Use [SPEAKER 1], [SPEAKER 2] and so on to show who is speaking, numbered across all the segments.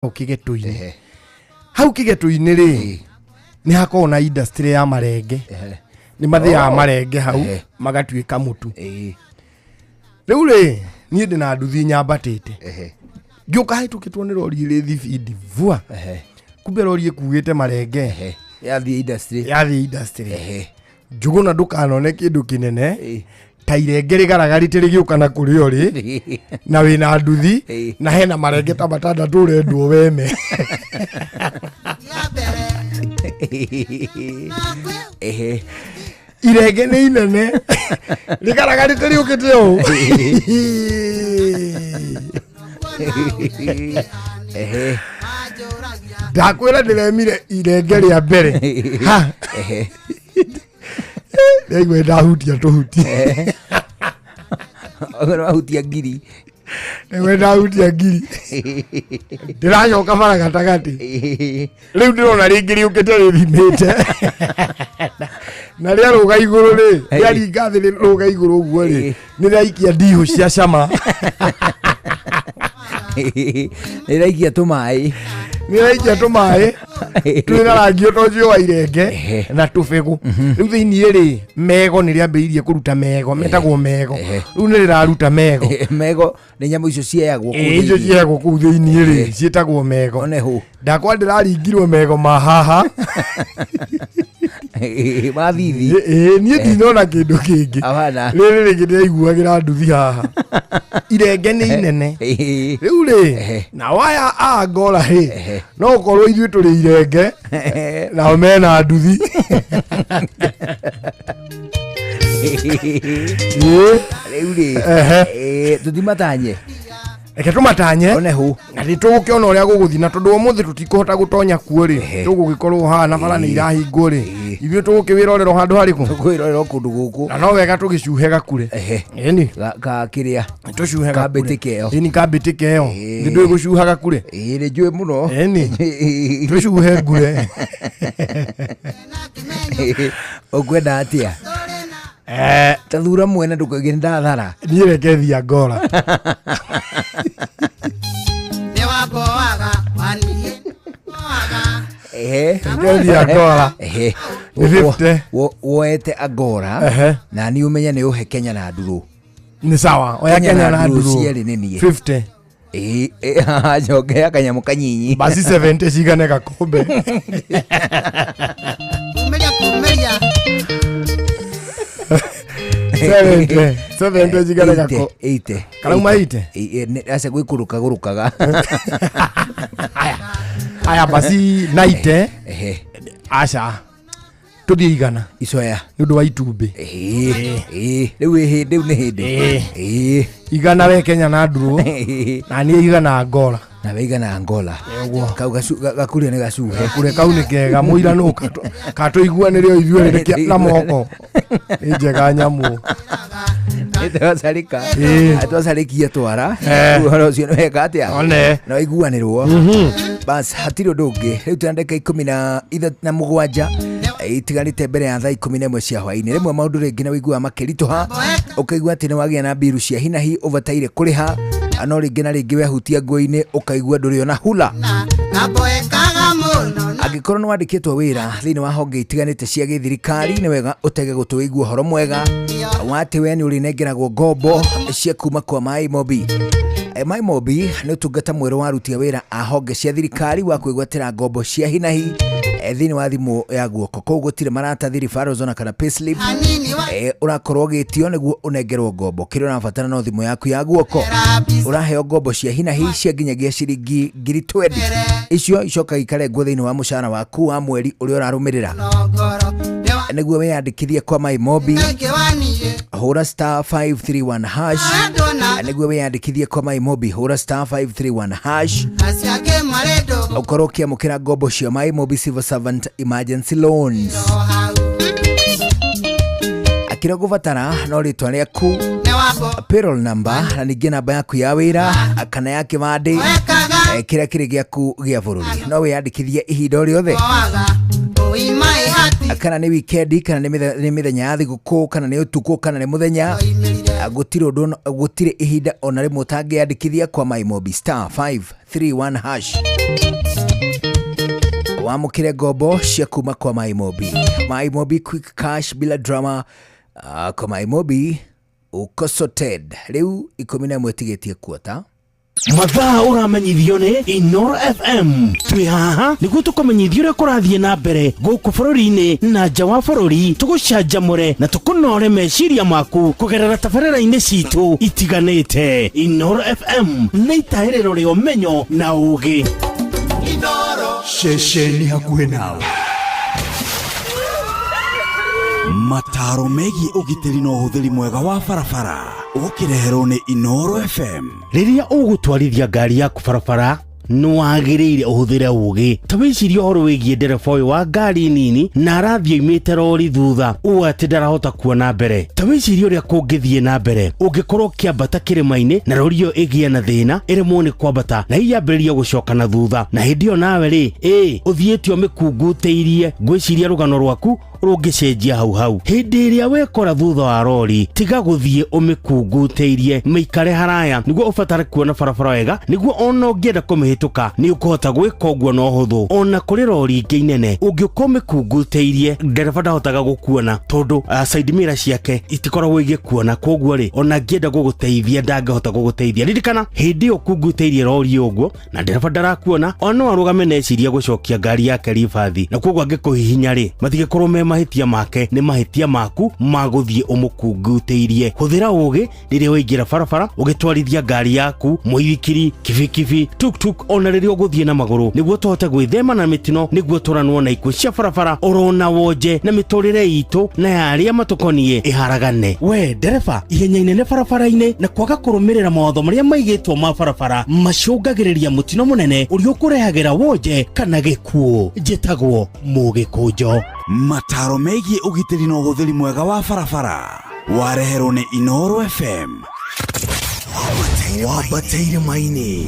[SPEAKER 1] Hau Kĩgetũ-inĩ, hau Kĩgetũ-inĩ rĩ, nĩ hakoragwo na industry ya marenge. Nĩ mathĩaga marenge hau magatuĩka mũtu. Rĩu rĩ, niĩ ndĩ na nduthi nyambatĩte, ngĩũka hĩtũkĩtwo nĩ rori ĩrĩ thibindi vua. Kumbe rori ĩkuĩte marenge.
[SPEAKER 2] Yathiĩ industry.
[SPEAKER 1] Yathiĩ industry. Njũgũna, ndũkanone kĩndũ kĩnene ta irenge rĩgaragarĩte rĩgĩũka na kũrĩa ũrĩ na wĩna nduthi na hena marenge ta matandatũ ũrendwo weme. Irenge nĩ inene rĩgaragarĩte rĩũkĩte ũũ. Ndakwĩra ndĩremire irenge rĩa mbere ha. Ndaigua ndahutia tũhuti.
[SPEAKER 2] Ũguo wahutia ngiri.
[SPEAKER 1] Ndaigua ndahutia ngiri. Ndĩracoka bara gatagatĩ, rĩu ndĩrona rĩngĩ rĩũkĩte rĩthimĩte na rĩarũga igũrũ rĩ, rĩaringa thĩ, rĩrũga igũrũ ũguo rĩ, nĩ rĩaikia ndihũ cia cama.
[SPEAKER 2] Nĩraikia tũmaĩ.
[SPEAKER 1] Nĩ rĩaikia tũmaĩ twĩna rangi ũta ũcio wa irenge na tũbegũ. Rĩu thĩiniĩ rĩ, mego nĩ rĩambĩrĩirie kũruta mego, metagwo mego. Rĩu nĩ rĩraruta mego.
[SPEAKER 2] Mego nĩ nyamũ icio cieyagwo kũu
[SPEAKER 1] Ĩĩ, icio
[SPEAKER 2] thĩinĩ.
[SPEAKER 1] ciegwo kũu thĩiniĩ rĩ, ciĩtagwo mego.
[SPEAKER 2] One hũ.
[SPEAKER 1] Ndakwa ndĩraringirwo mego ma haha.
[SPEAKER 2] Ma thithi.
[SPEAKER 1] Ĩĩ, niĩ ndinona kĩndũ kĩngĩ.
[SPEAKER 2] Abana.
[SPEAKER 1] Rĩrĩ rĩngĩ ndĩraiguagĩra nduthi haha, irenge nĩ inene. Rĩu rĩ, nao aya a Angola rĩ, no gũkorwo ithuĩ tũrĩ irenge, nao mena nduthi. Ĩĩ.
[SPEAKER 2] Rĩu rĩ, tũtimatanye.
[SPEAKER 1] Reke tũmatanye.
[SPEAKER 2] One hũ.
[SPEAKER 1] Na nĩ tũgũkĩona ũrĩa gũgũthiĩ, na tondũ ũmũthĩ tũtikũhota gũtonya kuo rĩ, tũgũgĩkorwo haha na bara nĩ irahingwo rĩ, ithuĩ tũgũkĩwĩrorera handũ harĩkũ?
[SPEAKER 2] Kwĩrorera kũndũ gũkũ.
[SPEAKER 1] Na no wega tũgĩcuhe gakure. Ĩni.
[SPEAKER 2] Ka kĩrĩa?
[SPEAKER 1] Tũcuhe.
[SPEAKER 2] Kambĩtĩka ĩyo.
[SPEAKER 1] Ĩni, kambĩtĩka ĩyo. Nĩ ndũĩ gũcuha gakure?
[SPEAKER 2] Ĩĩ, nĩ njũĩ mũno.
[SPEAKER 1] Ĩni, tũcuhe ngure.
[SPEAKER 2] Ũkwenda atĩa? Ta thura mwena, ndũkoige nĩ ndathara.
[SPEAKER 1] Niĩ reke thiĩ Angola. Reke thiĩ Angola. Nĩ 50.
[SPEAKER 2] Woete Angola. Na niĩ ũmenye nĩ ũhe Kenya na ndurũ.
[SPEAKER 1] Nĩ sawa, oya Kenya na ndurũ.
[SPEAKER 2] Cierĩ nĩ niĩ.
[SPEAKER 1] 50.
[SPEAKER 2] Ĩĩ, ĩĩ, njongea kanyamũ kanyinyi.
[SPEAKER 1] Basi 70 cigane gakombe.
[SPEAKER 3] Kumeria kumeria.
[SPEAKER 1] 70, 70 cigane gako.
[SPEAKER 2] 80.
[SPEAKER 1] Karauma 80?
[SPEAKER 2] Aca gwĩkũrũka gũrũkaga.
[SPEAKER 1] Aya, basi 90. Aca, tũthiĩ 100.
[SPEAKER 2] Icoya.
[SPEAKER 1] Nĩ ũndũ wa itumbĩ.
[SPEAKER 2] Ĩĩ, rĩu ĩ hĩndĩ, rĩu nĩ hĩndĩ. Ĩĩ.
[SPEAKER 1] 100 we Kenya na ndurũ, na niĩ 100 Angola.
[SPEAKER 2] Na we 100 Angola.
[SPEAKER 1] Ũguo.
[SPEAKER 2] Kau gakuria nĩ gacuhe.
[SPEAKER 1] Kure kau nĩ kega mũira nũ katũiguanĩre o ithuerĩ na moko nĩ njega nyamũ.
[SPEAKER 2] Twacarĩka. Twacarĩkia twara. Ũhoro ũcio nĩ weka atĩa?
[SPEAKER 1] One.
[SPEAKER 2] Na waiguanĩrwo bas, hatirĩ ũndũ ũngĩ. Rĩu twĩna ndagĩka 17 itigarĩte mbere ya thaa 11 cia hwainĩ. Rĩmwe maũndũ rĩngĩ nĩ wĩiguaga makĩritũha, ũkaigua atĩ nĩ wagĩa na mbiru cia hinahi ũbataire kũrĩha, no rĩngĩ na rĩngĩ wehutia nguo-inĩ ũkaigua ndũrĩ ona hula.
[SPEAKER 3] Naboekaga mũno.
[SPEAKER 2] Angĩkorwo nĩ wandĩkĩtwo wĩra thĩinĩ wa honge itiganĩte cia gĩthirikari, nĩ wega ũtege gũtũ wĩigue ũhoro mwega wa atĩ we nĩ ũrĩnengeragwo ngombo cia kuma kwa MyMobi. MyMobi nĩ ũtungata mwerũ wa aruti a wĩra a honge cia thirikari wa kwĩgwatĩra ngombo cia hinahi thĩinĩ wa thimũ ya guoko. Kũu gũtirĩ maratathi, referrals ona kana payslip
[SPEAKER 3] Hanini wa
[SPEAKER 2] ũrakorwo ũgĩtio nĩguo ũnengerwo ngombo. Kĩrĩa ũrabatara no thimũ yaku ya guoko. Ũraheo ngombo cia hinahi cia nginyagia ciringi 20,000. Icio icokaga ikarengwo thĩinĩ wa mũcara waku wa mweri ũrĩa ũrarũmĩrĩra.
[SPEAKER 3] Nongoro
[SPEAKER 2] Nĩguo wĩyandĩkithie kwa MyMobi,
[SPEAKER 3] Nĩngĩ waniĩ
[SPEAKER 2] hũra *531#.
[SPEAKER 3] Ndona.
[SPEAKER 2] Nĩguo wĩyandĩkithie kwa MyMobi, hũra *531#
[SPEAKER 3] Aciake marendo.
[SPEAKER 2] Ũkorwo ũkĩamũkĩra ngombo cia MyMobi Civil Servant Emergency Loans.
[SPEAKER 3] Hau.
[SPEAKER 2] Akĩrĩa ũgũbatara no rĩtwa rĩaku,
[SPEAKER 3] Nĩ wambo
[SPEAKER 2] payroll number, na ningĩ namba yaku ya wĩra kana ya kĩbandĩ,
[SPEAKER 3] Wekaga
[SPEAKER 2] kĩrĩa kĩrĩ gĩaku gĩa bũrũri. No wĩyandĩkithie ihinda o rĩothe.
[SPEAKER 3] Waga Uimae.
[SPEAKER 2] Kana nĩ wikendi, kana nĩ mĩthenya ya thigũkũ, kana nĩ ũtukũ, kana nĩ mũthenya, gũtirĩ ũndũ gũtirĩ ihinda ona rĩmwe ũtangĩandĩkithia kwa MyMobi star 531 hash wamũkĩre ngombo cia kuma kwa MyMobi. MyMobi quick cash bila drama. Kwa MyMobi uko sorted. Rĩu 11 tigĩtie kuota.
[SPEAKER 4] Mathaa ũramenyithio nĩ Inoro FM. Twĩ haha nĩguo tũkũmenyithia ũrĩa kũrathiĩ na mbere gũkũ bũrũri-inĩ na nja wa bũrũri, tũgũcanjamũre na tũkũnore meciria maku kũgerera tabarĩra-inĩ citũ itiganĩte. Inoro FM nĩ itahĩrĩro rĩa ũmenyo na ũũgĩ.
[SPEAKER 5] Ceceni hakuhĩ nawe. Mataro megiĩ ũgitĩri na ũhũthĩri mwega wa barabara ũkĩreherwo nĩ Inoro FM.
[SPEAKER 4] Rĩrĩa ũgũtwarithia ngari yaku barabara, nĩ wagĩrĩire ũhũthĩre ũũgĩ. Ta wĩcirie ũhoro wĩgiĩ ndereba ũyũ wa ngari nini na arathiĩ oimĩte rori thutha ũũ atĩ ndarahota kuona mbere. Ta wĩcirie ũrĩa kũngĩthiĩ na mbere ũngĩkorwo ũkĩambata kĩrĩma-inĩ na rori ĩyo ĩgĩe na thĩna, ĩremwo nĩ kwambata na hihi yambĩrĩrie gũcoka na thutha, na hĩndĩ ĩyo nawe rĩ ũthiĩte ũmĩkungutĩirie. Ngwĩciria rũgano rwaku rũngĩcenjia hau hau. Hĩndĩ ĩrĩa wekora thutha wa rori, tiga gũthiĩ ũmĩkungutĩirie, mĩikare haraya nĩguo ũbatare kuona barabara wega, nĩguo ona ũngĩenda kũmĩhĩtũka nĩ ũkũhota gwĩka ũguo na ũhũthũ. Ona kũrĩ rori ingĩ inene, ũngĩũka ũmĩkungutĩirie, ndereba ndahotaga gũkuona tondũ side mirror ciake itikoragwo igĩkuona. Koguo rĩ, ona angĩenda gũgũteithia ndangĩhota gũgũteithia. Ririkana, hĩndĩ ĩyo ũkungutĩirie rori ũguo na ndereba ndarakuona, ona no arũgame na eciria gũcokia ngari yake ribathi, na koguo angĩkũhihinya rĩ, matigĩkorwo me mahĩtia make, nĩ mahĩtia maku ma gũthiĩ ũmũkungutĩirie. Hũthĩra ũũgĩ rĩrĩa waingĩra barabara ũgĩtwarithia ngari yaku, mũithikiri, kibikibi, tuktuk, ona rĩrĩa ũgũthiĩ na magũrũ, nĩguo tũhote gwĩthema na mĩtino, nĩguo tũranwo na ikuũ cia barabara orona wonje na mĩtũrĩre itũ na ya arĩa matũkoniĩ ĩharagane. We ndereba, ihenya inene barabara-inĩ na kwaga kũrũmĩrĩra mawatho marĩa maigĩtwo ma barabara macũngagĩrĩria mũtino mũnene ũrĩa ũkũrehagĩra wonje kana gĩkuũ. Njĩtagwo Mũgĩkũnjo.
[SPEAKER 5] Mataro megiĩ ũgitĩri na ũhũthĩri mwega wa barabara wareherwo nĩ Inoro FM.
[SPEAKER 1] Wambate irĩma-inĩ,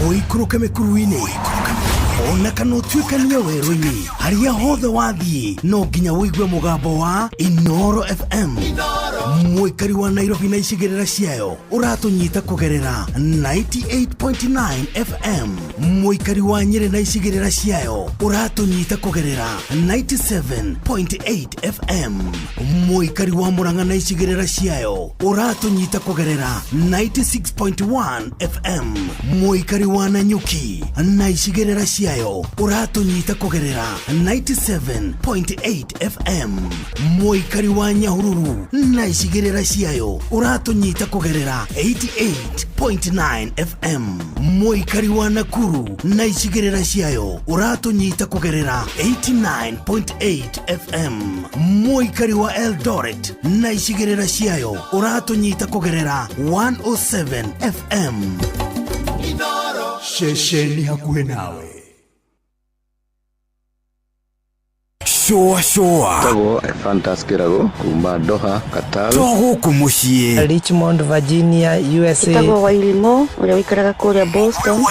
[SPEAKER 1] ũikũrũke mĩkuru-inĩ, ona kana ũtuĩkanie werũ-inĩ, harĩa hothe wathiĩ no nginya ũigue mũgambo wa Inoro FM. Mũikari wa Nairobi na icigĩrĩra ciayo ũratũnyita kũgerera 98.9 FM. Mũikari wa Nyĩrĩ na icigĩrĩra ciayo ũratũnyita kũgerera 97.8 FM. Mũikari wa Murang'a na icigĩrĩra ciayo ũratũnyita kũgerera 96.1 FM. Mũikari wa Nanyuki na icigĩrĩra ciayo ũratũnyita kũgerera 97.8 FM. Mũikari wa Nyahururu na icigĩrĩra ciayo ũratũnyita kũgerera 88.9 FM. Mũikari wa Nakuru na icigĩrĩra ciayo ũratũnyita kũgerera 89.8 FM. Mũikari wa Eldoret na icigĩrĩra ciayo ũratũnyita kũgerera 107 FM.
[SPEAKER 5] Ceceni hakuhĩ nawe. Shũa shũa.
[SPEAKER 6] Tagwo Ephantus Kĩrago kuma Doha, Qatar.
[SPEAKER 5] To gũkũ mũciĩ.
[SPEAKER 7] Richmond, Virginia, USA.
[SPEAKER 8] Njĩtagwo Wairimu ũrĩa ũikaraga kũrĩa Boston.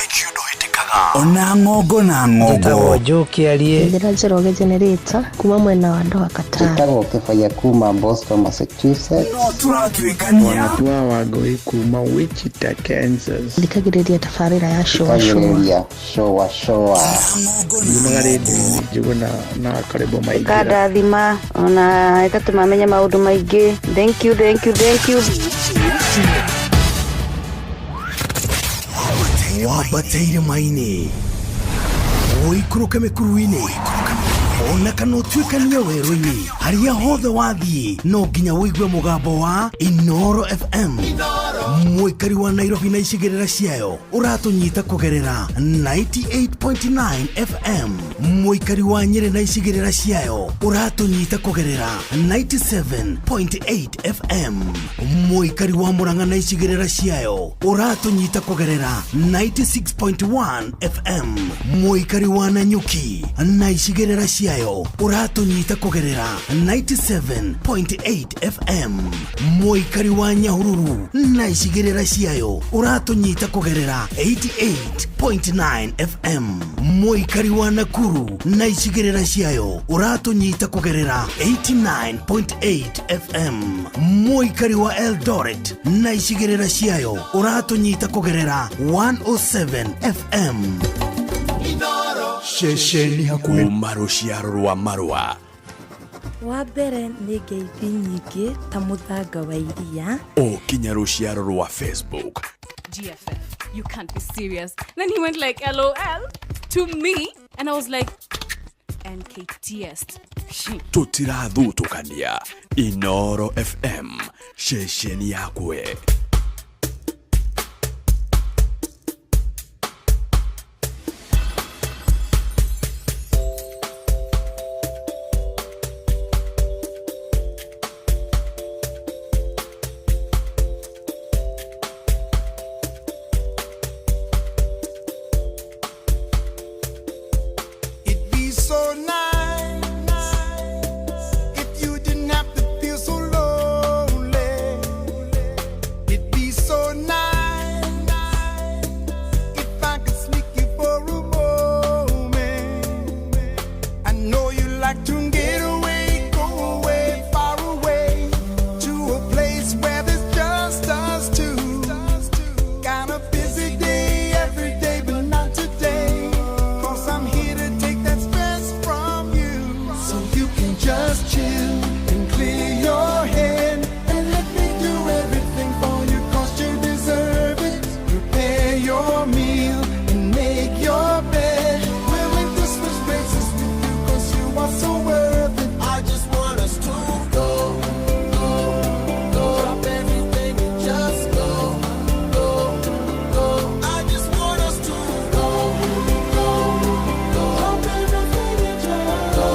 [SPEAKER 5] Ona ng'ongo na ng'ongo.
[SPEAKER 7] Njĩtagwo Joe Kĩarie.
[SPEAKER 9] Njĩra Njoroge Generator kuma mwena wa Doha, Qatar.
[SPEAKER 10] Njĩtagwo Kĩbaya kuma Boston, Massachusetts.
[SPEAKER 5] No tũratuĩkania.
[SPEAKER 11] Wanatua Wangũi kuma Wichita, Kansas.
[SPEAKER 9] Thikagĩrĩria tabarĩra ya Shũa Shũa.
[SPEAKER 10] Thikagĩrĩria Shũa Shũa.
[SPEAKER 11] Nyumaga rĩndiũ-inĩ Njũgũna na Karĩbo Maingĩra.
[SPEAKER 8] Ĩkandathima ona ĩgatũma menye maũndũ maingĩ. Thank you, thank you, thank you.
[SPEAKER 1] Wambate irĩma-inĩ, ũikũrũke mĩkuru-inĩ, ona kana ũtuĩkanie werũ-inĩ, harĩa hothe wathiĩ no nginya ũigue mũgambo wa Inoro FM. Mũikari wa Nairobi na icigĩrĩra ciayo ũratũnyita kũgerera 98.9 FM. Mũikari wa Nyĩrĩ na icigĩrĩra ciayo ũratũnyita kũgerera 97.8 FM. Mũikari wa Murang'a na icigĩrĩra ciayo ũratũnyita kũgerera 96.1 FM. Mũikari wa Nanyuki na icigĩrĩra ciayo
[SPEAKER 5] ciayo ũratũnyita kũgerera 97.8 FM mũikari wa Nyahururu na icigĩrĩra ciayo ũratũnyita kũgerera 88.9 FM mũikari wa Nakuru na icigĩrĩra ciayo ũratũnyita kũgerera 89.8 FM mũikari wa Eldoret na icigĩrĩra ciayo ũratũnyita kũgerera 107 FM
[SPEAKER 12] ceceni hakuhĩ kuma rũciaro rwa marũa
[SPEAKER 13] Wa mbere nĩ ngeithi nyingĩ ta mũthanga wa iria.
[SPEAKER 12] O kinya rũciaro rwa Facebook.
[SPEAKER 14] GFF, you can't be serious. Then he went like, LOL to me. And I was like, NKTS.
[SPEAKER 12] Tũtirathutũkania. Inoro FM, ceceni yakwe.
[SPEAKER 1] It'd be so nice if you didn't have to feel so lonely. It'd be so nice if I could sneak you for a moment. I know you like to get away, go away, far away to a place where there's just us two. Got a busy day every day, but not today. 'Cause I'm here to take that stress from you. So you can just chill and clear your head. And let me do everything for you, 'cause you deserve it. Prepare your meal and make your bed. Willing to switch places with you, 'cause you are so worth it. I just want us to go, go, go. Drop everything and just go, go, go. I just want us to go, go, go. Drop everything and just go,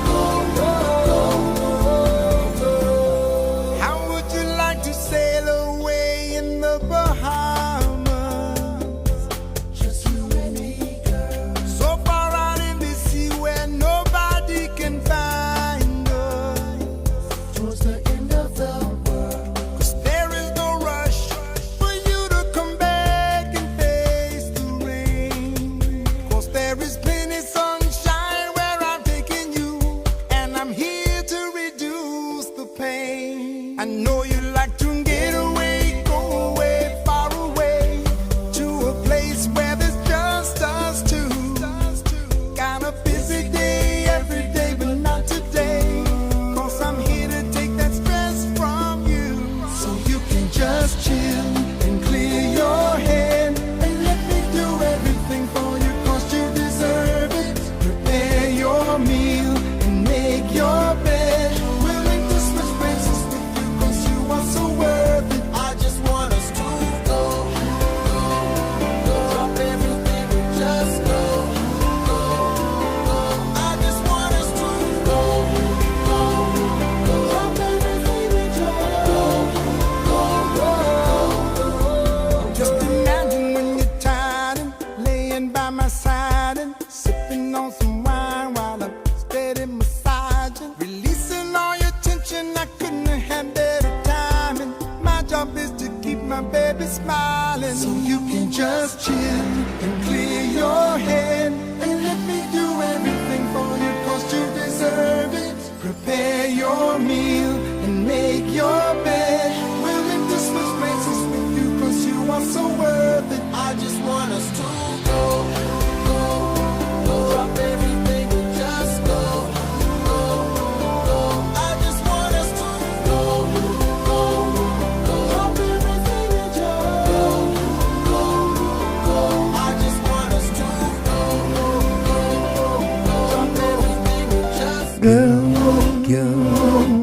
[SPEAKER 1] go, go, go. How would you like to sail away in the Bahamas? Just you and me, girl. So far out in the sea where nobody can find us. Towards the end of the world. 'Cause there is no rush for you to come back and face the rain. 'Cause there is plenty sunshine where I'm taking you. And I'm here to reduce the pain. I know you like to get away, go away, far away to a place where there's just us two. Got a busy day every day, but not today. 'Cause I'm here to take that stress from you. So you can just chill and clear your head. And let me do everything for you, 'cause you deserve it. Prepare your meal and make your bed. Willing to switch places with you, 'cause you are so worth it. I just want us to go, go, go. Drop everything and just go, go, go. I just want us to go, go, go. Drop everything and just go, go, go. Just imagine when you're tired and laying by my side and sipping on some wine while I'm steady massaging, releasing all your tension. I couldn't have had better timing. My job is to keep my baby smiling, so you can just chill and clear your head and let me do everything for you, 'cause you deserve it. Prepare your meal and make your bed. Willing to switch places with you, 'cause you are so worth it. I just want us to go, go, go. Drop everything and just go, go, go. I just want us to go, go, go. Drop everything and just go, go, go. I just want us to go, go, go. Drop everything and just
[SPEAKER 2] go, go,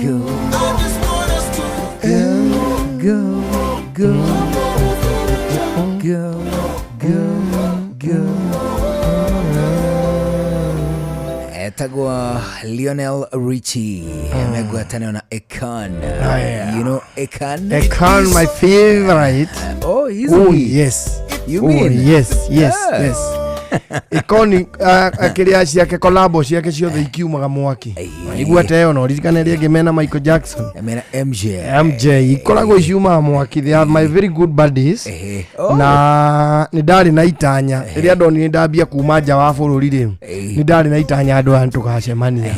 [SPEAKER 2] go.
[SPEAKER 1] I just want us to
[SPEAKER 2] go, go, go, go, go, go. Etagwo Lionel Richie megwatanio na Akon.
[SPEAKER 1] Yeah.
[SPEAKER 2] You know Akon?
[SPEAKER 1] Akon, my favorite.
[SPEAKER 2] Oh, is
[SPEAKER 1] Oh,
[SPEAKER 2] he?
[SPEAKER 1] yes.
[SPEAKER 2] You
[SPEAKER 1] Oh,
[SPEAKER 2] mean?
[SPEAKER 1] yes, yes,
[SPEAKER 2] Yeah.
[SPEAKER 1] yes. Ikoni kĩrĩa ciake kolabo ciake ciothe ikiumaga mwaki. Igua ta ĩyo no ririkane ĩrĩa ĩngĩ mena Michael Jackson.
[SPEAKER 2] Mena MJ.
[SPEAKER 1] MJ ikoragwo iciumaga mwaki. They are my very good buddies.
[SPEAKER 2] Oh.
[SPEAKER 1] Na nĩ ndarĩ na itanya rĩrĩa ndonire ndambia kuma nja wa bũrũri rĩ, nĩ ndarĩ na itanya andũ aya tũgacemania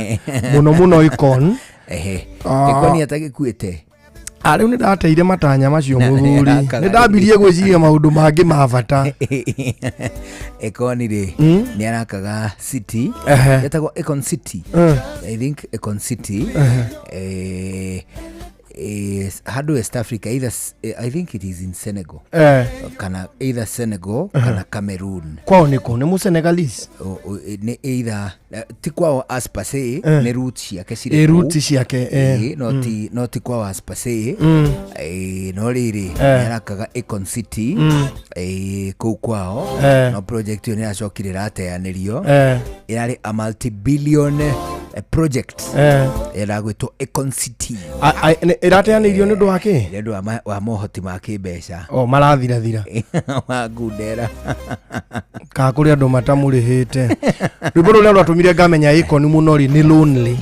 [SPEAKER 1] mũno mũno Akon.
[SPEAKER 2] Akon atagĩkuĩte.
[SPEAKER 1] Ah, rĩu nĩ ndateire matanya macio
[SPEAKER 2] Na-
[SPEAKER 1] mũthuri.
[SPEAKER 2] nĩarakaga.
[SPEAKER 1] Nĩ ndambirie gwĩciria maũndũ mangĩ ma bata.
[SPEAKER 2] Akon rĩ nĩ arakaga city yetagwo Akon City. I think Akon City handũ West Africa, either I think it is in Senegal kana either Senegal kana Cameroon.
[SPEAKER 1] Kwao nĩ kũ? Nĩ Mũsenegalese?
[SPEAKER 2] Nĩ either ti kwao as per se, nĩ roots ciake cirĩ
[SPEAKER 1] Ĩ,
[SPEAKER 2] kũu.
[SPEAKER 1] roots ciake, eh.
[SPEAKER 2] Ĩ, no ti no ti kwao as per se. No rĩrĩ nĩ arakaga Akon City kũu kwao. No project ĩyo nĩ yacokire ĩrateanĩrio. Ĩrarĩ a multi-billion project ĩragwĩtwo Akon City.
[SPEAKER 1] Ĩrateanĩirio nĩ ũndũ wa kĩ?
[SPEAKER 2] Nĩ ũndũ wa mohoti ma kĩmbeca.
[SPEAKER 1] O marathirathira.
[SPEAKER 2] Wa ngundera.
[SPEAKER 1] Kana kũrĩ andũ matamũrĩhĩte. Rwĩmbo rũrĩa rwatũmire ngamenya Akon mũno rĩ nĩ Lonely.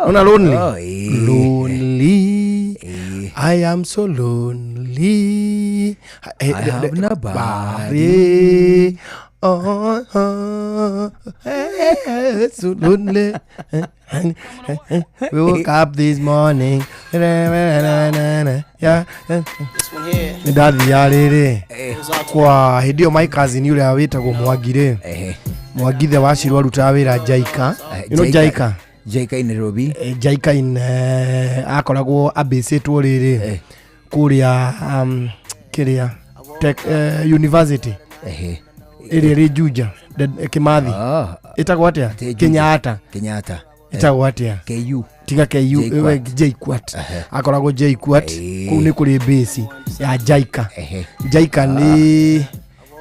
[SPEAKER 1] Ona Lonely?
[SPEAKER 2] Oh, ĩĩ.
[SPEAKER 1] Lonely. I am so lonely.
[SPEAKER 2] I have nobody.
[SPEAKER 1] Body. Oh, oh, eh, so lonely. We woke up this morning. Yeah. Nĩ ndathiaga rĩrĩ kwa hĩndĩ ĩyo my cousin ũrĩa wĩtagwo Mwangi rĩ, Mwangi the wacirwo arutaga wĩra Jaika. You know Jaika?
[SPEAKER 2] Jaika in Nairobi.
[SPEAKER 1] Jaika in akoragwo ambĩcĩtwo rĩrĩ kũrĩa kĩrĩa Tech, university ĩrĩa ĩrĩ Juja, Kimathi. Ĩtagwo atĩa?
[SPEAKER 2] Atĩ Juja.
[SPEAKER 1] Kenyatta.
[SPEAKER 2] Kenyatta.
[SPEAKER 1] Ĩtagwo atĩa?
[SPEAKER 2] KU.
[SPEAKER 1] Tiga KU,
[SPEAKER 2] JKUAT.
[SPEAKER 1] JKUAT. Akoragwo JKUAT. Kũu nĩ kũrĩ base ya Jaika. Jaika nĩ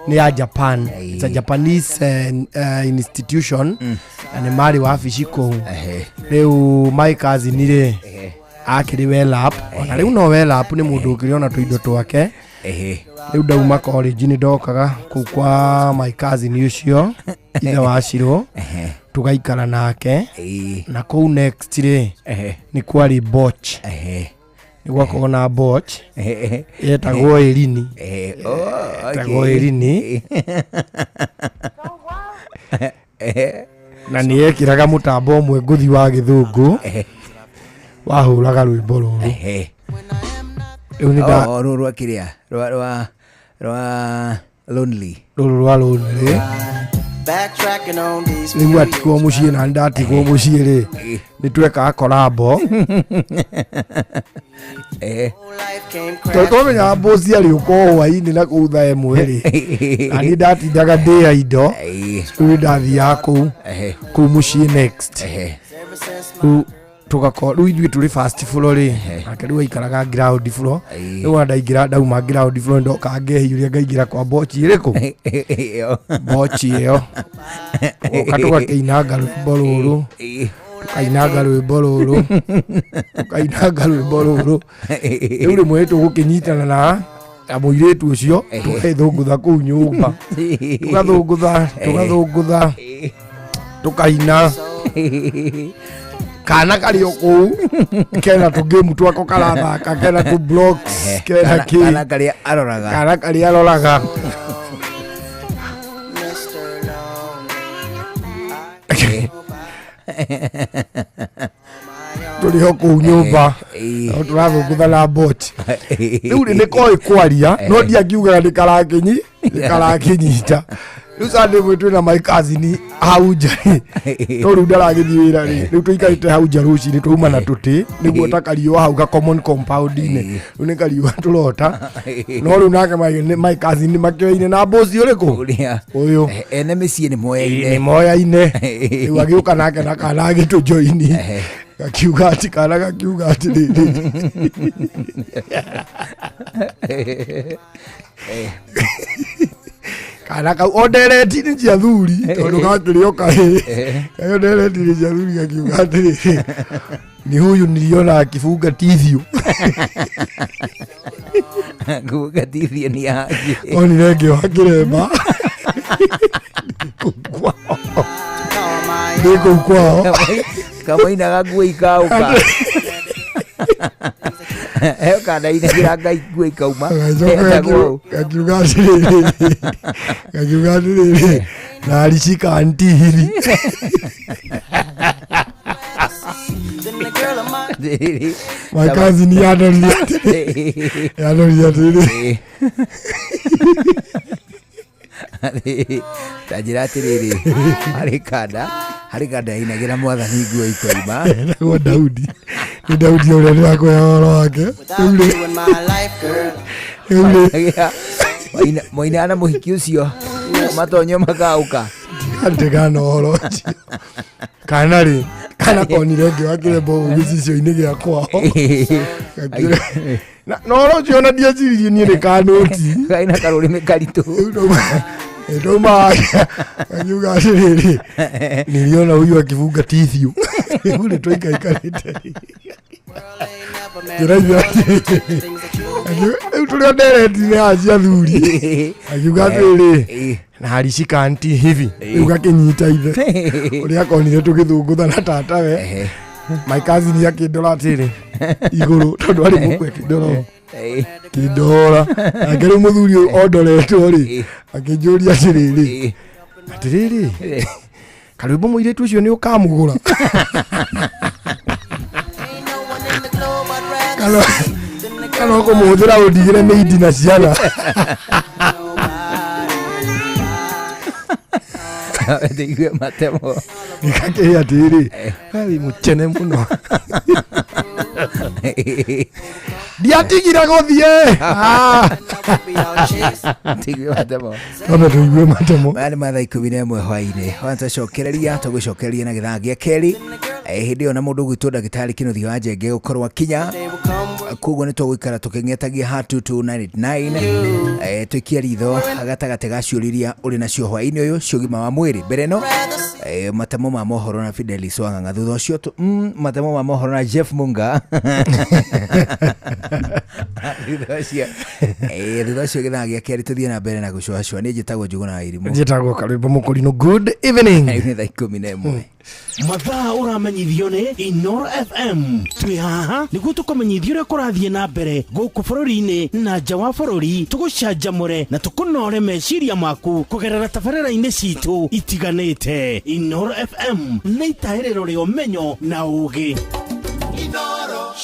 [SPEAKER 1] ya Japan. It's a Japanese institution. Na nĩ marĩ wabici kũu. Rĩu my cousin rĩ akĩrĩ well up. Ona rĩu no well up, nĩ mũndũ ũkĩrĩ ona tũindo twake. Rĩu ndauma college nĩ ndokaga kũu kwa my cousin ũcio ithe wa Shiro, tũgaikara nake. Na kũu next rĩ nĩ kwarĩ Boch. Nĩ gwakoragwo na Boch yetagwo Erini. Yetagwo Erini na nĩ yekĩraga mũtambo ũmwe ngũthi wa gĩthũngũ wahũraga rwĩmbo rũrũ. Rĩu nĩ
[SPEAKER 2] Oh, rũrũ rwa kĩrĩa rwa Lonely.
[SPEAKER 1] Rũrũ rwa Lonely.
[SPEAKER 3] Backtracking on these
[SPEAKER 1] Rĩu atigwo mũciĩ na ndatigwo mũciĩ rĩ, nĩ twekaga korabo tondũ twamenyaga mboci arĩ ũka o hwainĩ na kũu thaa 1 rĩ, na niĩ ndatindaga ndĩ ya indo. Rĩu nĩ ndathiaga kũu mũciĩ next. Rĩu tũgakorwo rĩu ithuĩ tũrĩ first floor rĩ, nake rĩu aikaraga ground floor. Rĩu ona ndaingĩra, ndauma ground floor, ndoka ngehiũria ngaingĩra kwa mbochi ĩrĩkũ, mbochi ĩyo, tũgoka tũgakĩinanga rwĩmbo rũrũ, tũkainanga rwĩmbo rũrũ, tũkainanga rwĩmbo rũrũ. Rĩu rĩmwe tũgũkĩnyitana na mũirĩtu ũcio, tũgethũngũtha kũu nyũmba, tũgathũngũtha, tũgathũngũtha, tũkaina. Kana karĩ o kũu kena tũgame twako karathaka, kena tũ blocks, kena kĩ.
[SPEAKER 2] Kana karĩa aroraga.
[SPEAKER 1] Kana karĩa aroraga. Tũrĩ o kũu nyũmba no tũrathũngũtha na mbochi. Rĩu rĩ nĩ koĩ kwaria no ndiangiugaga nĩ karakinyi nĩ karakinyita. Rĩu Sunday ĩmwe twĩna my cousin hau nja rĩ, to rĩu ndaragĩthiĩ wĩra rĩ, rĩu tũikarĩte hau nja rũcinĩ twauma na tũtĩ nĩguo ta kariũa hau ga common compound-inĩ. Rĩu nĩ kariũa tũrota, no rĩu nake my cousin nĩ makĩoyaine na mboci ũrĩkũ ũyũ.
[SPEAKER 2] Ene mĩciĩ nĩ moyaine.
[SPEAKER 1] Nĩ moyaine. Rĩu agĩũka nake na kana agĩtũjoini, gakiuga atĩ kana gakiuga atĩrĩrĩ, kana kau o ndereti-inĩ cia thuri tondũ gakĩrĩ o kahĩ kayo ndereti-inĩ cia thuri, gakiuga atĩrĩrĩ, ni huyu niliona akifunga tithio.
[SPEAKER 2] Kufunga tithio ni aje?
[SPEAKER 1] Onire ngĩoha kĩremba. Ndĩ kũu kwao.
[SPEAKER 2] Kamũinaga nguo ikaũka. Ĩyo kandainagĩra Ngai nguo ikauma.
[SPEAKER 1] Gacoka
[SPEAKER 2] Etagwo ũũ.
[SPEAKER 1] gakiuga atĩrĩrĩ, gakiuga atĩrĩrĩ, na alishika anti hivi. My cousin yandorire atĩrĩrĩ, yandorire atĩrĩrĩ,
[SPEAKER 2] Ta njĩra atĩrĩrĩ, harĩ kanda, harĩ kanda yainagĩra mwathani nguo ikoima.
[SPEAKER 1] Etagwo Daudi. Nĩ Daudi ũrĩa ndĩrakũhe ũhoro wake. Rĩu rĩ, rĩu rĩ,
[SPEAKER 2] Moina na mũhiki ũcio matonyo makaũka.
[SPEAKER 1] Ndigana ũhoro ũcio. Kana rĩ, kana konire ngĩ wa kĩrembo ũguo gĩcicio-inĩ gĩa kwao. Na na ũhoro ũcio ona ndieciririe niĩ nĩ kanũti.
[SPEAKER 2] Kaĩ na karũrĩmĩ karitũ.
[SPEAKER 1] Nduma akiuga atĩrĩrĩ, niliona huyu akibunga tithiũ. Rĩu nĩ twaikaikarĩte. Ngĩraigua atĩrĩrĩ, rĩu tũrĩ o ndereti-inĩ haha cia athuri. Akiuga atĩrĩrĩ, na alishika anti hivi. Rĩu gakĩnyita ithe. Ũrĩa akonire tũgĩthũngũtha na tatawe. My cousin akĩndora atĩrĩ igũrũ tondũ arĩ mũkwe akĩndora ũũ. Kĩndora. Nake rĩu mũthuri ũyũ ondoretwo rĩ, akĩnjũria atĩrĩrĩ, atĩrĩrĩ, karwĩmbo mũirĩtu ũcio nĩ ũkamũgũra? Kana kana ũkũmũhũthĩra ũndigĩre mĩindi na ciana?
[SPEAKER 2] Ndĩigue matemo.
[SPEAKER 1] Gĩgakĩhe atĩrĩrĩ, we wĩ mũkene mũno. Ndiatigire gũthiĩ. Ah.
[SPEAKER 2] Ndĩigue matemo.
[SPEAKER 1] Twambe tũigue matemo.
[SPEAKER 2] Maya nĩ mathaa 11 hwainĩ. Hwana twacokereria, tũgũcokereria na gĩthaa gĩa kerĩ. Hĩndĩ ĩyo na mũndũ ũgwĩtwo ndagĩtarĩ Kĩnuthia wa Njenge gũkorwo akinya. Koguo nĩ tũgũikara tũkĩng'etagia ha 22989, tũikie ritho gatagatĩ ga ciũria iria ũrĩ nacio hwainĩ ũyũ cia ũgima wa mwĩrĩ. Mbere ĩno, matemo ma mohoro na Fidelis Wang'ang'a, thutha ũcio matemo ma mohoro na Jeff Munga. Thutha ũcio, thutha ũcio gĩthaa gĩa kerĩ tũthiĩ na mbere na gũcũacũa. Niĩ njĩtagwo Njũgũna wa Irimũ.
[SPEAKER 1] Njĩtagwo Karwĩmbo Mũkũrinũ. Good evening.
[SPEAKER 2] Nĩ thaa 11.
[SPEAKER 4] Mathaa ũramenyithio nĩ Inoro FM. Twĩ haha nĩguo tũkũmenyithie ũrĩa kũrathiĩ na mbere gũkũ bũrũri-inĩ na nja wa bũrũri, tũgũcanjamũre na tũkũnore meciria maku kũgerera tabarĩra-inĩ citũ itiganĩte. Inoro FM nĩ itahĩrĩro rĩa ũmenyo na ũũgĩ.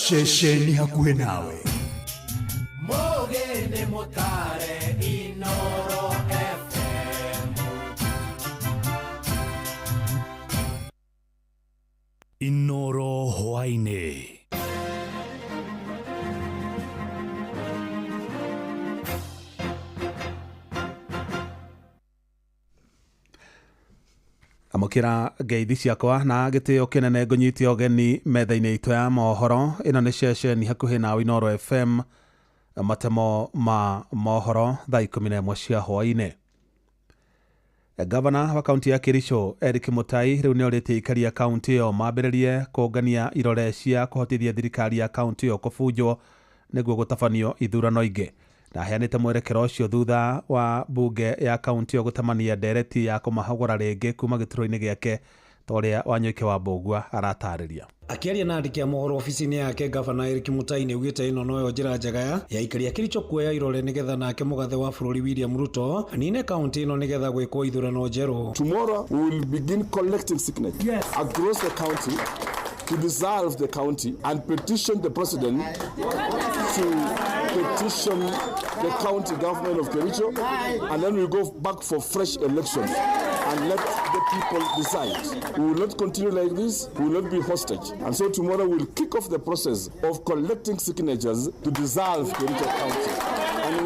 [SPEAKER 5] Ceceni hakuhĩ nawe.
[SPEAKER 15] Mũgĩ nĩ mũtare Inoro FM.
[SPEAKER 5] Inoro hwainĩ.
[SPEAKER 16] Amũkĩra ngeithi ciakwa na gĩtĩo kĩnene, ngũnyite ũgeni metha-inĩ itũ ya mohoro. Ĩno nĩ ceceni hakuhĩ nawe Inoro FM, matemo ma mohoro thaa 11 cia hwainĩ. Gavana wa kaunti ya Kericho Eric Mutai rĩu nĩ orĩtie aikari a kaunti ĩyo mambĩrĩrie kũngania irore cia kũhotithia thirikari ya kaunti ĩyo kũbunjwo nĩguo gũtabanio ithurano ingĩ. Na aheanĩte mwerekero ũcio thutha wa mbunge ya kaunti ĩyo gũtamania ndereti ya kũmahagũra rĩngĩ kuma gĩturwa-inĩ gĩake, ta ũrĩa Wanyoike wa Mbũgua aratarĩria.
[SPEAKER 17] Akĩaria na andĩki a mohoro obici-inĩ yake, Gavana Eric Mutai nĩaugĩte ĩno noyo njĩra njega ya aikari a Kericho kuoya irore nĩgetha nake mũgathe wa bũrũri William Ruto anine kaunti ĩno nĩgetha gwĩkwo ithurano njerũ.
[SPEAKER 18] Tomorrow we will begin collecting signatures across the county to dissolve the county and petition the president to petition the county government of Kericho, and then we go back for fresh elections and let the people decide. We will not continue like this, we will not be hostage. And so tomorrow we will kick off the process of collecting signatures to dissolve Kericho County.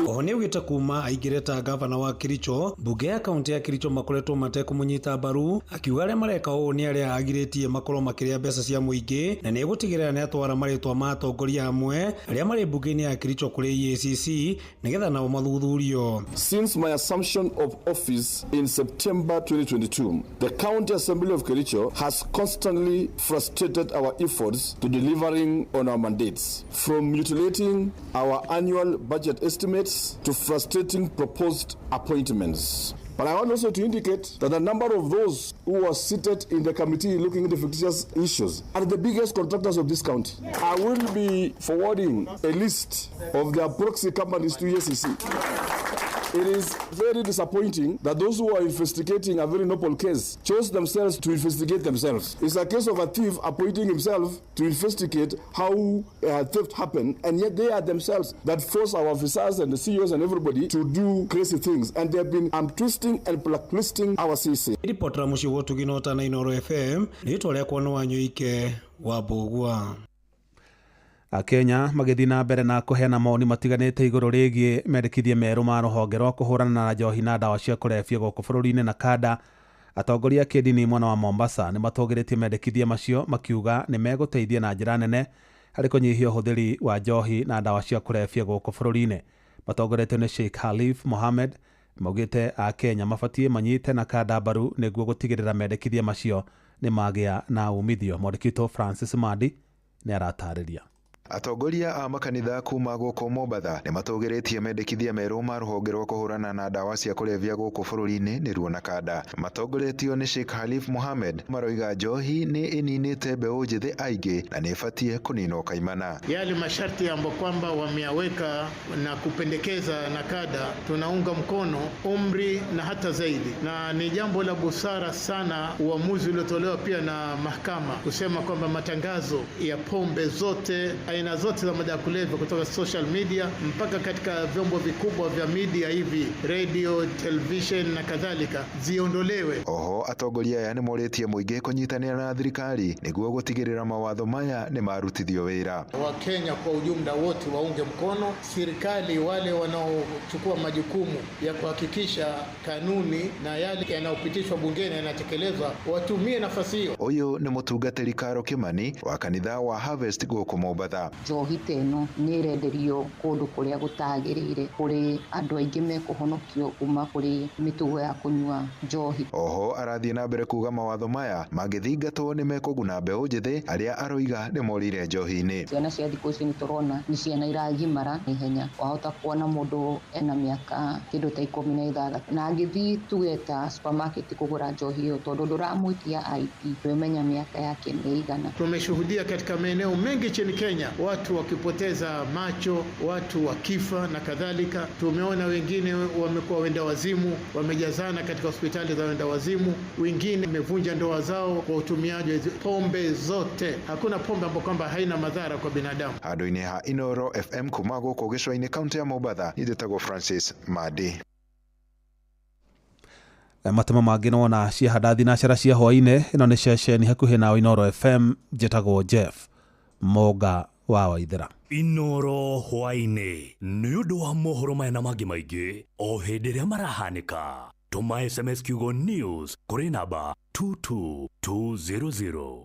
[SPEAKER 17] Oho nĩaugĩte kuma aingĩre ta gavana wa Kericho, mbunge ya kaunti ya Kericho makoretwo matekũmũnyita mbaru, akiuga arĩa mareka ũũ nĩ arĩa agirĩtie makorwo makĩrĩa mbeca cia mũingĩ, na nĩegũtigĩrĩra nĩatwara marĩtwa ma atongoria amwe arĩa marĩ mbunge-inĩ ya Kericho kũrĩ EACC nĩgetha nao mathuthurio.
[SPEAKER 18] Since my assumption of office in September 2022, the County Assembly of Kericho has constantly frustrated our efforts to delivering on our mandates, from mutilating our annual budget estimates to frustrating proposed appointments. But I want also to indicate that a number of those who were seated in the committee looking into fictitious issues are the biggest contractors of this county. I will be forwarding a list of their proxy companies to EACC. It is very disappointing that those who are investigating a very noble case chose themselves to investigate themselves. It's a case of a thief appointing himself to investigate how theft happened, and yet they are themselves that force our officers and the CEOs and everybody to do crazy things, and they have been twisting and blacklisting our CC.
[SPEAKER 17] Ribotera muciĩ wa ũtugi na ũtana Inooro FM rĩtwa rĩakwa nĩ Wanyoike wa Mbũgua.
[SPEAKER 16] Akenya magĩthiĩ na mbere na kũheana mawoni matiganĩte igũrũ rĩgiĩ mendekithia merũ ma rũhonge rwa kũhũrana na njohi na ndawa cia kũrebia gũkũ bũrũri-inĩ NACADA. Atongoria a kĩndini mwena wa Mombasa nĩ matũgĩrĩtie mendekithia macio makiuga nĩ megũteithia na njĩra nene harĩ kũnyihia ũhũthĩri wa njohi na ndawa cia kũrebia gũkũ bũrũri-inĩ. Matongoretio nĩ Sheikh Khalif Mohammed maugĩte Akenya mabatiĩ manyite NACADA mbaru nĩguo gũtigĩrĩra mendekithia macio nĩ magĩa na umithio. Mwandĩki witũ Francis Mandi nĩ aratarĩria.
[SPEAKER 19] Atongoria a makanitha kuma gũkũ Mombatha nĩ matũgĩrĩtie mendekithia merũ ma rũhonge rwa kũhũrana na ndawa cia kũrebia gũkũ bũrũri-inĩ nĩruo NACADA. Matongoretio nĩ Sheikh Khalif Mohammed maroiga njohi nĩ ĩninĩte mbeũ njĩthĩ aingĩ na nĩ ĩbatiĩ kũninwo kaimana.
[SPEAKER 20] Yale masharti ambayo kwamba wameyaweka na kupendekeza NACADA tunaunga mkono umri na hata zaidi, na ni jambo la busara sana uamuzi uliotolewa pia na mahakama kusema kwamba matangazo ya pombe zote aina zote za madawa kulevya kutoka social media mpaka katika vyombo vikubwa vya media hivi radio, television na kadhalika ziondolewe.
[SPEAKER 19] Oho atongoria aya nĩ morĩtie mũingĩ kũnyitanĩra na thirikari nĩguo gũtigĩrĩra mawatho maya nĩ marutithio wĩra.
[SPEAKER 20] Wakenya kwa ujumla wote waunge mkono serikali, wale wanaochukua majukumu ya kuhakikisha kanuni na yale yanayopitishwa bungeni yanatekelezwa watumie nafasi hiyo.
[SPEAKER 19] Ũyũ nĩ mũtungatĩri Karo Kimani wa kanitha wa Harvest gũkũ Mombatha.
[SPEAKER 21] Njohi ta ĩno nĩ ĩrenderio kũndũ kũrĩa gũtagĩrĩire kũrĩ andũ aingĩ mekũhonokio kuma kũrĩ mĩtugo ya kũnyua njohi.
[SPEAKER 19] Oho arathiĩ na mbere kuga mawatho maya mangĩthingatwo nĩ mekũguna mbeũ njĩthĩ arĩa aroiga nĩ morire njohi-inĩ.
[SPEAKER 21] Ciana cia thikũ ici nĩ tũrona nĩ ciana iragimara ihenya, wahota kuona mũndũ ena mĩaka kĩndũ ta 16 na angĩthiĩ tuge ta supermarket kũgũra njohi ĩyo tondũ ndũramwĩtia ID ndũmenya mĩaka yake nĩ igana.
[SPEAKER 20] Tumeshuhudia katika maeneo mengi nchini Kenya watu wakipoteza macho, watu wakifa na kadhalika. Tumeona wengine wamekuwa wenda wazimu, wamejazana katika hospitali za wenda wazimu, wengine wamevunja ndoa zao kwa utumiaji wa pombe zote. Hakuna pombe ambayo kwamba haina madhara kwa binadamu.
[SPEAKER 19] Handũ-inĩ ha Inooro FM kuma gũkũ gĩcũa-inĩ kaunti ya Mombatha, njĩtagwo Francis Madi.
[SPEAKER 16] Matemo mangĩ nĩwona ciahanda thinacara cia hwaĩ-inĩ. Ĩno nĩ ceceni hakuhĩ na Inooro FM, njĩtagwo Jeff Moga wa Waithera.
[SPEAKER 12] Inooro hwaĩ-inĩ nĩ ũndũ wa mohoro maya na mangĩ maingĩ o hĩndĩ ĩrĩa marahanĩka. Tũma SMS kiugo news kũrĩ namba 22200.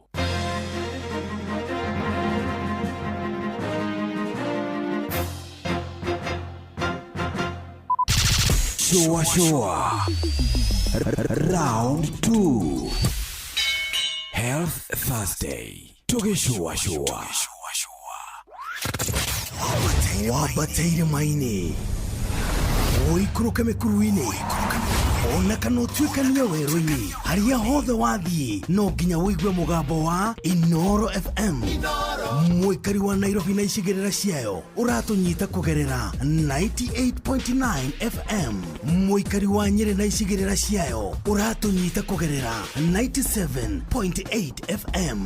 [SPEAKER 5] Shua Shua Round 2 Health Thursday. Tũgĩcũa shua wambataire maini ũikũrũke mĩkuru-inĩ ona kana ũtuĩkanie werũ-inĩ harĩa hothe wathiĩ no nginya ũigue mũgambo wa Inooro FM. Mũikari wa Nairobi na icigĩrĩra ciayo ũratũnyita kũgerera 98.9 FM. Mũikari wa Nyĩrĩ na icigĩrĩra ciayo ũratũnyita kũgerera 97.8 FM.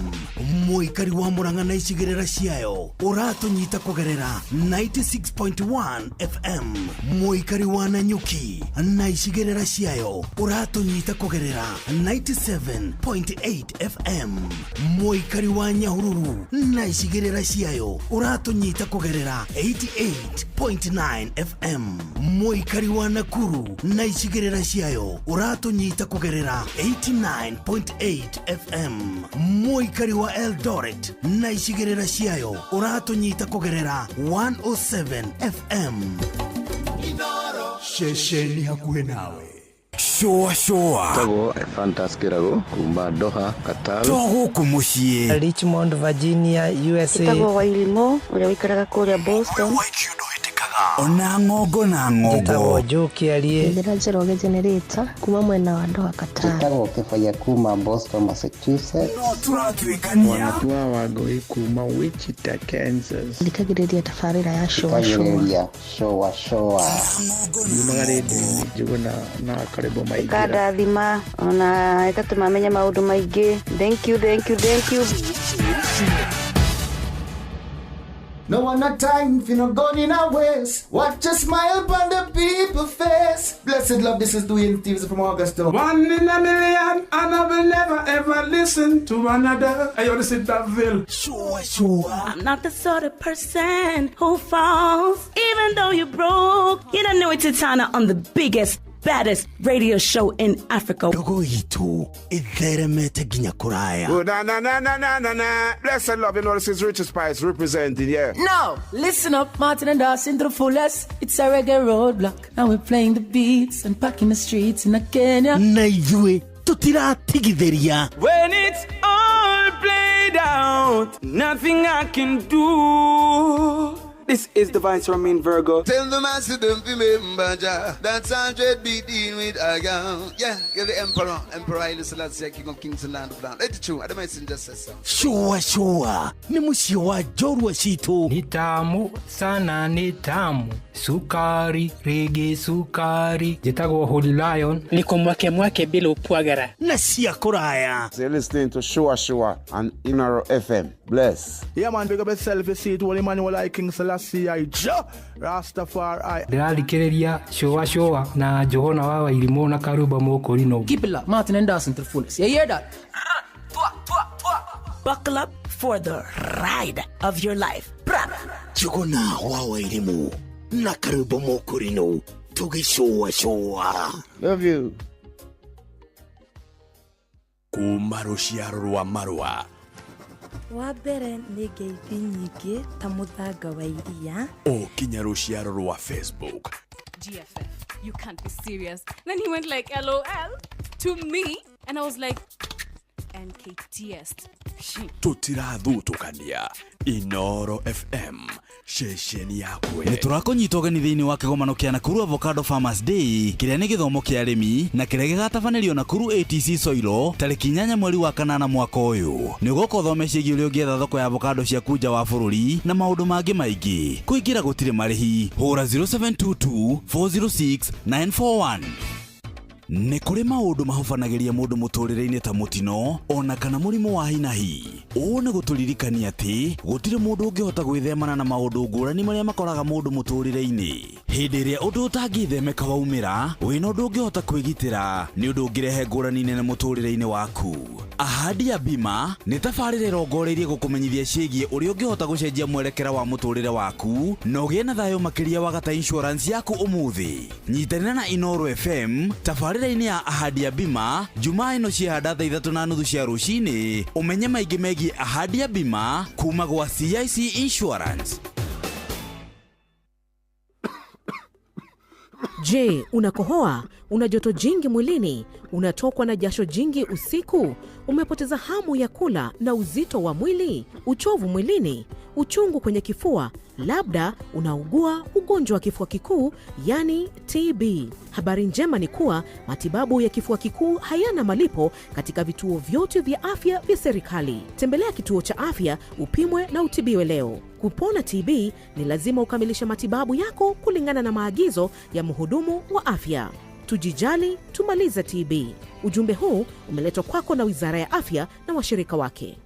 [SPEAKER 5] Mũikari wa Murang'a na icigĩrĩra ciayo ũratũnyita kũgerera 96.1 FM. Mũikari wa Nanyuki na icigĩrĩra ciayo ũratũnyita kũgerera 97.8 FM. Mũikari wa Nyahururu na icigĩrĩra ciayo ũratũnyita kũgerera 88.9 FM. Mũikari wa Nakuru na icigĩrĩra ciayo ũratũnyita kũgerera 89.8 FM. Mũikari wa Eldoret na icigĩrĩra ciayo ũratũnyita kũgerera 107 FM. Ceceni hakuhĩ nawe. Shua Shua
[SPEAKER 6] Tagwo Fantas Kĩrago kuma Doha, Qatar.
[SPEAKER 5] To gũkũ mũciĩ
[SPEAKER 7] Richmond, Virginia, USA.
[SPEAKER 8] Ĩtagwo Wairimo ũrĩa ũikaraga kũrĩa Boston.
[SPEAKER 5] Ona ng'ongo na ng'ongo.
[SPEAKER 7] Njĩtagwo Joe Kĩarie.
[SPEAKER 9] Njĩra Njoroge Generator kuma mwena wa Doha Qatar.
[SPEAKER 10] Njĩtagwo Kĩbaya kuma Boston, Massachusetts.
[SPEAKER 5] No tũratuĩkania.
[SPEAKER 11] Wanatua Wangũi kuma Wichita, Kansas.
[SPEAKER 9] Thikagĩrĩria tabarĩra ya Shoa Shoa.
[SPEAKER 10] Thikagĩrĩria Shoa Shoa.
[SPEAKER 11] Nyumaga rĩndiũ-inĩ Njũgũna na Karĩbo Maingĩra.
[SPEAKER 8] Ĩkandathima ona ĩgatũma menye maũndũ maingĩ. Thank you, thank you, thank you.
[SPEAKER 22] No one no time for no gun in our waist. Watch a smile upon the people face. Blessed love, this is Dwayne Stevens from Augusta.
[SPEAKER 23] One in a million, and I will never ever listen to another. Hey, yo, this is Daville.
[SPEAKER 5] Sure, sure.
[SPEAKER 13] I'm not the sort of person who falls, even though you're broke. You don't know it's Titana on the biggest, baddest radio show in Africa.
[SPEAKER 5] Ndogo itũ ĩtheremete nginya kũraya.
[SPEAKER 18] Oh, na na na na na na na. Blessed love, you know this is Richard Spice representing, yeah.
[SPEAKER 24] Now, listen up, Martin and Dawson to the fullest. It's a reggae roadblock. Now we're playing the beats and packing the streets in Kenya.
[SPEAKER 5] Na ithuĩ tũtiratigithĩria.
[SPEAKER 23] When it's all played out, nothing I can do. This is the Vice Romain Virgo.
[SPEAKER 25] Tell the master don't remember Jah. That's 100 beat in with a gun. Yeah, you're the emperor. Emperor Haile Selassie, King of Kings and Land of Land. Let it true. I don't messenger says so.
[SPEAKER 5] Sure, sure. Nĩ mũciĩ wa njorua citũ.
[SPEAKER 26] Ni tamu sana, ni tamu. Sukari, rege sukari. Njĩtagwo Holy Lion.
[SPEAKER 27] Niko mwake mwake bila upwagara.
[SPEAKER 5] Na cia kũraya.
[SPEAKER 18] So you're listening to Shua Shua on Inaro FM. Bless.
[SPEAKER 28] Yeah, man, big up yourself. You see it, Holy Emmanuel I, King Selassie I, Jah Rastafari.
[SPEAKER 26] Ndĩrathikĩrĩria Shua Shua na Johana wa Wairimũ na Karuba Mũkũrinũ.
[SPEAKER 24] Keep it locked, Martin and Dawson to the fullest. You hear that?
[SPEAKER 13] Buckle up for the ride of your life. Bra.
[SPEAKER 5] Njũgũna wa Wairimũ na Karuba Mũkũrinũ tũgĩcũa cũa.
[SPEAKER 18] Love you.
[SPEAKER 12] Kuma rũciaro rwa marũa
[SPEAKER 13] Wa mbere nĩ ngeithi nyingĩ ta mũthanga wa iria.
[SPEAKER 12] O kinya rũciaro rwa Facebook.
[SPEAKER 14] GFF, you can't be serious. Then he went like LOL to me, and I was like, NKTS.
[SPEAKER 12] Tũtirathutũkania. Inoro FM, ceceni yakwe.
[SPEAKER 29] Nĩ tũrakũnyita ũgeni thĩinĩ wa kĩgomano kĩa Nakuru Avocado Farmers Day, kĩrĩa nĩ gĩthomo kĩa arĩmi na kĩrĩa gĩgatabanĩrio Nakuru ATC Soilo tarĩki 8 mweri wa 8 mwaka ũyũ. Nĩ ũgũka ũthome ciĩgiĩ ũrĩa ũngĩetha thoko ya avocado ciaku nja wa bũrũri na maũndũ mangĩ maingĩ. Kũingĩra gũtirĩ marĩhi. Hũra 0722 406 941. Nĩ kũrĩ maũndũ mahubanagĩria mũndũ mũtũrĩre-inĩ ta mũtino ona kana mũrimũ wa hinahi. Ũũ nĩ gũtũririkania atĩ gũtirĩ mũndũ ũngĩhota gwĩthemana na maũndũ ngũrani marĩa makoraga mũndũ mũtũrĩre-inĩ. Hĩndĩ ĩrĩa ũndũ ũtangĩthemeka waumĩra, wĩna ũndũ ũngĩhota kwĩgitĩra, nĩ ũndũ ũngĩrehe ngũrani nene mũtũrĩre-inĩ waku. Ahadi ya Bima nĩ tabarĩra ĩrongoreirie gũkũmenyithia ciĩgiĩ ũrĩa ũngĩhota gũcenjia mwerekera wa mũtũrĩre waku na ũgĩe na thayũ makĩria wagata insurance yaku ũmũthĩ. Nyitanĩra na Inoro FM tabarĩra-inĩ ya Ahadi ya Bima Jumaa ĩno ciĩhanda thaa 3:30 cia rũcinĩ, ũmenye maingĩ megiĩ Ahadi ya Bima kuma gwa CIC Insurance.
[SPEAKER 30] Je, unakohoa? Una joto jingi mwilini? Unatokwa na jasho jingi usiku? Umepoteza hamu ya kula na uzito wa mwili? Uchovu mwilini? Uchungu kwenye kifua? Labda unaugua ugonjwa wa kifua kikuu, yani TB. Habari njema ni kuwa matibabu ya kifua kikuu hayana malipo katika vituo vyote vya afya vya serikali. Tembelea kituo cha afya upimwe na utibiwe leo. Kupona TB ni lazima ukamilishe matibabu yako kulingana na maagizo ya mhudumu wa afya. Tujijali, tumalize TB. Ujumbe huu umeletwa kwako na Wizara ya Afya na washirika wake.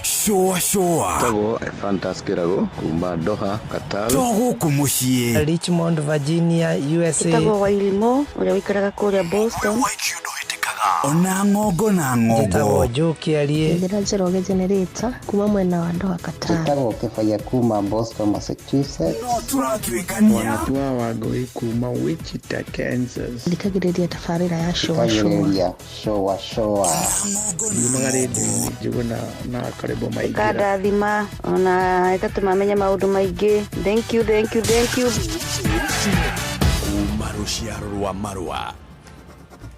[SPEAKER 5] Shua shua.
[SPEAKER 6] Tagwo Fantas Kirago kuma Doha, Qatar.
[SPEAKER 5] To gũkũ mũciĩ.
[SPEAKER 7] Richmond, Virginia, USA.
[SPEAKER 8] Njĩtagwo Wairimũ ũrĩa ũikaraga kũrĩa Boston.
[SPEAKER 5] Ona ng'ongo na ng'ongo.
[SPEAKER 7] Njĩtagwo Joe Kĩarie.
[SPEAKER 9] Njĩra Njoroge Generator kuma mwena wa Doha Qatar.
[SPEAKER 10] Njĩtagwo Kĩbaya kuma Boston, Massachusetts.
[SPEAKER 5] No tũratuĩkania.
[SPEAKER 11] Wanatua Wangũi kuma Wichita, Kansas.
[SPEAKER 9] Thikagĩrĩria tabarĩra ya Shoa Shoa.
[SPEAKER 10] Thikagĩrĩria Shoa Shoa.
[SPEAKER 11] Nyumaga rĩndiũ-inĩ Njũgũna na Karĩbo Maingĩra.
[SPEAKER 8] Ĩkandathima ona ĩgatũma menye maũndũ maingĩ. Thank you, thank you, thank you.
[SPEAKER 12] Kuma rũciaro rwa marũa.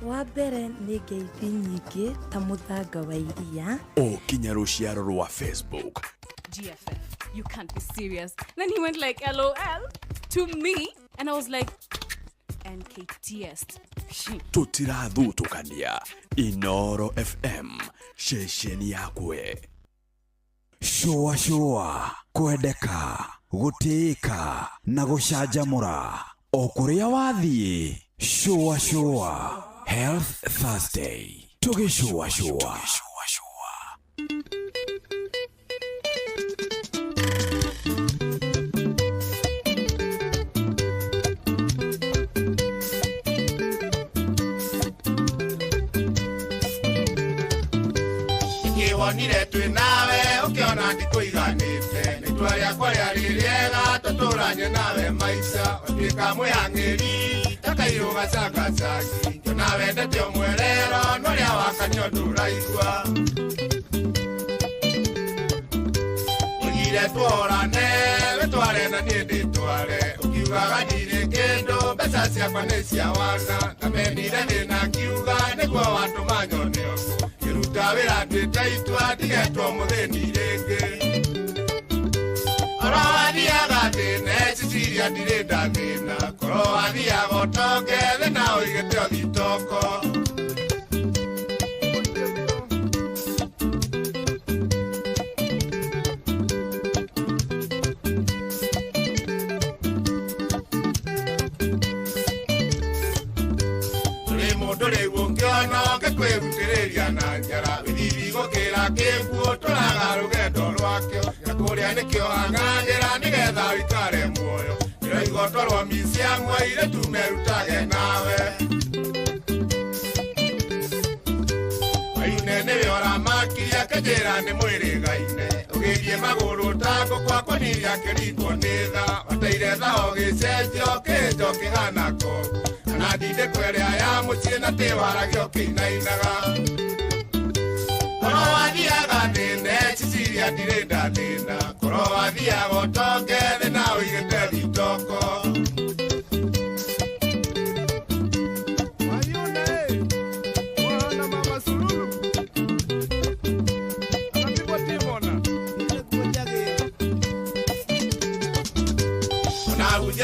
[SPEAKER 13] Wa mbere nĩ ngeithi nyingĩ ta mũthanga wa iria.
[SPEAKER 12] O kinya rũciaro rwa Facebook.
[SPEAKER 14] GFF, you can't be serious. Then he went like, LOL to me. And I was like, NKTS.
[SPEAKER 1] Tũtirathutũkania. Inoro FM, ceceni yakwe.
[SPEAKER 29] Shũa shũa, kwendeka, gũtĩĩka na gũcanjamũra o kũrĩa wathiĩ. Shũa shũa, Health Thursday, tũgĩcũa shũa.
[SPEAKER 2] Wonire twĩ nawe ũkĩona ndikũiganĩte nĩ itua rĩakwa rĩarĩ rĩega tũtũranie nawe maica watuĩka mwĩhang'ĩri ta kairũ gacangacagi ngĩona wendete ũmwerero no ũrĩa wakanio ndũraigua ũgire tuorane wĩtware na niĩ ndĩtware ũkiugaga ndirĩ kĩndũ mbeca ciakwa nĩ cia wana ngamenire thĩna ngiuga nĩguo watũma nyone ũguo ngĩruta wĩra ndĩte itua ndigetwo mũthĩni rĩngĩ korwo wathiaga thĩna Cecilia ndirĩ ndathĩna korwo wathiaga ũtonge thĩna ũigĩte ũthitoko. Mũndũ rĩu ũngĩona ũngĩkwĩrutĩrĩria na njara wĩthithi gũkĩra kĩguũ tũraga rũgendo rwakĩo na kũrĩa nĩkĩo ang'ang'ĩra nĩgetha ũikare muoyo ndĩroigua twarwo miciamwe airĩtu merutage nawe Waine nĩwe ũramakirie akĩnjĩra nĩ mwĩrĩgaine ũgĩthiĩ magũrũ ta ngũkũ akonirie akĩringwo nĩ tha wateire tha ũgĩcenjio kĩnjo kĩhana koguo na ndindĩko ĩrĩa ya mũciĩ na tĩwaragio kĩinainaga korwo wathiaga thĩna Cecilia ndirĩ ndathĩna korwo wathiaga ũtonge thĩna ũigĩte thitoko.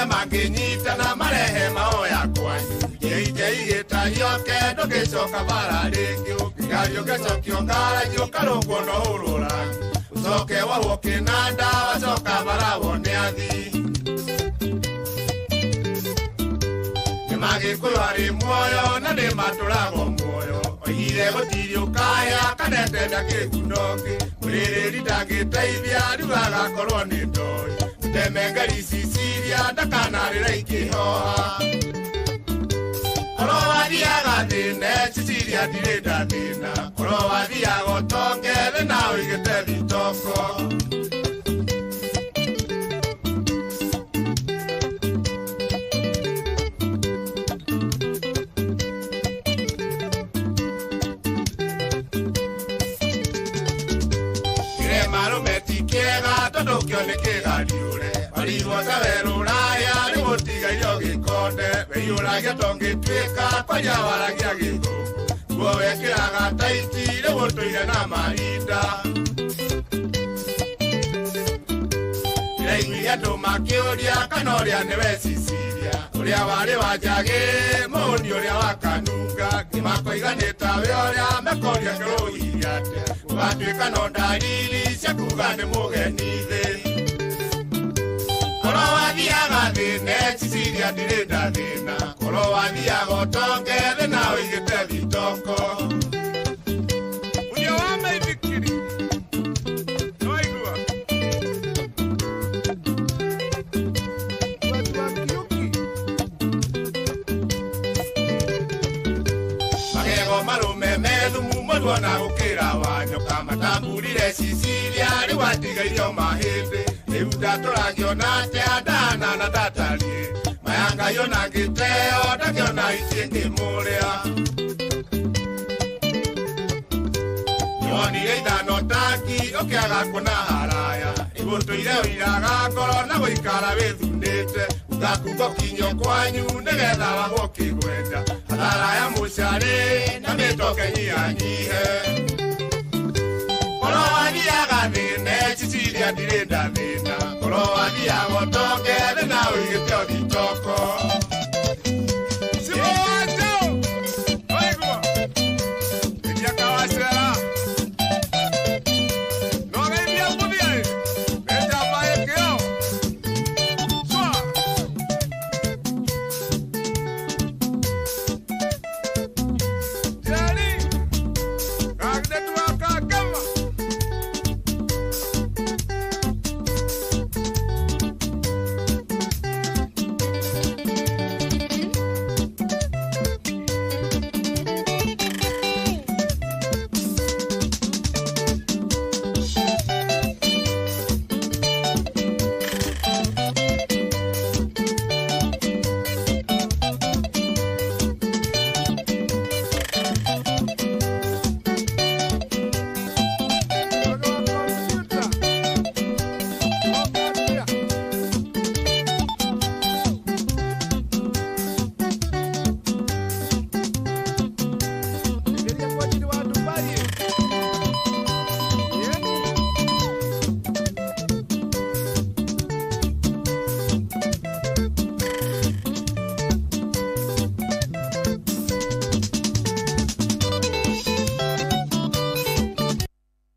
[SPEAKER 2] Ona mangĩnyitana marehe maoya kwanyu jeijei gĩtahioke ndũgĩcoka bara rĩngĩ ũngĩgario ũgĩcokio ngaraji ũkarũngwo no ũrũrangi ũcoke wohwo kĩnanda wacoka bara wone athii nĩ magĩkũyũ arĩ muoyo na nĩ matũragwo muoyo oigire gũtirĩ ũkaya kanetenda kĩgunokĩ mũrĩrĩri ndangĩteithia rĩu agakorwo nĩ ndoi temengeri Cecilia ndakanarĩra ikĩhoha korwo wathiaga thĩna Cecilia ndirĩ ndathĩna korwo wathiaga ũtonge thĩna ũigĩte thitoko. Kĩrema rũme ti kĩega tondũ kĩo nĩ kĩgariũre warirwo ta werũ ũraya rĩu ũtigairio gĩkonde wĩiyũragia tongĩtuĩka kwaria waragia gĩthũngũ nguo wekĩraga taiti rĩu ũtũire na marinda ndĩraiguire andũ makĩũria kana ũrĩa nĩwe Cecilia ũrĩa warĩ wa njagĩ mũhũni ũrĩa wa kanunga ngĩmakoiga nĩ tawe ũrĩa mekoria kĩrũhirie atĩa ũgatuĩka no ndariri cia kuga nĩ mũgeni thĩ korwo wathiaga thĩna Cecilia ndirĩ ndathĩna korwo wathiaga ũtonge thĩna ũigĩte thitoko.
[SPEAKER 23] Ũrĩa wa maithikiri nĩwaigua watu wa Kiuki
[SPEAKER 2] magego marũme me thumu mũndũ ona gũkĩra wa nyoka matamburire Cecilia rĩu atigairio mahĩndĩ rĩu ndatũragiona atĩa ndahana na ndatariĩ maya Ngai ona ngĩteo ndakĩona ici ngĩmũrĩa nĩwonire ithano taki ũkĩaga kuona haraya igũtũire ũiraga ngoro na gũikara wĩthunĩte ũgakungo kinyo kwanyu nĩgetha wagwo kĩgwenda hathara ya mũcarĩ na mĩtoke nyihanyihe korwo wathiaga ndathĩne Cecilia ndirĩ ndathĩna korwo wathiaga ũtonge na ũigĩte ũthitoko.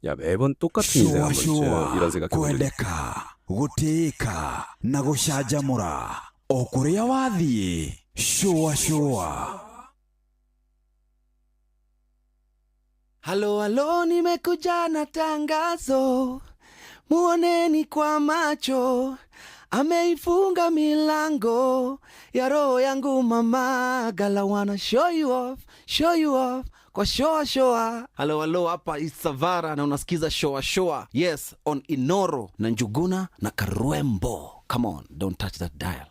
[SPEAKER 3] 야, 매번 똑같은 인생 한 번쯤 이런 생각
[SPEAKER 1] kwendeka gutĩĩka na gũcanjamũra o kũrĩa wathiĩ shũa shũa.
[SPEAKER 23] Halo halo, nimekuja na tangazo, muoneni kwa macho, ameifunga milango ya roho yangu mama. Gala wanna show you off, show you off kwa shoa shoa.
[SPEAKER 5] Halo halo, hapa Isavara na unasikiza shoa shoa. Yes, on Inoro na Njuguna na Karwembo. Come on, don't touch that dial.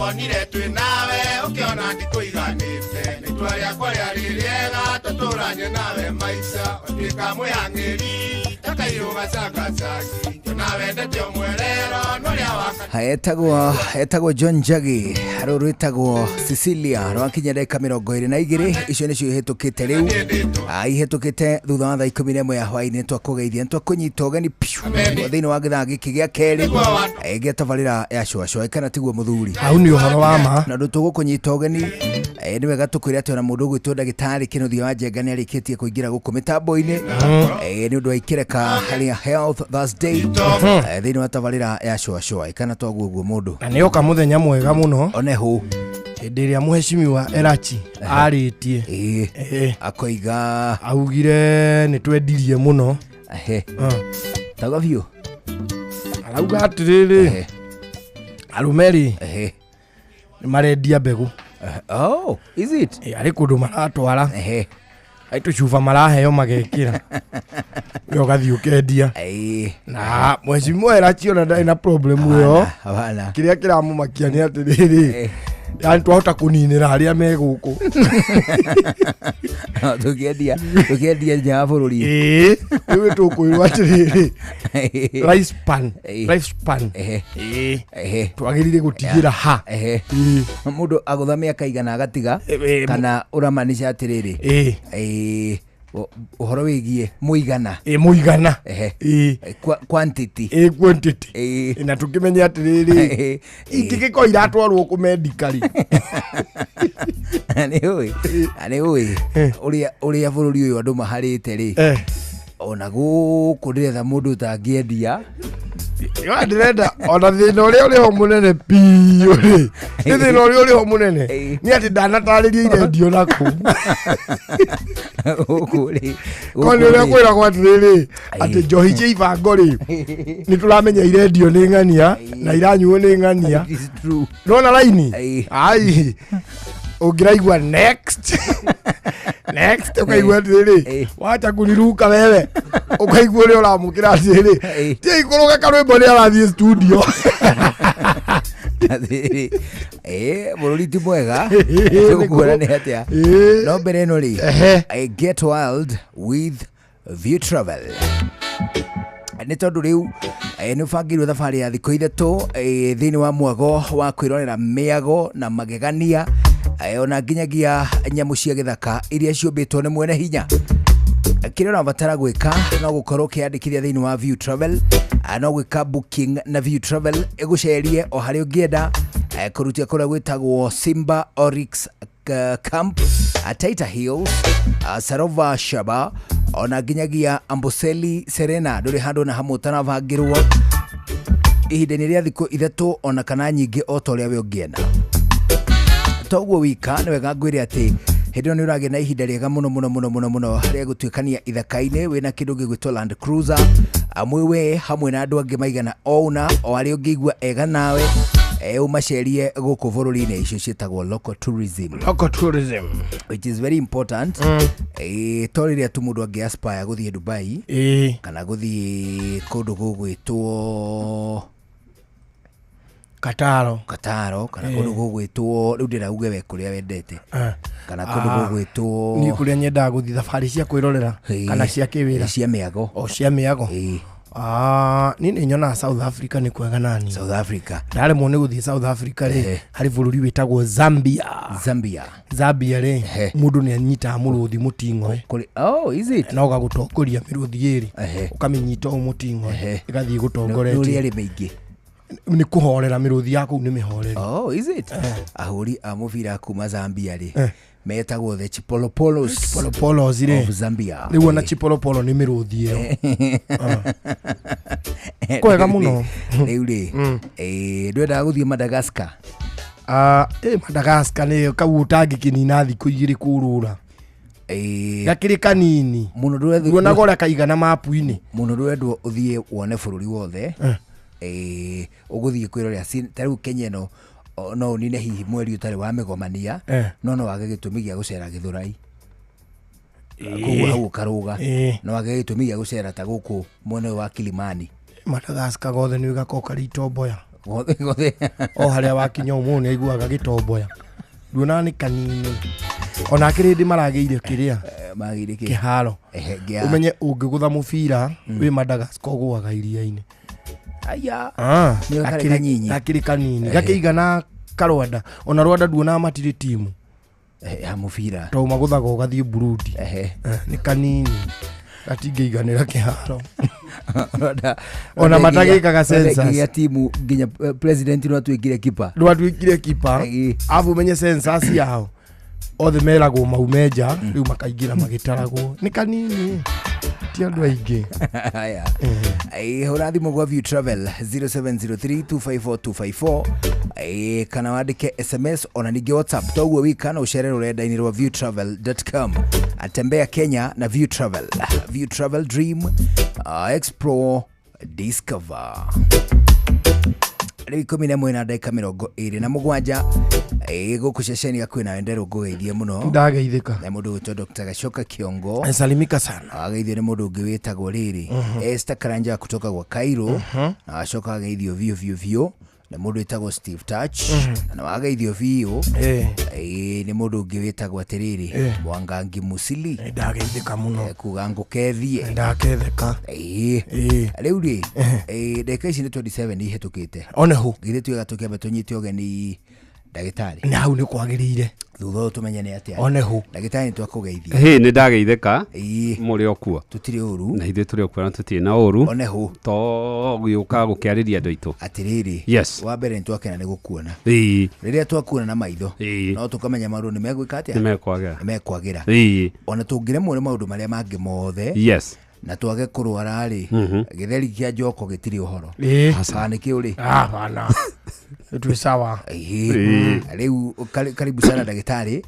[SPEAKER 2] Wonire twĩ nawe ũkĩona ndikũiganĩte nĩ itua rĩakwa rĩarĩ rĩega tũtũranie nawe maica watuĩka mwĩhang'ĩri ta kairũ gacangacagi ngĩona wendete ũmwerero norĩa waka.
[SPEAKER 4] Etagwo John Njagi, rũrũ rwĩtagwo Cecilia, rwakinya ndagĩka 22 icio nĩcio ihĩtũkĩte rĩu, ihĩtũkĩte thutha wa thaa 11 ya hwaĩ-inĩ. Twakũgeithia, twakũnyita ũgeni piũ thĩinĩ wa gĩthaa gĩkĩ gĩa kerĩ gĩa tabarĩra ya Shũa Shũa, kana tiguo mũthuri?
[SPEAKER 15] Hau nĩ ũhoro wa ma.
[SPEAKER 4] Na ũndũ tũgũkũnyita ũgeni nĩ wega tũkwĩre atĩ ona mũndũ ũgwĩtwo ndagĩtarĩ Kĩnuthia wa Njenga nĩ arĩkĩtie kũingĩra gũkũ mĩtambo-inĩ nĩ ũndũ wa ikĩreka harĩa Health Thursday thĩinĩ wa tabarĩra ya Shũa Shũa, kana twaguo guo mũndũ.
[SPEAKER 15] Na nĩ oka mũthenya mwega mũno
[SPEAKER 4] one hũ
[SPEAKER 15] hĩndĩ ĩrĩa mũheshimiwa Erachi arĩtie
[SPEAKER 4] akoiga
[SPEAKER 15] augire nĩ twendirie mũno.
[SPEAKER 4] Tauga biũ
[SPEAKER 15] arauga atĩrĩrĩ arũme rĩ nĩ marendia mbegũ.
[SPEAKER 4] Oh, is it?
[SPEAKER 15] Arĩ kũndũ maratwara ai tũcuba maraheo magekĩra we ũgathiĩ ũkendia. Na mheshimiwa Erachi ona ndarĩ na problem ĩyo. Kĩrĩa kĩramũmakia nĩ atĩrĩrĩ yani twahota kũninĩra arĩa me gũkũ
[SPEAKER 4] tũkĩendia nja wa bũrũri.
[SPEAKER 15] Rĩu tũkwĩrwo atĩrĩrĩ lifespan twagĩrĩire gũtigĩra ha
[SPEAKER 4] mũndũ agũtha mĩaka igana agatiga, kana ũramanisha atĩrĩrĩ ũhoro wĩgiĩ mũigana
[SPEAKER 15] mũigana
[SPEAKER 4] quantity
[SPEAKER 15] quantity na tũkĩmenye atĩrĩrĩ ingĩgĩkorwo iratwarwo kũmendikari
[SPEAKER 4] nĩ ũĩ ũrĩa bũrũri ũyũ andũ maharĩte rĩ ona gũkũ ndĩretha mũndũ ũtangĩendia.
[SPEAKER 15] Ndĩrenda ona thĩna ũrĩa ũrĩ ho mũnene biũ rĩ nĩ thĩna ũrĩa ũrĩ ho mũnene nĩ atĩ ndanatarĩria irendio nakũu
[SPEAKER 4] gũkũ rĩ
[SPEAKER 15] ko nĩ ũrĩa kwĩragwo atĩrĩrĩ atĩ njohi cia ibango rĩ nĩ tũramenya irendio nĩ ng'ania na iranyuo nĩ ng'ania nona raini ai ũngĩraigua next next ukaigua atiriri wacha kuniruka wewe ukaigua uria uramukira atiriri ti ikũrũke karwĩmbo nĩ arathiĩ studio.
[SPEAKER 4] Bũrũri ti mwega tũkuona nĩ atĩa no mbere ĩno rĩ, I get wild with View Travel. Nĩ tondũ rĩu nĩ ũbangĩirwo thabarĩ ya thikũ 3 thĩinĩ wa mwago wa kwĩrorera mĩago na magegania, ona nginyagia nyamũ cia gĩthaka iria ciũmbĩtwo nĩ mwene hinya. Kĩrĩa ũrabatara gwĩka no gũkorwo ũkĩyandĩkithia thĩinĩ wa View Travel, no gwĩka booking na View Travel ĩgũcerie o harĩa ũngĩenda, kũrutia kũrĩa gwĩtagwo Simba Oryx Camp, Taita Hills, Sarova Shaba, ona nginyagia Amboseli Serena. Ndũrĩ handũ na hamwe ũtarabangĩrwo ihinda-inĩ rĩa thikũ 3 ona kana nyingĩ o ta ũrĩa we ũngĩenda. Toguo wika nĩ wega ngwĩre atĩ hĩndĩ ĩyo nĩ ũragĩa na ihinda rĩega mũno mũno mũno mũno mũno rĩa gũtuĩkania ithaka-inĩ wĩna kĩndũ gĩgwĩtwo Land Cruiser, amwe we hamwe na andũ angĩ maigana o ũna o arĩa ũngĩigua ega nawe, ũmacerie gũkũ bũrũri-inĩ. Icio ciĩtagwo local tourism.
[SPEAKER 15] Local tourism,
[SPEAKER 4] which is very important. To rĩrĩa tu mũndũ angĩ aspire gũthiĩ Dubai kana gũthiĩ kũndũ gũgwĩtwo
[SPEAKER 15] Kataro,
[SPEAKER 4] Kataro, kana kũndũ gũgwĩtwo rĩu ndĩrauge we kũrĩa wendete, kana kũndũ gũgwĩtwo
[SPEAKER 15] niĩ kũrĩa nyendaga gũthiĩ thabarĩ cia kwĩrorera kana cia kĩwĩra,
[SPEAKER 4] cia mĩago,
[SPEAKER 15] o cia mĩago. Niĩ nĩ nyonaga South Africa nĩ kwega nani.
[SPEAKER 4] South Africa
[SPEAKER 15] ndaremwo nĩ gũthiĩ South Africa rĩ, harĩ bũrũri wĩtagwo Zambia.
[SPEAKER 4] Zambia,
[SPEAKER 15] Zambia rĩ, mũndũ nĩ anyitaga mũrũthi mũting'oe.
[SPEAKER 4] Oh, is it?
[SPEAKER 15] Na ũgagũtongoria mĩrũthi ĩrĩ, ũkamĩnyita ũũ mũting'oe, ĩgathiĩ gũtongoretie.
[SPEAKER 4] Nĩ ũrĩa mĩingĩ
[SPEAKER 15] nĩ kũhorera mĩrũthi ya kũu nĩ mĩhoreri.
[SPEAKER 4] Oh, is it? Ahũri a mũbira kuma Zambia rĩ metagwo the Chipolopolos.
[SPEAKER 15] Chipolopolos rĩ
[SPEAKER 4] of Zambia.
[SPEAKER 15] Rĩu ona Chipolopolo nĩ mĩrũthi ĩyo. Kwega mũno.
[SPEAKER 4] Rĩu rĩ, ndwendaga gũthiĩ Madagascar?
[SPEAKER 15] Madagascar nĩ kau ũtangĩkĩnina thikũ 2 kũrũra. Gakĩrĩ kanini
[SPEAKER 4] mũno,
[SPEAKER 15] nduonaga ũrĩa kaigana mapu-inĩ
[SPEAKER 4] mũno. Ndũrendwo ũthiĩ wone bũrũri wothe, ũgũthiĩ kwĩrorera ta rĩu Kenya ĩno no ũnine hihi mweri ũtarĩ wa mĩgomania, no wage gĩtũmi gĩa gũcera Gĩthũrai, koguo hau ũkarũga, no wage gĩtũmi gĩa gũcera ta gũkũ mwena ũyũ wa Kilimani.
[SPEAKER 15] Madagascar gothe nĩ gakoka rĩtomboya
[SPEAKER 4] gothe,
[SPEAKER 15] o harĩa wakinya ũmũthĩ nĩ aiguaga gĩtomboya, nduonaga nĩ kanini. Ona kĩrĩ hĩndĩ maragĩire kĩrĩa
[SPEAKER 4] magĩire
[SPEAKER 15] kĩharo, ũmenye ũngĩgũtha mũbira wĩ Madagascar ũgũaga iria-inĩ.
[SPEAKER 4] Aya,
[SPEAKER 15] gakĩrĩ kanini gakĩigana Karwanda. Ona Rwanda nduonaga matirĩ timu
[SPEAKER 4] ya mũbira
[SPEAKER 15] tondũ magũthaga ũgathiĩ Burundi. Nĩ kanini gatingĩiganĩra kĩharo. Ona matagĩkaga census
[SPEAKER 4] ya timu nginya president no atuĩkire kipa,
[SPEAKER 15] no atuĩkire kipa. Abu menye census yao othe meragwo maume nja, rĩu makaingĩra magĩtaragwo. Nĩ kanini, ti andũ aingĩ.
[SPEAKER 4] Haya, hũra thimũ gwa View Travel 0703 254 254, kana wandĩke SMS ona ningĩ WhatsApp. Toguo wika no ũcere rũrenda-inĩ rwa viewtravel.com. Atembea Kenya na View Travel. View Travel, dream, explore, discover. Rĩu 11:27 gũkũ ceceni ya kwĩna Wendero ngũgeithie mũno.
[SPEAKER 15] Ndageithĩka.
[SPEAKER 4] Na mũndũ gwĩtwo Dr. Gachoka Kiongo.
[SPEAKER 15] Salimika sana.
[SPEAKER 4] Ageithio nĩ mũndũ ũngĩ wĩtagwo rĩrĩ Esther Karanja kutoka gwa Cairo, na acoka ageithio biũ biũ biũ na mũndũ wĩtagwo Steve Touch, na wageithio biũ nĩ mũndũ ũngĩ wĩtagwo atĩrĩrĩ Mwangangi Musili.
[SPEAKER 15] Ndageithĩka mũno.
[SPEAKER 4] Kuga ngũkethie.
[SPEAKER 15] Ndaketheka.
[SPEAKER 4] Rĩu rĩ, ndagĩka ici nĩ 27 ihĩtũkĩte.
[SPEAKER 15] Oneho.
[SPEAKER 4] Githĩ tuiga tũkĩambe tũnyite ũgeni ndagĩtarĩ.
[SPEAKER 15] Na hau nĩ kwagĩrĩire.
[SPEAKER 4] Thutha ũyũ tũmenye nĩ atĩa.
[SPEAKER 15] Oneho.
[SPEAKER 4] Ndagĩtarĩ nĩ twakũgeithia.
[SPEAKER 3] Hĩ, nĩ ndageithĩka. Mũrĩ o kuo.
[SPEAKER 4] Tũtirĩ ũru.
[SPEAKER 3] Na ithuĩ tũrĩ o kuo na tũtirĩ na ũru.
[SPEAKER 4] Oneho.
[SPEAKER 3] To gũka gũkĩarĩria andũ aitũ.
[SPEAKER 4] Atĩrĩrĩ.
[SPEAKER 3] Yes.
[SPEAKER 4] Wa mbere nĩ twakena nĩ gũkuona. Rĩrĩa twakuona na maitho, no tũkamenya maũndũ nĩ megwĩka atĩa?
[SPEAKER 3] Nĩ mekwagĩra.
[SPEAKER 4] Nĩ mekwagĩra. Ona tũngĩremwo nĩ maũndũ marĩa mangĩ mothe.
[SPEAKER 3] Yes.
[SPEAKER 4] Na twage kũrwara rĩ, gĩtheri kĩa njoko gĩtirĩ ũhoro. Kana nĩ kĩũ rĩ?
[SPEAKER 15] Hapana. Twĩ sawa.
[SPEAKER 4] Rĩu karibu sana ndagĩtarĩ.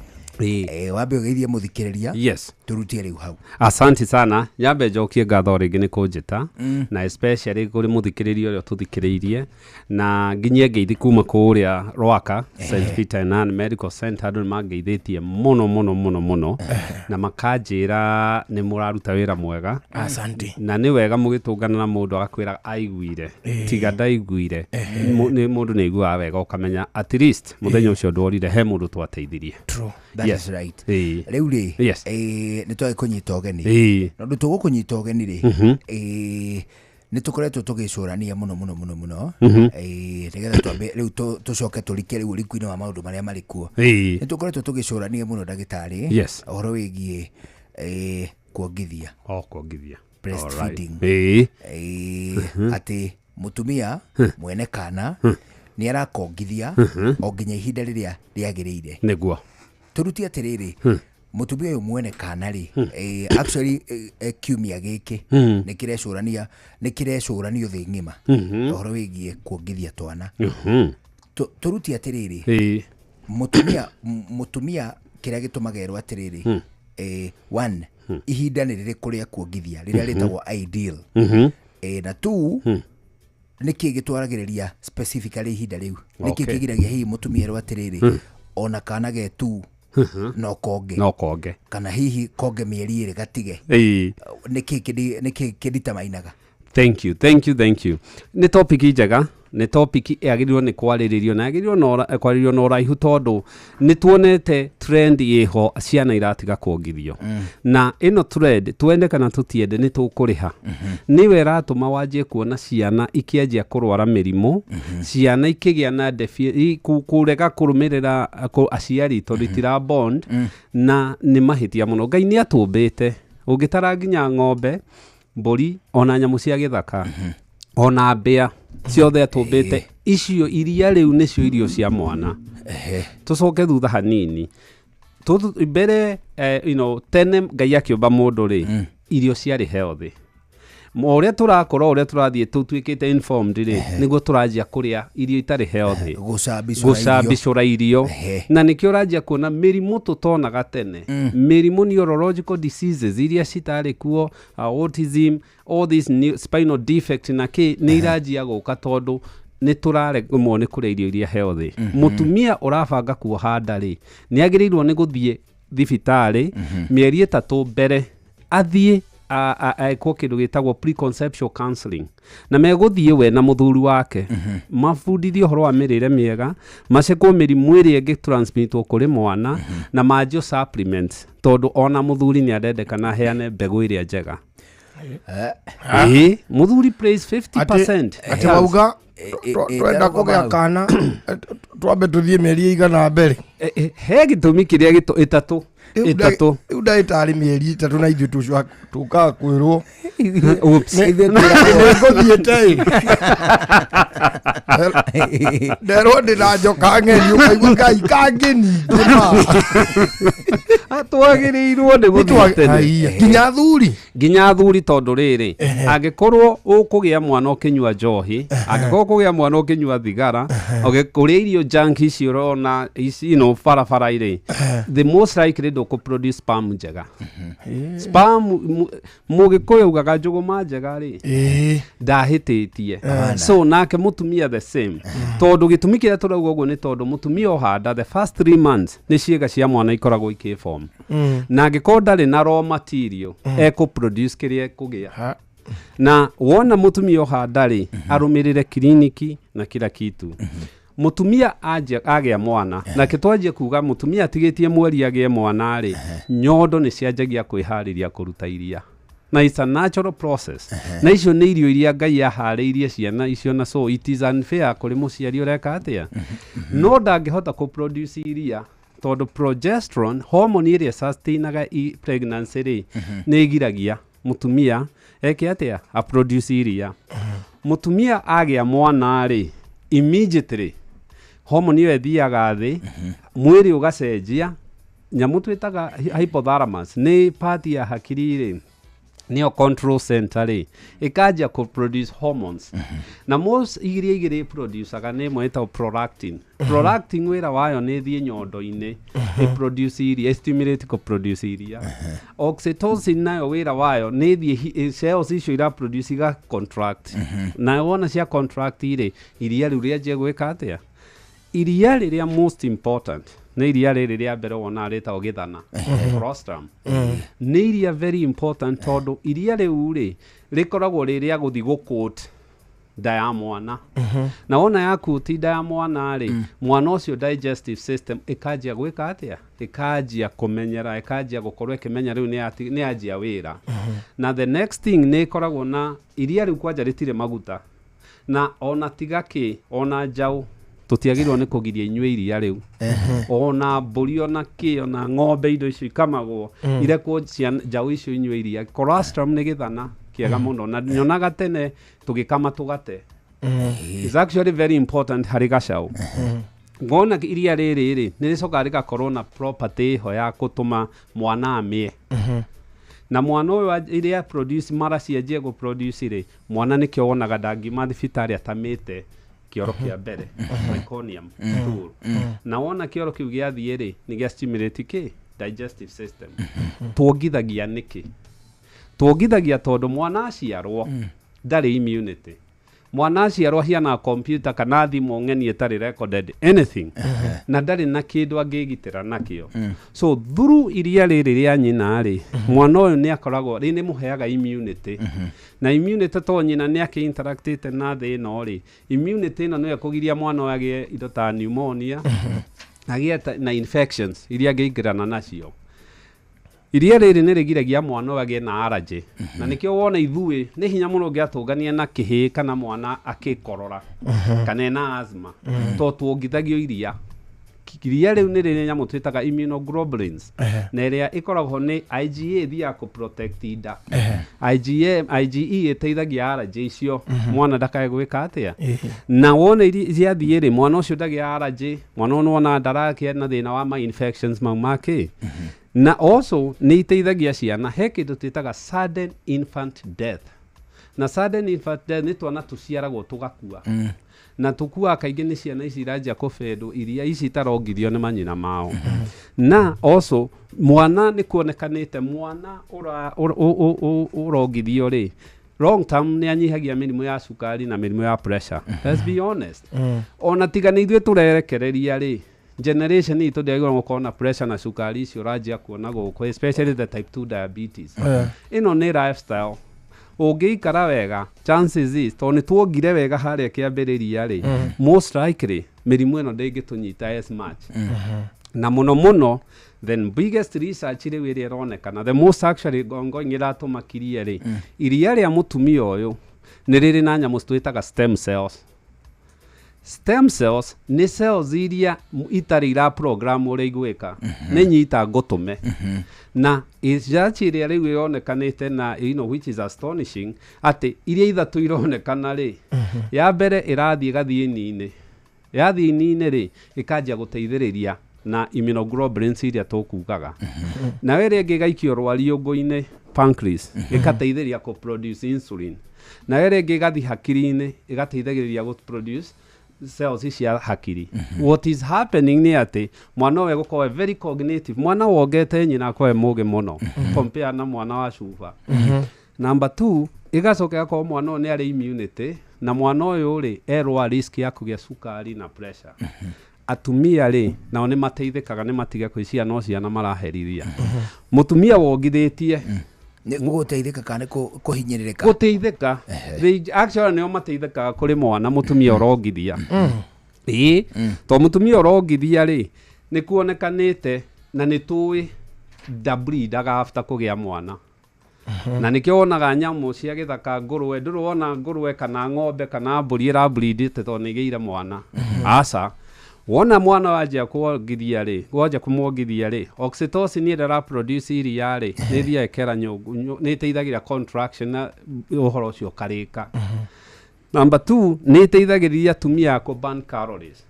[SPEAKER 4] Wambe ũgeithie mũthikĩrĩria.
[SPEAKER 3] Yes.
[SPEAKER 4] Tũrutie rĩu hau.
[SPEAKER 3] Asante sana. Nyambe njokie ngatho rĩngĩ nĩ kũnjĩta, na especially kũrĩ mũthikĩrĩria ũrĩa tũthikĩrĩirie, na nginyie ngeithi kuma kũrĩa Rwaka St Peter and Ann Medical Center. Andũ nĩ mangeithĩtie mũno mũno mũno mũno, na makanjĩra nĩ mũraruta wĩra mwega.
[SPEAKER 15] Asante.
[SPEAKER 3] Na nĩ wega mũgĩtũngana na mũndũ agakwĩra aiguire, tiga ndaiguire. Nĩ mũndũ nĩ aiguaga wega ũkamenya at least mũthenya ũcio ndworire he mũndũ twateithirie.
[SPEAKER 15] True.
[SPEAKER 4] That is right. Rĩu rĩ, nĩ twagĩkũnyita ũgeni. Na ũndũ tũgũkũnyita ũgeni rĩ, Nĩ tũkoretwo tũgĩcũrania mũno mũno mũno mũno. Nĩgetha twambe rĩu tũcoke tũrike rĩu ũriku-inĩ wa maũndũ marĩa marĩ kuo. Nĩ tũkoretwo tũgĩcũrania mũno ndagĩtarĩ.
[SPEAKER 3] Yes.
[SPEAKER 4] Ũhoro wĩgiĩ kuongithia.
[SPEAKER 3] O kuongithia.
[SPEAKER 4] Breastfeeding. Atĩ mũtumia mwene kana nĩ arakongithia o nginya ihinda rĩrĩa rĩagĩrĩire.
[SPEAKER 3] Nĩguo.
[SPEAKER 4] Tũrutie atĩrĩrĩ, mũtumia ũyũ mwene kana rĩ, actually kiumia gĩkĩ nĩ kĩrecũrania, nĩ kĩrecũranio thĩ ng'ima ũhoro wĩgiĩ kuongithia twana. Tũrutie atĩrĩrĩ, mũtumia mũtumia kĩrĩa gĩtũmaga erwo atĩrĩrĩ, one, ihinda nĩ rĩrĩkũ rĩa kuongithia rĩrĩa rĩtagwo ideal, na two, nĩkĩ gĩtwaragĩrĩria specifically ihinda rĩu, nĩkĩ kĩgiragia hihi mũtumia erwo atĩrĩrĩ, ona kana ge tu no konge,
[SPEAKER 3] no konge,
[SPEAKER 4] kana hihi konge mĩeri ĩrĩ gatige, nĩkĩ kĩnditamainaga?
[SPEAKER 3] Thank you, thank you, thank you. Nĩ topic njega, nĩ topic yagĩrĩirwo nĩ kwarĩrĩrio na yagĩrĩirwo kwarĩrĩrio na ũraihu tondũ nĩ tuonete trend ĩho ciana iratiga kuongithio. Na ĩno trend twende kana tũtiende nĩ tũkũrĩha. Nĩwe ĩratũma wanjie kuona ciana ikĩanjia kũrwara mĩrimũ, ciana ikĩgĩa na kũrega kũrũmĩrĩra aciari tondũ itira bond, na nĩ mahĩtia mũno. Ngai nĩ atũmbĩte, ũngĩtara nginya ng'ombe, mbũri, ona nyamũ cia gĩthaka, ona mbĩa ciothe atũmbĩte, icio iria rĩu nĩcio irio cia mwana. Tũcoke thutha hanini, mbere you know, tene Ngai akĩũmba mũndũ rĩ, irio ciarĩ healthy. O ũrĩa tũrakũra, ũrĩa tũrathiĩ tũtuĩkĩte informed rĩ, nĩguo tũranjia kũrĩa irio itarĩ healthy, gũcambicũra irio, na nĩkĩo ũranjia kuona mĩrimũ tũtonaga tene, mĩrimũ neurological diseases iria citarĩ kuo, autism, all these new spinal defect na kĩ, nĩ iranjia gũka tondũ nĩ tũraremwo nĩ kũrĩa irio iria healthy. Mũtumia ũrabanga kuoha nda rĩ, nĩ agĩrĩirwo nĩ gũthiĩ thibitarĩ mĩeri 3 mbere, athiĩ ekwo kĩndũ gĩtagwo preconceptual counseling, na megũthiĩ we na mũthuri wake mabundithio ũhoro wa mĩrĩre mĩega, macekwo mĩrimũ ĩrĩa ĩngĩ transmitwo kũrĩ mwana, na manjio supplements tondũ ona mũthuri nĩ arendekana aheane mbegũ ĩrĩa njega. Mũthuri plays 50%.
[SPEAKER 15] Atĩ wauga twenda kũgĩa kana twambe tũthiĩ mĩeri ĩigana mbere.
[SPEAKER 3] He gĩtũmi kĩrĩa ĩtatũ.
[SPEAKER 15] Ĩtatũ. Rĩu ndagĩtarĩ mĩeri 3 na ithuĩ tũkaga kwĩrwo. Nĩngũthiĩte ĩ. Nderwo ndĩ na njoka ng'eni ũkaigua Ngai kangĩningĩ ma.
[SPEAKER 3] Twagĩrĩirwo nĩ gũthiĩ tene.
[SPEAKER 15] Nginya athuri.
[SPEAKER 3] Nginya athuri tondũ rĩrĩ, angĩkorwo ũkũgĩa mwana ũkĩnyua njohi, angĩkorwo ũkũgĩa mwana ũkĩnyua thigara, ũkĩrĩa irio junk ici ũrona ici, you know, barabara-rĩ, the most likely ndũkũ produce sperm njega. Sperm mũgĩkũyũ augaga njũgũma njega rĩ, ndahĩtĩtie. So nake mũtumia the same. Tondũ gĩtũmi kĩrĩa tũrauga ũguo nĩ tondũ mũtumia ohanda the first 3 months nĩ ciĩga cia mwana ikoragwo ikĩform. Na angĩkorwo ndarĩ na raw material, ekũ produce kĩrĩa ekũgĩa. Na wona mũtumia ohanda rĩ, arũmĩrĩre kiriniki na kila kitu. Mũtumia agĩa mwana, nake twanjie kuga mũtumia atigĩtie mweri agĩe mwana rĩ, nyondo nĩ cianjagia kwĩharĩria kũruta iria. Na it's a natural process. Na icio nĩ irio iria Ngai aharĩirie ciana icio, na so it is unfair kũrĩ mũciari ũreka atĩa. No ndangĩhota kũ produce iria tondũ progesterone, hormone ĩrĩa sustainaga pregnancy rĩ, nĩ ĩgiragia mũtumia eke atĩa, a produce iria. Mũtumia agĩa mwana rĩ, immediately hormone ĩyo ĩthiaga thĩ, mwĩrĩ ũgacenjia, nyamũ twĩtaga hypothalamus nĩ part ya hakiri rĩ, nĩyo control center rĩ, ĩkanjia kũ produce hormones. Na most iria igĩrĩ producaga nĩ ĩmwe ĩtagwo prolactin. Prolactin wĩra wayo nĩ ĩthiĩ nyondo-inĩ, ĩ produce iria, ĩ stimulate kũ produce iria. Oxytocin nayo wĩra wayo nĩ ĩthiĩ cells icio ira produce iga contract. Na wona cia contract rĩ, iria rĩu rĩanjia gwĩka atĩa? Iria rĩrĩa most important nĩ iria rĩrĩ rĩa mbere wonaga rĩtagwo gĩthana, colostrum. Nĩ iria very important tondũ iria rĩu rĩ, rĩkoragwo rĩ rĩa gũthiĩ gũ coat Nda ya mwana. Na wona yakuti nda ya mwana rĩ, mwana ũcio digestive system ĩkanjia gwĩka atĩa? Ĩkanjia kũmenyera, ĩkanjia gũkorwo ĩkĩmenya rĩu nĩ yanjia wĩra. Na the next thing, nĩ ĩkoragwo na iria rĩu kwanja rĩtirĩ maguta, na ona tiga kĩ, ona njaũ tũtiagĩrĩirwo nĩ kũgiria inyue iria rĩu, ona mbũri, ona kĩ, ona ng'ombe, indo icio ikamagwo, irekwo njaũ icio inyue iria. Colostrum nĩ gĩthana kĩega mũno, na nyonaga tene tũgĩkama tũgate. It's actually very important harĩ gacaũ. Ngona iria rĩrĩ rĩ, nĩ rĩcokaga rĩgakorwo na property ho ya gũtũma mwana amĩe, na mwana ũyũ iria produce mara cianjie gũ produce rĩ, mwana nĩkĩo wonaga ndangiuma thibitarĩ atamĩte kĩoro kĩa mbere, meconium stool. Na wona kĩoro kĩu gĩathiĩ rĩ, nĩ gĩa stimulate kĩ digestive system. Tuongithagia nĩkĩ? Tuongithagia tondũ mwana aciarwo ndarĩ immunity. Mwana aciarwo ahiana computer kana thimũ ng'eni ĩtarĩ recorded anything, na ndarĩ na kĩndũ angĩgitĩra nakĩo. So through iria rĩrĩ rĩa nyina rĩ, mwana ũyũ nĩ akoragwo rĩ, nĩ mũheaga immunity. Na immunity, to nyina nĩ akĩ interactĩte na thĩ ĩno rĩ, immunity ĩno nĩyo ĩkũgiria mwana ũyũ agĩe indo ta pneumonia, agĩe na infections iria angĩingĩrana nacio. Iria rĩrĩ nĩ rĩgiragia mwana ũyũ agĩe na allergy, na nĩkĩo wona ithuĩ nĩ hinya mũno ũngĩatũngania na kĩhĩĩ kana mwana akĩkorora kana ena asthma, to tuongithagio iria. Iria rĩu nĩ rĩrĩ nyamũ twĩtaga immunoglobulins, na ĩrĩa ĩkoragwo nĩ IgA, ĩthiaga kũ protect nda, IgM, IgE ĩteithagia allergy icio, mwana ndakae gwĩka atĩa. Na wona ciathiĩ rĩ, mwana ũcio ndagĩa allergy, mwana ũyũ nĩwona ndarakĩa na thĩna wa ma infections mau makĩ. Na also nĩ iteithagia ciana, he kĩndũ twĩtaga sudden infant death. Na sudden infant death nĩ twana tũciaragwo tũgakua, na tũkuaga kaingĩ nĩ ciana ici iranjia kũbendwo iria ici itarongithio nĩ manyina mao. Na also mwana nĩ kuonekanĩte mwana ũrongithio rĩ, long term nĩ anyihagia mĩrimũ ya cukari na mĩrimũ ya pressure. Let's be honest, ona tiga nĩ ithuĩ tũrerekereria rĩ, generation itũ ndĩagĩrĩirwo gũkorwo na pressure na cukari icio ũranjia kuona gũkũ, especially the type 2 diabetes. Ĩno nĩ lifestyle. Ũngĩikara wega, chances is, tondũ nĩ tuongire wega harĩa kĩambĩrĩria rĩ, most likely mĩrimũ ĩno ndĩngĩtũnyita as much. Na mũno mũno, the biggest research rĩu ĩrĩa ĩronekana, the most actually ongoing, ĩratũmakirie rĩ, iria rĩa mũtumia ũyũ nĩ rĩrĩ na nyamũ twĩtaga stem cells. Stem cells nĩ cells iria itarĩ ira program ũrĩa igwĩka, nĩ nyita ngũtũme. Na research ĩrĩa rĩu ĩronekanĩte na which is astonishing, atĩ iria ithatũ ironekana rĩ, ya mbere ĩrathiĩ ĩgathiĩ ini-inĩ, yathiĩ ini-inĩ rĩ, ĩkanjia gũteithĩrĩria na immunoglobulins iria tũkugaga. Nayo ĩrĩa ĩngĩ ĩgaikio rwariũngũ-inĩ, pancreas, ĩgateithĩrĩria kũ produce insulin. Nayo ĩrĩa ĩngĩ ĩgathiĩ hakiri-inĩ, ĩgateithĩrĩria gũ produce cells cia hakiri. What is happening nĩ atĩ mwana ũyũ egũkorwo e very cognitive. Mwana wongete nyina akorwo e mũgĩ mũno compare na mwana wa cuba. Number two, ĩgacoka ĩgakorwo mwana ũyũ nĩ arĩ immunity, na mwana ũyũ rĩ, e lower risk ya kũgĩa cukari na pressure. Atumia rĩ, nao nĩ mateithĩkaga, nĩ matige kwĩcia no ciana maraherithia. Mũtumia wongithĩtie
[SPEAKER 4] Nĩ gũteithĩka kana nĩ kũhinyĩrĩrĩka?
[SPEAKER 3] Gũteithĩka. They actually nĩo mateithĩkaga kũrĩ mwana mũtumia ũrongithia. Ĩĩ, to mũtumia ũrongithia rĩ, nĩ kuonekanĩte na nĩ tũĩ ndableedaga after kũgĩa mwana. Na nĩkĩo wonaga nyamũ cia gĩthaka, ngũrwe, ndũrĩ wona ngũrwe kana ng'ombe kana mbũri ĩrableedĩte tondũ nĩ ĩgĩire mwana? Aca. Wona mwana wanjia kuongithia rĩ, wanjia kũmwongithia rĩ, oxytocin ĩrĩa ĩraproduce iria rĩ, nĩ ĩthiaga ĩkera nyũngũ, nĩ ĩteithagia contraction na ũhoro ũcio ũkarĩka. Number two, nĩ ĩteithagĩrĩria atumia kũ burn calories.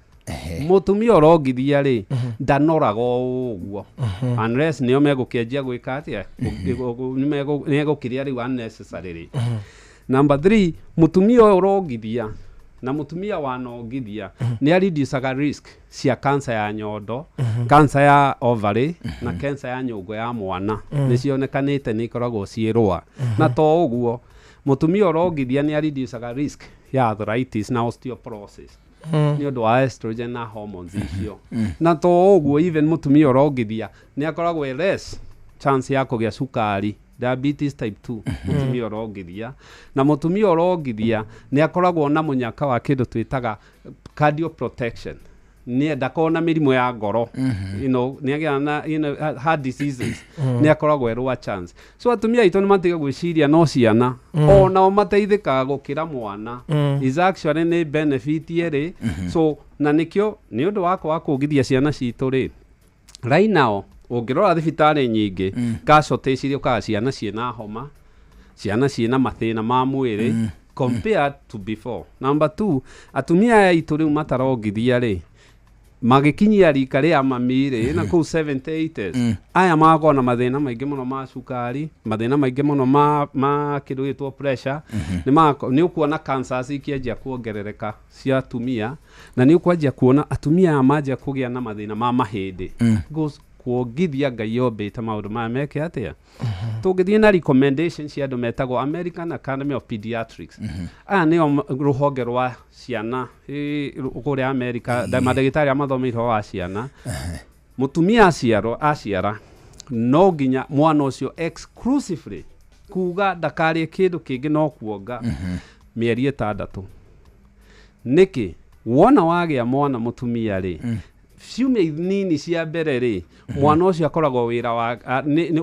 [SPEAKER 3] Mũtumia ũrongithia rĩ, ndanoraga o ũguo, unless nĩo megũkĩanjia gwĩka atĩa, nĩ egũkĩrĩa rĩu unnecessarily. Number three, mũtumia ũyũ ũrongithia na mũtumia wanongithia nĩ areducaga risk cia cancer ya nyondo, cancer ya ovary na cancer ya nyũngũ ya mwana. Nĩ cionekanĩte nĩ ikoragwo ciĩ rũa. Na to ũguo, mũtumia ũrongithia nĩ areducaga risk ya arthritis na osteoporosis nĩ ũndũ wa estrogen na hormones icio. Na to ũguo, even mũtumia ũrongithia nĩ akoragwo e less chance ya kũgĩa cukari. Diabetes type 2 mutumia ũrongithia, na mutumia ũrongithia nĩ akoragwo na mũnyaka wa kĩndũ twĩtaga cardio protection, nĩ ndakoragwo na mĩrimũ ya ngoro, nĩ agĩa na heart diseases, nĩ akoragwo erwa chance. So atumia aitũ nĩ matiga gwĩciria no ciana, onao mateithĩkaga gũkĩra mwana. Is actually nĩ benefit ĩrĩ. So na nĩkĩo nĩ ũndũ wakwa wa kũngithia ciana citũ rĩ, right now ũngĩrora thibitarĩ nyingĩ, casualties iria ũkaga ciana ciĩna homa, ciana ciĩna mathĩna ma mwĩrĩ compared to before. Number 2, atumia aya aitũ rĩu matarongithia rĩ, magĩkinyia rika rĩa mami rĩ, na kũu 70s, aya magakorwo na mathĩna maingĩ mũno ma cukari, mathĩna maingĩ mũno ma kĩndũ gĩtwo pressure. Nĩ ũkuona cancers ikĩanjia kuongerereka cia atumia, na nĩ ũkwanjia kuona atumia aya manjia kũgĩa na mathĩna ma mahĩndĩ. Because kuongithia Ngai yombĩte maũndũ maya meke atĩa? Tũngĩthiĩ na recommendation cia andũ metagwo American Academy of Pediatrics, aya nĩo rũhonge rwa ciana kũrĩa America, mandagĩtarĩ arĩa mathomeire ũhoro wa ciana. Mũtumia aciarwo, aciara, no nginya mwana ũcio exclusively kuga ndakarĩe kĩndũ kĩngĩ no kuonga mĩeri 6. Nĩkĩ? Wona wagĩa mwana mũtumia rĩ, ciumia nini cia mbere rĩ, mwana ũcio akoragwo wĩra wa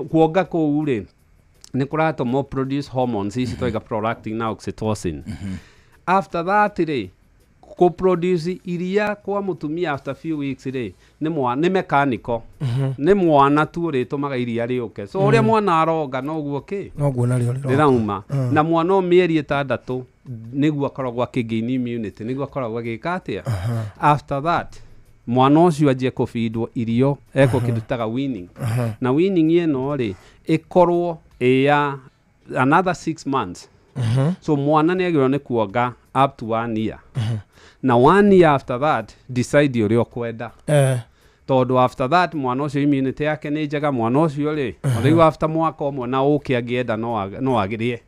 [SPEAKER 3] kuonga kũu rĩ, nĩ kũratũma produce hormones ici twaiga prolactin na oxytocin. After that rĩ, kũ produce iria kwa mũtumia after few weeks rĩ, nĩ mechanical, nĩ mwana tu ũrĩtũmaga iria rĩũke. So ũrĩa mwana aronga noguo kĩ
[SPEAKER 15] noguo narĩo
[SPEAKER 3] rĩrauma. Na mwana o mĩeri 6 nĩguo akoragwo akĩgain immunity, nĩguo akoragwo agĩka atĩa. After that mwana ũcio anjie kũbindwo irio, ekwo kĩndũ taga weaning. Na weaning ĩno rĩ, ĩkorwo ĩ ya another 6 months. So mwana nĩ agĩrĩirwo nĩ kuonga up to 1 year. Na 1 year after that decide ũrĩa ũkwenda. Tondũ after that mwana ũcio immunity yake nĩ njega, mwana ũcio rĩ, rĩu after mwaka ũmwe na ũke angĩenda no agĩrĩe,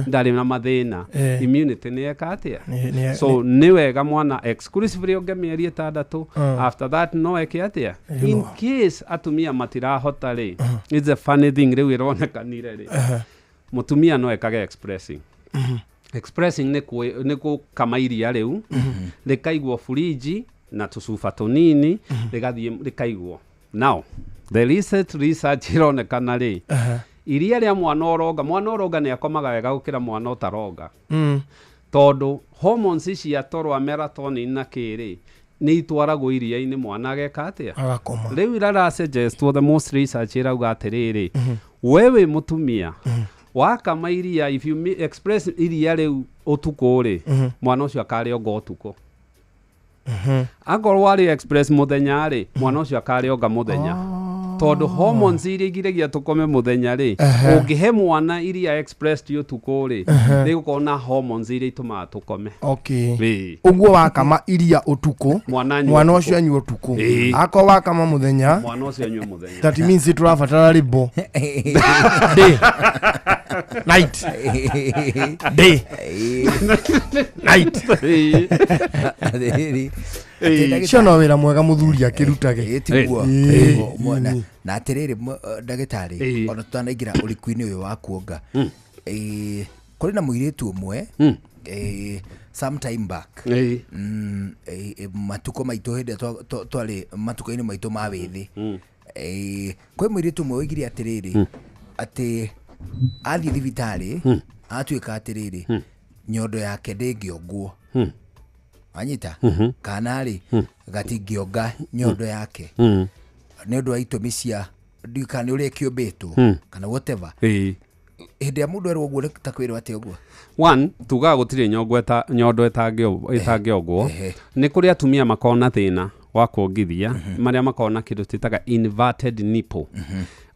[SPEAKER 3] ndarĩ na mathĩna, immunity nĩ eka atĩa. So nĩ wega mwana exclusively onge mĩeri 6. After that no eke atĩa. In case atumia matirahota rĩ, it's a funny thing rĩu ĩronekanire rĩ, mũtumia no ekage expressing. Expressing nĩ kũkama iria rĩu, rĩkaigwo furiji na tũcuba tũnini, rĩgathiĩ rĩkaigwo. Now the research ĩronekana rĩ, iria rĩa mwana ũronga, mwana ũronga nĩ akomaga wega gũkĩra mwana ũtaronga. Tondũ hormones cia toro melatonin na kĩrĩ nĩ itwaragwo iria-inĩ, mwana ageka atĩa?
[SPEAKER 15] Agakoma.
[SPEAKER 3] Rĩu ira suggest the most research ĩrauga atĩrĩrĩ, we wĩ mũtumia wakama iria, if you express iria rĩu ũtukũ rĩ, mwana ũcio akarĩonga ũtukũ. Akorwo warĩ express mũthenya rĩ, mwana ũcio akarĩonga mũthenya. Tondũ hormones iria igiragia tũkome mũthenya rĩ, ũngĩhe mwana iria expressed ũtukũ rĩ, rĩgũkorwo na hormones iria itũmaga tũkome.
[SPEAKER 15] Okay. Ũguo wakama iria ũtukũ, mwana ũcio anyue ũtukũ. Akorwo wakama mũthenya,
[SPEAKER 3] mwana ũcio anyue mũthenya.
[SPEAKER 15] That means tũrabatara rĩmbo. Day. Night. Day. Night. Cio no wĩra mwega mũthuri akĩrutage.
[SPEAKER 4] Tiguo. Na atĩrĩrĩ ndagĩtarĩ, ona tũtanaingĩra ũriku-inĩ ũyũ wa kuonga, kũrĩ na mũirĩtu ũmwe sometime back, matukũ maitũ hĩndĩ ĩrĩa twarĩ matukũ-inĩ maitũ ma wĩthĩ, kwĩ mũirĩtu ũmwe oigire atĩrĩrĩ, atĩ athiĩ thibitarĩ atuĩka atĩrĩrĩ, nyondo yake ndĩngĩongwo. Anyita kana rĩ gatingĩonga nyondo yake nĩ ũndũ wa itũmi cia kana nĩ ũrĩa kĩũmbĩtwo kana whatever. Hĩndĩ ya mũndũ erwo ũguo ta kwĩrwo atĩa ũguo?
[SPEAKER 3] One, tugaga gũtirĩ nyondo ĩtangĩongwo. Nĩ kũrĩ atumia makoragwo na thĩna wa kuongithia, marĩa makoragwo na kĩndũ twĩtaga inverted nipple.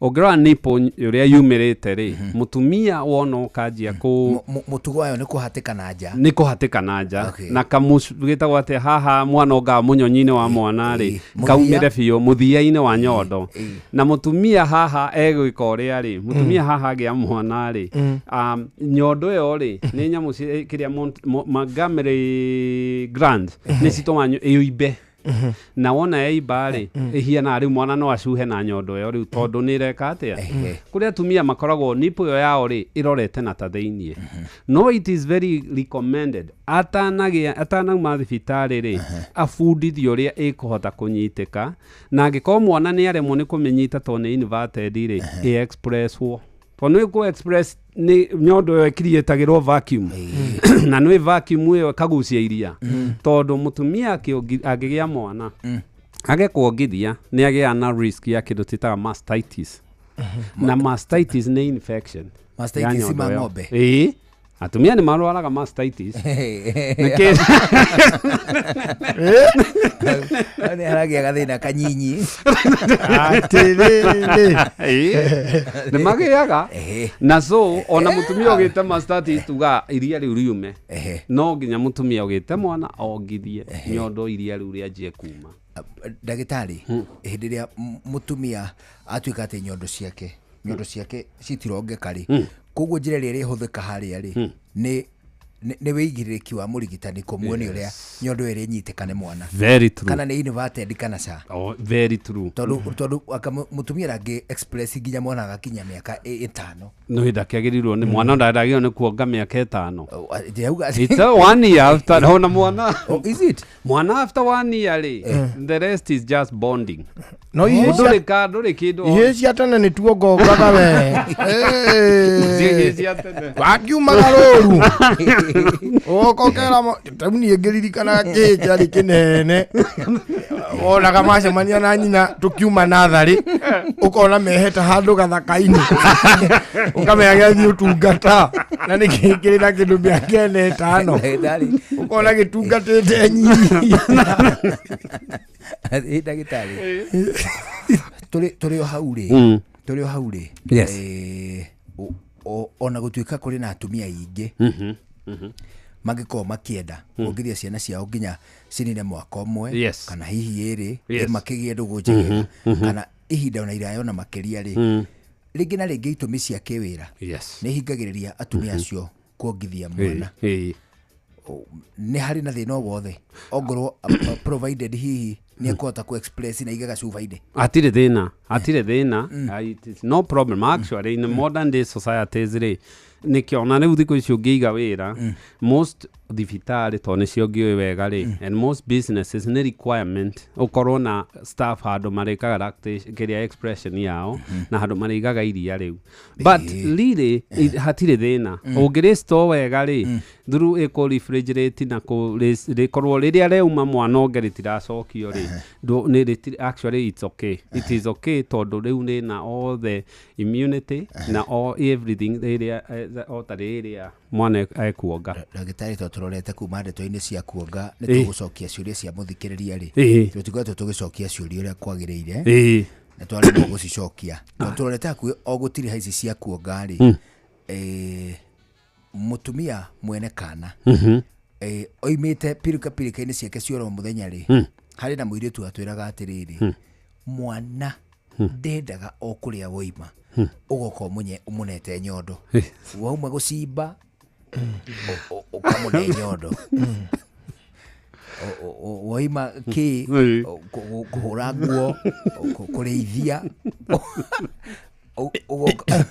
[SPEAKER 3] Ũngĩrora nipple ũrĩa yumĩrĩte rĩ, mũtumia wona ũkanjia kũ
[SPEAKER 4] mũtugo wayo nĩ kũhatĩka na nja,
[SPEAKER 3] nĩ kũhatĩka na nja, na kamũgĩtagwo atĩa haha mwana ongaga mũnyonyi-inĩ wa mwana rĩ, kaumĩre biũ mũthia-inĩ wa nyondo. Na mũtumia haha egwĩka ũrĩa rĩ, mũtumia haha agĩa mwana rĩ, nyondo ĩyo rĩ nĩ nyamũ kĩrĩa Montgomery gland nĩ citũmaga ĩimbe. Na wona yaimba rĩ, ĩhiana rĩu mwana no acuhe na nyondo ĩyo rĩu tondũ nĩ ĩreka atĩa. Kũrĩ atumia makoragwo nipple ĩyo yao rĩ ĩrorete na ta thĩiniĩ, no it is very recommended atanagĩa atanauma thibitarĩ rĩ, abundithio ũrĩa ĩkũhota kũnyitĩka, na angĩkorwo mwana nĩ aremwo nĩ kũmĩnyita tondũ nĩ inverted rĩ, ĩ expresswo, tondũ nĩ kũ express nĩ nyondo ĩyo ĩkiriĩtagĩrwo vacuum, na nĩ vacuum ĩyo ĩkagucia iria, tondũ mũtumia angĩgĩa mwana age kuongithia nĩ agĩaga na risk ya kĩndũ twĩtaga mastitis, na mastitis nĩ infection ya
[SPEAKER 4] Mastitis
[SPEAKER 3] nyondo
[SPEAKER 4] ma
[SPEAKER 3] ĩyo.
[SPEAKER 4] ng'ombe?
[SPEAKER 3] Ĩĩ, atumia nĩ marwaraga mastitis.
[SPEAKER 4] Nĩ haragĩa gathĩna kanyinyi.
[SPEAKER 15] Atĩrĩrĩ.
[SPEAKER 3] Ĩĩ, nĩ magĩaga na so ona mũtumia ũgĩte mastitis, tuga iria rĩu riume, no nginya mũtumia ũgĩte mwana ongithie nyondo iria rĩu rĩanjie kuma.
[SPEAKER 4] Ndagĩtarĩ, hĩndĩ ĩrĩa mũtumia atuĩka atĩ nyondo ciake citirongeka rĩ, koguo njĩra ĩrĩa ĩrĩhũthĩka harĩa rĩ nĩ wĩigĩrĩrĩki wa mũrigitani kũmuonia ũrĩa nyondo ĩrĩa ĩnyitĩka nĩ mwana.
[SPEAKER 3] Very true.
[SPEAKER 4] Kana nĩ inverted kana ca.
[SPEAKER 3] Oh, very true.
[SPEAKER 4] Tondũ aka mũtumia ndangĩ express nginya mwana agakinya mĩaka 5.
[SPEAKER 3] No ndakĩagĩrĩirwo nĩ mwana ndagĩrĩirwo nĩ kuonga mĩaka 5.
[SPEAKER 4] Ndĩrauga.
[SPEAKER 3] It's a one year after ona mwana.
[SPEAKER 4] Oh, is it?
[SPEAKER 3] Mwana after one year rĩ, the rest is just bonding.
[SPEAKER 15] No ihe
[SPEAKER 3] ndũrĩ ka ndũrĩ kĩndũ.
[SPEAKER 15] Ihe cia tene nĩ tuongongaga we.
[SPEAKER 3] Ihĩĩ cia tene.
[SPEAKER 15] Wakiumaga rũru ũgoka ũkera rĩu niĩ ngĩririkanaga kĩĩ kĩarĩ kĩnene, wonaga macemania na nyina tũkiuma natharĩ, ũkona mehete handũ gathaka-inĩ, ũkamenya gĩathiĩ ũtungata na nĩ kĩrĩ na kĩndũ mĩaka 4 5, ũkona gĩtungatĩte nyina.
[SPEAKER 4] Ĩ, ndagĩtarĩ, tũrĩ o hau rĩ, tũrĩ o hau rĩ, ona gũtuĩka kũrĩ na atumia aingĩ mangĩkorwo makĩenda kuongithia ciana ciao nginya cinine mwaka 1 kana hihi 2, makĩgĩe ndũgũ njegega, kana ihinda ona iraya ona makĩria rĩ, rĩngĩ na rĩngĩ itũmi cia kĩwĩra nĩ ihingagĩrĩria atumia acio kuongithia mwana. Nĩ harĩ na thĩna o wothe ongorwo provided hihi nĩ ekũhota ku express na aiga gacuba-inĩ?
[SPEAKER 3] Hatirĩ thĩna, hatirĩ thĩna. It is no problem actually in the modern day societies rĩ, nĩkĩo ona rĩu thikũ ici ũngĩiga wĩra, most thibitarĩ tondũ nĩcio ngĩũĩ wega rĩ, and most businesses nĩ requirement ũkorwo na staff handũ marĩkaga lactation kĩrĩa expression yao na handũ marĩigaga iria rĩu, but really hatirĩ thĩna ũngĩrĩ store wega rĩ, through ĩkũ refrigerate na rĩkorwo rĩrĩa rĩauma mwana onge rĩtiracokio rĩ, actually it's okay, it is okay, tondũ rĩu rĩna all the immunity na all everything rĩrĩa o ta rĩrĩa mwana ekuonga.
[SPEAKER 4] Ndagĩtarĩ, to tũrorete kuma ndeto-inĩ cia kuonga nĩ tũgũcokia ciũria cia mũthikĩrĩria rĩ, tũtikoretwo tũgĩcokia ciũria ũrĩa kwagĩrĩire na twaremwo gũcicokia to tũrorete hakuhĩ o gũtiriha ici cia kuonga rĩ, mũtumia mwene kana oimĩte pirika pirika-inĩ ciake cia oro mũthenya rĩ, harĩ na mũirĩtu atwĩraga atĩrĩrĩ, mwana ndendaga o kũrĩa woima ũgoka ũmũnete nyondo, wauma gũcimba ũkamũne nyondo, woima kĩ kũhũra nguo, kũrĩithia, ũgoka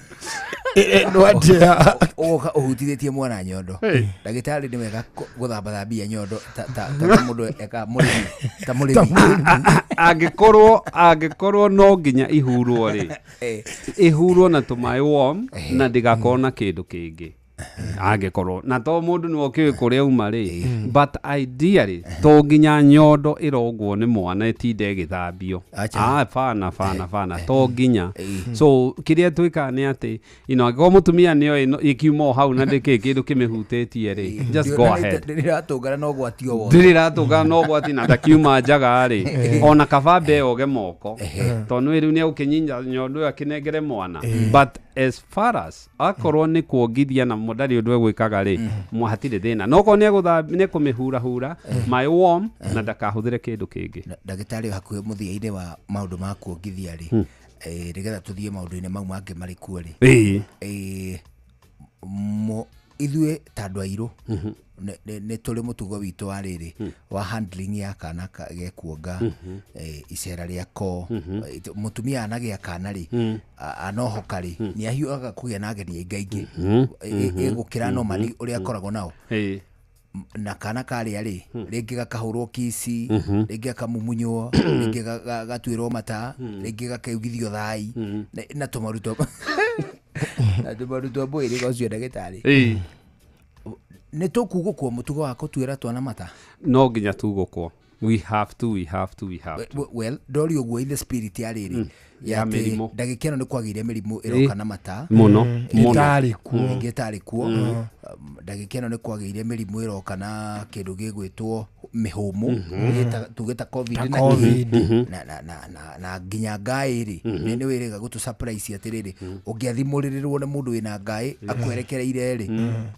[SPEAKER 15] No atĩa?
[SPEAKER 4] Ũgoka ũhutithĩtie mwana nyondo. Ndagĩtarĩ, nĩ wega gũthambathambia nyondo ta mũndũ eka mũrĩmi, ta mũrĩmi?
[SPEAKER 3] Angĩkorwo no nginya ihurwo rĩ, ihurwo na tũmaĩ warm na ndĩgakorwo na kĩndũ kĩngĩ, angĩkorwo na to mũndũ nĩwe ũkĩũĩ kũrĩa uma rĩ, but ideally to nginya nyondo ĩrongwo nĩ mwana ĩtinde ĩgĩthambio.
[SPEAKER 4] Acha.
[SPEAKER 3] Ah, bana bana bana, to nginya. So kĩrĩa twĩkaga nĩ atĩ angĩkorwo mũtumia nĩoĩ ĩkiuma o hau na ndĩkĩ kĩndũ kĩmĩhutĩtie rĩ, just go ahead.
[SPEAKER 4] Ndĩratũngana na ũgwati o wothe.
[SPEAKER 3] Ndirĩ ratũngana na ũgwati na ndakiuma njaga rĩ, ona kaba mbe oge moko, tondũ rĩu nĩ egũkĩnyinya nyondo ĩyo akĩnengere mwana. But as far as akorwo nĩ kuongithia na ndarĩ ũndũ egwĩkaga rĩ, hatirĩ thĩna, no korwo nĩ ekũmĩhurahura maĩ warm na ndakahũthĩre kĩndũ kĩngĩ.
[SPEAKER 4] Ndagĩtarĩ, hakuhĩ mũthia-inĩ wa maũndũ ma kuongithia rĩ, nĩgetha tũthiĩ maũndũ-inĩ mau mangĩ marĩ kuo rĩ, ithuĩ ta andũ airũ Nĩ tũrĩ mũtugo witũ wa rĩrĩ wa handling ya kana gekuonga, icera rĩako, mũtumia anagĩa kana rĩ, anohoka rĩ, nĩ ahiũhaga kũgĩa na ageni aingĩ aingĩ ĩgũkĩra normally ũrĩa akoragwo nao. Na kana karĩa rĩ, rĩngĩ gakahũrwo kici, rĩngĩ gakamumunywo, rĩngĩ gatuĩrwo mata, rĩngĩ gakaigithio thai na tũmaruto mwĩrĩ ũcio ndagĩtarĩ. Nĩ tũkugũkwo mũtugo wa kũtuĩra twana mata?
[SPEAKER 3] No nginya tugũkwo. We have to, we have to, we have to.
[SPEAKER 4] Well, ndori ũguo in the spirit ya rĩrĩ
[SPEAKER 3] Ya mĩrimũ.
[SPEAKER 4] Ndagĩka ĩno nĩ kwagĩire mĩrimũ ĩroka na mata.
[SPEAKER 3] Mũno, mũno.
[SPEAKER 15] Ĩtarĩ kuo.
[SPEAKER 4] Ĩngĩ ĩtarĩ kuo. Ndagĩka ĩno nĩ kwagĩire mĩrimũ ĩroka na kĩndũ gĩgwĩtwo mĩhũmũ, tuge ta COVID
[SPEAKER 15] Ta
[SPEAKER 4] na
[SPEAKER 15] COVID.
[SPEAKER 4] kĩ. Na nginya ngaĩ rĩ, nĩ wĩrĩga gũtũ surprise atĩrĩrĩ, ũngĩathimũrĩrĩrwo nĩ mũndũ wĩna ngaĩ akwerekereire rĩ,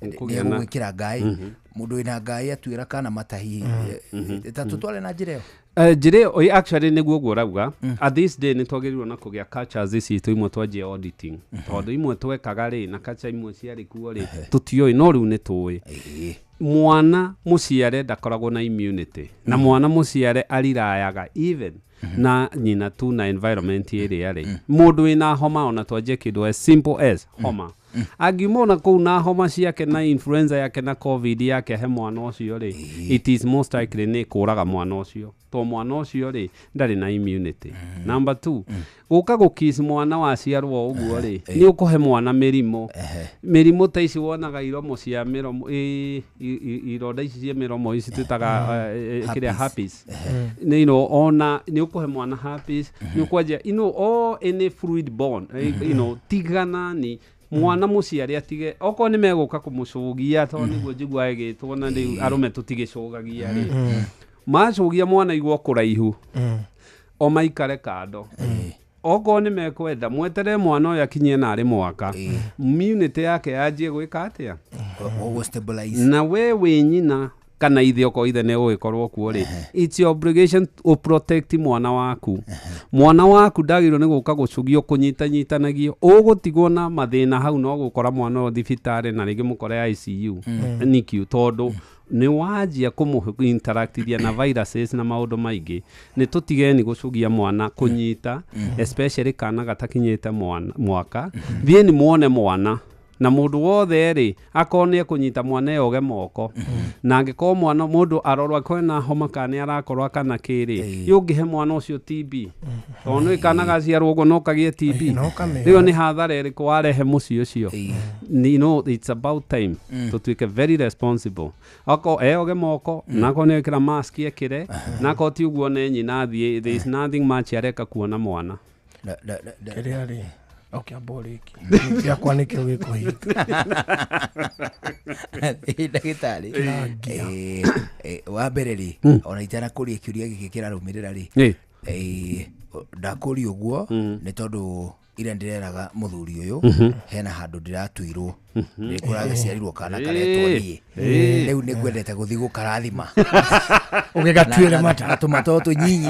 [SPEAKER 3] Ũkũgĩa na-
[SPEAKER 4] nĩegũgwĩkĩra ngaĩ. Mũndũ wĩna ngaĩ atuĩra kana mata hihi, ta tũtware na njĩra ĩyo.
[SPEAKER 3] Njĩra ĩyo actually nĩguo ũguo ũrauga. At this day nĩ twagĩrĩirwo na kũgĩa cultures citũ imwe twanjie auditing, tondũ imwe twekaga rĩ na culture imwe ciarĩ kuo rĩ tũtiũĩ, no rĩu nĩ tũĩ. Mwana mũciare ndakoragwo na immunity, na mwana mũciare arirayaga even na nyina tu na environment ĩrĩa rĩ. Mũndũ wĩna homa, ona twanjie kĩndũ as simple as homa, angiuma ona kũu na homa ciake na influenza yake na COVID yake he mwana ũcio rĩ, it is most likely nĩ kũraga mwana ũcio, to mwana ũcio rĩ ndarĩ na immunity. Number 2, gũka gũkiss mwana waciarwo ũguo rĩ, nĩ ũkũhe mwana mĩrimũ. Mĩrimũ ta ici wonaga iromo cia mĩromo, ironda ici cia mĩromo ici twĩtaga kĩrĩa herpes. Nĩ, you know, ona nĩ ũkũhe mwana herpes, nĩ ũkwanjia, you know, all any fluid borne, you know, tigana ni mwana mũciare atige, okorwo nĩ megũka kũmũcũgia, tondũ nĩguo njiguaga ĩgĩtwo na rĩu arũme tũtigĩcũgagia rĩ, macũgia mwana igwo kũraihu, o maikare kando. Okorwo nĩ mekwenda mweterere mwana ũyũ akinyie narĩ mwaka, immunity yake yanjie gwĩka atĩa?
[SPEAKER 4] Ũguo stabilize.
[SPEAKER 3] Na we wĩ nyina kana ithe, okorwo ithe nĩ ũgĩkorwo kuo rĩ, it's your obligation to protect mwana waku. Mwana waku ndagĩrĩirwo nĩ gũka gũcũgio kũnyitanyitanagio, ũgũtigwo na mathĩna hau, no gũkora mwana ũyũ thibitarĩ na rĩngĩ mũkore ICU, NICU, tondũ nĩ wanjia kũmũ interactithia na viruses na maũndũ maingĩ. Nĩ tũtigeni gũcũgia mwana kũnyita, especially kana gatakinyĩte mwaka. Thiĩni muone mwana na mũndũ wothe rĩ, akorwo nĩ ekũnyita mwana eoge moko, na angĩkorwo mwana mũndũ arorwo akorwo na homa kana nĩ arakorwo kana kĩrĩ, ũngĩhe mwana ũcio TB, tondũ nĩ kana gaciarwo ũguo no kagĩe TB, rĩu nĩ hathara ĩrĩkũ warehe mũciĩ ũcio? You know, it's about time tũtuĩke very responsible. Akorwo eoge moko, na akorwo nĩ ekĩra mask ekĩre, na akorwo ti ũguo nĩ nyina athiĩ, there is nothing much areka kuona mwana.
[SPEAKER 15] Kĩrĩa rĩ, ũkĩamba ũrĩkie gĩakwa nĩkĩo gĩkũhinga.
[SPEAKER 4] Ndagĩtarĩ, wa mbere rĩ, ona itanakũria kĩũria gĩkĩ kĩrarũmĩrĩra rĩ, ndakũria ũguo nĩ tondũ ira ndĩreraga mũthuri ũyũ hena handũ ndĩratuirwo, nĩ kũragĩciarirwo kana karetwo niĩ, rĩu nĩ ngwendete gũthiĩ gũkarathima
[SPEAKER 15] ũgĩgatuĩre mata
[SPEAKER 4] na tũmata tũnyinyi.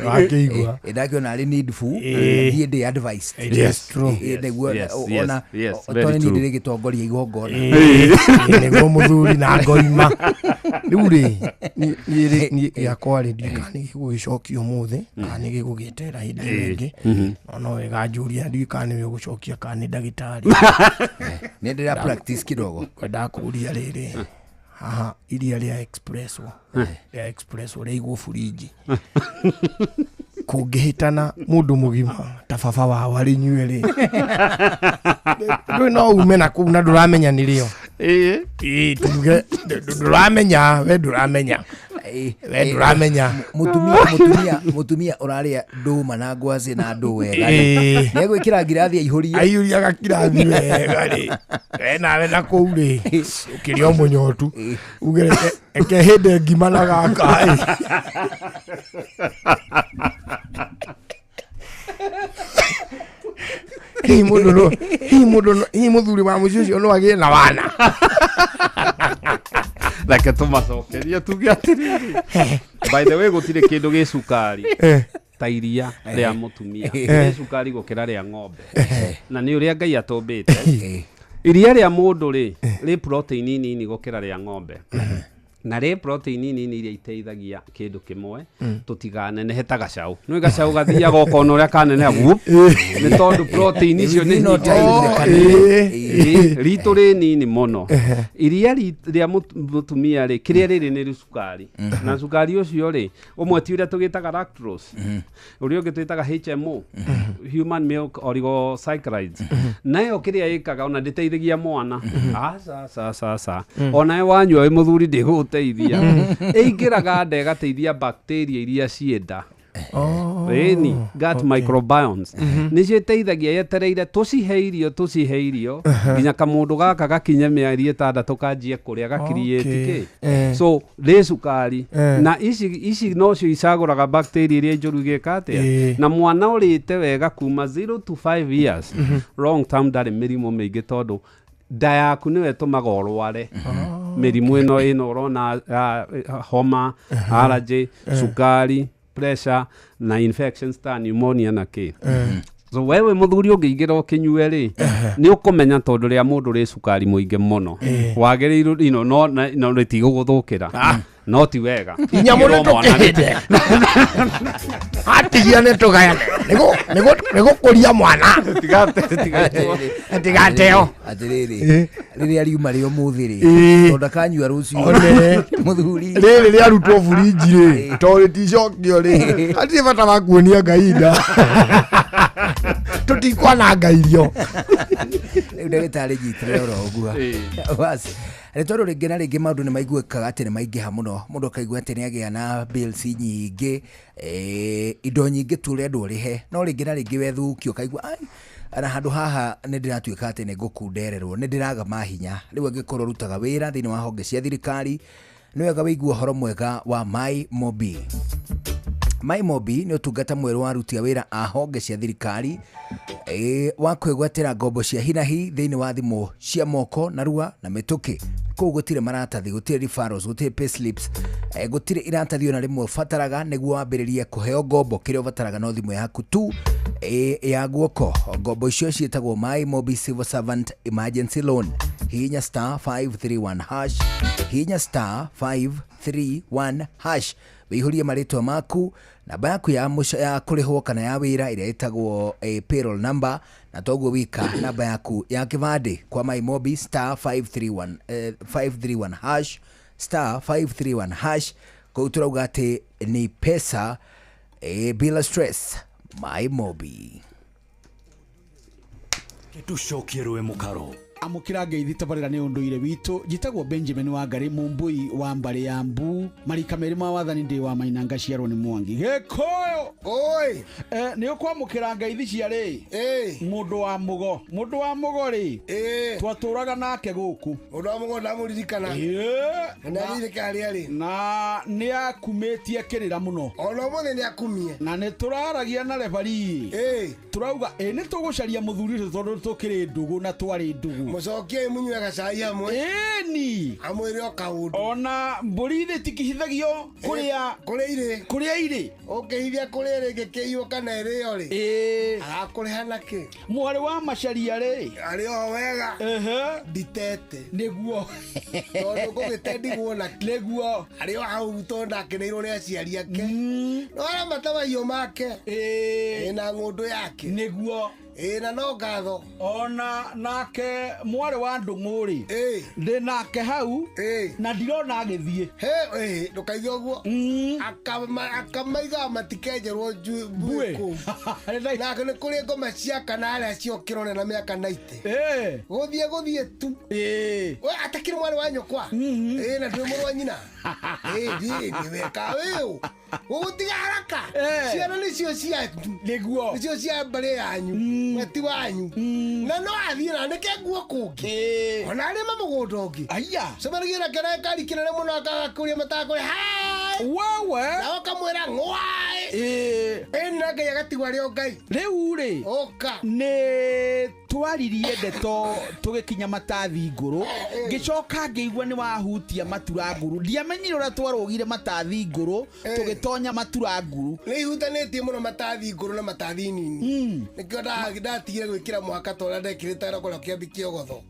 [SPEAKER 15] Wakĩigua.
[SPEAKER 4] Ndakĩona arĩ needful thiĩ ndĩ advice.
[SPEAKER 15] Yes, true.
[SPEAKER 4] Nĩguo
[SPEAKER 3] Yes,
[SPEAKER 4] ona
[SPEAKER 3] yes, very
[SPEAKER 4] tondũ niĩ
[SPEAKER 3] true.
[SPEAKER 4] ndĩrĩgĩtongoria igongona.
[SPEAKER 15] Nĩguo mũthuri na ngoima. Rĩu rĩ, niĩ gĩakwa rĩ, ndiũĩ kana nĩ gĩgũgĩcokio ũmũthĩ kana nĩ gĩgũgĩeterera hĩndĩ ĩyo ĩngĩ, no wega njũria, ndiũĩ kana nĩwe ũgũcokia kana nĩ ndagĩtarĩ.
[SPEAKER 4] Nĩ ndĩra practice kidogo.
[SPEAKER 15] Kwendaga kũria rĩrĩ, haha iria rĩa espresso, rĩa espresso rĩaigwo burinji, kũngĩhĩtana mũndũ mũgima ta baba wao arĩnyue rĩ, ndũĩ no ume na kũu na ndũramenya nĩrĩo. Ĩĩ, tuge ndũramenya, we ndũramenya, we ndũramenya.
[SPEAKER 4] Mũtumia ũrarĩa ndũma na ngwacĩ na ndũ wega rĩ, nĩegwĩkĩra ngirathi aihũrie,
[SPEAKER 15] aihũrie agakirathi wega rĩ, we nawe na kũu rĩ ũkĩrĩa o mũnyotu, uge eke hĩndĩ ngima na gaka ĩ. Hihi mũndũ no, hihi mũndũ no, hihi mũthuri wa mũciĩ ũcio no agĩe na wana.
[SPEAKER 3] Reke tũmacokerie tuge atĩrĩrĩ, by the way, gũtirĩ kĩndũ gĩ cukari ta iria rĩa mũtumia, gĩ cukari gũkĩra rĩa ng'ombe, na nĩ ũrĩa Ngai atũmbĩte. Iria rĩa mũndũ rĩ rĩ protein nini gũkĩra rĩa ng'ombe. Na rĩ protein nini iria iteithagia kĩndũ kĩmwe tũtiganenehe ta gacau. Nĩ gacau gathiaga ũkona ũrĩa kaneneha whoop, nĩ tondũ protein icio nĩ
[SPEAKER 4] No
[SPEAKER 3] nyingĩ.
[SPEAKER 4] ta
[SPEAKER 3] Ritũ rĩ nini mũno. Iria rĩa mũtumia rĩ kĩrĩa rĩrĩ nĩ cukari, na cukari ũcio rĩ ũmwe ti ũrĩa tũgĩtaga lactose, ũrĩa ũngĩ twĩtaga HMO, human milk oligosaccharides. Nayo kĩrĩa ĩkaga ona ndĩteithagia mwana, aca aca aca aca, onawe wanyua wĩ mũthuri ndĩgũgũteithia. Ĩingĩraga nda ĩgateithia bacteria iria ciĩ nda, ĩni gut microbiomes, nĩcio ĩteithagia yetereire tũcihe irio, tũcihe irio nginya kamũndũ gaka gakinye mĩeri 6 kanjie kũrĩa gakiriĩti kĩ. So rĩ cukari na ici ici nocio icagũraga bacteria iria njũru igĩka atĩa. Na mwana ũrĩte wega kuma 0 to 5 years, long term ndarĩ mĩrimũ mĩingĩ, tondũ nda yaku nĩyo ĩtũmaga ũrware mĩrimũ ĩno ĩno ũrona, homa, allergy, cukari, pressure na infections ta pneumonia na kĩ. So wewe mũthuri ũngĩingĩra ũkĩnyue rĩ, nĩ ũkũmenya tondũ rĩa mũndũ rĩ cukari mũingĩ mũno wagĩrĩirwo no no rĩtigũgũthũkĩra, no ti wega.
[SPEAKER 15] Inyamũ nĩ
[SPEAKER 3] Ĩrwo mwana
[SPEAKER 15] tũkĩhĩte atigia nĩ tũgayane nĩ gũkũria mwana tigateo.
[SPEAKER 4] Atĩrĩrĩ, rĩrĩa riuma rĩ ũmũthĩ rĩ, tondũ akanyua rũciũ
[SPEAKER 15] One.
[SPEAKER 4] mũthuri.
[SPEAKER 15] Rĩrĩ rĩarutwo burinji rĩ, tondũ rĩticokio rĩ, hatirĩ bata wa kuonia Ngai nda, tũtikwananga irio.
[SPEAKER 4] Rĩu ndagĩtarĩ, nyitĩrĩra oro ũguo basi, nĩ tondũ rĩngĩ na rĩngĩ maũndũ nĩ maiguĩkaga atĩ nĩ maingĩha mũno, mũndũ akaigua atĩ nĩ agĩa na bills nyingĩ, indo nyingĩ tu ũrendwo ũrĩhe, no rĩngĩ na rĩngĩ wethũkia ũkaigua ai na handũ haha nĩ ndĩratuĩka atĩ nĩ ngũkundererwo, nĩ ndĩraga mahinya. Rĩu angĩkorwo ũrutaga wĩra thĩinĩ wa honge cia thirikari, nĩ wega wĩigue ũhoro mwega wa My Mobi. My Mobi nĩ ũtungata mwerũ wa aruti a wĩra a honge cia thirikari wa kwĩgwatĩra ngombo cia hinahi thĩinĩ wa thimũ cia moko narua na mĩtũkĩ. Kũu gũtirĩ maratathi, gũtirĩ referrals, gũtirĩ payslips, gũtirĩ iratathi ona rĩmwe ũbataraga nĩguo wambĩrĩrie kũheo ngombo. Kĩrĩa ũbataraga no thimũ yaku tu ya guoko. Ngombo icio ciĩtagwo My Mobi Civil Servant Emergency Loan. Hihinya *531#, hihinya *531#, wĩihũrie marĩtwa maku, namba yaku ya, ya kũrĩhwo kana ya wĩra ĩrĩa ĩtagwo payroll number, na toguo wika namba yaku ya kĩbandĩ. Kwa My Mobi, *531 531#, *531#. Kũu tũrauga atĩ ni pesa bila stress. My Mobi.
[SPEAKER 12] Tucokie rwe mukaro.
[SPEAKER 16] Amũkĩra ngeithi tabarĩra nĩ ũndũire witũ. Njĩtagwo Benjamin Wangari, mũmbũi wa mbarĩ ya mbu marika merĩ ma wathani, ndĩ wa maina, ngaciarwo nĩ Mwangi Gĩkũyũ.
[SPEAKER 15] Oi.
[SPEAKER 16] Nĩ ũkwamũkĩra ngeithi cia rĩ mũndũ wa mũgo, mũndũ wa mũgo rĩ twatũraga nake gũkũ.
[SPEAKER 15] Mũndũ wa mũgo ndamũririkana. Na nĩaririkana rĩarĩ.
[SPEAKER 16] Na nĩ akumĩtie kĩrĩra mũno.
[SPEAKER 15] Ona ũmũthĩ nĩ akumie.
[SPEAKER 16] Na nĩ tũraragia na rebarii, tũrauga ĩ nĩ tũgũcaria mũthuri ũcio tondũ tũkĩrĩ ndũgũ na twarĩ ndũgũ.
[SPEAKER 15] Mũcokie mũnyue gacai hamwe.
[SPEAKER 16] Ĩni.
[SPEAKER 15] Amwĩre o kaũndũ.
[SPEAKER 16] Ona mbũri thĩ tikihithagio kũrĩa
[SPEAKER 15] kũrĩa irĩ.
[SPEAKER 16] Kũrĩa irĩ.
[SPEAKER 15] Ũkĩhithia kũrĩa ĩrĩ ĩngĩkĩiywo kana ĩrĩo rĩ, arakũrĩha nakĩ?
[SPEAKER 16] Mwarĩ wa Macaria rĩ?
[SPEAKER 15] Arĩ o wega. Nditete.
[SPEAKER 16] Nĩguo.
[SPEAKER 15] Tondũ ngũgĩte ndigwo nakĩ?
[SPEAKER 16] Nĩguo.
[SPEAKER 15] Arĩ o hau tondũ ndakeneirwo nĩ aciari ake, no aramata mahiũ make. Ĩna ng'ũndũ yake.
[SPEAKER 16] Nĩguo.
[SPEAKER 15] Ĩ na no ngatho.
[SPEAKER 16] Ona nake mwarĩ wa Ndũng'ũ rĩ, ndĩ nake hau na ndirona agĩthiĩ.
[SPEAKER 15] Ndũkaige ũguo. Akamaigaga matikenjerwo mbuĩ kũu. Nake nĩ kũrĩ ngoma cia kana arĩa ciokĩrwo na mĩaka 90 gũthiĩ gũthiĩ tu. We atakĩrĩ mwarĩ wa nyũkwa. Ĩ na ndwĩ mũrũ wa nyina. Ĩ thiĩ nĩweka wĩũ gũgũtiga haraka. Ciana nĩcio cianyu.
[SPEAKER 16] Nĩguo.
[SPEAKER 15] Nĩcio cia mbarĩ yanyu, we ti wanyu. Na no athiĩ na anĩke nguo kũngĩ, ona arĩme mũgũnda ũngĩ.
[SPEAKER 16] Aya.
[SPEAKER 15] Cemanagia nake na ngari kĩnene mũno, akagakũria matakũrĩ hai.
[SPEAKER 16] Wewe.
[SPEAKER 15] Nawe ũkamwĩra ng'waĩ. Ĩni na Ngai agatigwo arĩ o Ngai.
[SPEAKER 16] Rĩu rĩ
[SPEAKER 15] ũka
[SPEAKER 16] nĩ Twaririe ndeto tũgĩkinya matathi ngũrũ, ngĩcoka ngĩigua nĩ wahutia matura nguru. Ndiamenyire ũrĩa twarũgire matathi ngũrũ tũgĩtonya matura nguru.
[SPEAKER 15] Nĩ ihutanĩtie mũno matathi ngũrũ na matathi nini. Nĩkĩo ndatigire gwĩkĩra mũhaka ta ũrĩa ndekĩrĩte kũrĩa kĩambi kĩogotho.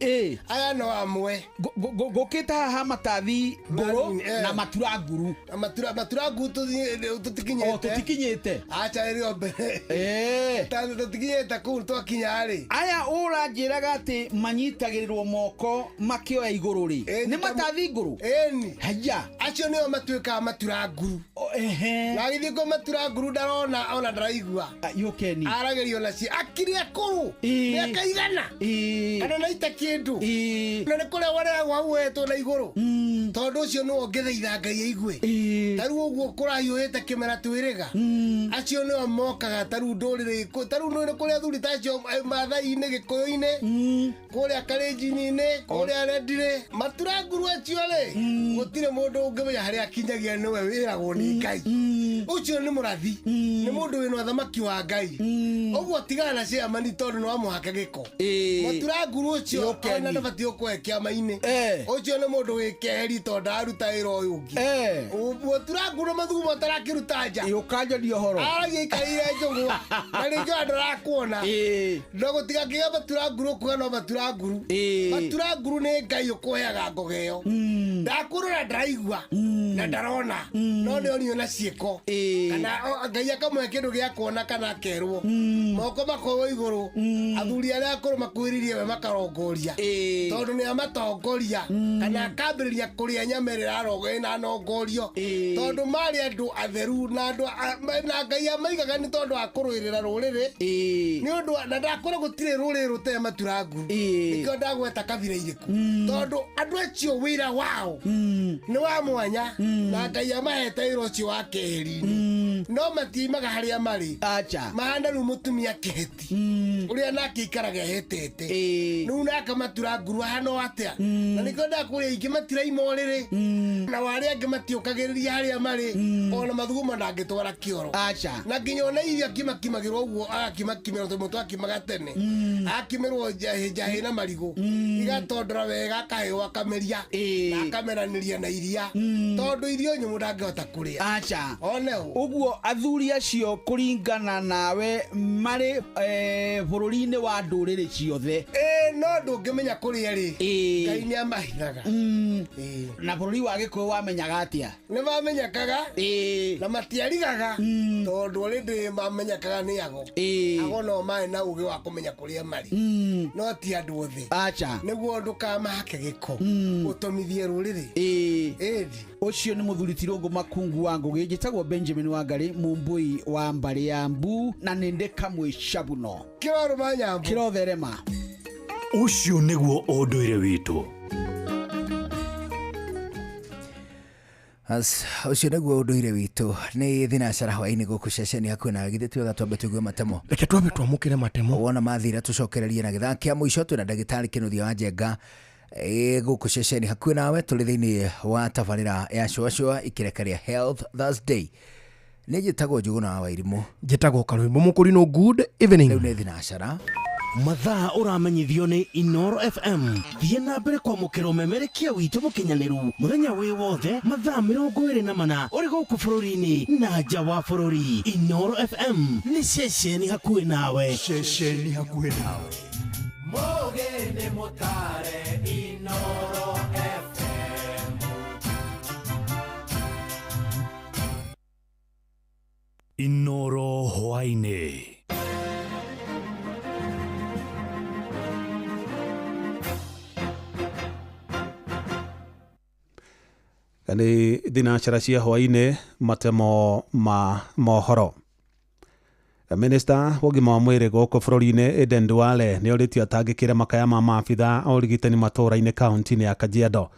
[SPEAKER 15] Aya no amwe.
[SPEAKER 16] Ngũkĩte haha matathi ngũrũ na matura nguru.
[SPEAKER 15] Na matura nguru tũtikinyĩte.
[SPEAKER 16] Tũtikinyĩte.
[SPEAKER 15] Acha ĩrĩ o mbere. Tũtikinyĩte kũu twakinya rĩ.
[SPEAKER 16] Aya ũranjĩraga atĩ manyitagĩrĩrwo moko makĩoya igũrũ rĩ. Nĩ matathi ngũrũ?
[SPEAKER 15] Ĩni.
[SPEAKER 16] Haya.
[SPEAKER 15] Acio nĩo matuĩkaga matura nguru. Na githĩ ko matura nguru ndarona ona ndaraigua.
[SPEAKER 16] Yũkeni.
[SPEAKER 15] Aragĩrio nacio akiri akũrũ. Mĩaka igana. Kana na ita kĩndũ. Na nĩ kũrĩa warehagwo hau wetwo na igũrũ. Tondũ ũcio nĩwe ũngĩthaitha Ngai aigue. Ta rĩu ũguo kũrahiũhĩte kĩmera twĩrĩga. Acio nĩo mokaga ta rĩu ndũrĩrĩ ta rĩu nĩ kũrĩa athuri ta acio Maathai-inĩ, Gĩkũyũ-inĩ, kũrĩa Kalenjin-inĩ, kũrĩa Rendirĩ. Matura nguru acio rĩ, gũtirĩ mũndũ ũngĩmenya harĩa akinyagia nĩwe wĩragwo nĩ Ngai. Ũcio nĩ mũrathi. Nĩ mũndũ wĩna ũthamaki wa Ngai. Ũguo tigana na ciamani tondũ no amũhake gĩko. Matura nguru ũcio ona ndabatiĩ gũkũhe kĩama-inĩ. Ũcio nĩ mũndũ wĩ keheri tondũ ndararuta wĩra ũyũ ũngĩ. Matura nguru mathugumo atarakĩruta nja.
[SPEAKER 16] Ũkanjoria ũhoro.
[SPEAKER 15] Aragia aikarĩire njũgũa. Na rĩngĩ ona ndarakuona. No gũtiga kĩga matura nguru kuga no matura nguru. Matura nguru nĩ Ngai ũkũheaga ngoga ĩyo. Ndakwĩrora ndaraigua na ndarona. No nĩ onio na ciĩko. Kana Ngai akamũhe kĩndũ gĩa kuona kana akerwo. Moko makoywo igũrũ. Athuri arĩa akũrũ makuhĩrĩirie we makarongoria. Tondũ nĩ amatongoria. Kana akambĩrĩria kũrĩa nyama ĩrĩa ĩna nongorio. Tondũ marĩ andũ atheru na andũ na Ngai amaigaga nĩ tondũ wa kũrũĩrĩra rũrĩrĩ. Nĩ ũndũ na ndakwĩra gũtirĩ rũrĩrĩ rũtarĩ matura nguru. Nĩkĩo ndagweta kabira irĩkũ. Tondũ andũ acio wĩra wao nĩ wa mwanya na Ngai amahete wĩra ũcio wa keheri-inĩ. No matiimaga harĩa marĩ. Mahana rĩu mũtumia kĩheti. Ũrĩa nake aikaraga ehetete. Rĩu nake matura nguru ahana o atĩa. Na nĩkĩo ndakwĩra aingĩ matiraima ũrĩrĩ. Na arĩa angĩ matiũkagĩrĩria harĩa marĩ. Ona mathugumo ndangĩtwara kĩoro. Na nginya ona irio akimakimagĩrwo ũguo agakimakimĩrwo tondũ mũtwe akimaga tene. Akimirwo njahĩ na marigũ. Igatondora wega akaheo akameria. Na akamenanĩria na iria. Tondũ irio nyũmũ ndangĩhota kũrĩa. One ũũ.
[SPEAKER 16] Ũguo athuri acio kũringana nawe marĩ bũrũri-inĩ wa ndũrĩrĩ ciothe.
[SPEAKER 15] No ndũngĩmenya kũrĩa rĩ. Ngai nĩ amahithaga.
[SPEAKER 16] Na bũrũri wa Gĩkũyũ wamenyaga atĩa?
[SPEAKER 15] Nĩ mamenyekaga. Na matiarigaga. Tondũ already mamenyekaga nĩ ago. Ago no marĩ na ũgĩ wa kũmenya kũrĩa marĩ. No ti andũ othe. Nĩguo ndũkamahake gĩko. Ũtomithie rũrĩrĩ.
[SPEAKER 16] Ũcio nĩ mũthuri Tirũngũ Makungu wa Ngũgĩ. Njĩtagwo Benjamin Wangari Mũmbui wa mbarĩ ya Mbu na nĩ ndĩ kamwe cabuno.
[SPEAKER 15] Kĩrorũma nyambo.
[SPEAKER 16] Kĩrotherema.
[SPEAKER 12] Ũcio nĩguo ũndũire witũ.
[SPEAKER 4] Ũcio nĩguo ũndũire witũ. Nĩ thinacara hwaĩ-inĩ gũkũ ceceni hakuhĩ na githĩ twega twambe tũigue matemo.
[SPEAKER 5] Reke twambe twamũkĩre matemo.
[SPEAKER 4] Wona mathira tũcokererie na gĩthaa kĩa mũico twĩna ndagĩtarĩ Kĩnuthia wa Njenga gũkũ ceceni hakuhĩ nawe tũrĩ thĩinĩ wa tabarĩra ya Cũa ikĩreka rĩa Health Thursday. Nĩ njĩtagwo Njũgũna wa Wairimũ.
[SPEAKER 5] Njĩtagwo Karwĩmbo Mũkũrinũ. Good evening.
[SPEAKER 4] Rĩu nĩ thinacara.
[SPEAKER 5] Mathaa ũramenyithio nĩ Inoro FM. Thiĩ na mbere kwamũkĩra ũmemerekia witũ mũkinyanĩru mũthenya wĩ wothe mathaa 24 ũrĩ gũkũ bũrũri-inĩ na nja wa bũrũri. Inoro FM nĩ ceceni hakuhĩ nawe.
[SPEAKER 1] Ceceni hakuhĩ nawe.
[SPEAKER 17] Mũgeni mũtare Inoro FM.
[SPEAKER 12] Inoro hwaĩ-inĩ.
[SPEAKER 19] Nĩ thinacara cia hwaĩ-inĩ matemo ma mohoro. Minista wa ũgima wa mwĩrĩ gũkũ bũrũri-inĩ Aden Duale nĩ orĩtio atangĩkĩre makaya ma maabitha a ũrigitani matũũra-inĩ kaunti-inĩ ya Kajiado.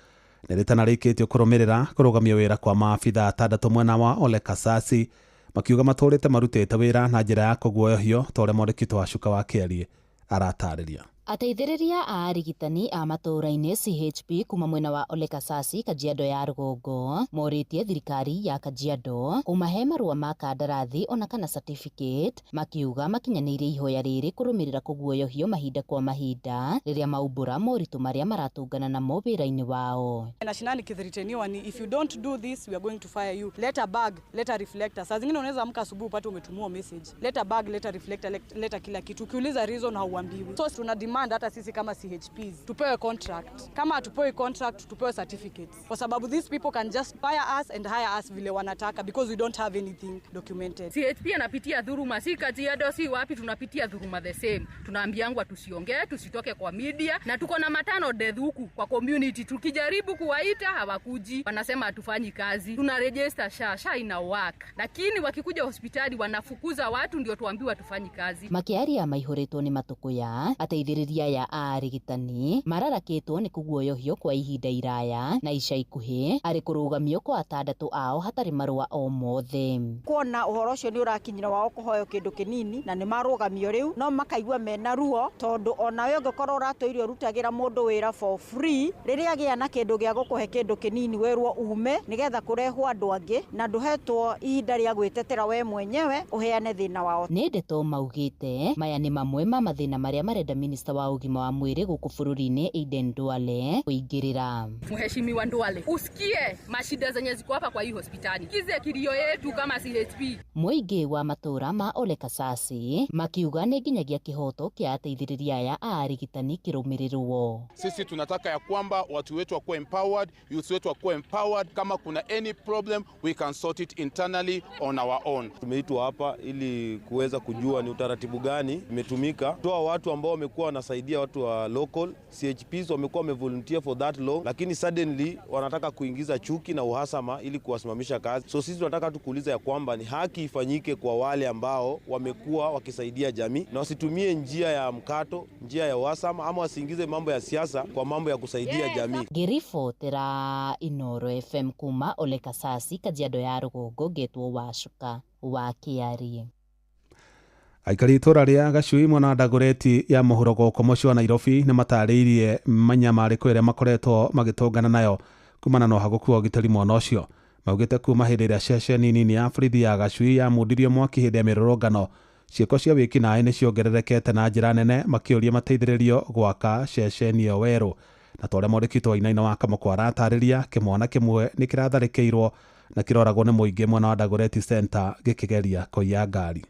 [SPEAKER 19] Nĩ rĩtana rĩikĩtio kũrũmĩrĩra kũrũgamia wĩra kwa maabitha atandatũ mwena wa Ole Kasasi makiuga matũũrĩte marutĩte wĩra na njĩra ya kũguoyohio ta ũrĩa mwandĩki witũ wa Cuka wa Kĩarie aratarĩria.
[SPEAKER 18] Ateithĩrĩria a arigitani a matũũra-inĩ CHP kuma mwena wa Ole Kasasi Kajiado ya rũgongo morĩtie thirikari ya Kajiado kũmahe marũa ma kandarathi ona kana certificate, makiuga makinyanĩirie ihoya rĩrĩ kũrũmĩrĩra kũguoyohio mahinda kwa mahinda rĩrĩa maumbũra moritũ marĩa maratũngana namo wĩra-inĩ wao.
[SPEAKER 20] Mashinani kithreateniwa ni if you don't do this we are going to fire you. Leta bag, leta reflector. Saa zingine unaweza amka asubuhi upate umetumiwa message. Leta bag, leta reflector, leta kila kitu. Ukiuliza reason hauambiwi. So tuna demand hata sisi kama CHPs tupewe contract. Kama hatupewi contract tupewe certificates. Kwa sababu these people can just fire us and hire us vile wanataka because we don't have anything documented.
[SPEAKER 23] CHP anapitia dhuluma, si Kajiado si wapi, tunapitia dhuluma the same. Tunaambiangwa tusiongee, tusitoke kwa media na tuko na matano death huku kwa community. Tukijaribu kuwaita hawakuji, wanasema hatufanyi kazi. Tuna register SHA, SHA ina work. Lakini wakikuja hospitali wanafukuza watu ndio tuambiwa hatufanyi kazi.
[SPEAKER 18] Makiaria maihũrĩtwo nĩ matũkũya ateithĩrĩria ya arigitani mararakĩtwo nĩ kũguoyohio kwa ihinda iraya na ica ikuhĩ arĩ kũrũgamio kwa atandatũ ao hatarĩ marũa o mothe.
[SPEAKER 21] Kuona ũhoro ũcio nĩ ũrakinyĩra wao kũhoyo kĩndũ kĩnini na nĩ marũgamio rĩu no makaigua mena ruo tondũ onawe ũngĩkorwo ũratũire ũrutagĩra mũndũ wĩra for free rĩrĩa agĩa na kĩndũ gĩa gũkũhe kĩndũ kĩnini werwo ume nĩgetha kũrehwo andũ angĩ na ndũhetwo ihinda rĩa gwĩtetera we mwenyewe ũheane thĩna wao.
[SPEAKER 18] Nĩ ndeto maugĩte maya nĩ mamwe ma mathĩna marĩa marenda minista wa ũgima wa mwĩrĩ gũkũ bũrũri-inĩ Aden Duale kũingĩrĩra.
[SPEAKER 23] Mheshimiwa Duale, usikie mashida zenye ziko hapa kwa hii hospitali. Kize kilio yetu kama CHP.
[SPEAKER 18] Mũingĩ wa matũũra ma Ole Kasasi makiuga nĩ nginyagia kĩhoto kĩa ateithĩrĩria aya a arigitani kĩrũmĩrĩrwo.
[SPEAKER 22] Sisi tunataka ya kwamba watu wetu wakuwe empowered, youth wetu wakuwe empowered. Kama kuna any problem we can sort it internally on our own.
[SPEAKER 24] Tumeitwa hapa ili kuweza kujua ni utaratibu gani imetumika. Toa watu ambao wamekuwa wanasaidia watu wa local CHPs wamekuwa wamevolunteer for that long, lakini suddenly wanataka kuingiza chuki na uhasama ili kuwasimamisha kazi. So sisi tunataka tu kuuliza ya kwamba ni haki ifanyike kwa wale ambao wamekuwa wakisaidia jamii na wasitumie njia ya mkato, njia ya uhasama ama wasiingize mambo ya siasa kwa mambo ya kusaidia jamii.
[SPEAKER 18] Ngĩribotera Inoro FM kuma Ole Kasasi Kajiado ya rũgongo ngetwo Wacuka wa Kĩarie.
[SPEAKER 19] Aikari itũra rĩa Gacui mwena wa Dagoretti ya mũhuro gũkũ mũciĩ wa Nairobi nĩ matarĩirie manyamarĩko ĩrĩa makoretwo magĩtũngana nayo kumana na ũhagũku wa ũgitĩri mwena ũcio. Maugĩte kuma hĩndĩ ĩrĩa ceceni nini ya borithi ya Gacui yamundirio mwaki hĩndĩ ya mĩrũrũngano ciĩko cia wĩkinaĩ nĩ ciongererekete na njĩra nene, makĩũria mateithĩrĩrio gwaka ceceni ĩyo werũ. Na ta ũrĩa mwandĩki wa Wainaina wa Kamũkwa aratarĩria, kĩmwana kĩmwe nĩ kĩratharĩkĩirwo na kĩroragwo nĩ mũingĩ mwena wa Dagoretti Center gĩkĩgeria kũiya ngari.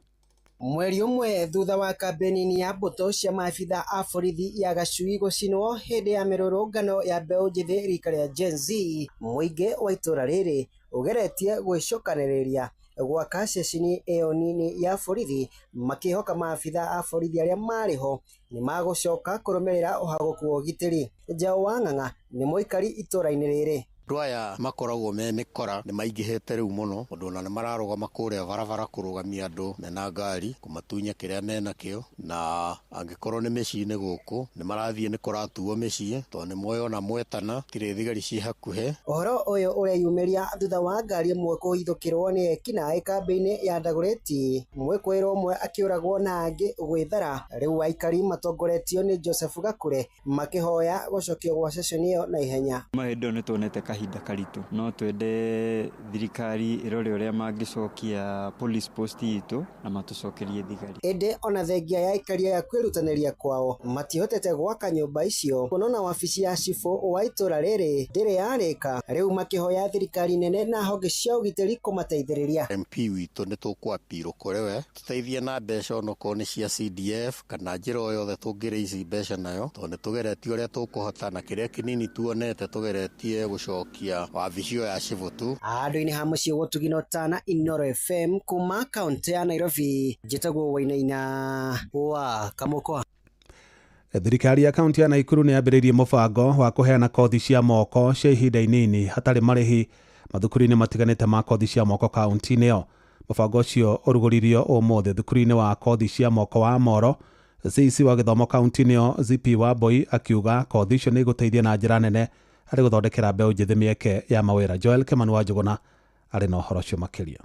[SPEAKER 25] Mweri ũmwe thutha wa kambĩini ya mbũtũ cia maabitha a borithi ya Gacui gũcinwo hĩndĩ ya mĩrũrũngano ya mbeũ njĩthĩ rika rĩa Gen Z, mũingĩ wa itũra rĩrĩ ũgeretie gwĩcokanĩrĩria gwaka ceceni ĩyo nini ya borithi makĩhoka maabitha a borithi arĩa marĩ ho nĩ magũcoka kũrũmĩrĩra ũhagũku wa ũgitĩri. Njaũ wa Ng'ang'a nĩ mũikari itũra-inĩ rĩrĩ.
[SPEAKER 26] Andũ aya makoragwo me mĩkora nĩ maingĩhĩte rĩu mũno tondũ ona nĩ mararũgama kũrĩa barabara kũrũgamia andũ mena ngari kũmatunya kĩrĩa menakĩo, na angĩkorwo nĩ mĩciĩ-inĩ gũkũ nĩ marathiĩ nĩ kũratuo mĩciĩ tondũ nĩ moĩ ona mwetana tirĩ thigari ciĩ hakuhĩ.
[SPEAKER 25] Ũhoro ũyũ ũreyumĩria thutha wa ngari ĩmwe kũhithũkĩrwo nĩ ekinaĩ kambĩ-inĩ ya Dagoretti, mwĩkũĩrwo ũmwe akĩũragwo na angĩ gwĩthara. Rĩu aikari matongoretio nĩ Joseph Gakure makĩhoya gũcokio gwa ceceni ĩyo na ihenya.
[SPEAKER 29] Hĩndĩ ĩyo nĩ tuonete kahinda karitũ, no twende thirikari ĩrore ũrĩa mangĩcokia police post itũ na matũcokerie thigari.
[SPEAKER 25] Ĩndĩ ona thengia ya aikari aya kwĩrutanĩria kwao matihotete gwaka nyũmba icio, kuona ona wabici ya cibũ wa itũra rĩrĩ ndĩrĩ yarĩka. Rĩu makĩhoya thirikari nene na honge cia ũgitĩri kũmateithĩrĩria.
[SPEAKER 26] MP witũ nĩ tũkwapirwo kũrĩ we tũteithie na mbeca onokorwo nĩ cia CDF kana njĩra o yothe tũngĩrĩ ici mbeca nayo, tondũ nĩ tũgeretie ũrĩa tũkũhota na kĩrĩa kĩnini tuonete tũgeretie gũcokia wabici ĩyo ya cibũ tu.
[SPEAKER 25] Handũ-inĩ ha mũciĩ gũtugino Tana Inoro FM kuma kaũntĩ ya Nairobi, njĩtagwo Wainaina wa Kamũkwa.
[SPEAKER 19] Thirikari ya kaunti ya Nakuru nĩ yambĩrĩirie mũbango wa kũheana kothi cia moko cia ihinda inini hatarĩ marĩhi mathukuru-inĩ matiganĩte ma kothi cia moko kaunti-inĩ ĩyo. Mũbango ũcio ũrugũririo ũmũthĩ thukuru-inĩ wa kothi cia moko wa Moro. CEC wa gĩthomo kaunti-inĩ ĩyo ZP Wambui akiuga kothi icio nĩ igũteithia na njĩra nene harĩ gũthondekera mbeũ njĩthĩ mĩeke ya mawĩra. Joel Kimani wa Njũgũna arĩ na ũhoro ũcio makĩria.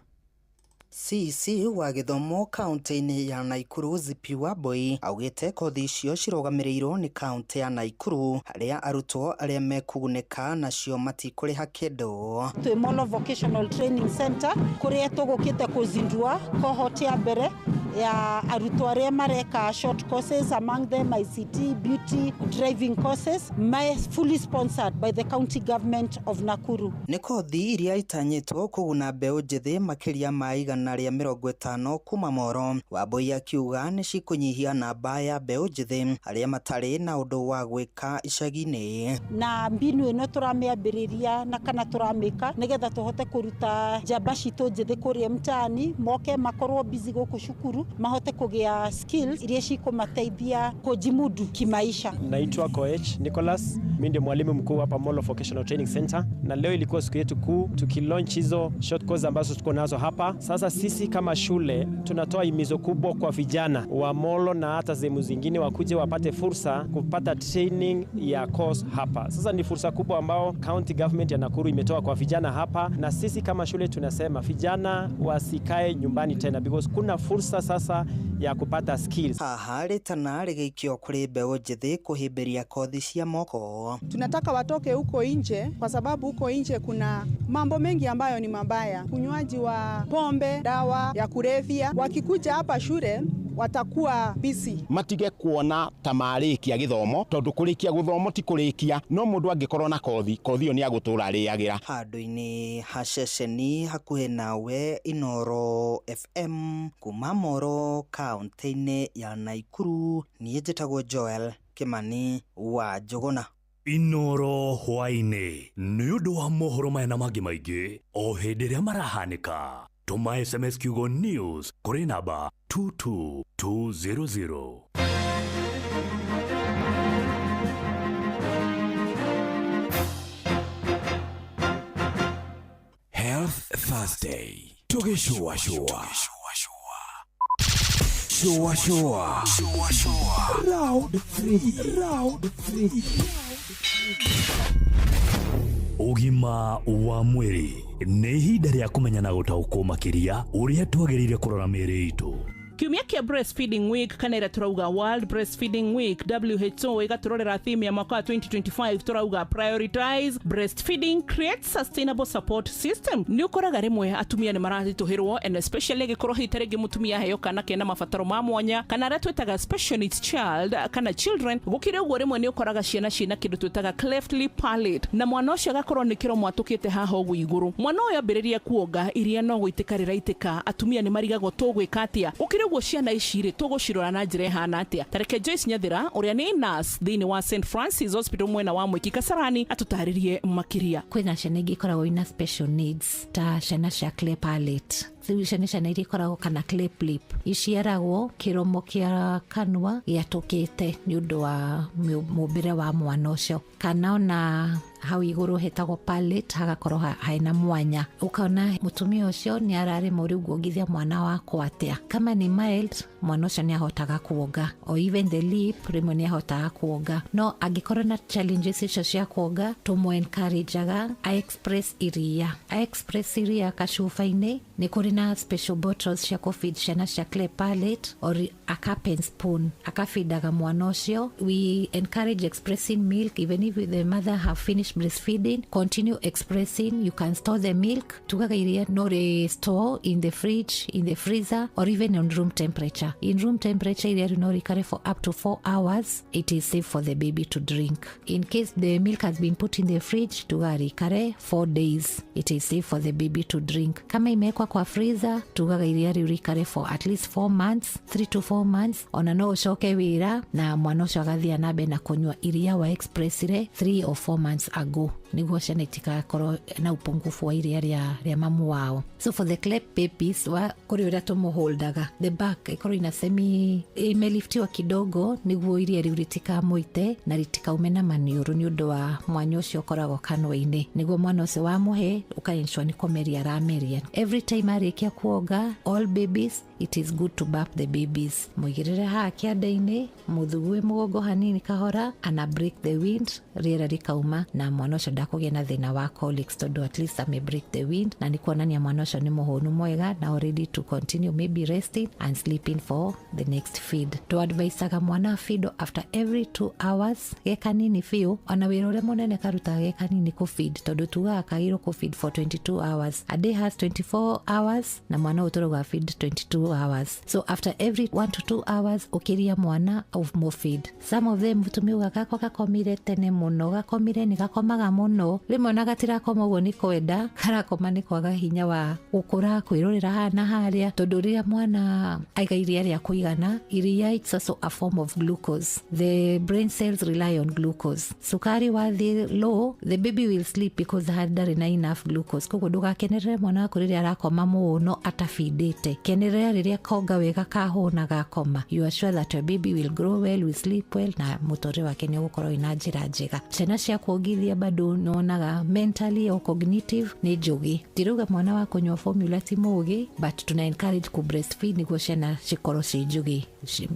[SPEAKER 6] CEC wa gĩthomo kaunti-inĩ ya Naikuru Zipi Wambui augĩte kothi icio cirũgamĩrĩirwo nĩ kaunti ya Naikuru harĩa arutwo arĩa mekũgunĩka nacio matikũrĩha kĩndũ.
[SPEAKER 7] Twĩ Molo Vocational Training Center kũrĩa tũgũkĩte kũzindua cohort ya mbere ya arutwo arĩa mareka short courses, among them ICT, beauty, driving courses, fully sponsored by the county government of Nakuru.
[SPEAKER 6] Nĩ kothi iria itanyĩtwo kũguna mbeũ njĩthĩ makĩria ma 150 kuma Moro. Wambui akiuga nĩ cikũnyihia namba ya mbeũ njĩthĩ arĩa matarĩ na ũndũ wa gwĩka icagi-inĩ.
[SPEAKER 7] Na mbinu ĩno tũramĩambĩrĩria na kana tũramĩka nĩgetha tũhote kũruta njamba citũ njĩthĩ kũrĩa mtaani moke makorwo busy gũkũ cukuru mahote kũgĩa skills iria cikũmateithia kujimudu kimaisha.
[SPEAKER 29] Naitwa Koech Nicholas, mimi ndiye mwalimu mkuu hapa Molo Vocational Training Center, na leo ilikuwa siku yetu kuu tukilaunch hizo short course ambazo tuko nazo hapa. Sasa sisi kama shule tunatoa himizo kubwa kwa vijana wa Molo na hata sehemu zingine wakuje wapate fursa kupata training ya course hapa. Sasa ni fursa kubwa ambao county government ya Nakuru imetoa kwa vijana hapa, na sisi kama shule tunasema vijana wasikae nyumbani tena because kuna fursa sasa ya kupata skills.
[SPEAKER 6] Haha ritana rĩgĩikio kũrĩ mbeũ njĩthĩ kũhĩmbĩria kothi cia moko.
[SPEAKER 8] Tunataka watoke huko nje kwa sababu huko nje kuna mambo mengi ambayo ni mabaya, unywaji wa pombe, dawa ya kulevya. Wakikuja hapa shule watakuwa busy.
[SPEAKER 9] Matige kuona ta marĩkia gĩthomo tondu kũrĩkia gũthomo ti kũrĩkia, no mũndũ angĩkorwo na kothi ĩyo nĩ agũtũra arĩagĩra.
[SPEAKER 6] Handũ-inĩ ha ceceni hakuhĩ nawe Inooro FM kuma Moro kaunti-inĩ ya Naikuru, niĩ njĩtagwo Joel Kimani wa Njũgũna.
[SPEAKER 12] Inooro hwaĩ-inĩ nĩ ũndũ wa mohoro maya na mangĩ maingĩ o hĩndĩ ĩrĩa marahanĩka. Tũma SMS kiugo news kũrĩ namba 22200.
[SPEAKER 1] Health Thursday tũgĩcũacũa shua shua round 3 round 3.
[SPEAKER 12] Ũgima wa mwĩrĩ nĩ ihinda rĩa kũmenya na gũtaũkwo makĩria ũrĩa twagĩrĩire kũrora mĩĩrĩ itũ.
[SPEAKER 10] Kiumia kia Breastfeeding Week kana ĩrĩa tũrauga World Breastfeeding Week, WHO ĩgatũrorera theme ya mwaka wa 2025 tũrauga prioritize breastfeeding, create sustainable support system. Nĩ ũkoraga rĩmwe atumia nĩ maratitũhĩrwo, and especially ĩgĩkorwo hihi ta rĩngĩ mũtumia aheo kana kena mabataro ma mwanya kana arĩa twĩtaga special needs child kana children. Gũkĩrĩ ũguo rĩmwe nĩ ũkoraga ciana ciĩna kĩndũ twĩtaga cleft lip palate, na mwana ũcio agakorwo nĩ kĩromo atũkĩte haha ũguo igũrũ. Mwana ũyũ ambĩrĩria kuonga iria no gũitĩka rĩraitĩka, atumia nĩ marigagwo tũgwĩka atĩa. Gũkĩrĩ ũguo ciana ici rĩ tũgũcirora na njĩra ĩhana atĩa? Tareke Joyce Nyathira ũrĩa nĩ nurse thĩinĩ wa St Francis Hospital mwena wa Mwiki Kasarani atũtarĩrie makĩria.
[SPEAKER 11] Kwĩna ciana ingĩ ikoragwo ina special needs ta ciana cia cleft palate. Rĩu icio nĩ ciana iria ikoragwo kana cleft lip, iciaragwo kĩromo kĩa kanua gĩatũkĩte nĩ ũndũ wa mũmbĩre wa mwana ũcio, kana ona hau igũrũ hetagwo palate hagakorwo hena mwanya, ũkona mũtumia ũcio nĩ araremwo rĩu kuongithia mwana wakwa atĩa. Kama ni mild, mwana ũcio nĩ ahotaga kuonga, or even the lip rĩmwe nĩ ahotaga kuonga, no angĩkorwo na challenges icio cia kuonga tũmũ encourageaga a express iria, a express iria kacuba-inĩ. Nĩ kũrĩ na special bottles cia kũfeed ciana cia cleft palate or a cup and spoon, akafidaga mwana ũcio. We encourage expressing milk even if the mother have finished breastfeeding, continue expressing. You can store the milk, tugaga iria no store in the fridge, in the freezer, or even on room temperature. In room temperature iria no rikare for up to 4 hours. It is safe for the baby to drink. In case the milk has been put in the fridge, tugaga rikare 4 days. It is safe for the baby to drink. Kama imewekwa kwa freezer, tugaga iria rikare for at least 4 months, 3 to 4 months. Ona no ucoke wira na mwana ũcio agathiĩ na mbere na kũnyua iria wa expressire 3 or 4 months ago, nĩguo ciana itikakorwo na upungufu wa iria rĩa mamu wao. So for the cleft babies, wa kũrĩ ũrĩa tũmũholdaga the back ĩkorwo ina semi imeliftiwa kidogo nĩguo iria rĩu rĩtikamũite na rĩtikaume na maniũrũ nĩ ũndũ wa mwanya ũcio ũkoragwo kanua-inĩ, nĩguo mwana ũcio wamũhe ũkaensure nĩ kũmeria arameria. Every time arĩkia kuonga, all babies, it is good to burp the babies. Mũigĩrĩre haha kĩanda-inĩ, mũthugue mũgongo hanini kahora, ana break the wind, rĩera rĩkauma na mwana ũcio ndakũgĩa na thĩna wa colics tondũ at least ame break the wind, na nĩ kuonania mwana ũcio nĩ mũhũnu mwega na ready to continue maybe resting and sleeping for the next feed. Tũadvisaga mwana feed after every 2 hours ge kanini biũ, ona wĩra ũrĩa mũnene karutaga ge kanini kũ feed, tondũ tugaga kagĩrĩirwo kũ feed for 22 hours. A day has 24 hours na mwana ũyũ tũrauga feed 22 hours, so after every 1 to 2 hours ũkĩria mwana of more feed. Some of them tũmiuga gakwa gakomire tene mũno, gakomire nĩ gakomaga mũno, rĩmwe ona gatirakoma ũguo nĩ kwenda karakoma nĩ kwaga hinya wa gũkũra kwĩrorera haha na harĩa, tondũ rĩrĩa mwana aiga iria rĩa kũigana, iria it's also a form of glucose. The brain cells rely on glucose. Sukari wathiĩ low, the baby will sleep because ndarĩ na enough glucose. Koguo ndũgakenerere mwana waku rĩrĩa arakoma mũno atabindĩte, kenerera rĩrĩa konga wega kahũna gakoma. You are sure that your baby will grow well, will sleep well, na mũtũrĩre wake nĩ ũgũkorwo wĩna njĩra njega. Ciana cia kuongithia bado nĩwonaga mentally or cognitive nĩ njũgĩ. Ndirauga mwana wa kũnyua formula ti mũgĩ, but tuna encourage ku breastfeed nĩguo ciana cikorwo ciĩ njũgĩ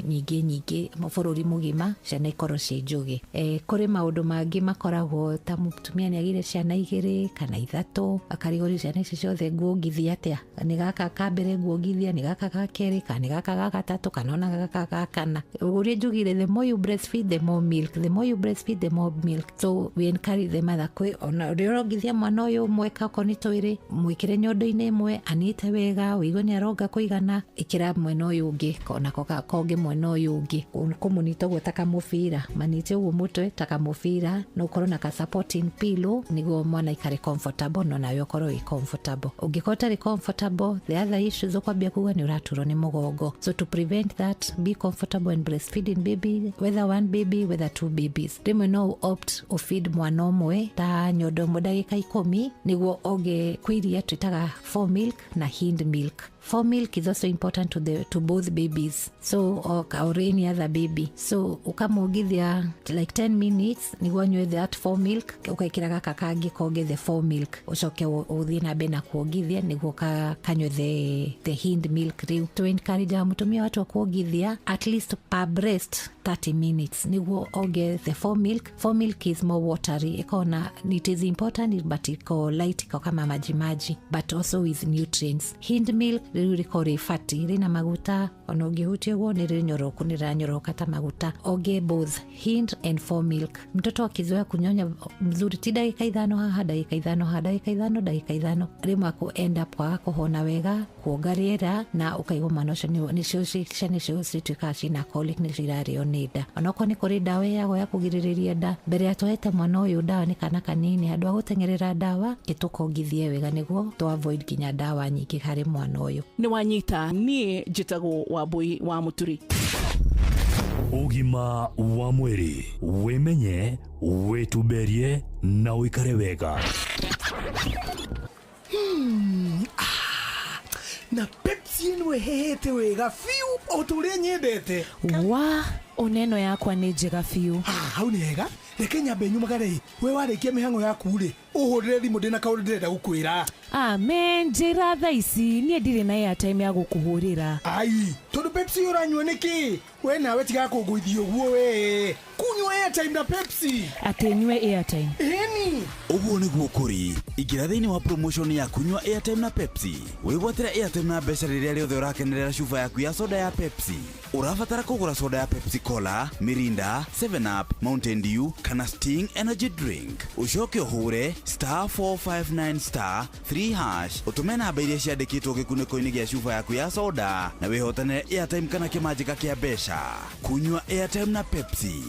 [SPEAKER 11] nyingĩ nyingĩ bũrũri mũgima, ciana ikorwo ciĩ njũgĩ. Kũrĩ maũndũ mangĩ makoragwo ta mũtumia nĩ agĩire ciana 2 kana 3, akarigwo rĩu ciana ici ciothe nguongithia atĩa, nĩ gaka ka mbere nguongithia, nĩ gaka ga kerĩ, kana nĩ gaka ga gatatũ, kana ona gaka ga kana. Ũrĩa njugire, the more you breastfeed the more milk, the more you breastfeed the more milk. So we encourage the mother kwĩ ona ũrĩa ũrongithia mwana ũyũ ũmwe okorwo nĩ twĩrĩ, mwĩkĩre nyondo-inĩ ĩmwe, anite wega, ũigue nĩ aronga kũigana, ĩkĩra mwena ũyũ ũngĩ, onako konge mwena ũyũ ũngĩ, kũmũnita ũguo ta kamũbira, manite ũguo mũtwe ta kamũbira, na ũkorwo na ka supporting pillow nĩguo mwana aikare comfortable no nawe ũkorwo wĩ comfortable. Ũngĩkorwo ũtarĩ comfortable, the other issues ũkwambia kuga nĩ ũraturwo nĩ mũgongo. So to prevent that, be comfortable and breastfeeding baby, whether one baby, whether two babies. Rĩmwe no opt ũfeed mwana ũmwe ta nyondo ĩmwe ndagĩka 10 nĩguo onge kwĩ iria twĩtaga fore milk na hind milk. Fore milk is also important to both babies, so or any other baby. So ukamwongithia like 10 minutes nĩguo anyue that fore milk, ũkaĩkĩra gaka kangĩ konge the fore milk, ũcoke ũthiĩ na mbere na kuongithia nĩguo kanyue the hind milk. Rĩu to encourage mũtumia watu wa kuongithia at least per breast 30 minutes nĩguo onge the fore milk. Fore milk is more watery, ĩkona it is important but iko light, iko kama maji maji, but also with nutrients. Hind milk rĩu rĩkorwo rĩ fatty, rĩna maguta, ona ũngĩhutia ũguo nĩ rĩnyoroku, nĩ rĩranyoroka ta maguta. Onge both hind and fore milk. Mtoto akizoea kunyonya mzuri, ti ndagĩka 5 haha, ndagĩka 5 haha, ndagĩka 5, ndagĩka 5, rĩmwe akũ end up kwaga kũhona wega, kuonga rĩera, na ũkaigua mwana ũcio nĩcio ciana icio cituĩkaga ciĩna colic, nĩcio irarĩo nĩ nda. Onokorwo nĩ kũrĩ ndawa ĩheagwo ya kũgirĩrĩria nda, mbere ya tũhete mwana ũyũ ndawa nĩ kana kanini, handũ ha gũteng'erera ndawa, tũkongithie wega nĩguo tũ avoid nginya ndawa nyingĩ harĩ mwana ũyũ.
[SPEAKER 10] Nĩ wanyita, niĩ njĩtagwo Wambui wa Mũturi.
[SPEAKER 12] Ũgima wa mwĩrĩ, wĩmenye, wĩtumberie na ũikare wega.
[SPEAKER 5] Na Pepsi ĩno ĩhehete wega biũ o ta ũrĩa nyendete.
[SPEAKER 2] Wa oneno yakwa nĩ njega biũ.
[SPEAKER 5] Hau nĩ hega, reke nyambe nyumagare. We warĩkia mĩhang'o yaku rĩ, ũhũrĩre thimũ ndĩna kaũndũ ndĩrenda gũkwĩra.
[SPEAKER 2] Amen, njĩra thaa ici niĩ ndirĩ na airtime ya gũkũhũrĩra.
[SPEAKER 5] Ai, tondũ Pepsi ũranyua nĩkĩ? We nawe tiga kũngũithia ũguo we. Kunyua airtime na Pepsi.
[SPEAKER 2] Atĩ nyue airtime?
[SPEAKER 5] Ĩni.
[SPEAKER 29] Ũguo nĩguo kũrĩ. Ingĩra thĩinĩ wa promotion ya kunyua airtime na Pepsi. Wĩgwatĩre airtime na mbeca rĩrĩa rĩothe ũrakenerera cuba yaku ya soda ya Pepsi. Ũrabatara kũgũra soda ya Pepsi Cola, Mirinda, 7 Up, Mountain Dew kana Sting Energy Drink. Ũcoke ũhũre *459 *3# ũtũme namba iria ciandĩkĩtwo gĩkunĩko-inĩ gĩa cuba yaku ya soda na wĩhotanĩre airtime kana kĩmanjĩka kĩa mbeca. Kunyua airtime na Pepsi.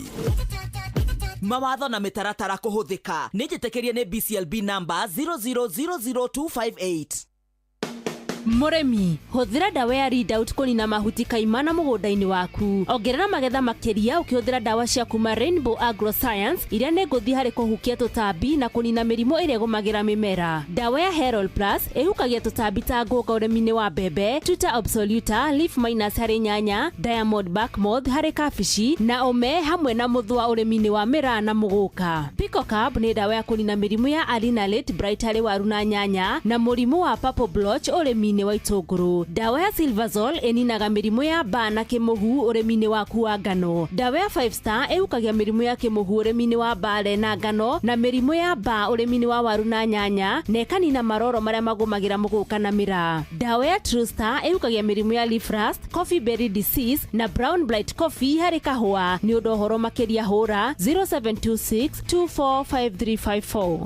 [SPEAKER 3] Mawatho na mĩtaratara kũhũthĩka nĩ njĩtĩkĩrie nĩ BCLB number 0000258.
[SPEAKER 4] Mũrĩmi, hũthĩra ndawa ya Readout kũnina mahuti kaimana mũgũnda-inĩ waku. Ongerera magetha makĩria ũkĩhũthĩra ndawa cia kuma Rainbow Agroscience iria nĩ ngũthi harĩ kũhukia tũtambi na kũnina mĩrimũ ĩrĩa ĩgũmagĩra mĩmera. Ndawa ya Herald Plus ĩhukagia tũtambi ta ngũnga ũrĩmi-inĩ wa mbembe, Tuta absoluta, leaf minus harĩ nyanya, Diamond bark moth harĩ kabici na ũme hamwe na mũthũa ũrĩmi-inĩ wa mĩraa na mũgũka. Picocab nĩ ndawa ya kũnina mĩrimũ ya Arina late blight harĩ waru na nyanya na mũrimũ wa purple blotch ũrĩmi ũrĩmi-inĩ wa itũngũrũ. Ndawa ya Silvazol ĩninaga mĩrimũ ya mbaa na kĩmũhu ũrĩmi-inĩ waku wa ngano. Ndawa ya Five Star ĩhukagia mĩrimũ ya kĩmũhu ũrĩmi-inĩ wa mbare na ngano na mĩrimũ ya mbaa ũrĩmi-inĩ wa waru na nyanya na ĩkanina maroro marĩa magũmagĩra mũgũka na mĩraa. Ndawa ya True Star ĩhukagia mĩrimũ ya leaf rust, coffee berry disease na brown blight coffee harĩ kahũa. Nĩ ũndũ ũhoro makĩria hũra 0726 245354.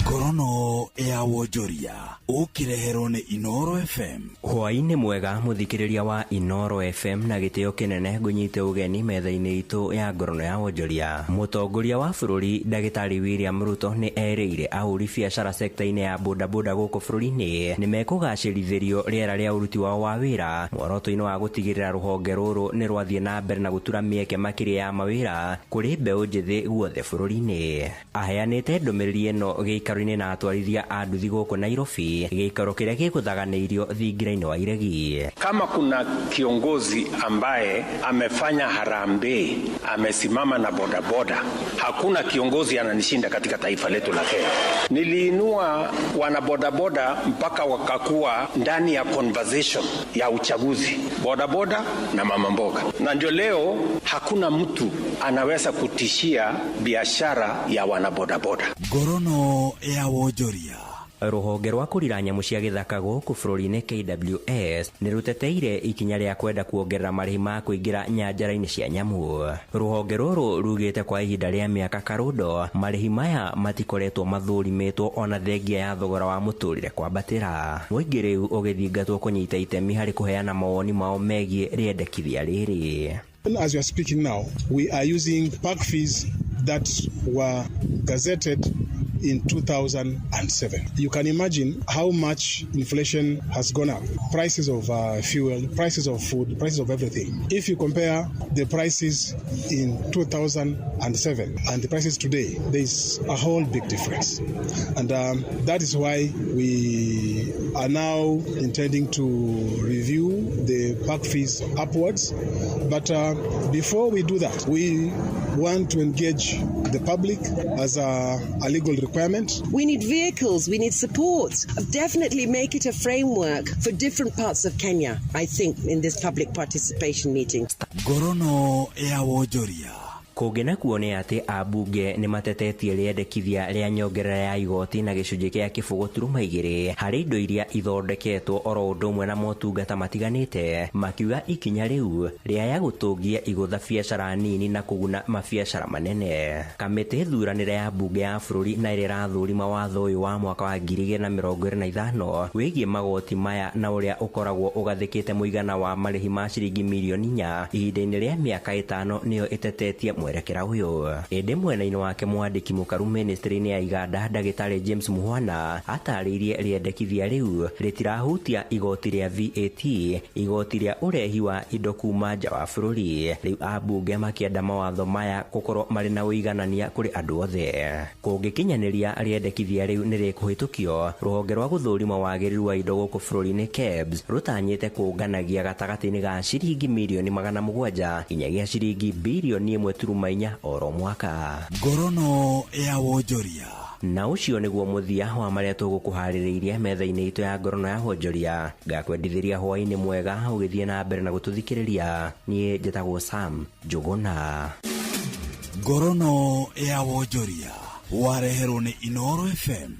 [SPEAKER 1] Ngorono ya wonjoria ũkĩreherwo nĩ Inoro FM.
[SPEAKER 13] Hwaĩ-inĩ mwega mũthikĩrĩria wa Inoro FM na gĩtĩo kĩnene ngũnyite ũgeni metha-inĩ itũ ya ngorono ya wonjoria. Mũtongoria wa bũrũri ndagĩtarĩ William Ruto nĩ erĩire ahũri biacara sekta-inĩ ya bodaboda gũkũ bũrũri-inĩ nĩ mekũgacĩrithĩrio rĩera rĩa ũruti wao wa wĩra mworoto-inĩ wa gũtigĩrĩra rũhonge rũrũ nĩ rwathiĩ na mbere na gũtura mĩeke makĩria ya mawĩra kũrĩ mbeũ njĩthĩ guothe bũrũri-inĩ. Aheanĩte ndũmĩrĩri ĩno gĩikaro-inĩ na atwarithia a nduthi gũkũ Nairobi, gĩikaro kĩrĩa gĩgũthaganĩirio thingira-inĩ wa iregi.
[SPEAKER 14] Kama kuna kiongozi ambaye amefanya harambee, amesimama na bodaboda, hakuna kiongozi ananishinda katika taifa letu la Kenya. Niliinua wanabodaboda mpaka wakakuwa ndani ya conversation ya uchaguzi, bodaboda na mama mboga, na ndio leo hakuna mtu anaweza kutishia biashara ya wanabodaboda.
[SPEAKER 1] Ngorono ya wonjoria.
[SPEAKER 13] Rũhonge rwa kũrira nyamũ cia gĩthaka gũkũ bũrũri-inĩ KWS nĩ rũteteire ikinya rĩa kwenda kuongerera marĩhi ma kũingĩra nyanjara-inĩ cia nyamũ. Rũhonge rũrũ rugĩte kwa ihinda rĩa mĩaka karũndo marĩhi maya matikoretwo mathũrimĩtwo ona thengia ya thogora wa mũtũrĩre kwambatĩra. Mũingĩ rĩu ũgĩthingatwo kũnyita itemi harĩ kũheana mawoni mao megiĩ rĩendekithia rĩrĩ.
[SPEAKER 15] As we are speaking now, we are using park fees that were gazetted in 2007. You can imagine how much inflation has gone up. Prices of fuel, prices of food, prices of everything. If you compare the prices in 2007 and the prices today, there is a whole big difference. And that is why we are now intending to review the park fees upwards. But before we do that, we want to engage the public as a legal requirement.
[SPEAKER 16] We need vehicles, we need support. Definitely make it a framework for different parts of Kenya, I think, in this public participation meeting.
[SPEAKER 1] Ngorono ya wonjoria.
[SPEAKER 13] Kũngĩ nakuo nĩ atĩ ambunge nĩ matetetie rĩendekithia rĩa nyongerera ya igoti na gĩcunjĩ kĩa 0.2 harĩ indo iria ithondeketwo oro ũndũ ũmwe na motungata matiganĩte, makiuga ikinya rĩu rĩaya gũtũngia igũtha biacara nini na kũguna mabiacara manene. Kamĩtĩ thuranĩre ya mbunge ya bũrũri na ĩrĩa ĩrathũrima watho ũyũ wa mwaka wa 2025 wĩgiĩ magoti maya na ũrĩa ũkoragwo ũgathĩkĩte mũigana wa marĩhi ma ciringi mirioni 4 ihinda-inĩ rĩa mĩaka 5 nĩyo ĩtetetie mwerekera ũyũ. Ĩndĩ mwena-inĩ wake mwandĩki mũkaru ministry-inĩ ya iganda ndagĩtarĩ James Muhwana atarĩirie rĩendekithia rĩu rĩtirahutia igoti rĩa VAT, igoti rĩa ũrehi wa indo kuma nja wa bũrũri. Rĩu ambunge makĩenda mawatho maya gũkorwo marĩ na ũiganania kũrĩ andũ othe. Kũngĩkinyanĩria rĩendekithia rĩu nĩ rĩkũhĩtũkio, rũhonge rwa gũthũrima wagĩrĩru wa indo gũkũ bũrũri-inĩ KEBS rũtanyĩte kũnganagia gatagatĩ-inĩ ga ciringi mirioni 700 nginyagia ciringi birioni 1.4 oro mwaka.
[SPEAKER 1] Ngorono ya wonjoria.
[SPEAKER 13] Na ũcio nĩguo mũthia wa marĩa tũgũkũharĩrĩirie metha-inĩ itũ ya ngorono ya wonjoria. Ngakwendithĩria hwaĩ-inĩ mwega ũgĩthiĩ na mbere na gũtũthikĩrĩria. Niĩ njĩtagwo Sam Njũgũna.
[SPEAKER 1] Ngorono ya wonjoria wareherwo nĩ Inoro FM.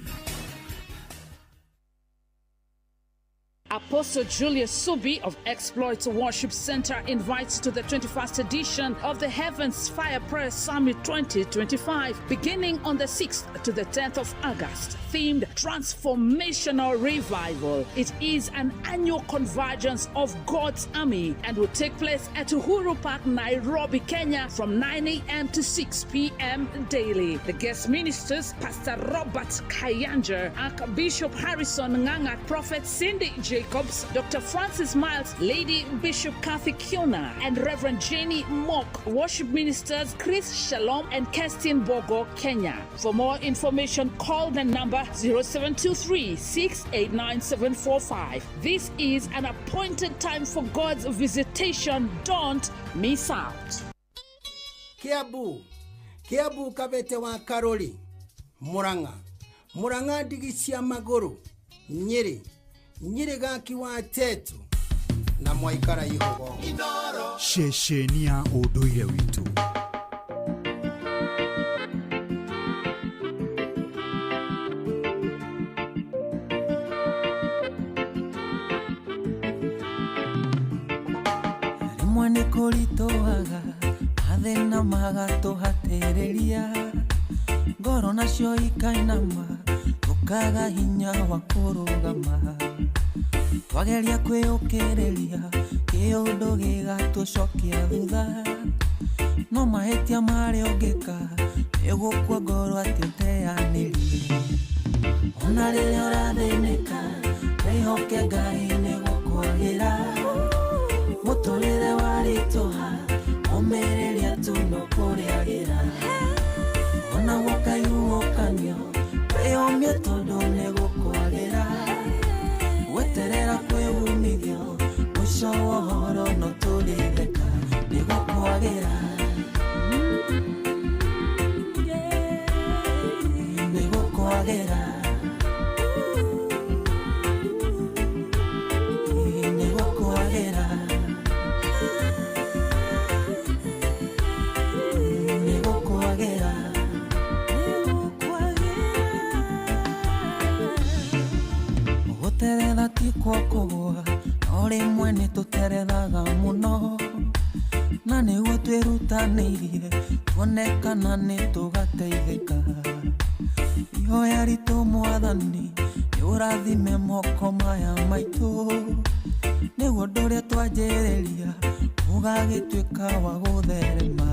[SPEAKER 18] Apostle Julius Subi of Exploits Worship Center invites to the 21st edition of the Heavens Fire Prayer Summit 2025, beginning on the 6th to the 10th of August, themed Transformational Revival. It is an annual convergence of God's army and will take place at Uhuru Park, Nairobi, Kenya, from 9 a.m. to 6 p.m. daily. The guest ministers, Pastor Robert Kayanja, Archbishop Harrison Nganga, Prophet Cindy Jacobs, Dr. Francis Miles, Lady Bishop Kathy Kiona, and Reverend Jenny Mock. Worship ministers Chris Shalom and Kerstin Bogo, Kenya. For more information, call the number 0723 689 745. This is an appointed time for God's visitation. Don't miss out.
[SPEAKER 17] Kiambu, Kiambu kabete wa Karori, Murang'a, Murang'a ndigi cia magũrũ. Nyĩrĩ, Nyĩrĩ gaki wa Tetu na mwaikara ihogo.
[SPEAKER 1] Ceceni ya ũndũire witũ.
[SPEAKER 20] Rĩmwe nĩ kũritũhaga mathĩna magatũhatĩrĩria ngoro nacio ikainama tũkaga hinya wa kũrũgama twageria kwĩũkĩrĩria kĩũndũ gĩgatũcokia thutha no mahĩtia marĩa ũngĩka nĩgũkua ngoro atĩ ũteanĩrie ona rĩrĩa ũrathĩnĩka wĩhoke Ngai nĩgũkwagĩra mũtũrĩre warĩtũha ũmĩrĩria tu no kũrĩagĩra ona gũkaihuhũkanio wĩyũmie tondũ nĩgũkwagĩra weterera kwĩ umithio mũico wa ũhoro no tũrĩtheka nĩgũkwagĩra nĩgũkwagĩra nĩgũkwagĩra nĩgũkwagĩra gũteretha ti kwa kũgũa no rĩmwe nĩ tũterethaga mũno na nĩguo twĩrutanĩirie tuone kana nĩ tũgateithĩka ihoya ritũ mwathani nĩ ũrathime moko maya maitũ nĩguo ũndũ ũrĩa twanjĩrĩria ũgagĩtuĩka wa gũtherema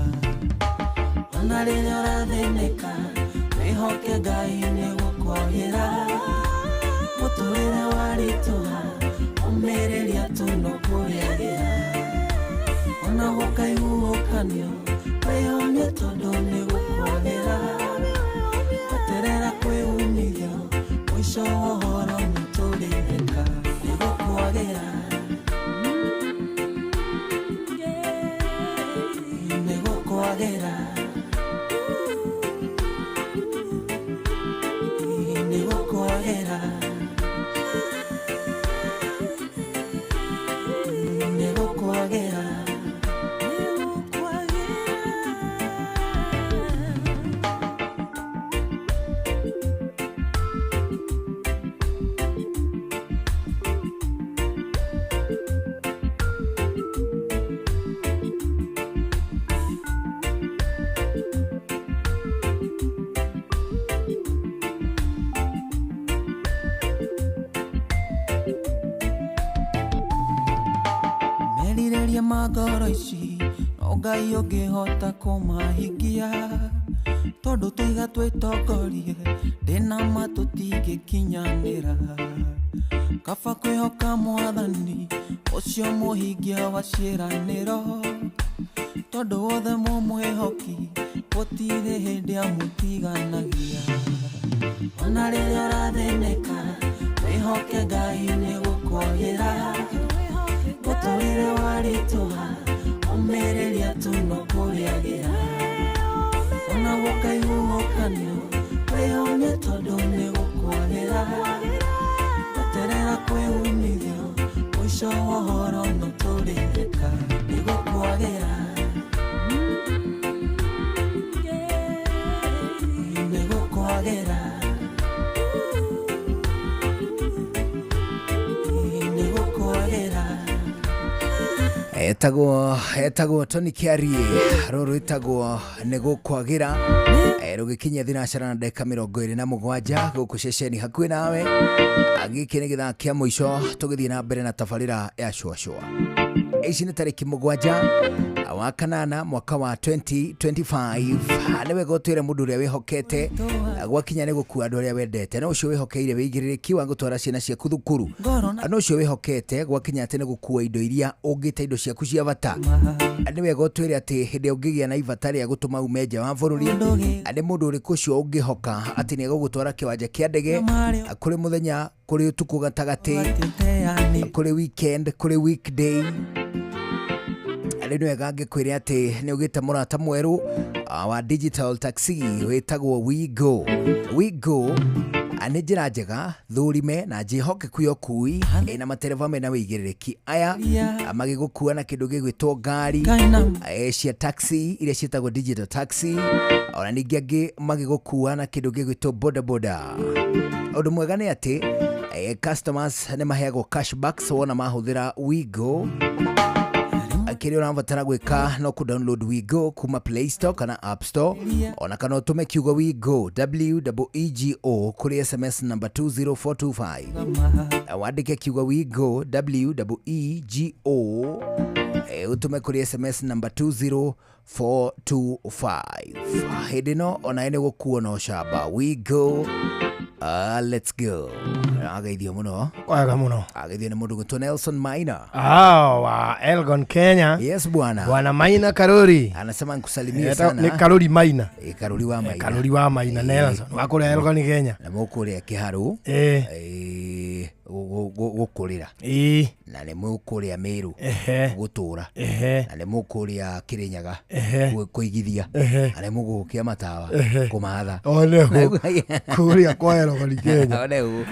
[SPEAKER 20] ona rĩrĩa ũrathĩnĩka wĩhoke Ngai nĩgũkwagĩra mũtũrĩre warĩtũha ũmĩrĩria tu no kũrĩagĩra ona gũkaihuhũkanio wĩyũmie tondũ nĩgũkwagĩra weterera kwĩ umithio mũico wa ũhoro nĩtũrĩtheka nĩgũkwagĩra nĩgũkwagĩra nĩgũkwagĩra nĩgũkwagĩra. Merirĩria ma ngoro ici no Ngai ũngĩhota kũmahingia tondũ tũiga twĩtongorie ndĩna ma tũtingĩkinyanĩra kaba kwĩhoka mwathani ũcio mũhingia wa ciĩranĩro tondũ wothe mũmwĩhoki gũtirĩ hĩndĩ amũtiganagia ona rĩrĩa ũrathĩnĩka wĩhoke Ngai nĩgũkwagĩra mũtũrĩre warĩtũha ũmĩrĩria tu no kũrĩagĩra ona gũkaihuhũkanio wĩyũmie tondũ nĩgũkwagĩra weterera kwĩ umithio mũico wa ũhoro no tũrĩtheka nĩgũkwagĩra nĩgũkwagĩra nĩgũkwagĩra.
[SPEAKER 5] Etagwo Tony Kiarie rũrũ rwĩtagwo nĩgũkwagĩra rũgĩkinyia thinacara na ndagĩka 27 gũkũ ceceni hakuhĩ nawe. Gĩkĩ nĩ gĩthaa kĩa mũico tũgĩthiĩ na mbere na tabarĩra ya cũacũa. Ici nĩ tarĩki 7 wa kanana mwaka wa 2025. Nĩ wega ũtwĩre mũndũ ũrĩa wĩhokete gwakinya nĩ gũkua andũ arĩa wendete no ũcio wĩhokeire wĩigĩrĩrĩki wa gũtwara ciana ciaku thukuru no ũcio wĩhokete gwakinya atĩ nĩ gũkua indo iria ũngĩta indo ciaku cia bata. Nĩ wega ũtwĩre atĩ hĩndĩ ũngĩgĩa na ibata rĩa gũtũma ume nja wa bũrũri nĩ mũndũ ũrĩkũ ũcio ũngĩhoka atĩ nĩ egũgũtwara kĩwanja kĩa ndege kũrĩ mũthenya kũrĩ ũtukũ gatagatĩ kũrĩ weekend kũrĩ weekday. Rĩu nĩ wega ngĩkwĩre atĩ nĩ ũgĩte mũrata mwerũ wa digital taxi wĩtagwo WeGo. WeGo Nĩ njĩra njega thũrime na njĩhokeku ya ũkui ĩna matereba mena wĩigĩrĩrĩki aya magĩgũkua na kĩndũ gĩgwĩtwo ngari cia taxi iria ciĩtagwo digital taxi, ona ningĩ angĩ magĩgũkua na kĩndũ gĩgwĩtwo boda boda. Ũndũ mwega nĩ atĩ customers nĩ maheagwo cashbacks wona mahũthĩra Wigo. Kĩrĩa ũrabatara gwĩka no kũ download Wigo kuma Play Store kana App Store, ona kana ũtũme kiugo Wigo WEEGO kũrĩ SMS number 20425, wandĩke kiugo Wigo WEEGO, ũtũme kũrĩ SMS number 20425. Hĩndĩ ĩno onawe nĩ gũkuo na ũcamba. Wigo, let's go. Ageithio mũno.
[SPEAKER 17] Wega mũno.
[SPEAKER 5] Ageithio nĩ mũndũ gwĩtwo Nelson Maina.
[SPEAKER 17] Ah, wa Elgon Kenya.
[SPEAKER 5] Yes bwana.
[SPEAKER 17] Bwana Maina Karori.
[SPEAKER 5] Anasema nikusalimie sana.
[SPEAKER 17] Nĩ Karori Maina.
[SPEAKER 5] Karori wa Maina.
[SPEAKER 17] Karori wa Maina Nelson. Wa kũrĩa Elgon Kenya.
[SPEAKER 5] Na mũkũrĩa Kĩharũ. Gũkũrĩra. Na nĩ mũkũrĩa Meru. Gũtũra. Na nĩ mũkũrĩa Kĩrĩnyaga. Kũigithia. Na nĩ mũgũkia matawa. Kũmatha.
[SPEAKER 17] Oneho. Kũrĩa kwa Elgon Kenya.
[SPEAKER 5] Oneho.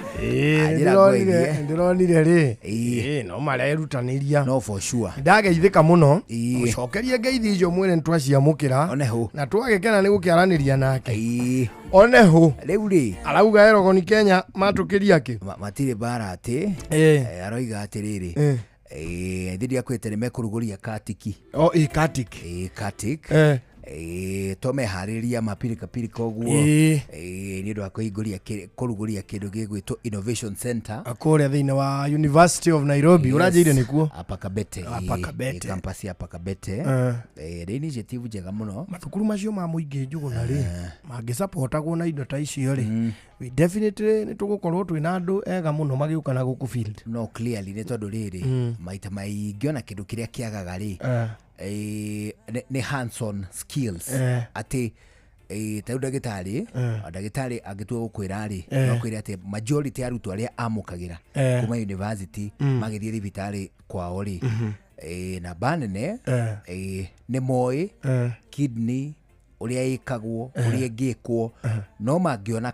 [SPEAKER 17] Ndĩronire rĩ no marerutanĩria.
[SPEAKER 5] No for sure.
[SPEAKER 17] Ndageithĩka mũno. Mũcokerie ngeithi icio mwĩre nĩtwaciamũkĩra.
[SPEAKER 5] Oneho.
[SPEAKER 17] Na twagĩkena nĩ gũkĩaranĩria nake. Oneho.
[SPEAKER 5] Rĩu rĩ.
[SPEAKER 17] Arauga Elgon Kenya matũkĩria kĩ?
[SPEAKER 5] Matirĩ mbara atĩ. Aroiga atĩrĩrĩ. Thiri akwĩte nĩ mekũrugũria katiki.
[SPEAKER 17] Oh, katik.
[SPEAKER 5] Katik. To meharĩria mapirikapirika ũguo nĩ ũndũ wa kũhingũria kũrugũria kĩndũ gĩgwĩtwo Innovation Center
[SPEAKER 17] kũrĩa thĩinĩ wa University of Nairobi. Ũranjĩire nĩkuo?
[SPEAKER 5] Apakabete.
[SPEAKER 17] Apakabete.
[SPEAKER 5] Campus ya Apakabete. Nĩ initiative njega mũno.
[SPEAKER 17] Mathukuru macio ma mũingĩ Njũgũna rĩ mangĩsupportagwo na indo ta icio rĩ, we definitely nĩ tũgũkorwo twĩna andũ ega mũno magĩũka na gũkũ field.
[SPEAKER 5] No clearly nĩ tondũ rĩrĩ maita maingĩ ona kĩndũ kĩrĩa kĩagaga rĩ nĩ hands on skills. Atĩ ta rĩu ndagĩtarĩ ndagĩtarĩ angĩtua gũkwĩra rĩ no kwĩre atĩ majority ya arutwo arĩa amũkagĩra kuma university magĩthiĩ thibitarĩ kwao rĩ namba nene nĩ moĩ kidney ũrĩa ĩkagwo ũrĩa ĩngĩkwo, no mangĩona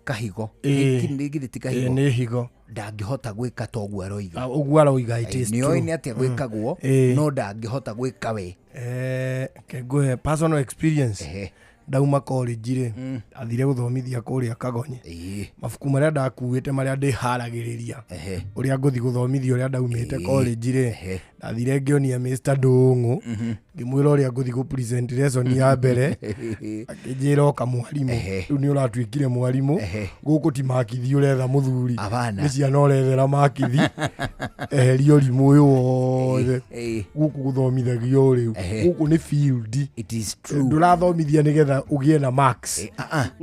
[SPEAKER 5] kahigo kidney githĩ ti kahigo
[SPEAKER 17] nĩ higo
[SPEAKER 5] ndangĩhota gwĩka ta ũguo aroiga.
[SPEAKER 17] Ũguo aroiga it is true.
[SPEAKER 5] Nĩoĩ nĩ atĩa gwĩkagwo no ndangĩhota gwĩka we.
[SPEAKER 17] Ngũhe personal experience. Ndauma college rĩ athire gũthomithia kũrĩa Kagonye. Mabuku marĩa ndakuĩte marĩa ndĩharagĩrĩria ũrĩa ngũthiĩ gũthomithia ũrĩa ndaumĩte college rĩ, ndathire ngĩonia Mr. Ndũng'ũ ngĩmwĩra ũrĩa ngũthiĩ gũ present lesson ya mbere, akĩnjĩra oka mwarimũ rĩu nĩ ũratuĩkire mwarimũ gũkũ ti makithi ũretha mũthuri nĩ ciana ũrethera makithi, eheria ũrimũ ũyũ wothe gũkũ gũthomithagio rĩu gũkũ nĩ field.
[SPEAKER 5] It is true.
[SPEAKER 17] Ndũrathomithia nĩgetha ũgĩe na marks.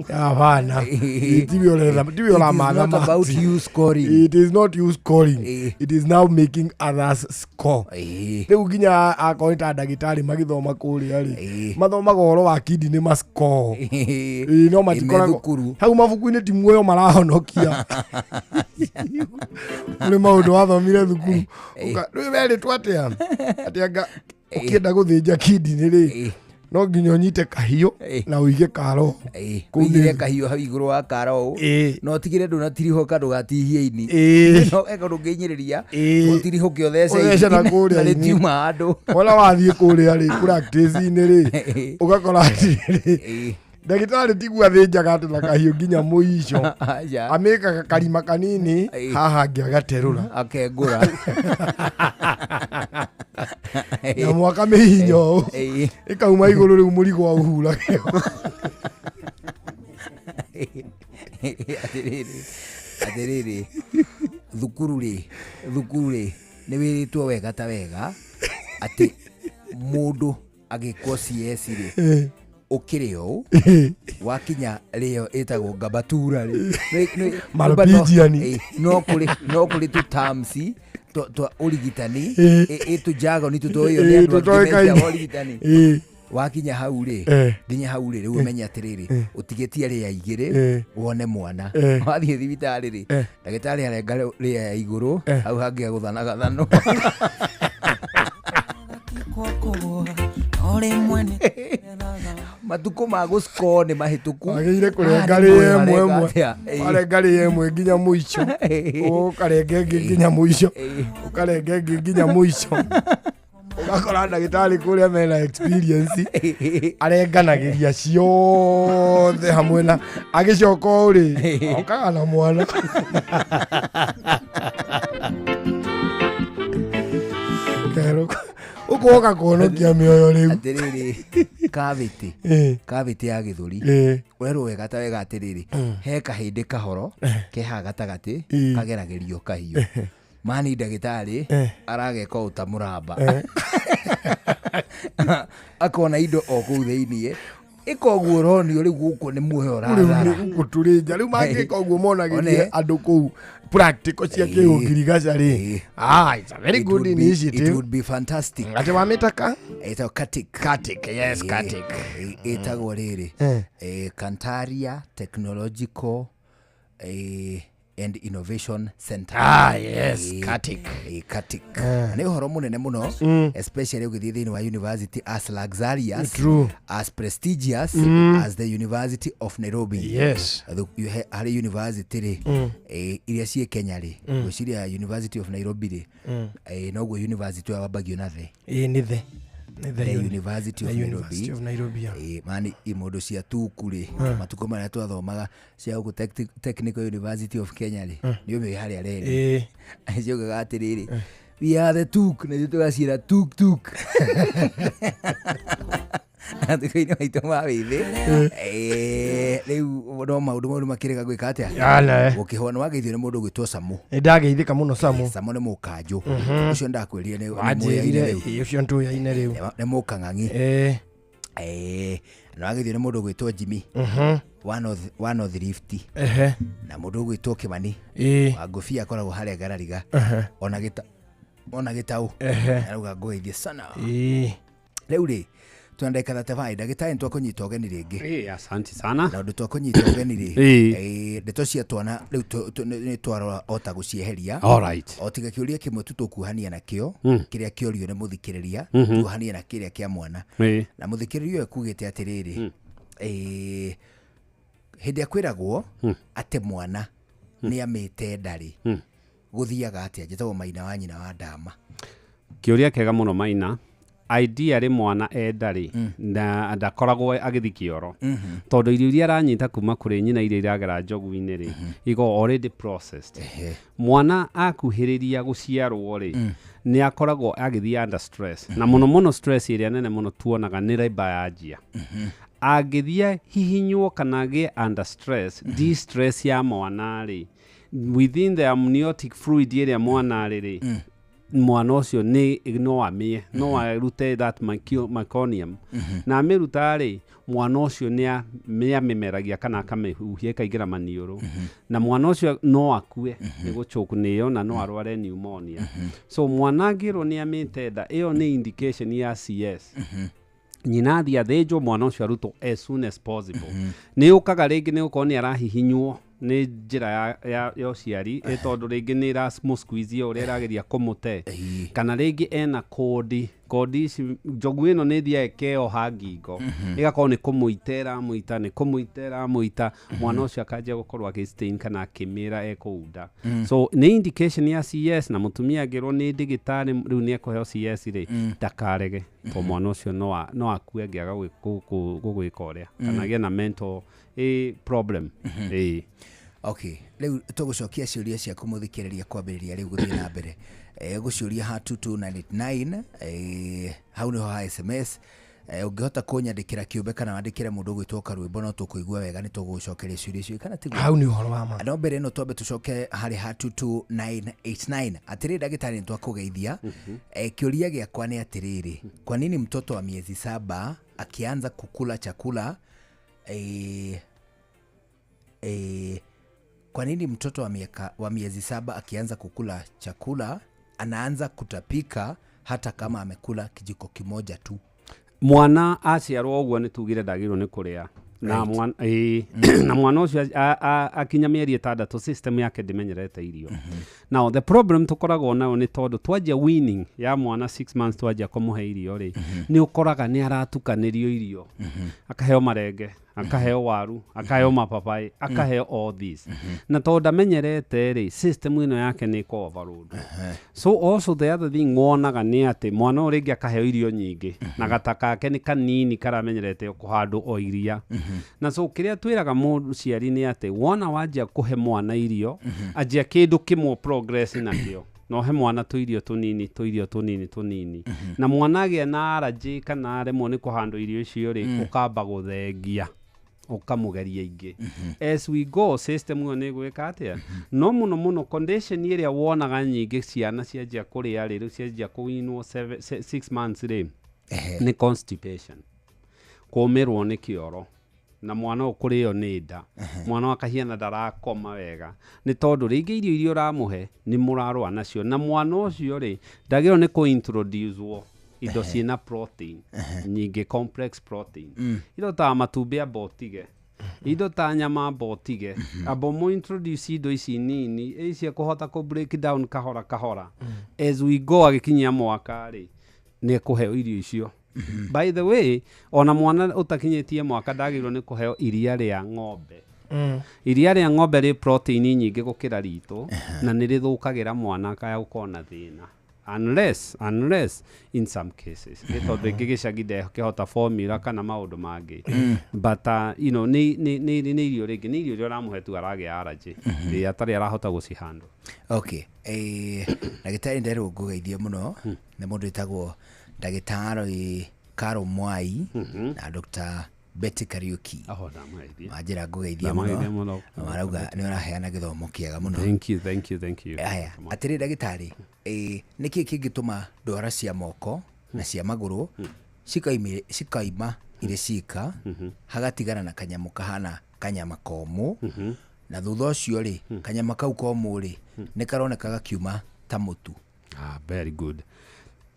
[SPEAKER 17] Hapana. Tiwe ũretha, tiwe ũramatha marks.
[SPEAKER 5] About you scoring.
[SPEAKER 17] It is not you scoring. It is now making others score. Rĩu nginya akorwo ta ndagĩtarĩ magĩthoma kũrĩa rĩ mathomaga ũhoro wa kidney ma score. No matikoragwo hau mabuku-inĩ ti muoyo marahonokia. Nĩ maũndũ wathomire thukuru. Rĩu werĩtwo atĩa? Atĩ anga ũkĩenda gũthĩnja kidney rĩ no nginya ũnyite kahiũ na ũige karo.
[SPEAKER 5] Ũigire kahiũ hau igũrũ wa karo no ũtigĩre ndũnatirihũka ndũgatihie ini. No eka ndũngĩinyĩrĩria ũtirihũke ũthece
[SPEAKER 17] na kũrĩa
[SPEAKER 5] na rĩtiuma handũ.
[SPEAKER 17] Wona wathiĩ kũrĩa rĩ practice-inĩ rĩ ũgakora atĩrĩrĩ ndagĩtarĩ tiguo athĩnjaga atĩ na kahiũ nginya mũico, amĩkaga karima kanini haha angĩ agaterũra
[SPEAKER 5] akengũra
[SPEAKER 17] na mwaka mĩhinya ũũ ĩkauma igũrũ rĩu mũrigo aũhurage.
[SPEAKER 5] Atĩrĩrĩ thukuru rĩ nĩ wĩrĩtwo wega ta wega atĩ mũndũ agĩkwo CS rĩ ũkĩrĩ ũũ wakinya rĩo ĩtagwo ngabatura rĩ
[SPEAKER 17] Malpigiani.
[SPEAKER 5] No kũrĩ tũ terms twa ũrigitani ĩtũjargoni tũtoĩyo nĩ andũ angĩ metaga ũrigitani. Wakinya hau rĩ nginya hau rĩ rĩu ũmenye atĩrĩrĩ ũtigĩtie rĩa igĩrĩ wone mwana. Wathiĩ thibitarĩ rĩ ndagĩtarĩ arenga rĩa ya igũrũ hau hangĩ agũthana gathano.
[SPEAKER 19] Matukũ ma gũscore nĩ mahĩtũku.
[SPEAKER 17] Wagĩrĩire kũrenga
[SPEAKER 19] Ah, nĩ
[SPEAKER 17] rĩ
[SPEAKER 19] mũĩ
[SPEAKER 17] ĩmwe
[SPEAKER 19] mareka
[SPEAKER 17] ĩmwe.
[SPEAKER 19] atĩa. Ĩĩ.
[SPEAKER 17] Warenga rĩ ĩmwe nginya mũico. Ũkarenga ĩngĩ nginya mũico. Ũkarenga ĩngĩ nginya mũico. Ũgakora ndagĩtarĩ kũrĩa mena experience arenganagĩria ciothe hamwe na agĩcoka ũrĩ okaga na mwana. Kerũ ũkũhoka kũhonokia mĩoyo rĩu.
[SPEAKER 19] Atĩrĩrĩ, kavĩtĩ kavĩtĩ ya gĩthũri
[SPEAKER 17] Ĩĩ.
[SPEAKER 19] werwo wega ta wega atĩrĩrĩ, he kahĩndĩ kahoro ke haha gatagatĩ
[SPEAKER 17] Ĩĩ.
[SPEAKER 19] kageragĩrio kahiũ mani ndagĩtarĩ arageka o ta mũramba, akona indo o kũu thĩiniĩ, ĩka ũguo ũronio rĩu gũkũ nĩ muoyo
[SPEAKER 17] Rĩu nĩ
[SPEAKER 19] ũrathara.
[SPEAKER 17] gũkũ tũrĩ nja rĩu mangĩka ũguo monagĩrie
[SPEAKER 19] One.
[SPEAKER 17] andũ kũu practical cia kĩũngirigaca rĩ. Ah, it's a very
[SPEAKER 19] It
[SPEAKER 17] good
[SPEAKER 19] would be-
[SPEAKER 17] initiative.
[SPEAKER 19] It would be fantastic.
[SPEAKER 17] Atĩ wamĩtaka?
[SPEAKER 19] Ĩtagwo Katik.
[SPEAKER 17] Katik, yes, Katik.
[SPEAKER 19] Ĩtagwo rĩrĩ
[SPEAKER 17] Eh.
[SPEAKER 19] Kantaria Technological and Innovation Center.
[SPEAKER 17] Ah, yes, Katik.
[SPEAKER 19] Katik.
[SPEAKER 17] Eh.
[SPEAKER 19] Nĩ ũhoro mũnene mũno, especially ũgĩthiĩ thĩinĩ wa university as luxurious,
[SPEAKER 17] True.
[SPEAKER 19] as prestigious as the University of Nairobi.
[SPEAKER 17] Yes.
[SPEAKER 19] Harĩ university rĩ, iria ciĩ Kenya rĩ, ngwĩciria University of Nairobi rĩ, noguo university ĩyo wambagio na the
[SPEAKER 17] Ĩĩ, nĩ the. Nĩ
[SPEAKER 19] the University of
[SPEAKER 17] The
[SPEAKER 19] Nairobi.
[SPEAKER 17] University of Nairobi, yeah.
[SPEAKER 19] Mani imondo cia tuku rĩ, matukũ marĩa twathomaga cia gũkũ Technical University of Kenya rĩ, nĩ ũmĩũĩ harĩa reri ciaugaga atĩrĩrĩ, "We are the tuk," na ithuĩ tũgaciĩra tuk tuk matukũ-inĩ maitũ ma wĩthĩ. Rĩu no maũndũ mau nĩ makĩrega gwĩka atĩa?
[SPEAKER 17] Ala, eh.
[SPEAKER 19] Gũkĩhwo nĩ wageithio nĩ mũndũ ũgwĩtwo Samu.
[SPEAKER 17] Nĩ ndageithĩka mũno Samu.
[SPEAKER 19] Samu nĩ mũkanjũ. Ũcio ndakwĩrire nĩ
[SPEAKER 17] Wanjĩrire,
[SPEAKER 19] mũyaine rĩu.
[SPEAKER 17] ĩĩ, ũcio ntũyaine rĩu.
[SPEAKER 19] Nĩ mũkang'ang'i. Na wageithio nĩ mũndũ ũgwĩtwo Jimmy wa North Rift. Na mũndũ ũgwĩtwo Kĩmani wa ngũbia akoragwo harĩa Ngarariga. Ona gĩtaũ. Arauga ngũgeithie sana. Rĩu rĩ, twĩna ndagĩka 35, ndagĩtarĩ, nĩ twakũnyita ũgeni rĩngĩ.
[SPEAKER 21] Asante sana.
[SPEAKER 19] Na ũndũ twakũnyita ũgeni rĩ, ndeto cia twana rĩu nĩ twarora o ta gũcieheria.
[SPEAKER 21] Alright.
[SPEAKER 19] O tiga kĩũria kĩmwe tu tũkuhania nakĩo, kĩrĩa kĩorio nĩ mũthikĩrĩria, tuohanie na kĩrĩa kĩa mwana. Na mũthikĩrĩria ũyũ ekugĩte atĩrĩrĩ, hĩndĩ ĩrĩa kwĩragwo atĩ mwana nĩ amĩte nda rĩ, gũthiaga atĩa? Njĩtagwo Maina wa nyina wa Ndama.
[SPEAKER 21] Kĩũria kĩega mũno, Maina. Ideally mwana enda rĩ, na ndakoragwo agĩthiĩ kĩoro, tondũ irio iria aranyita kuma kũrĩ nyina, iria iragera njogu-inĩ rĩ, ikoragwo already processed. Mwana akuhĩrĩria gũciarwo rĩ, nĩ akoragwo agĩthiĩ under stress, na mũno mũno stress ĩrĩa nene mũno tuonaga nĩ labour yanjia. Angĩthiĩ hihinywo kana agĩe under stress, distress ya mwana rĩ, within the amniotic fluid ĩrĩa mwana arĩ rĩ, mwana ũcio nĩ no amĩe, no arute that meconium, na amĩruta rĩ, mwana ũcio nĩ amĩmeragia kana akamĩhuhia ĩkaingĩra maniũrũ, na mwana ũcio no akue nĩ gũchoke nĩyo, na no arware pneumonia. So mwana angĩrwo nĩ amĩte nda, ĩyo nĩ indication ya CS. Nyina athiĩ athĩnjwo, mwana ũcio arutwo as soon as possible. Nĩ ũkaga rĩngĩ nĩ gũkorwo nĩ arahihinywo nĩ njĩra ya ũciari, ĩ tondũ rĩngĩ nĩ ĩramũ-squeeze ũrĩa ĩrageria kũmũte, kana rĩngĩ ena kondi kondi ici, njogu ĩno nĩ ĩthiaga ĩkeoha ngingo, ĩgakorwo nĩ kũmũita ĩramũita, nĩ kũmũita ĩramũita, mwana ũcio akanjia gũkorwo agĩ kana akĩmĩra ekũu nda. So nĩ indication ya CS, na mũtumia angĩrwo nĩ ndĩgĩtarĩ rĩu nĩ ekũheo CS rĩ, ndakarege, to mwana ũcio no akue angĩaga gũgwĩka ũrĩa, kana agĩe na mental problem. Ĩĩ.
[SPEAKER 19] Okay, rĩu tũgũcokia ciũria ciaku mũthikĩrĩria kwambĩrĩria rĩu gũthiĩ na mbere, gũciũria ha 22989, hau nĩho ha SMS. Ũngĩhota kũnyandĩkĩra kĩũmbe kana wandĩkĩre mũndũ ũgwĩtwo Karwĩmbo, no tũkũigua wega, nĩ tũgũcokeria ciũria icio, kana tiguo?
[SPEAKER 17] Hau nĩ ũhoro wa ma.
[SPEAKER 19] No mbere ĩno twambe tũcoke harĩ ha 22989. Atĩrĩrĩ ndagĩtarĩ, nĩ twakũgeithia. Kĩũria gĩakwa nĩ atĩrĩrĩ, kwa nini mtoto wa miezi 7 akianza kukula chakula kwa nini mtoto wa miezi 7 akianza kukula chakula anaanza kutapika hata kama amekula kijiko kimoja tu?
[SPEAKER 21] Mwana aciarwo ũguo nĩ tugire ndagĩrĩirwo nĩ kũrĩa. Na mwana ĩĩ, na mwana ũcio akinya mĩeri 6 system yake ndĩmenyerete irio. Now the problem tũkoragwo nayo nĩ tondũ twanjia weaning ya mwana 6 months, twanjia kũmũhe irio rĩ, nĩ ũkoraga nĩ aratukanĩrio irio, akaheo marenge, akaheo waru, akaheo mababaĩ, akaheo all this, na tondũ ndamenyerete rĩ, system ĩno yake nĩ ĩko overload. So also the other thing wonaga nĩ atĩ mwana ũyũ rĩngĩ akaheo irio nyingĩ na gata kake nĩ kanini karamenyerete kũhandwo o iria. Na so kĩrĩa twĩraga mũciari nĩ atĩ wona wanjia kũhe mwana irio, anjia kĩndũ kĩmwe, progress nakĩo, na ũhe mwana tũirio tũnini, tũirio tũnini tũnini, na mwana agĩa na allergy kana aremwo nĩ kũhandwo irio icio rĩ, ũkamba gũthengia, ũkamũgeria ingĩ. As we go, system ĩyo nĩ ĩgwĩka atĩa? No mũno mũno condition ĩrĩa wonaga nyingĩ ciana cianjia kũrĩa rĩ, rĩu cianjia kũinwo 6 months rĩ, nĩ constipation, kũmĩrwo nĩ kĩoro, na mwana ũyũ kũrĩo nĩ nda, mwana ũyũ akahiana ndarakoma wega, nĩ tondũ rĩngĩ irio iria ũramũhe nĩ mũrarũa nacio. Na mwana ũcio rĩ, ndagĩrĩirwo nĩ kũ-introduce indo ciĩna protein nyingĩ, complex protein, indo ta matumbĩ amba ũtige, indo ta nyama amba ũtige, amba ũmũ introduce indo ici nini ici ekũhota kũ break down kahora kahora. As we go, agĩkinyia mwaka rĩ, nĩ ekũheo irio icio. By the way, ona mwana ũtakinyĩtie mwaka ndagĩrĩirwo nĩ kũheo iria rĩa ng'ombe. Iria rĩa ng'ombe rĩ protein nyingĩ gũkĩra ritũ, na nĩ rĩthũkagĩra mwana, akaya gũkorwo na thĩna, unless in some cases nĩ tondũ rĩngĩ gĩcagi ndekĩhota formula kana maũndũ mangĩ. But nĩ irio, rĩngĩ nĩ irio iria ũramũhe tu aragĩa allergy, ĩ atarĩ arahota gũcihandle.
[SPEAKER 19] Okay, ndagĩtarĩ, nderwo ngũgeithie mũno nĩ mũndũ wĩtagwo ndagĩtarĩ Caro Mwai na Dr. Betty Kariuki.
[SPEAKER 21] Oh, ndamũgeithia.
[SPEAKER 19] Manjĩra ngũgeithie.
[SPEAKER 21] Ndamũgeithia
[SPEAKER 19] mũno.
[SPEAKER 21] Mũno.
[SPEAKER 19] Na marauga nĩ ũraheana gĩthomo kĩega mũno.
[SPEAKER 21] Thank you, thank you, thank you.
[SPEAKER 19] Aya, atĩrĩ ndagĩtarĩ, nĩkĩ kĩngĩtũma ndwara cia moko na cia magũrũ cikaima irĩ cika, hagatigana na kanyamũ kahana kanyama komũ, na thutha ũcio rĩ, kanyama kau komũ rĩ, nĩ karoneka gakiuma ta mũtu?
[SPEAKER 21] Ah, very good.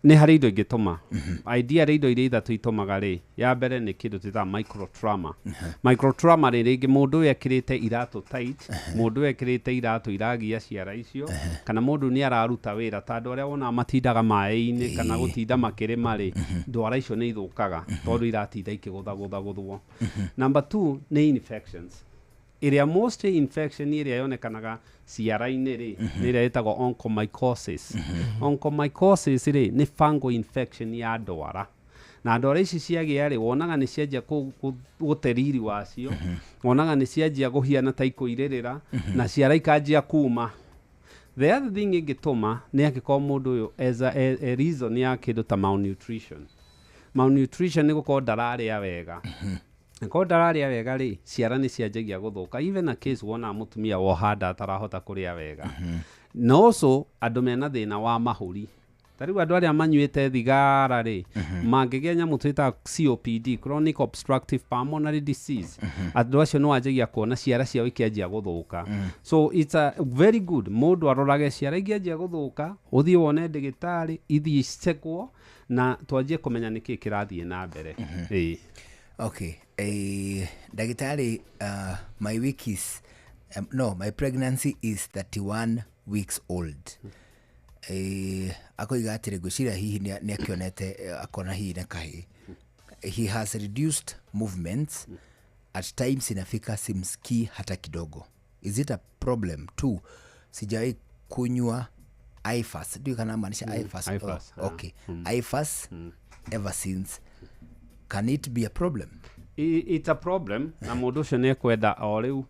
[SPEAKER 21] Nĩ harĩ indo ingĩtũma. Idea rĩ, indo iria ithatũ itũmaga rĩ, ya mbere nĩ kĩndũ twĩtaga microtrauma. Microtrauma rĩ, rĩngĩ mũndũ ũyũ ekĩrĩte iratũ tight, mũndũ ũyũ ekĩrĩte iratũ iragia ciara icio, kana mũndũ nĩ araruta wĩra ta andũ arĩa wonaga matindaga maĩ-inĩ kana gũtinda makĩrĩma rĩ, ndwara icio nĩ ithũkaga tondũ iratinda ikĩgũthagũthagũthwo. Number two nĩ infections. Ĩrĩa most infection ĩrĩa yonekanaga ciara-inĩ rĩ, nĩ ĩrĩa ĩtagwo onychomycosis. Onychomycosis rĩ, nĩ fungal infection ya ndwara, na ndwara ici ciagĩa rĩ, wonaga nĩ cianjia gũte riri wacio, wonaga nĩ cianjia kũhiana ta ikũirĩrĩra na ciara ikanjia kuma. The other thing ĩngĩtũma nĩ angĩkorwo mũndũ ũyũ as a reason ya kĩndũ ta malnutrition. Malnutrition nĩ gũkorwo ndararĩa wega. Angĩkorwo ndararĩa wega rĩ, ciara nĩ cianjagia gũthũka. Even a case wonaga mũtumia woha nda atarahota kũrĩa wega. Na also andũ mena thĩna wa mahũri, ta rĩu andũ arĩa manyuĩte thigara rĩ, mangĩgĩa nyamũ twĩtaga COPD, chronic obstructive pulmonary disease, andũ acio nĩ wanjagia kuona ciara ciao ikĩanjia gũthũka. So it's a very good mũndũ arorage ciara ingĩanjia gũthũka, ũthiĩ wone ndĩgĩtarĩ, ithiĩ icekwo na twanjie kũmenya nĩkĩ kĩrathiĩ na mbere. Ĩĩ.
[SPEAKER 19] Okay, ndagĩtarĩ, my week is no, my pregnancy is 31 weeks old. Akoiga atĩrĩ, ngwĩciria hihi nĩ akĩonete, akona hihi nĩ kahĩ. He has reduced movements. At times inafika simsikii hata kidogo. Is it a problem too? Sijawahi kunywa IFAS. Ndio kana maanisha IFAS?
[SPEAKER 21] IFAS,
[SPEAKER 19] Oh, okay. IFAS ever since. Can it be a problem?
[SPEAKER 21] It's a problem, na mũndũ ũcio nĩ ekwenda o rĩu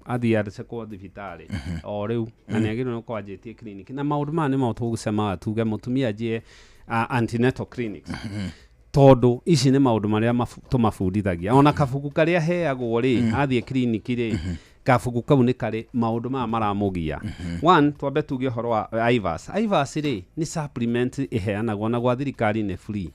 [SPEAKER 21] athiĩ acekwo thibitarĩ o rĩu, na nĩ agĩrĩirwo nĩ gũkorwo anjĩtie clinic. Na maũndũ maya nĩmo tũgũcemaga tuge mũtumia anjie antenatal clinics, tondũ ici nĩ maũndũ marĩa tũmabundithagia. Ona kabuku karĩa heagwo rĩ, athiĩ clinic rĩ, kabuku kau nĩ karĩ maũndũ maya maramũgia. One, twambe tuge ũhoro wa IVAS. IVAS rĩ, nĩ supplement ĩheanagwo na gwa thirikari nĩ free.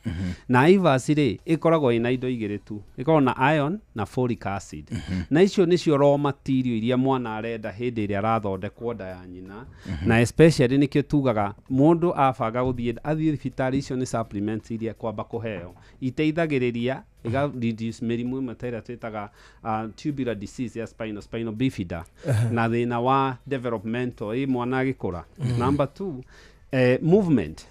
[SPEAKER 21] Na IVAS rĩ, ĩkoragwo ĩna indo igĩrĩ tu, ĩkoragwo na iron na folic acid, na icio nĩcio raw material iria mwana arenda hĩndĩ ĩrĩa arathondekwo nda ya nyina. Na especially nĩkĩo tugaga mũndũ abanga gũthiĩ athiĩ thibitarĩ, icio nĩ supplements iria kwamba kũheo iteithagĩrĩria. Ĩga reduce mĩrimũ ĩmwe ta ĩrĩa twĩtaga tubular disease ya spinal bifida na thĩna wa developmental ĩ mwana agĩkũra. Number two, movement.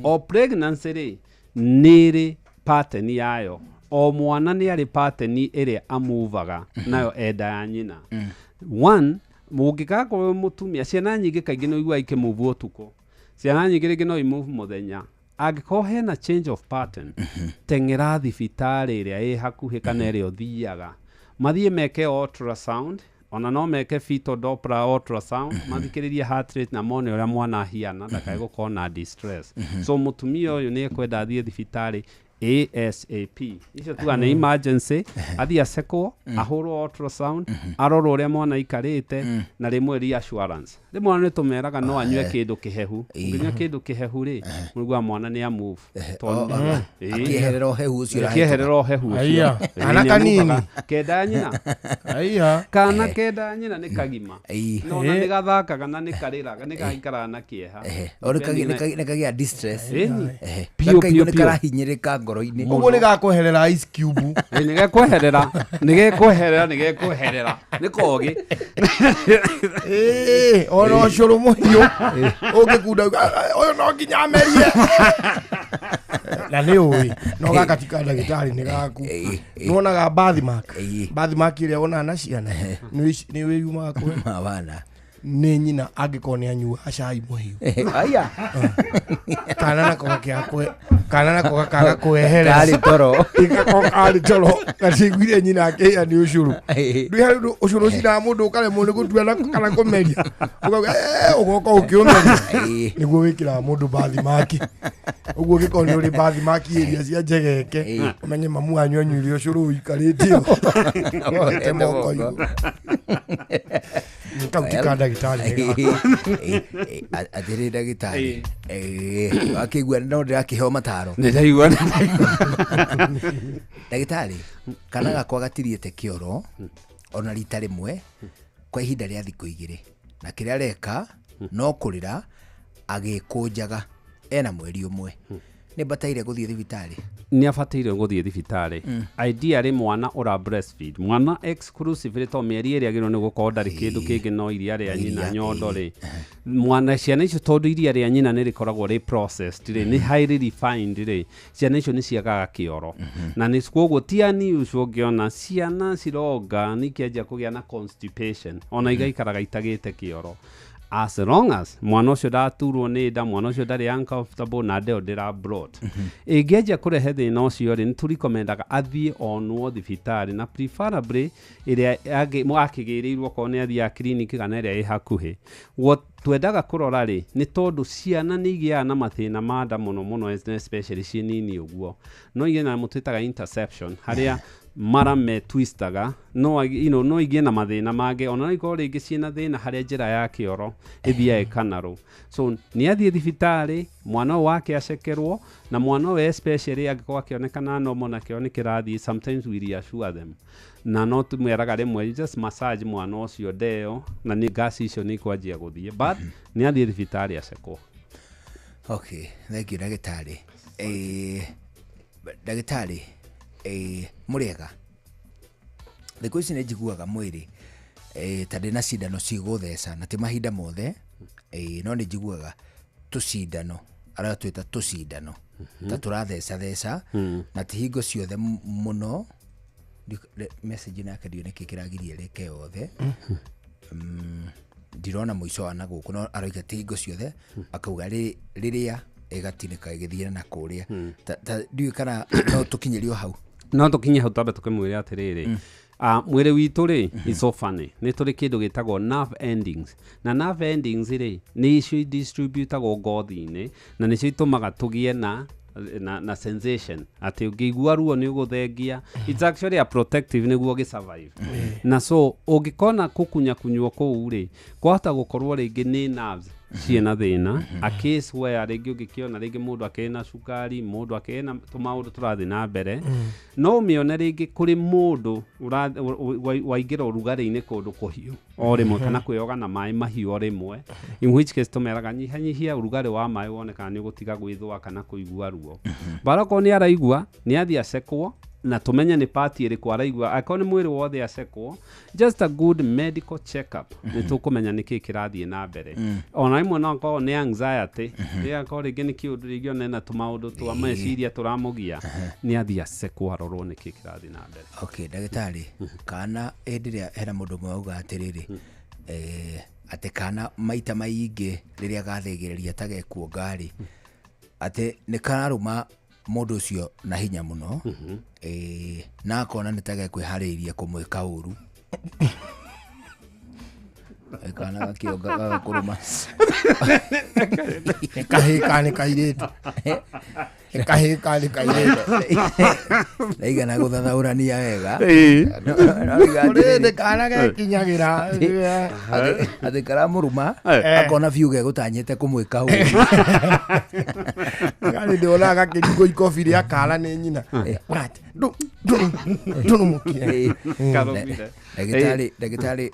[SPEAKER 21] O pregnancy rĩ nĩ ĩrĩ pattern yayo, o mwana nĩ arĩ pattern ĩrĩa amuvaga nayo enda ya nyina. One, mũngĩgakorwo mũtumia, ciana nyingĩ kaingĩ nĩ ũiguaga ikĩmove ũtukũ, ciana nyingĩ rĩngĩ no imove mũthenya. Angĩkorwo hena change of pattern, teng'era thibitarĩ ĩrĩa ĩ hakuhĩ kana ĩrĩa ũthiaga, mathiĩ meke ultrasound, ona no meke fetal Doppler ultrasound, mathikĩrĩrie heart rate na mone ũrĩa mwana ahiana, ndakae gũkorwo na distress. So mũtumia ũyũ nĩ ekwenda athiĩ thibitarĩ ASAP. Icio tuga nĩ emergency, athiĩ acekwo, ahũrwo ultrasound, arorwo ũrĩa mwana aikarĩte, na rĩmwe reassurance. Rĩmwe nĩ tũmeraga no anyue kĩndũ kĩhehu. Ũngĩnyua kĩndũ kĩhehu rĩ, mũiguaga mwana nĩ amove. Tondũ
[SPEAKER 19] akĩeherera ũhehu ũcio ũrahĩtũka.
[SPEAKER 21] Akĩeherera ũhehu ũcio.
[SPEAKER 17] Aiya.
[SPEAKER 21] Ĩĩ,
[SPEAKER 17] Kana
[SPEAKER 21] nĩ
[SPEAKER 17] kanini.
[SPEAKER 21] amuvaga. Kenda nyina.
[SPEAKER 17] Aiya.
[SPEAKER 21] Kana kenda nyina nĩ kagima. No na nĩ gathakaga na nĩ karĩraga, nĩ gaikaraga na kĩeha.
[SPEAKER 19] O nĩ kagĩa distress.
[SPEAKER 21] Ĩni. Piũ,
[SPEAKER 19] Gakaigua
[SPEAKER 21] piũ,
[SPEAKER 19] nĩ
[SPEAKER 21] piũ.
[SPEAKER 19] karahinyĩrĩka ngoro-inĩ.
[SPEAKER 17] Ũguo nĩ gakweherera ice cube.
[SPEAKER 21] Ĩ, nĩ gekweherera, nĩ gekweherera, nĩ gekweherera, nĩ kogĩ.
[SPEAKER 17] Ĩĩ, ona ũcũrũ mũhiũ ũngĩkunda ũyũ no nginya amerie. Na nĩ ũĩ no gaka ti ka ndagĩtarĩ nĩ gaku. Nĩwonaga birthmark, birthmark ĩrĩa wonaga na ciana nĩ wĩyumaga kũ
[SPEAKER 19] Mawana.
[SPEAKER 17] Nĩ nyina angĩkorwo nĩ anyuaga cai mũhiũ.
[SPEAKER 19] Aya.
[SPEAKER 17] Kana nako gakĩaga kana nako gakaga kweherera.
[SPEAKER 19] Karĩ toro.
[SPEAKER 17] Gako karĩ toro gaciiguire nyina akĩhĩa nĩ ũcũrũ. Ndwĩ harĩ ũndũ ũcũrũ ũcinaga mũndũ ũkaremwo nĩ gũtua na kana kũmeria. Ũkauga ũgoka ũkĩũmeria. Nĩguo wĩkĩraga mũndũ birthmark. Ũguo ũngĩkorwo nĩ ũrĩ birthmark area cia njegeke, ũmenye mamu wanyu anyuire ũcũrũ ũikarĩte ũrorete moko igũrũ. Kau ti ka ndagĩtarĩ nĩ gaku.
[SPEAKER 19] Atĩrĩ ndagĩtarĩ, akĩigua no ndĩrakĩheo mataro.
[SPEAKER 21] Nĩ ndaigua.
[SPEAKER 19] Ndagĩtarĩ, kana gakwa gatithiĩte kĩoro ona rita rĩmwe kwa ihinda rĩa thikũ igĩrĩ, na kĩrĩa areka no kũrĩra agĩkũnjaga ena mweri ũmwe. Nĩ bataire gũthiĩ thibitarĩ?
[SPEAKER 21] Nĩ abataire gũthiĩ thibitarĩ. Ideally mwana ũra breastfeed, mwana exclusively, to mĩeri ĩrĩa agĩrĩirwo nĩ gũkorwo ndarĩ kĩndũ kĩngĩ no iria rĩa nyina nyondo rĩ, mwana ciana icio tondũ iria rĩa nyina nĩ rĩkoragwo rĩ processed rĩ, nĩ highly refined rĩ, ciana icio nĩ ciagaga kĩoro. Na nĩ koguo ti unusual ũngĩona ciana cironga nĩ ikĩanjia kũgĩa na constipation, ona igaikaraga itagĩte kĩoro. As long as mwana ũcio ndaturwo nĩ nda, mwana ũcio ndarĩ uncomfortable na ndeo ndĩra bloat. Ĩngĩanjia kũrehe thĩna ũcio rĩ, nĩ tũrikomendaga athiĩ onwo thibitarĩ, na preferably ĩrĩa akĩgĩrĩirwo okorwo nĩ athiaga clinic kana ĩrĩa ĩ hakuhĩ. What twendaga kũrora rĩ, nĩ tondũ ciana nĩ igĩaga na mathĩna ma nda mũno mũno, especially ciĩ nini ũguo. No igĩe na mũtwĩtaga interception, harĩa mara me twistaga, no you know, no igĩe na mathĩna mangĩ, ona no ikorwo rĩngĩ ciĩna thĩna harĩa njĩra ya kĩoro ĩthiaga ĩkanarũ. So nĩ athiĩ thibitarĩ, mwana ũyũ wake acekerwo, na mwana ũyũ especially angĩkorwo akĩonekana normal na kĩoro nĩ kĩrathiĩ, sometimes we reassure them. Na no tũmwĩraga rĩmwe, you just massage mwana ũcio ndeo, na nĩ gas icio nĩ ikwanjia gũthiĩ, but nĩ athiĩ thibitarĩ acekwo.
[SPEAKER 19] Okay, thank you ndagĩtarĩ. Ndagĩtarĩ, mũrĩega? Thikũ ici nĩ njiguaga mwĩrĩ ta ndĩna cindano cigũtheca, na ti mahinda mothe, no nĩ njiguaga tũcindano, arĩa twĩta tũcindano, ta tũratheca theca, na ti hingo ciothe mũno. Message nake ndiũ nĩkĩ kĩragiria rĩke yothe. Ndirona mũico wa na gũkũ, no aroiga ti hingo ciothe, akauga rĩrĩa ĩgatinĩka ĩgĩthiĩ na kũrĩa. Ndiũĩ kana no tũkinyĩrio hau.
[SPEAKER 21] No tũkinye hau, twambe tũkĩmwĩre atĩrĩrĩ, mwĩrĩ witũ rĩ, is so funny. Nĩ tũrĩ kĩndũ gĩtagwo nerve endings, na nerve endings rĩ nĩ icio distributagwo ngothi-inĩ, na nĩcio itũmaga tũgĩe na sensation atĩ ũngĩigua ruo nĩ ũgũthengia. It's actually a protective nĩguo ũgĩ survive. Na so ũngĩkona kũkunyakunywo kũu rĩ, kwahota gũkorwo rĩngĩ nĩ nerves ciĩna thĩna, a case where rĩngĩ ũngĩkĩona rĩngĩ mũndũ akĩrĩ na cukari, mũndũ akĩrĩ na tũmaũndũ tũrathiĩ na mbere, no ũmĩone rĩngĩ kũrĩ mũndũ waingĩra ũrugarĩ-inĩ kũndũ kũhiũ o rĩmwe, kana kwĩyoga na maĩ mahiũ o rĩmwe, in which case tũmeraga nyihanyihia ũrugarĩ wa maĩ wone kana nĩ ũgũtiga gwĩthũa kana kũigua ruo. But okorwo nĩ araigua, nĩ athiĩ acekwo. Na tũmenye nĩ part ĩrĩkũ araigua. Angĩkorwo nĩ mwĩrĩ wothe acekwo, just a good medical check up, nĩ tũkũmenya nĩkĩ kĩrathiĩ na mbere. Ona rĩmwe no akorwo nĩ anxiety, rĩrĩa akorwo rĩngĩ nĩ kĩũndũ, rĩngĩ ona ena tũmaũndũ twa meciria tũramũgia, nĩ athiĩ acekwo arorwo nĩkĩ kĩrathiĩ na mbere.
[SPEAKER 19] Okay, ndagĩtarĩ, kana hĩndĩ ĩrĩa hena mũndũ ũmwe wauga atĩrĩrĩ, atĩ kana maita maingĩ rĩrĩa gathĩgĩrĩria ta gekuonga rĩ, atĩ nĩ kararũma mũndũ ũcio na hinya mũno, na akona nĩ ta gekwĩharĩirie kũmwĩka ũru. Kana gakĩonga gagakũrũma.
[SPEAKER 17] Nĩ kahĩĩ kana nĩ kairĩtu? Nĩ kahĩĩ kana nĩ kairĩtu?
[SPEAKER 19] Ndaigana gũthathaũrania wega.
[SPEAKER 17] Kũrĩ hĩndĩ kana gekinyagĩra.
[SPEAKER 19] Atĩ karamũrũma, akona biũ gegũtanyĩte kũmwĩka ũru.
[SPEAKER 17] Gari ndĩonaga gakĩringwo ikobi rĩa kara nĩ nyina. What? Ndũrũmũkie.
[SPEAKER 19] Ndagĩtarĩ, ndagĩtarĩ,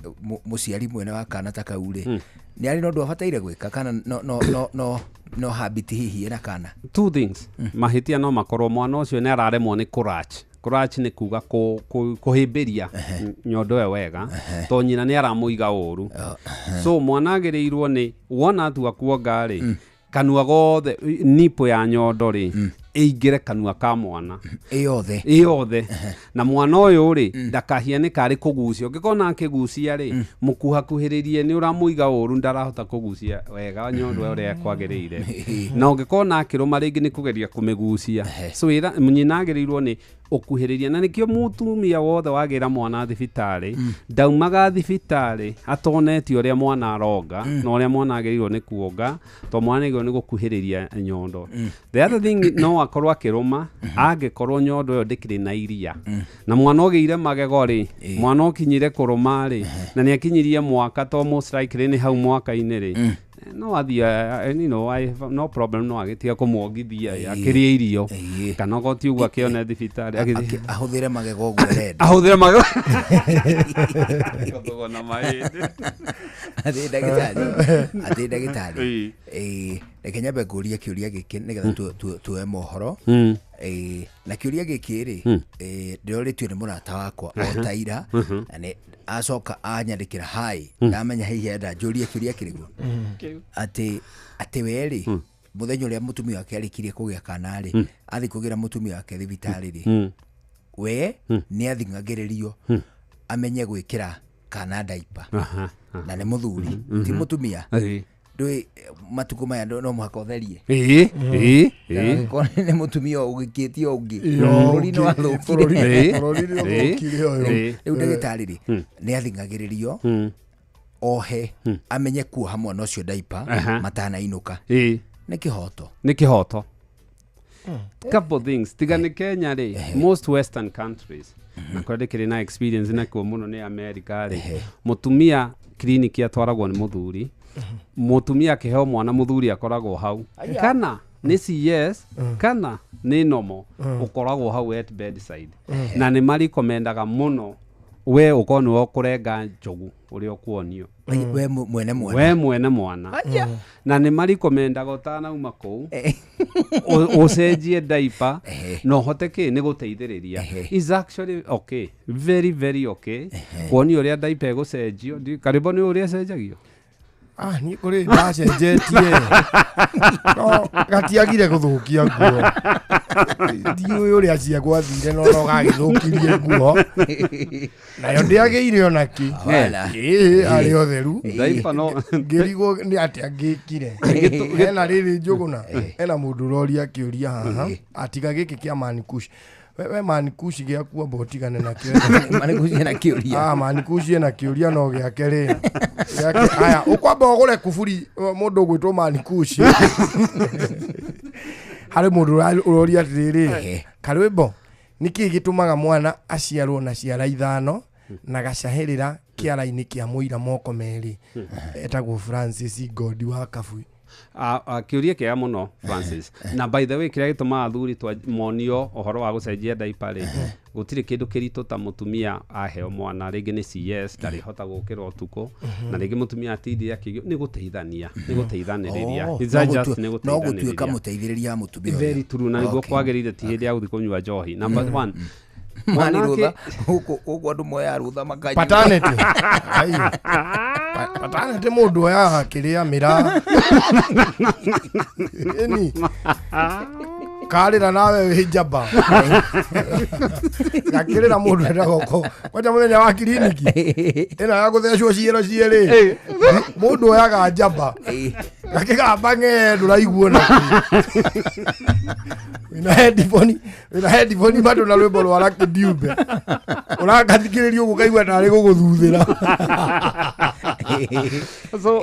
[SPEAKER 19] mũciari mwene wa kana ta kau rĩ, nĩ arĩ na ũndũ abataire gwĩka kana no no no no no habit hihi ena kana?
[SPEAKER 21] Two things. Mahĩtia no makorwo mwana ũcio nĩ araremwo nĩ kũratch. Kũratch nĩ kuga kũhĩmbĩria nyondo ĩyo wega, tondũ nyina nĩ aramũiga ũru. So mwana agĩrĩirwo nĩ wona atua kuonga rĩ, kanua gothe nipo ya nyondo rĩ, ĩingĩre kanua ka mwana
[SPEAKER 19] ĩyothe.
[SPEAKER 21] Ĩyothe. Na mwana ũyũ rĩ, ndakahiane karĩ kũgucia. Ũngĩkorwo na akĩgucia rĩ, mũkuhakuhĩrĩrie nĩ ũramũiga ũru, ndarahota kũgucia wega nyondo ĩyo ũrĩa kwagĩrĩire. Na ũngĩkorwo na akĩrũma rĩngĩ nĩ kũgeria kũmĩgucia. So nyina agĩrĩirwo nĩ ũkuhĩrĩria, na nĩkĩo mũtumia wothe wagĩra mwana thibitarĩ, ndaumaga thibitarĩ atonete ũrĩa mwana aronga, na ũrĩa mwana agĩrĩirwo nĩ kuonga, tondũ mwana agĩrĩirwo nĩ gũkuhĩrĩria nyondo. The other thing, no akorwo akĩrũma angĩkorwo nyondo ĩyo ndĩkĩrĩ na iria, na mwana ũgĩire magego rĩ, mwana ũkinyire kũrũma rĩ, na nĩ akinyirie mwaka, to most likely nĩ hau mwaka-inĩ rĩ, no athiĩ, I have no problem, no agĩtiga kũmuongithia akĩrĩa irio, kana okorwo ti ũguo akĩone thibitarĩ, agĩthiĩ
[SPEAKER 19] ahũthĩre magego ũguo arenda.
[SPEAKER 21] Ahũthĩre magego. Gũthogona mahĩndĩ.
[SPEAKER 19] Atĩ ndagĩtarĩ, atĩ ndagĩtarĩ. Reke nyambe ngũrie kĩũria gĩkĩ nĩgetha tuoe mohoro. Na kĩũria gĩkĩ rĩ, ndĩrorĩtio nĩ mũrata wakwa o ta ira, na nĩ acoka anyandĩkĩra hi, ndamenya hihi enda njũrie kĩũria kĩrĩkũ. Atĩ we rĩ, mũthenya ũrĩa mũtumia wake arĩkirie kũgĩa kana rĩ, athiĩ kũgĩra mũtumia wake thibitarĩ rĩ, we nĩ athing'agĩrĩrio amenye gwĩkĩra kana diaper. Na nĩ mũthuri, ti mũtumia. Ndũĩ matukũ maya no mũhaka ũtherie. Angĩkorwo nĩ mũtumia ũgĩkĩtie ũngĩ, bũrũri nĩ wathũkire.
[SPEAKER 17] Bũrũri nĩ ũthũkire ũyũ.
[SPEAKER 19] Rĩu ndagĩtarĩ rĩ, nĩ athing'agĩrĩrio ohe amenye kuoha mwana ũcio diaper matanainũka. Nĩ kĩhoto.
[SPEAKER 21] Nĩ kĩhoto. Couple things. Tiga nĩ Kenya rĩ, most western countries, na kũrĩa ndĩkĩrĩ na experience nakuo mũno nĩ America rĩ, mũtumia clinic atwaragwo nĩ mũthuri, mũtumia akĩheo mwana mũthuri akoragwo hau, kana nĩ CS kana nĩ normal, ũkoragwo hau at bedside. Na nĩ marikomendaga mũno we ũkorwo nĩwe ũkũrenga njogu ũrĩa ũkuonio.
[SPEAKER 19] We mwene mwana.
[SPEAKER 21] We mwene mwana. Na nĩ marikomendaga ũtanauma kũu, ũcenjie diaper, na ũhote kĩ nĩ gũteithĩrĩria. Is actually okay. Very, very okay. Kuonio ũrĩa diaper ĩgũcenjio. Karibu nĩ ũrĩa ĩcenjagio.
[SPEAKER 17] Niĩ kũrĩ ndacenjetie. No gatiagire gũthũkia nguo. Ndiũĩ ũrĩa ciagwathire, no no gagĩthũkirie nguo. Nayo ndĩagĩire ona kĩ. Ĩĩ, arĩ otheru.
[SPEAKER 21] Diaper no.
[SPEAKER 17] Ngĩrigwo nĩ atĩa ngĩkire. Hena rĩrĩ Njũgũna, hena mũndũ ũroria kĩũria haha, atiga gĩkĩ kĩa Manikush. We Manikush gĩaku amba ũtigane nakĩo.
[SPEAKER 19] Manikush ena kĩũria.
[SPEAKER 17] Manikush ena kĩũria no gĩake rĩ. Gĩake, aya, ũkwamba ũgũre kuburi mũndũ ũgwĩtwo Manikush. Harĩ mũndũ ũroria atĩrĩrĩ, Karwĩmbo, nĩkĩ gĩtũmaga mwana aciarwo na ciara ithano na gacahĩrĩra kĩara-inĩ kĩa mũira moko merĩ? Etagwo Francis Ngodi wa Kabui.
[SPEAKER 21] Kĩũria kĩega mũno Francis. Na by the way, kĩrĩa gĩtũmaga athuri monio ũhoro wa gũcenjia diaper rĩ, gũtirĩ kĩndũ kĩritũ ta mũtumia aheo mwana, rĩngĩ nĩ CS, ndarĩhota gũkĩra ũtukũ, na rĩngĩ mũtumia atindire akĩgio, nĩ gũteithania, nĩ gũteithanĩrĩria. It's not just nĩ
[SPEAKER 19] No
[SPEAKER 21] gũteithanĩrĩria.
[SPEAKER 19] gũtuĩka mũteithĩrĩria wa mũtumia ũyũ.
[SPEAKER 21] Very true, na nĩguo kwagĩrĩire ti hĩndĩ ya gũthiĩ kũnyua njohi. Number one,
[SPEAKER 19] Mani
[SPEAKER 21] Mwana
[SPEAKER 19] rũtha gũkũ gũkũ andũ moyaga rũtha makanyua.
[SPEAKER 17] Paternity. Ai. Paternity mũndũ oyaga kĩrĩa mĩra. Ĩni. Karĩra nawe wĩ njamba. Gakĩrĩra mũndũ endaga ko. Kwanja mũthenya wa kiriniki. Ĩno ya gũthecwo ciĩro cierĩ. Mũndũ oyaga njamba. Gakĩgamba ng'ee ndũraiguo na wĩna headphone wĩna headphone bado na rwĩmbo rwa Lucky Dube ũragathikĩrĩria ũguo ũkaigua tarĩ gũgũthuthĩra.
[SPEAKER 21] So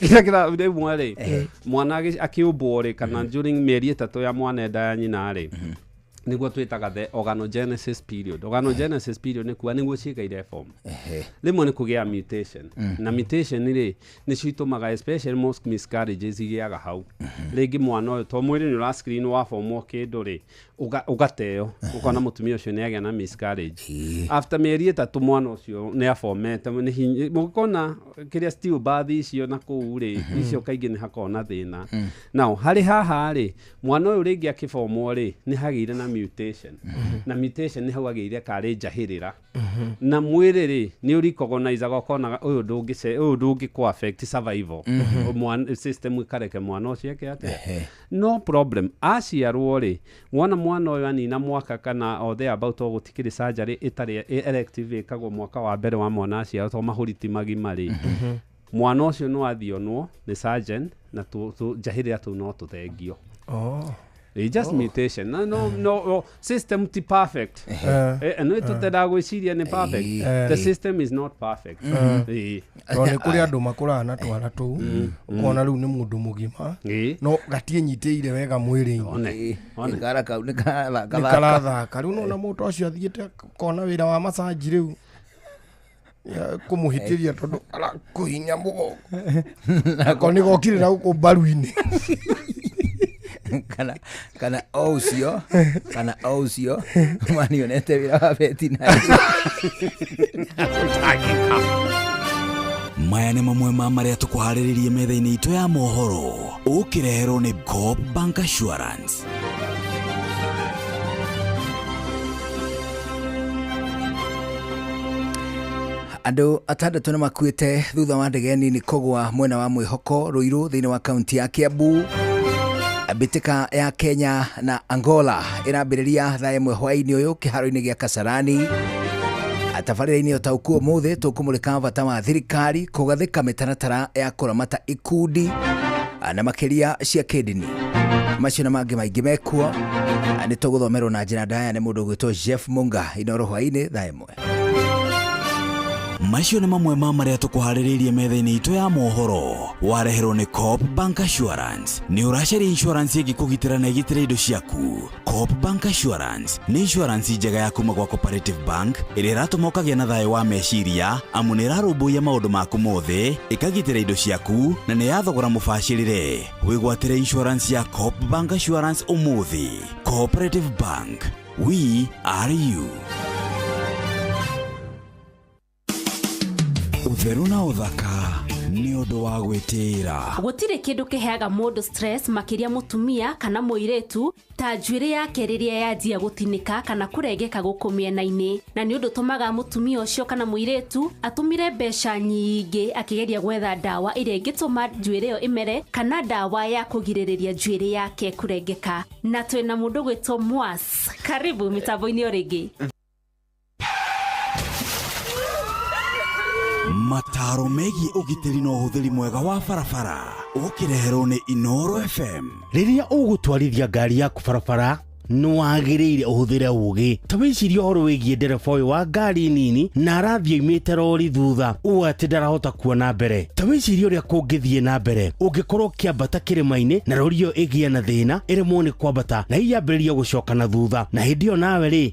[SPEAKER 21] kĩrĩa kĩra rĩmwe rĩ, mwana akĩũmbwo rĩ, kana during mĩeri 3 ya mwana enda ya nyina rĩ, nĩguo twĩtaga the organogenesis period. Organogenesis period nĩ kuga nĩguo ciĩga ireform. Rĩmwe nĩ kũgĩa mutation, na mutation rĩ nĩcio itũmaga especially most miscarriages igĩaga hau. Rĩngĩ mwana ũyũ to mwĩrĩ nĩ ũra screen waformwo kĩndũ rĩ, ũgateo, ũkona mũtumia ũcio nĩ agĩa na miscarriage. After mĩeri 3 mwana ũcio nĩ aformete, nĩ hinya mũgĩkona kĩrĩa stillbirth icio na kũu rĩ, icio kaingĩ nĩ hakoragwo na thĩna. Now harĩ haha rĩ, mwana ũyũ rĩngĩ akĩbomwo rĩ, nĩ hagĩire na mutation, na mutation nĩ hau agĩire karĩ njahĩrĩra, na mwĩrĩ rĩ nĩ ũrecognizaga ũkona ũyũ ndũngĩce ũyũ ndũngĩkũ affect survival. Mwana system ĩkareke mwana ũcio eke atĩa, no problem. Aciarwo rĩ, wona mwana ũyũ anina mwaka kana o there about, o gũtikĩrĩ surgery ĩtarĩ elective ĩkagwo mwaka wa mbere wa mwana aciarwo, tondũ mahũri ti magima rĩ, mwana ũcio no athionwo nĩ surgeon na njahĩrĩra tũu no tũthengio. It's just mutation. No, no, no, system ti perfect. No tũtendaga gwĩciria nĩ perfect. The system is not perfect.
[SPEAKER 17] Tondũ nĩ kũrĩ andũ makũraga na twana tũu, ũkona rĩu nĩ mũndũ mũgima no gatiĩnyitĩire wega mwĩrĩ-inĩ.
[SPEAKER 21] One.
[SPEAKER 19] Kara kau nĩ karathaka.
[SPEAKER 17] Nĩ karathaka. Rĩu nona mũndũ ũcio athiĩte kona wĩra wa massage rĩu kũmũhĩtĩria tondũ arakũhinya mũgongo, nako nĩ gokire na gũkũ mbaru-inĩ.
[SPEAKER 19] Kana o ũcio kana o ũcio manionete wĩra wa veterinary.
[SPEAKER 29] Maya nĩ mamwe ma marĩa tũkũharĩrĩrie metha-inĩ itũ ya mohoro, ũkĩreherwo nĩ Coop Bank Assurance.
[SPEAKER 19] Andũ 6 nĩ makuĩte thutha wa ndege nini kũgwa mwena wa Mwĩhoko Ruiru thĩinĩ wa kaunti ya Kiambu. Mbĩtĩka ya Kenya na Angola ĩrambĩrĩria thaa 1 hwaĩ-inĩ ũyũ kĩharo-inĩ gĩa Kasarani. Tabarĩra-inĩ ũtaũku ũmũthĩ tũkũmũrĩka bata wa thirikari kũgathĩka mĩtaratara ya kũramata ikundi na makĩria cia kĩndini. Macio na mangĩ maingĩ mekuo nĩ tũgũthomerwo na njĩra ndaya nĩ mũndũ ũgwĩtwo Jeff Munga Inoro hwaĩ-inĩ thaa 1.
[SPEAKER 29] Macio nĩ mamwe ma marĩa tũkũharĩrĩirie metha-inĩ itũ ya mohoro, wareherwo nĩ Coop Bank Assurance. Nĩ ũracaria insurance ĩngĩkũgitĩra na ĩgitĩre indo ciaku? Coop Bank Assurance nĩ insurance njega ya kuma gwa Cooperative Bank ĩrĩa ĩratũma ũkagĩa na thayũ wa meciria, amu nĩ ĩrarũmbũiya maũndũ maku mothe, ĩkagitĩra indo ciaku na nĩ ya thogora mũbacĩrĩre. Wĩgwatĩre insurance ya Coop Bank Assurance ũmũthĩ. Cooperative Bank, we are you. Ũtheru na ũthaka nĩ ũndũ wa gwĩtĩĩra.
[SPEAKER 4] Gũtirĩ kĩndũ kĩheaga mũndũ stress makĩria mũtumia kana mũirĩtu ta njuĩrĩ yake rĩrĩa yanjia gũtinĩka kana kũrengeka gũkũ mĩena-inĩ, na nĩ ũndũ ũtũmaga mũtumia ũcio kana mũirĩtu atũmĩre mbeca nyingĩ akĩgeria gwetha ndawa ĩrĩa ĩngĩtũma njuĩrĩ ĩyo ĩmere kana ndawa ya kũgirĩrĩria njuĩrĩ yake kũrengeka. Na twĩna mũndũ gwĩtwo Mwas, karibu mĩtambo-inĩ o rĩngĩ.
[SPEAKER 29] Mataro megiĩ ũgitĩri na ũhũthĩri mwega wa barabara ũkĩreherwo nĩ Inoro FM.
[SPEAKER 5] Rĩrĩa ũgũtwarithia ngari yaku barabara nĩ wagĩrĩire ũhũthĩre ũgĩ. Ta wĩcirie ũhoro wĩgiĩ ndereba ũyũ wa ngari nini na arathiĩ oimĩte rori thutha ũũ atĩ ndarahota kuona mbere. Ta wĩcirie ũrĩa kũngĩthiĩ na mbere ũngĩkorwo ũkĩambata kĩrĩma-inĩ na rori ĩyo ĩgĩe na thĩna ĩremwo nĩ kwambata na hihi yambĩrĩrie gũcoka na thutha, na hĩndĩ ĩyo nawe rĩ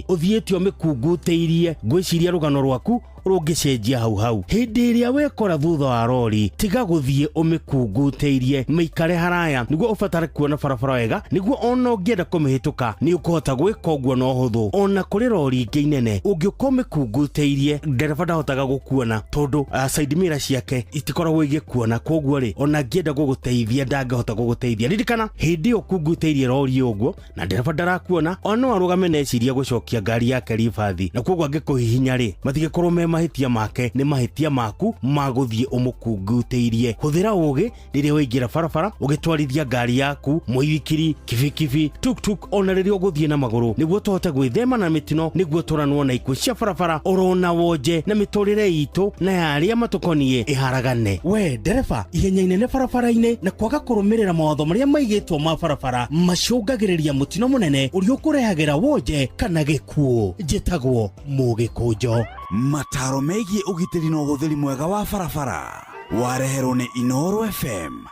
[SPEAKER 5] ũthiĩte ũmĩkungutĩirie. Ngwĩciria rũgano rwaku Rũngĩcenjia hau hau. Hĩndĩ ĩrĩa wekora thutha wa rori, tiga gũthiĩ ũmĩkungutĩirie, mĩikare haraya nĩguo ũbatare kuona barabara wega, nĩguo ona ũngĩenda kũmĩhĩtũka nĩ ũkũhota gwĩka ũguo na ũhũthũ. Ona kũrĩ rori ingĩ inene, ũngĩũka ũmĩkungutĩirie, ndereba ndahotaga gũkuona tondũ side mirror ciake itikoragwo igĩkuona. Koguo rĩ, ona angĩenda gũgũteithia ndangĩhota gũgũteithia. Ririkana, hĩndĩ ĩyo ũkungutĩirie rori ũguo na ndereba ndarakuona, ona no arũgame na eciria gũcokia ngari yake ribathi, na koguo angĩkũhihinya rĩ, matigĩkorwo me mahĩtia make, nĩ mahĩtia maku ma gũthiĩ ũmũkungutĩirie. Hũthĩra ũgĩ rĩrĩa waingĩra barabara ũgĩtwarithia ngari yaku, mũithikiri, kibikibi, tuktuk, ona rĩrĩa ũgũthiĩ na magũrũ, nĩguo tũhote gwĩthema na mĩtino, nĩguo tũranwo na ikuũ cia barabara orona wonje na mĩtũrĩre itũ na ya arĩa matũkoniĩ ĩharagane. We ndereba, ihenya inene barabara-inĩ na kwaga kũrũmĩrĩra mawatho marĩa maigĩtwo ma barabara macũngagĩrĩria mũtino mũnene ũrĩa ũkũrehagĩra wonje kana gĩkuũ. Njĩtagwo Mũgĩkũnjo.
[SPEAKER 29] Mataro megiĩ ũgitĩri na ũhũthĩri mwega wa barabara wareherwo nĩ Inooro FM.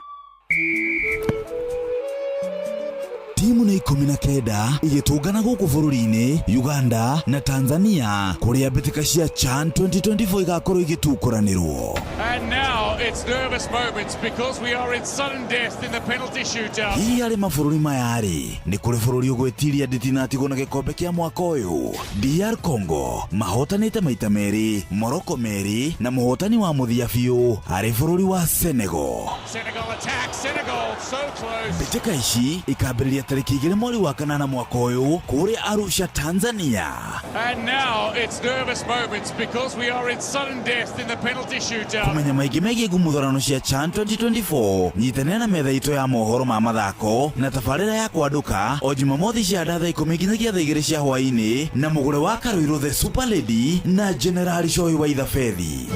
[SPEAKER 29] Timu nĩ 19 igĩtũngana gũkũ bũrũri-inĩ Uganda na Tanzania kũrĩa mbĩtĩka cia CHAN 2024 igakorwo igĩtukũranĩrwo.
[SPEAKER 7] And now it's nervous moments because we are in sudden death in the penalty shootout.
[SPEAKER 29] Hihi harĩ mabũrũri maya rĩ, nĩ kũrĩ bũrũri ũgwĩtiria ndĩtinatigwo na gĩkombe kĩa mwaka ũyũ? DR Congo mahotanĩte maita merĩ, Morocco merĩ, na mũhotani wa mũthia biũ arĩ bũrũri wa Senegal.
[SPEAKER 7] Senegal attack, Senegal so close.
[SPEAKER 29] Mbĩtĩka ici ikambĩrĩria tarĩki 2 mweri wa 8 mwaka ũyũ kũrĩa Arusha, Tanzania.
[SPEAKER 7] And now it's nervous moments because we are in sudden death in the penalty shootout.
[SPEAKER 29] Kũmenya maingĩ megiĩ ngumuthurano cia CHAN 2024, nyitanĩra na metha itũ ya mohoro ma mathako na tabarĩra ya kwandũka o Jumamothi cia thaa 10 nginyagia thaa 2 cia hwaĩ-inĩ na mũgũre wa Karuiru the Super Lady na General Shohi wa Ithabethi.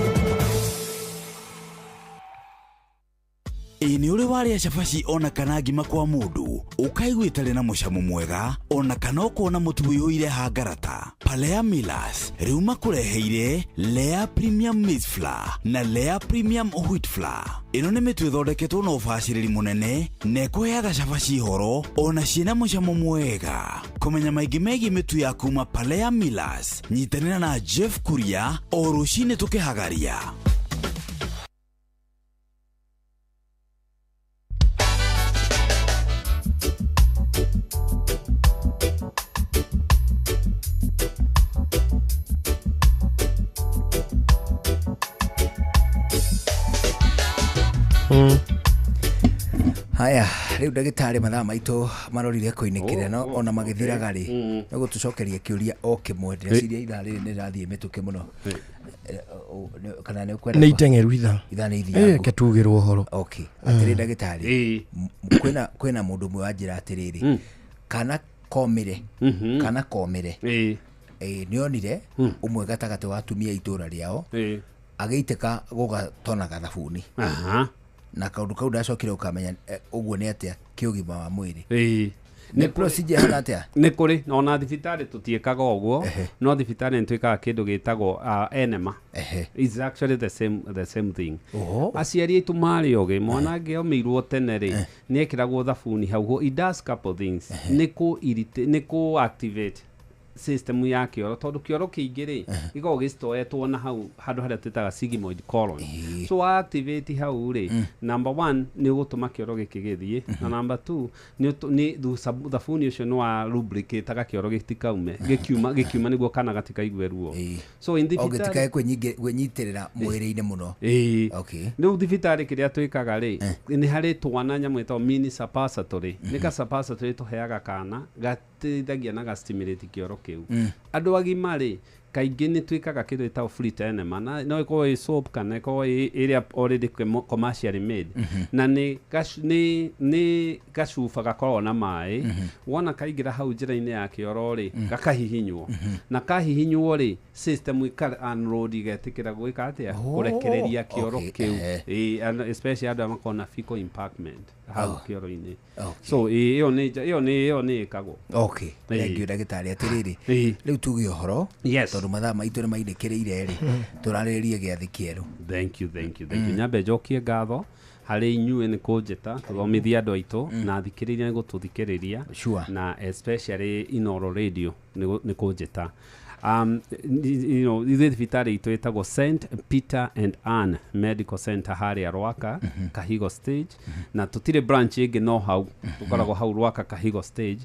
[SPEAKER 29] Ĩ nĩ ũrĩ warĩa cabaci ona kana ngima kwa mũndũ ũkaigua ĩtarĩ na mũcamo mwega ona kana ũkona mũtu ũiyũire hangarata? Palea Millers rĩu makũreheire Lea Premium Maize Flour na Lea Premium Wheat Flour. Ĩno nĩ mĩtu ĩthondeketwo na ũbacĩrĩri mũnene na ĩkũheaga cabaci horo ona ciĩna mũcamo mwega. Kũmenya maingĩ megiĩ mĩtu ya kuma Palea Millers, nyitanĩra na Jeff Kuria o rũcinĩ tũkĩhagaria.
[SPEAKER 19] Haya, rĩu ndagĩtarĩ mathaa maitũ marorire kũinĩkĩra no ona magĩthiraga rĩ, no gũtũcokeria kĩũria o kĩmwe. Ndĩreciria ithaa rĩrĩ nĩ rĩrathiĩ mĩtũkĩ mũno. Kana nĩ ũkwenda
[SPEAKER 17] nĩ iteng'eru ithaa.
[SPEAKER 19] Ithaa nĩ ithiangu.
[SPEAKER 17] Reke tugĩrwo ũhoro.
[SPEAKER 19] Okay, atĩrĩ ndagĩtarĩ, kwĩna mũndũ ũmwe wanjĩra atĩrĩrĩ, kana komire, kana komire, nĩonire ũmwe gatagatĩ wa atumia itũra rĩao agĩitĩka gũgatonaga thabuni. Na kaundu kau ndacokire ukamenya ũguo nĩ atĩa kĩũgima wa mwĩrĩ. Nĩ procedure hana atĩa?
[SPEAKER 21] Nĩ kũrĩ ona thibitarĩ tũtiĩkaga ũguo, no thibitarĩ nĩ twĩkaga kĩndũ gĩtagwo enema. It's actually the same thing. Aciari aitũ marĩ ogĩ, mwana angĩomĩirwo tene rĩ, nĩ ekĩragwo thabuni hau. It does couple things. Nĩ kũ activate system ya kĩoro, tondũ kĩoro kĩingĩ rĩ gĩkoragwo gĩcitoetwo na hau handũ harĩa twĩtaga sigmoid colon. So activate hau rĩ, number 1 nĩ ũgũtũma kĩoro gĩkĩ gĩthiĩ, na number 2 nĩ thabuni ũcio nĩ wa lubricate kĩoro gĩtikaume, gĩkiuma nĩguo kana gatikaigue ruo. So in thibitarĩ
[SPEAKER 19] gĩtikae kwĩnyitĩrĩra mwĩrĩ-inĩ mũno. Okay.
[SPEAKER 21] Rĩu thibitarĩ kĩrĩa twĩkaga rĩ, nĩ harĩ twana nyamũ ĩtagwo mini suppository. Nĩ ka suppository tũheaga kana gateithagia na ga stimulate kĩoro kĩu. Andũ agima rĩ, kaingĩ nĩ twĩkaga kĩndũ gĩtagwo frit enema, na no ĩkorwo ĩ soap kana ĩkorwo ĩ ĩrĩa already commercially made, na nĩ gacuba gakoragwo na maĩ. Wona kaingĩra hau njĩra-inĩ ya kĩoro rĩ, gakahihinywo, na kahihinywo rĩ, system ĩka unload ĩgetĩkĩra gwĩka atĩa, kũrekereria kĩoro kĩu, especially andũ arĩa makoragwo na fecal impairment hau kĩoro-inĩ. So ĩyo nĩ ĩkagwo.
[SPEAKER 19] Okay, thank you ndagĩtarĩ. Atĩrĩrĩ, rĩu tuge ũhoro tondũ mathaa maitũ nĩ mainĩkĩrĩire rĩ, tũrarĩrĩrie gĩathĩ kĩerũ.
[SPEAKER 21] Thank you, thank you, thank you. Nyambe njokie ngatho harĩ inyuĩ nĩ kũnjĩta tũthomithie andũ aitũ, na thikĩrĩria nĩ gũtũthikĩrĩria, na especially Inooro Radio nĩ kũnjĩta. Ithuĩ thibitarĩ itũ ĩtagwo St Peter and Ann Medical Center harĩa Rwaka, Kahigo stage, na tũtirĩ branch ĩngĩ no hau tũkoragwo hau Rwaka Kahigo stage.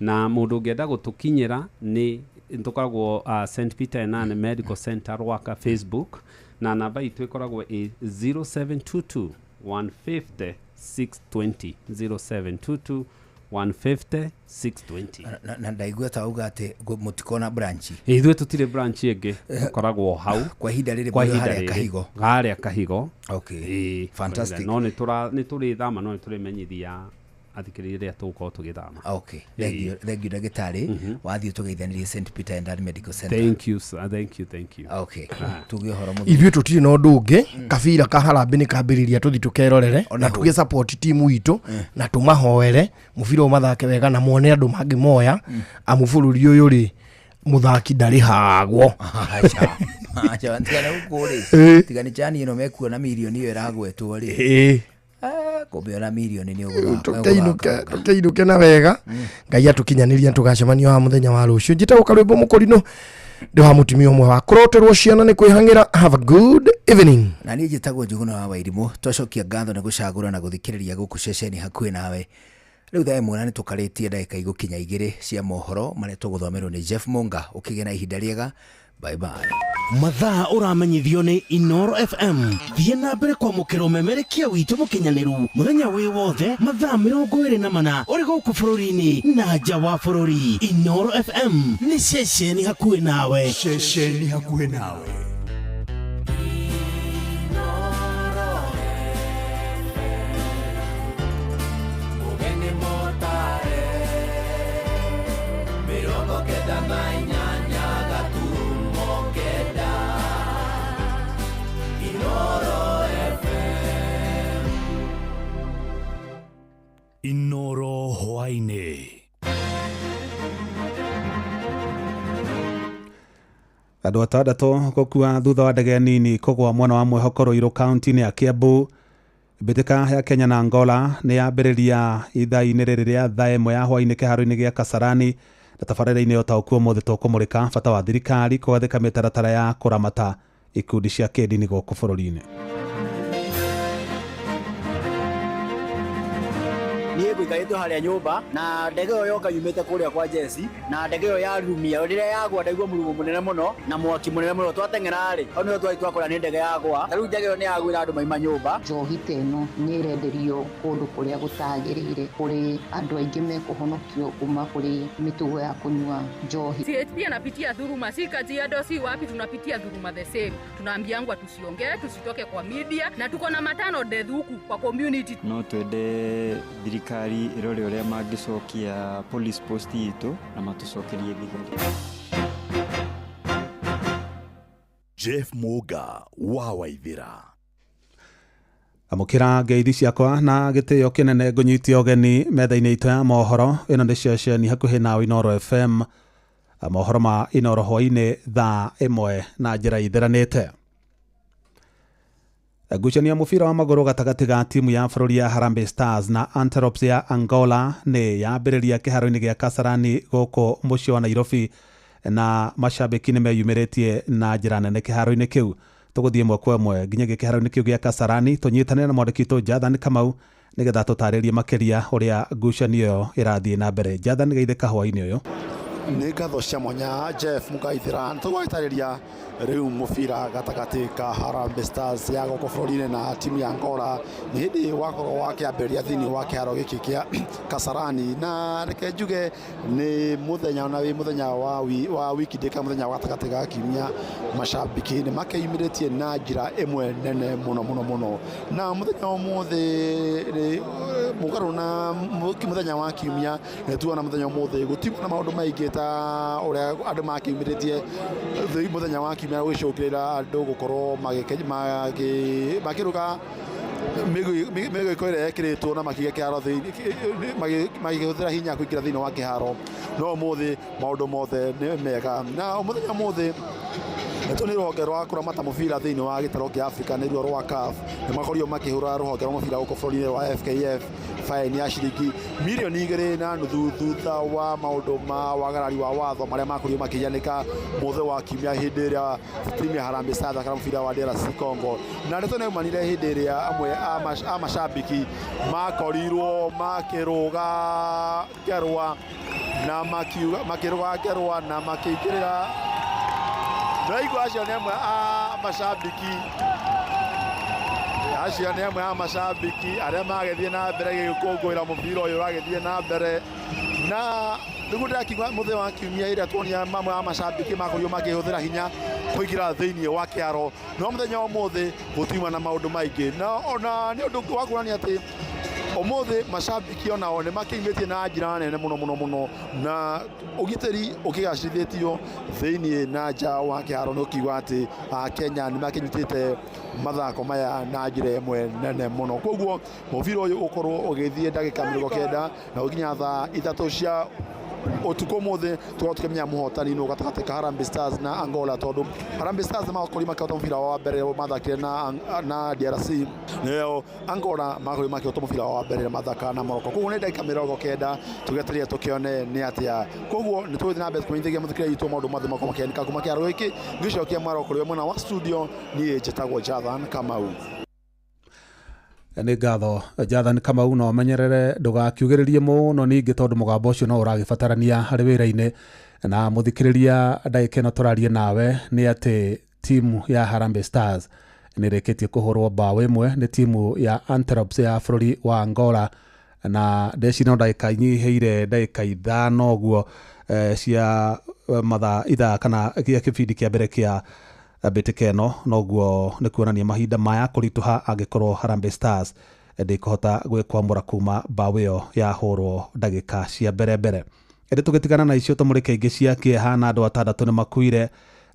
[SPEAKER 21] Na mũndũ ũngĩenda gũtũkinyĩra nĩ tũkoragwo St Peter and Ann Medical Center Rwaka Facebook, na namba itũ ĩkoragwo ĩ 0722 150 620, 0722 150 620.
[SPEAKER 19] Na ndaigua ta uga atĩ mũtikona branch.
[SPEAKER 21] Ithuĩ tũtirĩ branch ĩngĩ, tũkoragwo hau.
[SPEAKER 19] Kwa ihinda rĩrĩ
[SPEAKER 21] kwa
[SPEAKER 19] mũrĩ
[SPEAKER 21] ihinda
[SPEAKER 19] harĩa
[SPEAKER 21] rĩrĩ.
[SPEAKER 19] Kahigo.
[SPEAKER 21] Harĩa Kahigo.
[SPEAKER 19] Okay.
[SPEAKER 21] Ĩĩ,
[SPEAKER 19] Fantastic.
[SPEAKER 21] no nĩ tũrĩthama, no nĩ tũrĩmenyithia athikĩrĩria rĩrĩa tũgũkorwo tũgĩthama.
[SPEAKER 19] Okay. Thank you, thank you ndagĩtarĩ. Wathiĩ tũgeithanĩrie St Peter and Ann Medical Center.
[SPEAKER 21] Thank you sir, thank you, thank you.
[SPEAKER 19] Okay. Tuge ũhoro mũthuri.
[SPEAKER 17] Ithuĩ tũtirĩ na ũndũ ũngĩ, kabira ka harambĩ nĩ kambĩrĩria, tũthi tũkerorere na tuge support timu itũ na tũmahoere mũbira ũyũ mathake wega na mone andũ mangĩmoya, amu bũrũri ũyũ rĩ, mũthaki ndarĩhagwo.
[SPEAKER 19] Aca. Aca, tiga gũkũ rĩ. Tiga nĩ chani ĩno mekuona mirioni ĩyo ĩragwetwo rĩ. Kumbe ona mirioni nĩ ũgũthaka.
[SPEAKER 17] Tũkĩinũke na wega, Ngai atũkinyanĩria, tũgacemania wa mũthenya wa rũciũ. Njĩtagwo Karwĩmbo Mũkũrinũ, ndĩ wa mũtumia ũmwe wa kũroterwo ciana nĩ kwĩhang'ĩra. Have a good evening.
[SPEAKER 19] Na niĩ njĩtagwo Njũgũna wa Wairimũ. Twacokia ngatho nĩ gũcagũra na gũthikĩrĩria gũkũ ceceni hakuhĩ nawe. Rĩu thaa 1 na nĩ tũkarĩtie ndagĩka igũkinya 2 cia mohoro marĩa tũgũthomerwo nĩ Jeff Munga. Ũkĩgĩa na ihinda rĩega, bye bye.
[SPEAKER 5] Mathaa ũramenyithio nĩ Inoro FM. Thiĩ na mbere kwamũkĩra ũmemerekia witũ mũkinyanĩru mũthenya wĩ wothe, mathaa 24, ũrĩ gũkũ bũrũri-inĩ na nja wa bũrũri. Inoro FM nĩ ceceni hakuhĩ nawe.
[SPEAKER 1] Ceceni hakuhĩ nawe.
[SPEAKER 20] Ũgeni mũtare 98.9 Inoro FM.
[SPEAKER 12] Inoro hwaĩ-inĩ.
[SPEAKER 8] Andũ 6 gũkua thutha wa ndege nini kũgwa mwena wa Mwĩhoko Ruiru kaunti-inĩ ya Kiambu. Mbĩtĩka ya Kenya na Angola nĩ yambĩrĩria ithaa-inĩ rĩrĩ rĩa thaa 1 ya hwaĩ-inĩ kĩharo-inĩ gĩa Kasarani, na tabarĩra-inĩ ya ũtaũku ũmũthĩ tũkũmũrĩka bata wa thirikari kũgathĩka mĩtaratara ya kũramata ikundi cia kĩndini gũkũ bũrũri-inĩ.
[SPEAKER 9] Niĩ ngũikarĩte harĩa nyũmba na ndege ĩyo yoka yumĩte kũrĩa kwa Jesi, na ndege ĩyo yarumia rĩrĩa yagwa, ndaigua mũrumo mũnene mũno na mwaki mũnene mũno. Twateng'era rĩ, hau nĩho twari twakora nĩ ndege yagwa. Ta rĩu ndege ĩyo nĩ yagwĩra andũ maima nyũmba.
[SPEAKER 22] Njohi ta ĩno nĩ ĩrenderio kũndũ kũrĩa gũtagĩrĩire, kũrĩ andũ aingĩ mekũhonokio kuma kũrĩ mĩtugo ya kũnyua njohi.
[SPEAKER 23] CHP anapitia dhuluma, si Kajiado, si wapi, tunapitia dhuluma the same. Tunaambiangwa tusiongee, tusitoke kwa media, na tuko na matano death huku kwa community.
[SPEAKER 24] No twende thirikari ĩrore ũrĩa mangĩcokia police post itũ na matũcokerie thigari.
[SPEAKER 12] Jeff Muga wa Waithira.
[SPEAKER 8] Amũkĩra ngeithi ciakwa na gĩtĩo kĩnene, ngũnyitie ũgeni metha-inĩ itũ ya mohoro. Ĩno nĩ ceceni hakuhĩ nawe Inoro FM, mohoro ma Inoro hwaĩ-inĩ thaa 1 na njĩra itheranĩte. Ngucanio ya mũbira wa magũrũ gatagatĩ ga timu ya bũrũri ya Harambee Stars na Antelopes ya Angola nĩ yambĩrĩria kĩharo-inĩ gĩa Kasarani gũkũ mũciĩ wa Nairobi, na macambĩki nĩ meyumĩrĩtie na njĩra nene kĩharo-inĩ kĩu. Tũgũthiĩ ĩmwe kwa ĩmwe nginyagia kĩharo-inĩ kĩu gĩa Kasarani, tũnyitanĩre na mwandĩki witũ Jathan Kamau nĩgetha tũtarĩrie makĩria ũrĩa ngucanio ĩyo ĩrathiĩ na mbere. Jathan, geithĩka hwaĩ-inĩ ũyũ.
[SPEAKER 25] Nĩ ngatho cia mwanya Jeff Mugaithira. Tũgũgĩtarĩria rĩu mũbira gatagatĩ ka Harambee Stars ya gũkũ bũrũri-inĩ na timu ya Angola nĩ hĩndĩ wakorwo wakĩambĩrĩria thĩinĩ wa kĩharo gĩkĩ kĩa Kasarani, na reke njuge nĩ mũthenya na wĩ mũthenya wa wiki ndĩ kana mũthenya wa gatagatĩ ga kiumia, macambĩki nĩ makĩyumĩrĩtie na njĩra ĩmwe nene mũno mũno mũno. Na mũthenya wa ũmũthĩ nĩ mũgarũ na mũthenya wa kiumia, nĩ tuona mũthenya wa ũmũthĩ gũtirĩ na maũndũ maingĩ ta ũrĩa andũ makĩyumĩrĩtie mũthenya wa kiumia gũgĩcũngĩrĩra andũ gũkorwo makĩruga mĩgũĩko ĩrĩa yekĩrĩtwo na makĩiga kĩharo makĩhũthĩra hinya kũingĩra thĩinĩ wa kĩharo. No ũmũthĩ maũndũ mothe nĩ mega, na mũthenya ũmũthĩ nĩ rũhonge rwa kũramata mũbira thĩinĩ wa gĩtarũ kĩa Afrika, nĩruo rwa CAF, nĩ makorirwo makĩhũra rũhonge rwa mũbira gũkũ bũrũri-inĩ rwa FKF Faini ya ciringi mirioni 2.5 thutha wa maũndũ ma wagarari wa watho marĩa makorirwo makĩhianĩka mũthĩ wa kiumia hĩndĩ ĩrĩa timu ya Harambee Stars thakara mũbira wa DRC Congo. Na ndeto nĩ yaumanire hĩndĩ ĩrĩa amwe a macambĩki makorirwo makĩrũga ngerwa na makiuga makĩrũga ngerwa na makĩingĩrĩra. Ndaigua acio nĩ amwe a macambĩki acio nĩ amwe a macambĩki arĩa magĩthiĩ na mbere gĩgĩkũngũĩra mũbira ũyũ ũragĩthiĩ na mbere. Na nĩguo ndĩrakiuga mũthenya wa kiumia ĩrĩa tuonia mamwe a macambĩki makorirwo makĩhũthĩra hinya kũingĩra thĩinĩ wa kĩaro, no mũthenya wa ũmũthĩ gũtiuma na maũndũ maingĩ, na ona nĩ ũndũ wa kuonania atĩ ũmũthĩ macambĩki onao nĩ makĩimĩtie na njĩra nene mũno mũno mũno, na ũgitĩri ũkĩgacĩrithĩtio thĩinĩ na nja wa kĩharo, nĩ ũkiuga atĩ Kenya nĩ makĩnyitĩte mathako maya na njĩra ĩmwe nene mũno. Koguo mũbira ũyũ ũkorwo ũgĩthiĩ ndagĩka 90 na ũkinya thaa 3 cia ũtukũ ũmũthĩ tũkorwo tũkĩmenya mũhotani nũ gatagatĩ ka Harambee Stars na Angola, tondũ Harambee Stars makorirwo makĩhota mũbira wa mbere mathakire na DRC, nayo Angola makorirwo makĩhota mũbira wa mbere mathaka na Morocco. Koguo nĩ ndagĩka 90 tũgĩetereire tũkĩone nĩ atĩa. Koguo nĩ tũgũthiĩ na mbere kũmenyithagia mũthikĩrĩria witũ maũndũ mothe makorwo makĩhanĩka kuma kĩharo gĩkĩ. Ngĩcokia mwaro kũrĩ we mwena wa studio, niĩ njĩtagwo Jathan Kamau.
[SPEAKER 8] Nĩ ngatho Jathan Kamau, no menyerere ndũgakiugĩrĩrie mũno ningĩ tondũ mũgambo ũcio no ũragĩbatarania harĩ wĩra-inĩ. Na mũthikĩrĩria ndagĩka ĩno tũrarie nawe nĩ atĩ timu ya Harambee Stars nĩ ĩrĩkĩtie kũhũrwo mbaũ 1 nĩ timu ya Antelopes ya bũrũri wa Angola, na ndeci no ndagĩka inyihĩire ndagĩka 5 ũguo cia mathaa ithaa kana gĩa kĩbindi kĩa mbere kĩa mbĩtĩka ĩno, noguo nĩ kuonania mahinda maya kũritũha angĩkorwo Harambee Stars ndĩkũhota gwĩkwamũra kuma mbaũ ĩyo yahũrwo ndagĩka cia mbere mbere. Ĩndĩ tũgĩtigana na icio tũmũrĩke ingĩ cia kĩeha, na andũ 6 nĩ makuire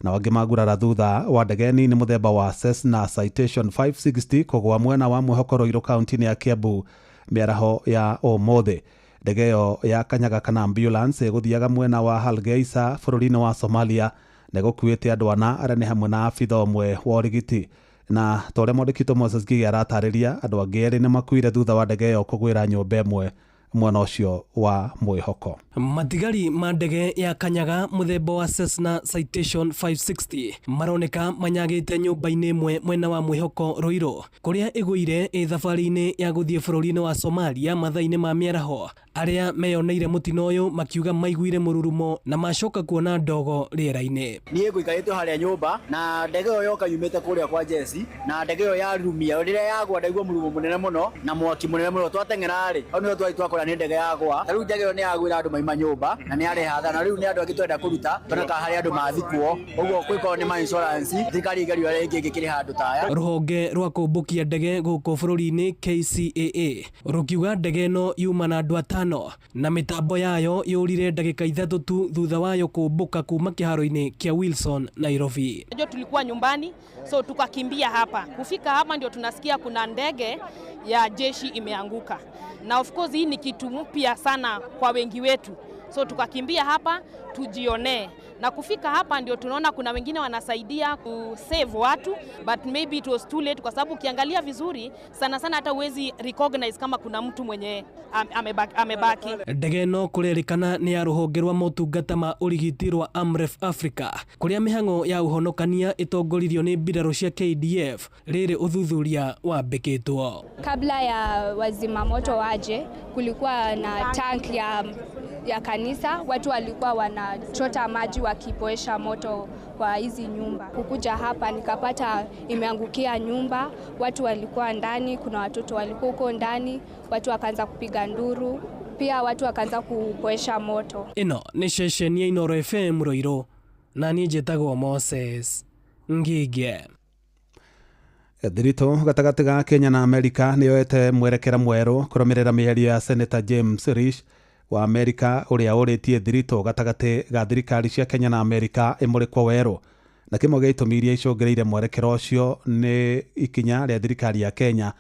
[SPEAKER 8] na angĩ magurara thutha wa ndege nini mũthemba wa Cessna Citation 560 kũgũa mwena wa Mwĩhoko Ruiru kaunti-inĩ ya Kiambu mĩaraho ya ũmũthĩ. Ndege ĩyo ya kanyaga kana ambulance ĩgũthiaga mwena wa Hargeisa bũrũri-inĩ wa Somalia na gũkuĩte andũ 4 arĩa nĩ hamwe na abitha ũmwe wa ũrigiti. Na ta ũrĩa mwandĩki witũ Moses Ngigĩ aratarĩria, andũ angĩ 2 nĩ makuire thutha wa ndege ĩyo kũgwĩra nyũmba ĩmwe mwena ũcio wa Mwĩhoko.
[SPEAKER 2] Matigari ma ndege ya kanyaga mũthemba wa Cessna Citation 560 maroneka manyagĩte nyũmba-inĩ ĩmwe mwena wa Mwĩhoko Ruiru kũrĩa ĩgũire ĩ thabarĩ-inĩ ya gũthiĩ bũrũri-inĩ wa Somalia mathaa-inĩ ma mĩaraho. Arĩa meyoneire mũtino ũyũ makiuga maiguire mũrurumo na macoka kuona ndogo rĩera-inĩ.
[SPEAKER 9] Niĩ ngũikarĩte harĩa nyũmba na ndege ĩyo yoka yumĩte kũrĩa kwa Jesi, na ndege ĩyo yarurumia rĩrĩa yagwa ndaigua mũrurumo mũnene mũno na mwaki mũnene mũno. Twateng'era rĩ, hau nĩho twari twakora nĩ ndege yagwa. Ta rĩu ndege ĩyo nĩ yagwĩra andũ maima nyũmba na nĩ yareha hathara, na rĩu nĩ andũ angĩ twenda kũruta tondũ ka harĩa andũ mathikwo ũguo kwĩkorwo nĩ ma insurance thirikari ĩgerio ĩrĩa ĩngĩ ĩngĩkĩrĩha andũ ta aya.
[SPEAKER 2] Rũhonge rwa kũmbũkia ndege gũkũ bũrũri-inĩ KCAA rũkiuga ndege ĩno yuma na andũ 5 na mĩtambo yayo yũrire ndagĩka 3 tu thutha wayo kũmbũka kuma kĩharo-inĩ kĩa Wilson Nairobi.
[SPEAKER 3] Unajua tulikuwa nyumbani, so tukakimbia hapa. Kufika hapa ndio tunasikia kuna ndege ya jeshi imeanguka. Na of course hii ni kitu mpya sana kwa wengi wetu. So tukakimbia hapa tujionee. Na kufika hapa ndio tunaona kuna wengine wanasaidia kusave watu, but maybe it was too late kwa sababu ukiangalia vizuri sana sana hata huwezi recognize kama kuna mtu mwenye amebaki.
[SPEAKER 2] Ndege ĩno kũrerĩkana nĩ ya rũhonge rwa motungata ma ũrigiti rwa Amref Africa kũrĩa mĩhang'o ya ũhonokania ĩtongoririo nĩ mbirarũ cia KDF rĩrĩ ũthuthuria wambĩkĩtwo.
[SPEAKER 6] Kabla ya wazima moto waje kulikuwa na tank ya kanisa, watu walikuwa wanachota maji wakipoesha moto kwa hizi nyumba. Kukuja hapa nikapata imeangukia nyumba, watu walikuwa ndani, kuna watoto walikuwa huko ndani, watu wakaanza kupiga nduru, pia watu wakaanza kupoesha moto.
[SPEAKER 2] Ĩno nĩ ceceni ya Inooro FM Ruiru, na niĩ njĩtagwo Moses Ngige.
[SPEAKER 8] Thiritũ gatagatĩ ga Kenya na Amerika nĩ yoete mwerekera mwerũ kũrũmĩrĩra mĩario ya Senator James Risch wa Amerika ũrĩa ũrĩtie thiritũ gatagatĩ ga thirikari cia Kenya na Amerika ĩmũrĩkwo werũ. Na kĩmwe gĩa itũmi iria icũngĩrĩirie mwerekera ũcio nĩ ikinya rĩa thirikari ya Kenya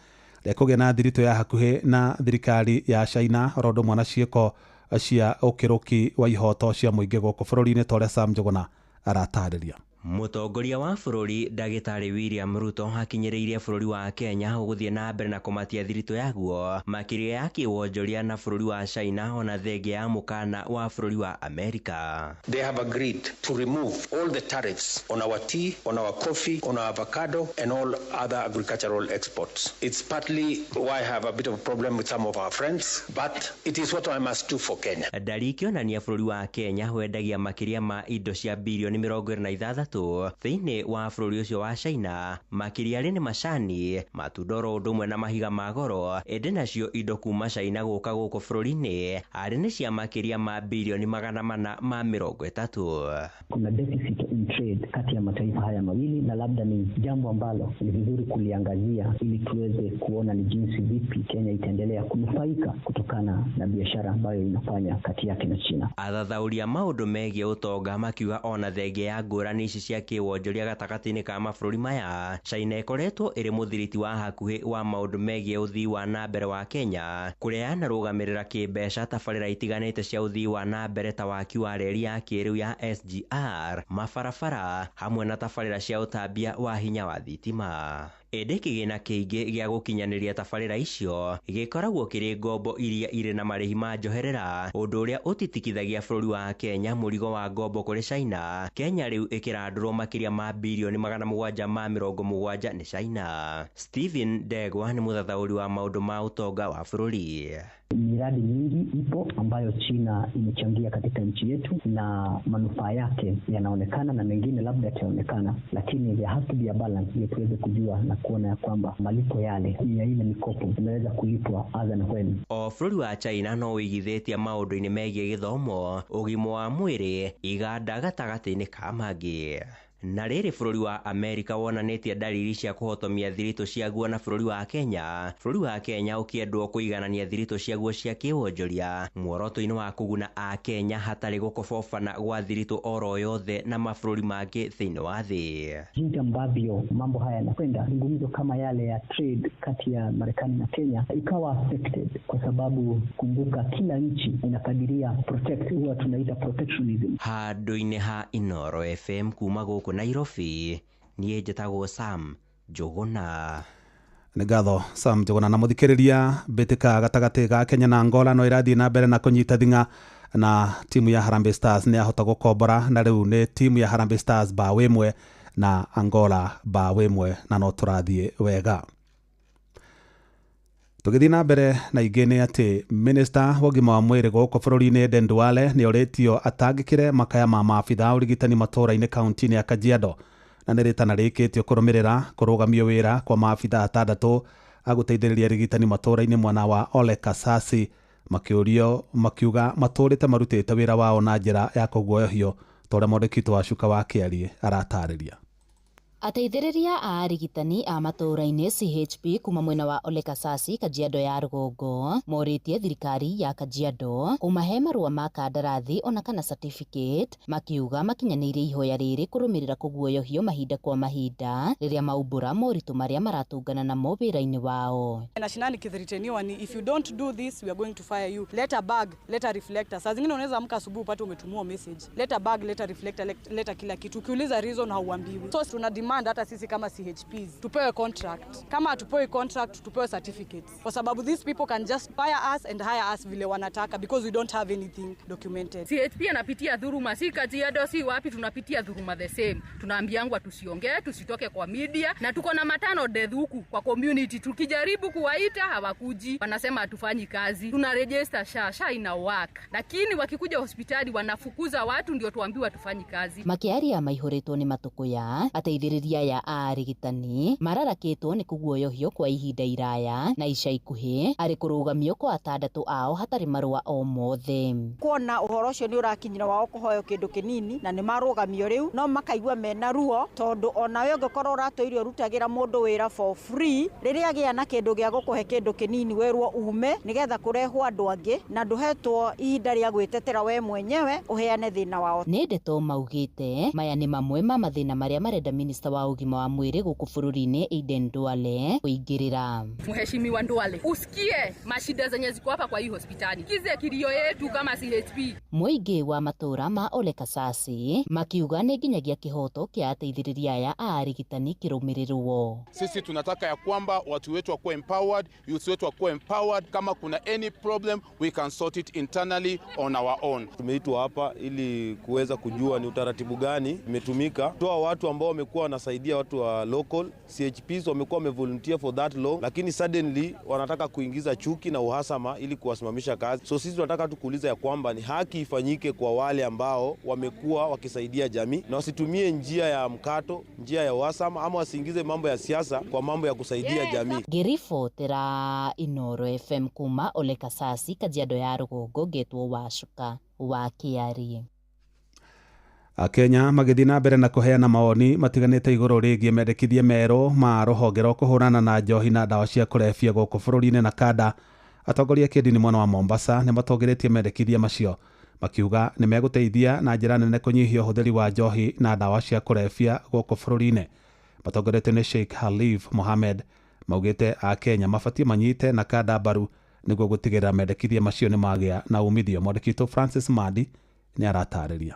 [SPEAKER 8] rĩa kũgĩa na thiritũ ya hakuhĩ na thirikari ya China oro ũndũ ũmwe na ciĩko cia ũkĩrũki wa ihoto cia mũingĩ gũkũ bũrũri-inĩ ta ũrĩa Sam Njuguna aratarĩria.
[SPEAKER 10] Mũtongoria wa bũrũri Ndagĩtarĩ William Ruto akinyĩrĩirie bũrũri wa Kenya ũgũthiĩ na mbere na kũmatia thiritũ yaguo makĩria ya kĩwonjoria na bũrũri wa China ona thengia ya mũkana wa bũrũri wa Amerika.
[SPEAKER 11] They have agreed to remove all the tariffs on our tea, on our coffee, on our avocado, and all other agricultural exports. It's partly why I have a bit of a problem with some of our friends, but it is what I must do for Kenya.
[SPEAKER 10] Ndari ikĩonania bũrũri wa Kenya wendagia makĩria ma indo cia birioni 26 thĩinĩ wa bũrũri ũcio wa China, makĩria arĩ nĩ macani, matunda oro ũndũ ũmwe na mahiga ma goro, ĩndĩ nacio indo kuma China gũka gũkũ bũrũri-inĩ arĩ nĩ cia makĩria ma birioni 430.
[SPEAKER 13] Kuna deficit in trade kati ya mataifa haya mawili, na labda ni jambo ambalo ni vizuri kuliangazia ili tuweze kuona ni jinsi vipi Kenya itaendelea kunufaika kutokana na biashara ambayo inafanya kati yake na China.
[SPEAKER 10] Athathaũri a maũndũ megiĩ ũtonga makiuga ona thengia ya ngũrani ici cia kĩwonjoria gatagatĩ-inĩ ka mabũrũri maya, China ĩkoretwo ĩrĩ mũthiriti wa hakuhĩ wa maũndũ megiĩ ũthii wa na mbere wa Kenya, kũrĩa yanarũgamĩrĩra kĩmbeca tabarĩra itiganĩte cia ũthii wa na mbere ta waki wa reri ya kĩrĩu ya SGR, mabarabara hamwe na tabarĩra cia ũtambia wa hinya wa thitima. Ĩndĩ kĩgĩna kĩingĩ gĩa gũkinyanĩria tabarĩra icio gĩkoragwo kĩrĩ ngombo iria irĩ na marĩhi ma njoherera, ũndũ ũrĩa ũtitikithagia bũrũri wa Kenya mũrigo wa ngombo kũrĩ China. Kenya rĩu ĩkĩrandũrwo makĩria ma birioni 770 nĩ China. Stephen Ndegwa nĩ mũthathaũri wa maũndũ ma ũtonga wa bũrũri.
[SPEAKER 13] Miradi mingi ipo ambayo China imechangia katika nchi yetu na manufaa yake yanaonekana na mengine labda yataonekana, lakini there has to be a balance ili tuweze kujua na kuona ya kwamba malipo yale ya ile mikopo imeweza kulipwa as and when.
[SPEAKER 10] O bũrũri wa China no ũigithĩtie maũndũ-inĩ megiĩ gĩthomo, ũgima wa mwĩrĩ, iganda gatagatĩ-inĩ ka mangĩ. Na rĩrĩ bũrũri wa Amerika wonanĩtie ndariri cia kũhotomia thiritũ ciaguo na bũrũri wa Kenya, bũrũri wa Kenya ũkĩendwo kũiganania thiritũ ciaguo cia kĩwonjoria muoroto-inĩ wa kũguna a Kenya hatarĩ gũkobobana gwa thiritũ oro yothe na mabũrũri mangĩ thĩinĩ wa thĩ.
[SPEAKER 13] Jinsi ambavyo mambo haya yanakwenda, mazungumzo kama yale ya trade kati ya Marekani na Kenya ikawa affected, kwa sababu kumbuka kila nchi inakadiria protect, huwa tunaita protectionism.
[SPEAKER 10] Handũ-inĩ ha Inooro FM kuma gũkũ Nairobi, niĩ njĩtagwo Sam Njũgũna.
[SPEAKER 8] Nĩ ngatho Sam Njũgũna. Na mũthikĩrĩria, mbĩtĩka gatagatĩ ga Kenya na Angola no ĩrathiĩ na mbere na kũnyita thing'a, na timu ya Harambee Stars nĩ yahota gũkombora, na rĩu nĩ timu ya Harambee Stars bao 1 na Angola bao 1, na no tũrathiĩ wega. Tũgĩthiĩ na mbere na ingĩ nĩ atĩ minista wa ũgima wa mwĩrĩ gũkũ bũrũri-inĩ Aden Duale nĩ orĩtio atangĩkĩre makaya ma maabitha a ũrigitani matũũra-inĩ kaunti-inĩ ya Kajiado, na nĩ rĩtana rĩkĩtio kũrũmĩrĩra kũrũgamio wĩra kwa maabitha atandatũ a gũteithĩrĩria arigitani matũũra-inĩ mwena wa Ole Kasasi, makĩũrio makiuga matũũrĩte marutĩte wĩra wao na njĩra ya kũguoyohio, ta ũrĩa mwandĩki witũ wa Cuka wa Kĩarie aratarĩria.
[SPEAKER 18] Ateithĩrĩria a arigitani a matũũra-inĩ CHP kuma mwena wa Ole Kasasi, Kajiado ya rũgongo morĩtie thirikari ya Kajiado kũmahe marũa ma kandarathi ona kana certificate, makiuga makinyanĩirie ihoya rĩrĩ kũrũmĩrĩra kũguoyohio mahinda kwa mahinda rĩrĩa maumbũra moritũ marĩa maratũngana namo wĩra-inĩ wao.
[SPEAKER 29] Mashinani kithriteniwa ni if you don't do this we are going to fire you. Leta bag, leta reflector. Saa zingine unaweza amka asubuhi upate umetumiwa message. Leta bag, leta reflector, leta kila kitu. Ukiuliza reason hauambiwi. So tuna demand hata sisi kama CHPs tupewe contract. Kama hatupewi contract tupewe certificates, kwa sababu these people can just fire us and hire us vile wanataka because we don't have anything documented.
[SPEAKER 23] CHP anapitia dhuluma, si Kajiado si wapi, tunapitia dhuluma the same. Tunaambiangwa tusiongee, tusitoke kwa media, na tuko na matano death huku kwa community. Tukijaribu kuwaita hawakuji, wanasema hatufanyi kazi. Tuna register SHA ina work, lakini wakikuja hospitali wanafukuza watu ndio tuambiwa tufanyi kazi.
[SPEAKER 18] Makiaria maihũrĩtwo nĩ matũkũya ateithĩrĩria ya arigitani mararakĩtwo nĩ kũguoyohio kwa ihinda iraya na ica ikuhĩ arĩ kũrũgamio kwa atandatũ ao hatarĩ marũa o mothe.
[SPEAKER 14] Kuona ũhoro ũcio nĩ ũrakinyĩra wao kũhoyo kĩndũ kĩnini na nĩ marũgamio rĩu, no makaigua mena ruo tondũ onawe ũngĩkorwo ũratũire ũrutagĩra mũndũ wĩra for free, rĩrĩa agĩa na kĩndũ gĩa gũkũhe kĩndũ kĩnini werwo ume nĩgetha kũrehwo andũ angĩ na ndũhetwo ihinda rĩa gwĩtetera we mwenyewe ũheane thĩna wao.
[SPEAKER 18] Nĩ ndeto maugĩte maya nĩ mamwe ma mathĩna marĩa marenda minista wa ũgima wa mwĩrĩ gũkũ bũrũri-inĩ Aden Duale kũingĩrĩra.
[SPEAKER 23] Mheshimiwa Duale, usikie mashida zenye ziko hapa kwa hii hospitali, kize kilio yetu kama CHP.
[SPEAKER 18] Mũingĩ wa matũra ma Ole Kasasi makiuga nĩ nginyagia kĩhoto kĩa ateithĩrĩria aya a arigitani kĩrũmĩrĩrwo.
[SPEAKER 4] Sisi tunataka ya kwamba watu wetu wakuwe empowered, youth wetu wakuwe empowered. Kama kuna any problem we can sort it internally on our own.
[SPEAKER 7] Tumeitwa hapa ili kuweza kujua ni utaratibu gani imetumika. Toa watu ambao wamekuwa wanasaidia watu wa local CHPs, wamekuwa wamevolunteer for that long, lakini suddenly wanataka kuingiza chuki na uhasama ili kuwasimamisha kazi. So sisi tunataka tu kuuliza ya kwamba ni haki ifanyike kwa wale ambao wamekuwa wakisaidia jamii, na wasitumie njia ya mkato, njia ya uhasama, ama wasiingize mambo ya siasa kwa mambo ya kusaidia jamii.
[SPEAKER 18] Ngĩribotera Inoro FM kuma Ole Kasasi, Kajiado ya Rũgongo, ngetwo Wacuka wa Kĩari.
[SPEAKER 8] Akenya magĩthiĩ na mbere na kũheana mawoni matiganĩte igũrũ rĩgiĩ mendekithia merũ ma rũhonge rwa kũhũrana na njohi na ndawa cia kũrebia gũkũ bũrũri-inĩ na kanda. Atongoria a kĩndini mwena wa Mombasa nĩ matongoretie mendekithia macio makiuga nĩ megũteithia na njĩra nene kũnyihia ũhũthĩri wa njohi na ndawa cia kũrebia gũkũ bũrũri-inĩ. Matongoretio nĩ Sheikh Halif Mohamed maugĩte Akenya mabatiĩ manyite na kanda mbaru nĩguo gũtigĩrĩra mendekithia macio nĩ magĩa na umithio. Mwandĩki witũ Francis Mandi nĩ aratarĩria.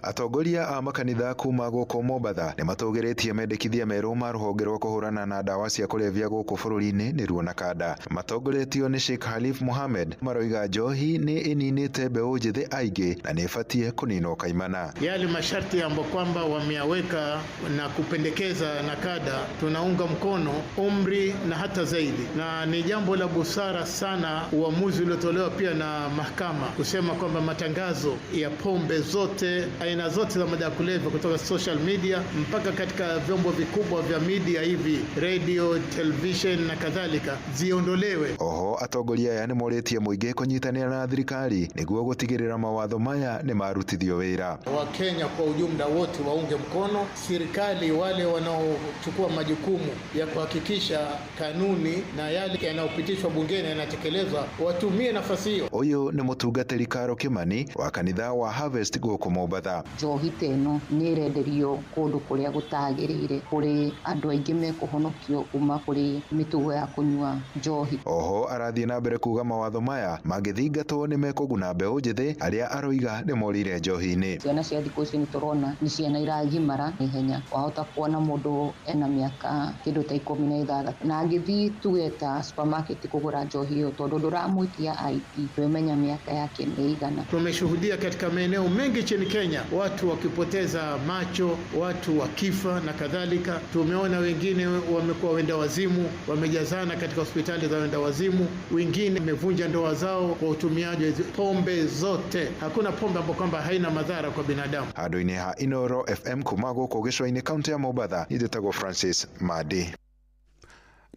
[SPEAKER 15] Atongoria a makanitha kuma gũkũ Mombatha nĩ matũgĩrĩtie mendekithia merũ ma rũhonge rwa kũhũrana na ndawa cia kũrebia gũkũ bũrũri-inĩ nĩruo NACADA. Matongoretio nĩ Sheikh Halif Mohamed maroiga njohi nĩ ĩninĩte mbeũ njĩthĩ aingĩ na nĩ ĩbatiĩ kũninwo kaimana.
[SPEAKER 29] Yale masharti ambayo kwamba wameyaweka na kupendekeza NACADA tunaunga mkono umri na hata zaidi, na ni jambo la busara sana uamuzi uliotolewa pia na mahakama kusema kwamba matangazo ya pombe zote, aina zote za madawa kulevya kutoka social media mpaka katika vyombo vikubwa vya media hivi radio, television na kadhalika ziondolewe.
[SPEAKER 15] Oho atongoria aya nĩ morĩtie mũingĩ kũnyitanĩra na thirikari nĩguo gũtigĩrĩra mawatho maya nĩ marutithio wĩra.
[SPEAKER 29] Wakenya kwa ujumla wote waunge mkono serikali, wale wanaochukua majukumu ya kuhakikisha kanuni na yale yanayopitishwa bungeni yanatekelezwa watumie nafasi hiyo.
[SPEAKER 15] Ũyũ nĩ mũtungatĩri Karo Kimani wa kanitha wa Harvest gũkũ Mombatha.
[SPEAKER 22] Njohi ta ĩno nĩ ĩrenderio kũndũ kũrĩa gũtagĩrĩire, kũrĩ andũ aingĩ mekũhonokio kuma kũrĩ mĩtugo ya kũnyua njohi.
[SPEAKER 15] Oho arathiĩ na mbere kuga mawatho maya mangĩthingatwo nĩ mekũguna mbeũ njĩthĩ arĩa aroiga nĩ morĩire njohi-inĩ.
[SPEAKER 22] Ciana cia thikũ ici nĩ tũrona nĩ ciana iragimara ihenya, wahota kuona mũndũ ena mĩaka kĩndũ ta 16 na angĩthiĩ tuge ta supermarket kũgũra njohi ĩyo, tondũ ndũramwĩtia ID ndũmenya mĩaka yake nĩ igana.
[SPEAKER 29] Tumeshuhudia katika maeneo mengi nchini Kenya watu wakipoteza macho, watu wakifa na kadhalika. Tumeona wengine wamekuwa wenda wazimu, wamejazana katika hospitali za wenda wazimu, wengine wamevunja ndoa zao kwa utumiaji wa pombe zote. Hakuna pombe ambayo kwamba haina madhara kwa binadamu.
[SPEAKER 15] Handũ-inĩ ha Inoro FM kuma gũkũ gĩcũa-inĩ kaunti ya Mombatha, njĩtagwo Francis Madi.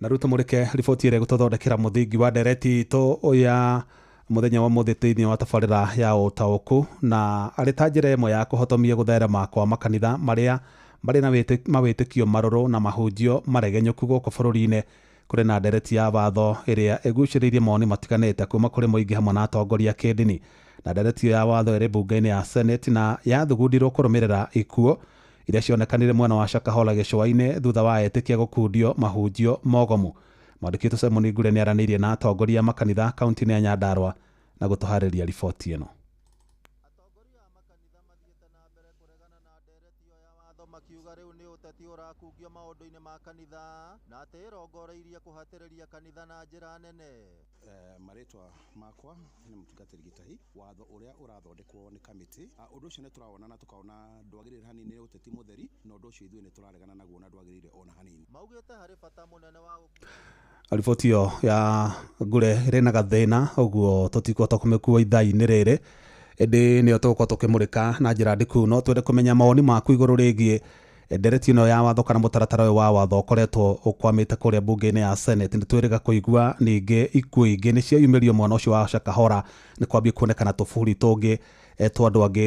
[SPEAKER 8] Na rĩu tũmũrĩke riboti ĩrĩa ĩgũtũthondekera mũthingi wa ndereti itũ ya mũthenya wa mũthĩ thĩinĩ wa tabarĩra ya ũtaũku, na arĩ ta njĩra ĩmwe ya kũhotomia gũtherema kwa makanitha marĩa marĩ na mawĩtĩkio marũrũ na mahunjio maregenyũku gũkũ bũrũri-inĩ. Kũrĩ na ndereti ya watho ĩrĩa ĩgucĩrĩirie mawoni matiganĩte kuma kũrĩ mũingĩ hamwe na atongoria kĩndini. Na ndereti ya watho ĩrĩ mbunge-inĩ ya Senate na yathugundirwo kũrũmĩrĩra ikuũ iria cionekanire mwena wa Shakahola gĩcũa-inĩ thutha wa etĩkia gũkundio mahunjio mogomu. Mwandĩki witũ Simon Ngure nĩ aranĩirie na atongoria a makanitha kaunti-inĩ ya Nyandarua na gũtũharĩria riboti ĩno.
[SPEAKER 16] Makiuga rĩu nĩ ũteti ũrakungio maũndũ-inĩ ma kanitha na atĩ ĩrongoreirie kũhatĩrĩria kanitha na njĩra nene.
[SPEAKER 17] Marĩtwa makwa nĩ mũtungatĩri Gĩtahi. Watho ũrĩa ũrathondekwo nĩ kamĩtĩ, ũndũ ũcio nĩ tũrawona na tũkaona ndwagĩrĩire hanini, nĩ ũteti mũtheri, na ũndũ ũcio ithuĩ nĩ tũraregana naguo na ndwagĩrĩire ona hanini.
[SPEAKER 16] Maugĩte harĩ bata mũnene wa
[SPEAKER 8] riboti ĩyo ya Ngure ĩrĩ na gathĩna, ũguo tũtikũhota kũmĩkua ithaa-inĩ rĩrĩ, ĩndĩ nĩyo tũgũkorwo tũkĩmũrĩka na njĩra ndiku. No twende kũmenya mawoni maku igũrũ rĩgiĩ ndereti ĩno ya watho kana mũtaratara ũyũ wa watho ũkoretwo ũkwamĩte kũrĩa mbunge-inĩ ya Senate. Nĩ twĩrĩga kũigua ningĩ ikuũ ingĩ nĩ ciayumĩrio mwana ũcio wa Shakahola, nĩ kwambia kuonekana tũburi tũngĩ twa andũ angĩ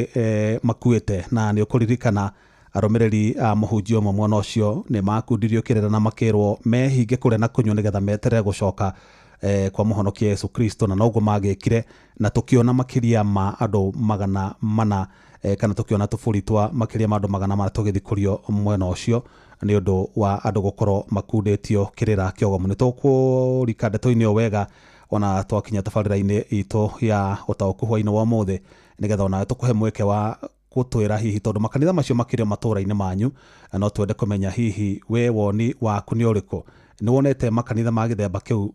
[SPEAKER 8] makuĩte, na nĩ ũkũririkana arũmĩrĩri a mũhunjia ũmwe mwena ũcio nĩ makundirio kĩrĩra na makĩrwo mehinge kũrĩa na kũnyua nĩgetha meterere gũcoka kwa mũhonokia Yesu Kristo, na noguo magĩkire, na tũkĩona makĩria ma andũ 400, kana tũkĩona tũbũri twa makĩria ma andũ 400 tũgĩthikũrio mwena ũcio nĩ ũndũ wa andũ gũkorwo makundĩtio kĩrĩra kĩogomu. Nĩ tũkũrika ndeto-inĩ o wega ona twakinya tabarĩra-inĩ itũ ya ũtaũku hwainĩ wa ũmũthĩ, nĩgetha onawe tũkũhe mweke wa gũtwĩra hihi, tondũ makanitha macio makĩrĩ matũũra-inĩ manyu, no twende kũmenya hihi we woni waku nĩ ũrĩkũ. Nĩ wonete makanitha ma gĩthemba kĩu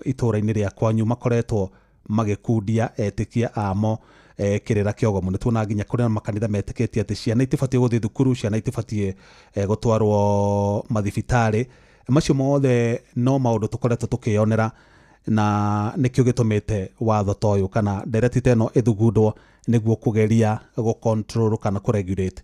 [SPEAKER 8] itũũra-inĩ rĩa kwanyu makoretwo magĩkundia etĩkia amo kĩrĩra kĩogomu? Nĩ tuona nginya kũrĩ na makanitha metĩkĩtie atĩ ciana itibatiĩ gũthiĩ thukuru, ciana itibatiĩ gũtwarwo mathibitarĩ. Macio mothe no maũndũ tũkoretwo tũkĩyonera, na nĩkĩo gĩtũmĩte watho ta ũyũ kana ndereti ta ĩno ĩthugundwo nĩguo kũgeria gũ control kana kũ regulate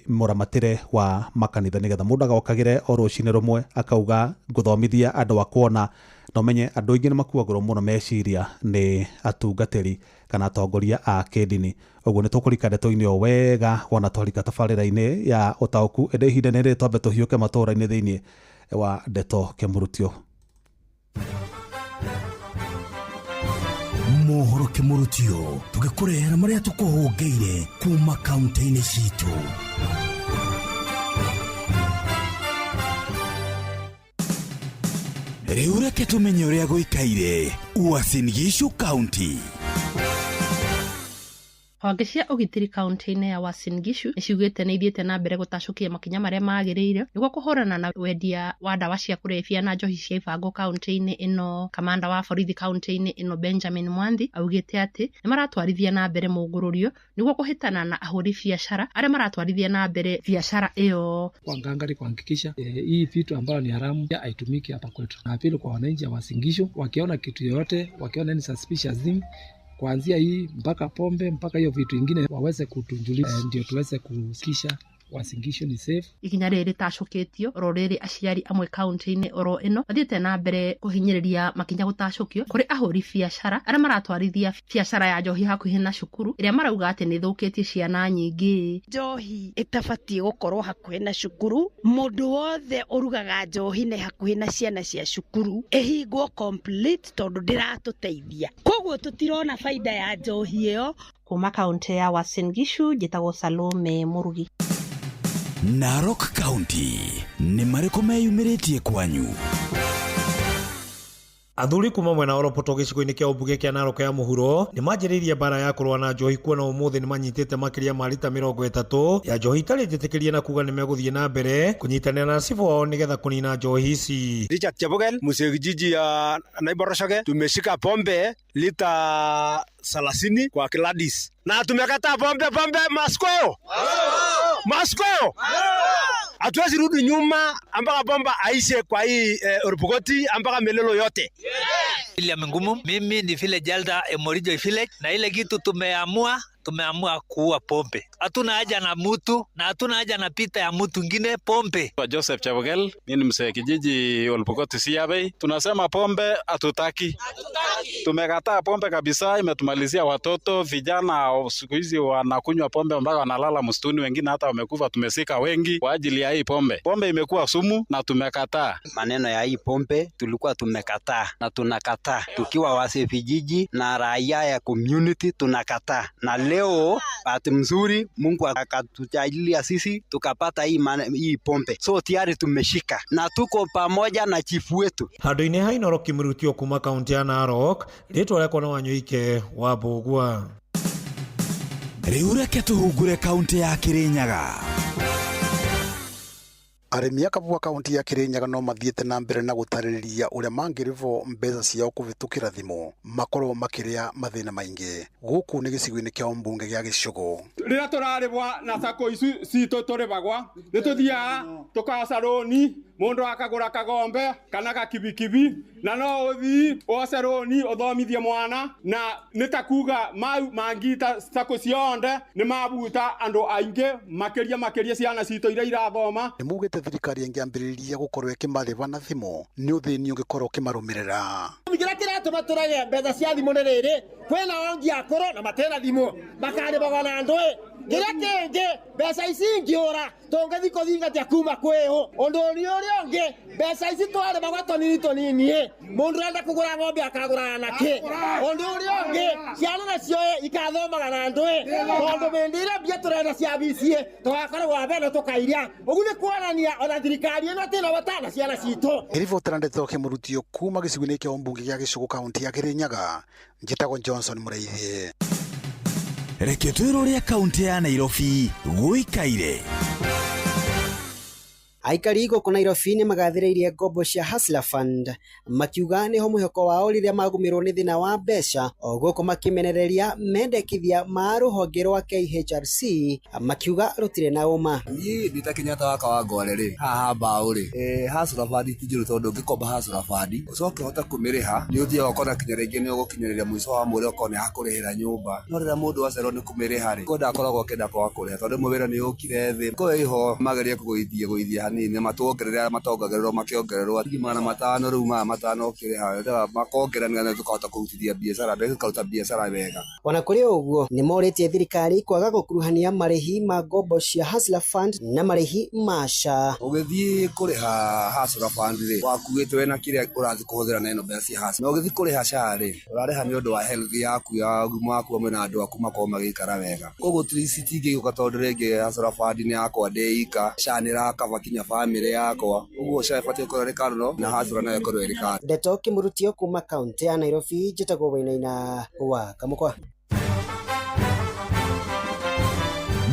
[SPEAKER 8] mũramatĩre wa makanitha, nĩgetha mũndũ agokagĩre o rũcinĩ rũmwe akauga ngũthomithia andũ a kuona. Na ũmenye andũ aingĩ nĩ makuagũrwo mũno meciria nĩ atungatĩri kana atongoria a kĩndini. Ũguo nĩ tũkũrika ndeto-inĩ o wega wona twarika tabarĩra-inĩ ya ũtaũku, ĩndĩ ihinda nĩ rĩrĩ twambe tũhiũke matũũra-inĩ thĩinĩ wa ndeto kĩmũrutio.
[SPEAKER 12] Mohoro kĩmũrutio tũgĩkũrehera marĩa tũkũhũngĩire kuma kaunti-inĩ citũ. Rĩu reke tũmenye ũrĩa gũikaire Uasin Gishu County.
[SPEAKER 1] Honge cia ũgitĩri kaunti-inĩ ya Uasin Gishu nĩ ciugĩte nĩ ithiĩte na mbere gũtacũkia makinya marĩa magĩrĩire nĩguo kũhũrana na wendia wa ndawa cia kũrebia na njohi cia ibango kaunti-inĩ ĩno. Kamanda wa borithi kaunti-inĩ ĩno Benjamin Mwanthi augĩte atĩ nĩ maratwarithia na mbere mũngũrũrio nĩguo kũhĩtana na ahũri biacara arĩa maratwarithia na mbere biacara ĩyo.
[SPEAKER 5] Kwa ngangari kuhakikisha hii vitu ambayo ni haramu haitumiki hapa kwetu. Na pili, kwa wananchi wa Uasin Gishu, wakiona kitu yoyote, wakiona ni suspicious thing, kuanzia hii mpaka pombe mpaka hiyo vitu ingine waweze kutunjulisha, ndio tuweze kusikisha Uasin Gishu ni safe.
[SPEAKER 1] Ikinya rĩrĩ rĩtacũkĩtio oro rĩrĩ aciari amwe kaunti-inĩ oro ĩno mathiĩte na mbere kũhinyĩrĩria makinya gũtacũkio kũrĩ ahũri biacara arĩa maratwarithia biacara ya njohi hakuhĩ na cukuru ĩrĩa marauga atĩ nĩ ĩthũkĩtie ciana nyingĩ.
[SPEAKER 19] Njohi ĩtabatiĩ gũkorwo hakuhĩ na cukuru, mũndũ wothe ũrugaga njohi nĩ hakuhĩ na ciana cia cukuru ĩhingwo complete tondũ ndĩratũteithia, koguo tũtirona baida ya njohi ĩyo.
[SPEAKER 1] Kuma kaunti ya Uasin Gishu njĩtagwo Salome Mũrugi.
[SPEAKER 12] Narok County nĩ marĩkũ meyumĩrĩtie kwanyu?
[SPEAKER 20] Athuri kuma mwena wa Oropoto gĩcigo-inĩ kĩa ũmbunge kĩa Narok ya mũhuro nĩ manjĩrĩirie mbara ya kũrũa na njohi, kuona ũmũthĩ nĩ manyitĩte makĩria ma rita 30 ya njohi itarĩ njĩtĩkĩrie, na kuga nĩ megũthiĩ na mbere kũnyitanĩra na cibũ wao nĩgetha kũnina njohi ici.
[SPEAKER 21] Richard Chebogel, mzee kijiji ya Naiboroshoge, tumeshika pombe lita 30 kwa Gladys na tumekataa pombe. Pombe masko masko, hatuwezi rudi nyuma mpaka bomba aishe kwa hii Orpokoti mpaka Melelo yote.
[SPEAKER 24] William Ngumu, mimi ni village elder Emorijo village, na ile kitu tumeamua kuua pombe. Hatuna haja na mutu na hatuna haja na pita ya mutu ngine pombe.
[SPEAKER 26] Joseph Chabogel, mimi ni mzee kijiji Olpokoti Siabei. Tunasema pombe hatutaki. Tumekataa pombe kabisa, imetumalizia watoto, vijana siku hizi wanakunywa pombe mpaka wanalala msituni, wengine hata wamekufa, tumesika wengi kwa ajili ya hii pombe. Pombe imekuwa sumu na tumekataa.
[SPEAKER 27] Maneno ya hii pombe tulikuwa tumekataa na tunakataa. Tukiwa wazee vijiji na raia ya community tunakataa. Na leo bahati mzuri Mungu akatujalia sisi tukapata hii pombe. So tayari tumeshika na tuko pamoja na chifu wetu.
[SPEAKER 20] Handũ-inĩ ha Inooro kĩmũrutio kuma kaunti ya Narok, rĩtwa rĩakwa nĩ Wanyoike wa Mbũgua.
[SPEAKER 12] Rĩu reke tũhungure kaunti ya Kirinyaga.
[SPEAKER 25] Arĩmi a Kabua kaunti ya Kirinyaga no mathiĩte na mbere na gũtarĩria ũrĩa mangĩrĩhwo mbeca ciao kũhĩtũkĩra thimũ makorwo makĩrĩa mathĩna maingĩ. Gũkũ nĩ gĩcigo-inĩ kĩa mbunge gĩa Gĩcũgũ.
[SPEAKER 28] Rĩrĩa tũrarĩbwa na sacco ici citũ tũrĩbagwa nĩ tũthiaga tũkoca rũni, mũndũ akagũra kagombe kana gakibikibi, na no ũthii woce rũni ũthomithie mwana, na nĩ ta kuga mau mangita sacco cionde nĩ mabuta andũ aingĩ makĩria ciana citũ iria irathoma.
[SPEAKER 25] Nĩ maugĩte thirikari ĩngĩambĩrĩria gũkorwo ĩkĩmarĩba na thimũ nĩ ũthĩni ũngĩkorwo ũkĩmarũmĩrĩra.
[SPEAKER 30] Kĩrĩa kĩratũma tũrage mbeca cia thimũ nĩ rĩrĩ, kwĩna ongi akũrũ na matena thimũ makarĩbagwo na ndũĩ.
[SPEAKER 2] Kĩrĩa kĩngĩ, mbeca ici ingĩũra tũngĩthiĩ kũthingatia kuma kwĩ ũ? Ũndũ ũrĩa ũngĩ, mbeca ici twarĩmagwo tũnini tũnini ĩ, mũndũ ũrenda kũgũra ng'ombe akagũraga na kĩ? Ũndũ ũrĩa ũngĩ, ciana nacio ĩ, ikathomaga na ndũ ĩ, tondũ mĩndĩ ĩrĩa mbia tũrenda cia bici ĩ, tũgakoragwo a mbere tũkairia. Ũguo nĩ kuonania ona thirikari ĩno tĩna bata na ciana citũ.
[SPEAKER 25] Ngĩribotera ndeto kĩmũrutio kuma gĩcigo-inĩ kĩa ũmbunge gĩa Gĩcũgũ kaunti ya Kĩrĩnyaga, njĩtagwo Johnson Mũrĩithi.
[SPEAKER 29] Reke twĩrore kaunti ya Nairobi gũikaire.
[SPEAKER 3] Aikari gũkũ Nairobi nĩ magathĩrĩirie ngombo cia Hustler Fund makiuga nĩho mwĩhoko wao rĩrĩa magũmĩrwo nĩ thĩna wa mbeca, o gũkũ makĩmenereria mendekithia ma rũhonge rwa KHRC makiuga rũtirĩ na ũma.
[SPEAKER 6] Niĩ ndĩ ta Kenyatta wa Kawangware rĩ, haha mbaũ rĩ, Hustler Fund ti njũru tondũ ũngĩkomba Hustler Fund ũcoke ũhote kũmĩrĩha, nĩ ũthiaga ũkona kinya rĩngĩ nĩ ũgũkinyĩrĩria mũico wa mweri ũkorwo nĩ akũrĩhĩra nyũmba. No rĩrĩa mũndũ acererwo nĩ kũmĩrĩha rĩ, ko ndakoragwo akĩenda kwaga kũrĩha tondũ rĩmwe wĩra nĩ ũkire thĩ. Ko ĩho magerie kũgũithia gũithia hanini matuongerere arĩa matongagĩrĩrwo makĩongererwo nginya 500 rĩu 500 ũkĩrĩha wendaga makongerera nĩgetha tũkahota kũrutithia biacara mbeca tũkaruta biacara wega.
[SPEAKER 3] Ona kũrĩ ũguo, nĩ morĩtie thirikari kwaga gũkuruhania marĩhi ma ngombo cia Hustler Fund na marĩhi ma SHA.
[SPEAKER 6] Ũgĩthiĩ kũrĩha Hustler Fund rĩ, wakuĩte wĩna kĩrĩa ũrathiĩ kũhũthĩra na ĩno mbeca cia Hustler. Na ũgĩthiĩ kũrĩha SHA rĩ, ũrarĩha nĩ ũndũ wa health yaku ya ũgima waku hamwe na andũ aku makorwo magĩikara wega. Koguo citingĩgĩũka tondũ rĩngĩ Hustler Fund nĩ yakwa ndĩ ika, SHA nĩ ĩrakaba kinya bamĩrĩ yakwa. Ũguo SHA ĩbatiĩ gũkorwo ĩrĩ kando na Hustler nayo ĩkorwo ĩrĩ kando.
[SPEAKER 3] Ndeto kĩmũrutio kuma kaunti ya Nairobi, njĩtagwo Wainaina wa Kamũkwa.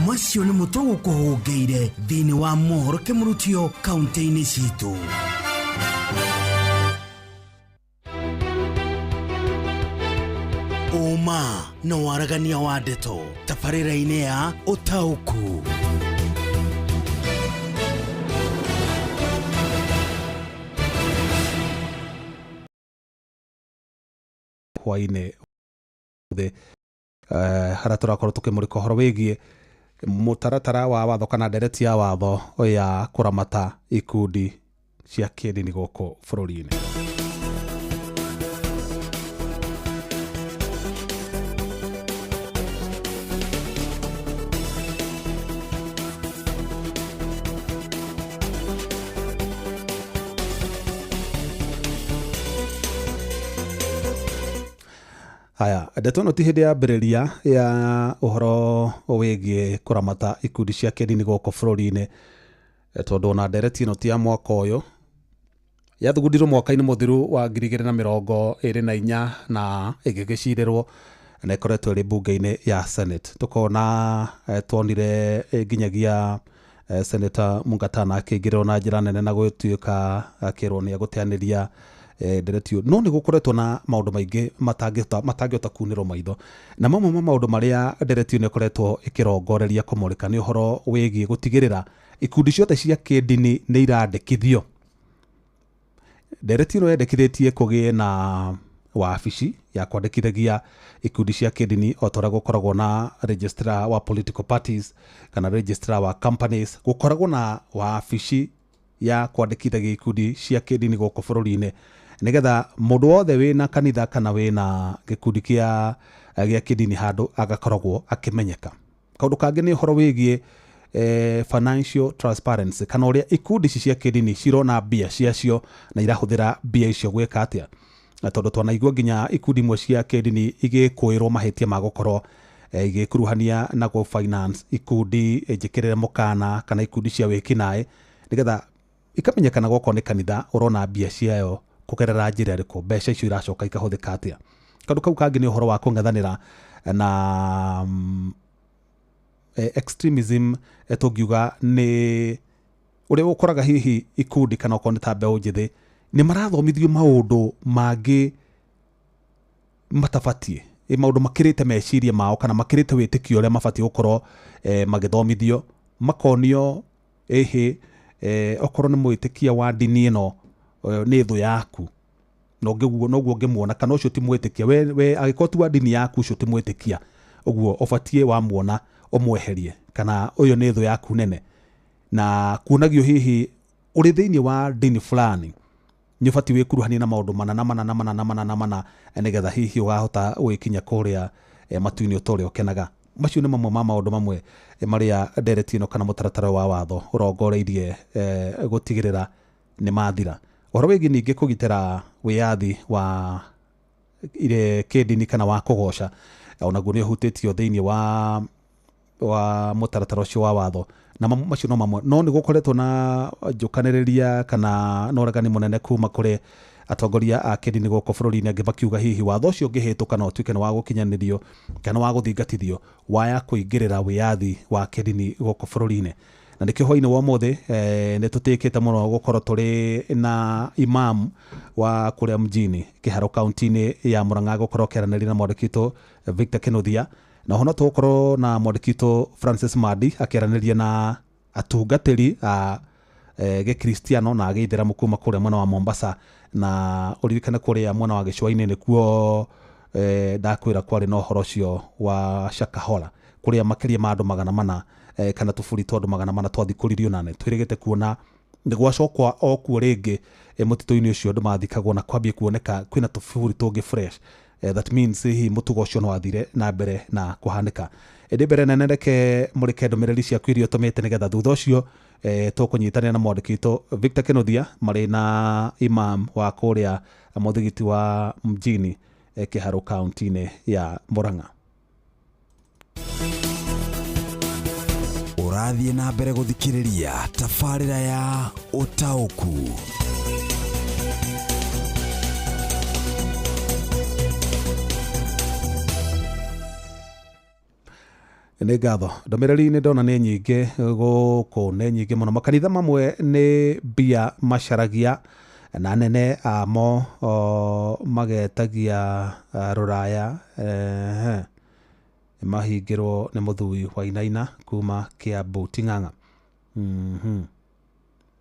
[SPEAKER 9] Macio nĩ mũtũ gũkũhũngĩire thĩinĩ wa mohoro kĩmũrutio kaunti-inĩ citũ. Ũma na waragania wa ndeto tabarĩra-inĩ ya ũtaũku.
[SPEAKER 8] Hwainĩ thĩ harĩa tũrakorwo tũkĩmũrĩka ũhoro wĩgiĩ mũtaratara wa watho kana ndereti ya watho ya kũramata ikundi cia kĩndini gũkũ bũrũri-inĩ. Haya, ndeto ĩno ti hĩndĩ yambĩrĩria ya ũhoro wĩgiĩ kũramata ikundi cia kĩndini gũkũ bũrũri-inĩ, tondũ ona ndereti ĩno ti ya mwaka ũyũ, yathugundirwo mwaka-inĩ mũthiru wa 2024 na ĩgĩgĩcirĩrwo na ĩkoretwo ĩrĩ mbunge-inĩ ya Senate. Tũkona tuonire nginyagia Senator Mungatana akĩingĩrĩrwo na njĩra nene na gũtuĩka akĩrwo nĩ egũteanĩria ndereti ĩyo. No nĩ gũkoretwo na maũndũ maingĩ matangĩhota kunĩrwo maitho, na mamwe ma maũndũ marĩa ndereti ĩno ĩkoretwo ĩkĩrongoreria kũmũrĩka nĩ ũhoro wĩgiĩ gũtigĩrĩra ikundi ciothe cia kĩndini nĩ irandĩkithio. Ndereti ĩno yendekithĩtie kũgĩe na wabici ya kwandĩkithagia ikundi cia kĩndini o ta ũrĩa gũkoragwo na registrar wa political parties kana registrar wa companies, gũkoragwo na wabici ya kwandĩkithagia ikundi cia kĩndini gũkũ bũrũri-inĩ, nĩgetha mũndũ wothe wĩna kanitha kana wĩna gĩkundi kĩa kĩndini handũ agakoragwo akĩmenyeka. Kaũndũ kangĩ nĩ ũhoro wĩgiĩ financial transparency kana ũrĩa ikundi ici cia kĩndini cirona mbia ciacio na irahũthĩra mbia icio gwĩka atĩa, na tondũ twanaigua nginya ikundi imwe cia kĩndini igĩkũĩrwo mahĩtia ma gũkorwo igĩkuruhania na gũ finance ikundi njĩkĩrĩre mũkana kana ikundi cia wĩkinaĩ, nĩgetha ikamenyekana gwokorwo nĩ kanitha ũrona mbia ciayo kũgerera njĩra ĩrĩkũ, mbeca icio iracoka ikahũthĩka atĩa. Kaũndũ kau kangĩ nĩ ũhoro wa kũng'ethanĩra na extremism, tũngiuga nĩ ũrĩa ũkoraga hihi ikundi kana okorwo nĩ ta mbeũ njĩthĩ nĩ marathomithio maũndũ mangĩ matabatiĩ, maũndũ makĩrĩte meciria mao kana makĩrĩte wĩtĩkio ũrĩa mabatiĩ gũkorwo magĩthomithio, makonio ĩhĩ okorwo nĩ mwĩtĩkia wa ndini ĩno nĩ thũ yaku, noguo ũngĩmuona, kana ũcio ti mwĩtĩkia, we angĩkorwo ti wa ndini yaku ũcio ti mwĩtĩkia, ũguo ũbatiĩ wamuona ũmweherie, kana ũyũ nĩ thũ yaku nene. Na kuonagio hihi ũrĩ thĩinĩ wa ndini fulani nĩ ũbatiĩ wĩkuruhanie na maũndũ mana na mana na mana na mana na mana nĩgetha hihi ũgahota gwĩkinya kũrĩa matu-inĩ ũta ũrĩa ũkenaga. Macio nĩ mamwe ma maũndũ mamwe marĩa ndereti ĩno kana mũtaratara wa watho ũrongoreirie gũtigĩrĩra nĩ mathira. Ũhoro wĩgiĩ ningĩ kũgitĩra wĩyathi wa ire kĩndini kana wa kũgoca onaguo nĩ ũhutĩtio thĩinĩ wa mũtaratara ũcio wa watho, na macio no mamwe. No nĩ gũkoretwo na njũkanĩrĩria kana na ũregani mũnene kuma kũrĩ atongoria a kĩndini gũkũ bũrũri-inĩ, angĩ makiuga hihi watho ũcio ũngĩhĩtũka no ũtuĩke nĩ wa gũkinyanĩrio kana wa gũthingatithio waya kũingĩrĩra wĩyathi wa kĩndini gũkũ bũrũri-inĩ. Na nĩkĩo hwaĩ-inĩ wa ũmũthĩ nĩ tũtĩkĩte mũno gũkorwo tũrĩ na imam wa kũrĩa mjini Kĩharũ kaunti-inĩ ya Murang'a gũkorwo akĩaranĩria na mwandĩki witũ Victor Kinuthia, na oho no tũgũkorwo na mwandĩki witũ Francis Mandi akĩaranĩria na atungatĩri a gĩkristiano na gĩithĩramu kuma kũrĩa mwena wa Mombasa, na ũririkane kũrĩa mwena wa gĩcũa-inĩ nĩkuo ndakwĩra kwarĩ na ũhoro ũcio wa Shakahola kũrĩa makĩria ma andũ 400 kana tũburi twa andũ 400 twathikũririo, na nĩ twĩrĩgĩte kuona nĩ gwacokwa o kuo rĩngĩ mũtitũ-inĩ ũcio andũ mathikagwo na kwambie kuoneka kwĩna tũburi tũngĩ fresh. That means hihi mũtugo ũcio no wathire na mbere na kũhanĩka. Ĩndĩ mbere nene reke mũrĩke ndũmĩrĩri ciaku iria ũtũmĩte nĩgetha thutha ũcio tũkũnyitanĩra na mwandĩki witũ Victor Kinuthia marĩ na imam wa kũrĩa mũthigiti wa mjini Kĩharũ kaunti-inĩ ya Murang'a.
[SPEAKER 9] Ũrathiĩ na mbere gũthikĩrĩria tabarĩra ya Ũtaũku.
[SPEAKER 8] Nĩ ngatho. Ndũmĩrĩri nĩ ndona nĩ nyingĩ gũkũ, nĩ nyingĩ mũno. Makanitha mamwe nĩ mbia macaragia na anene amo magetagia rũraya mahingĩrwo nĩ mũthui Wainaina kuma Kiambu Ting'ang'a.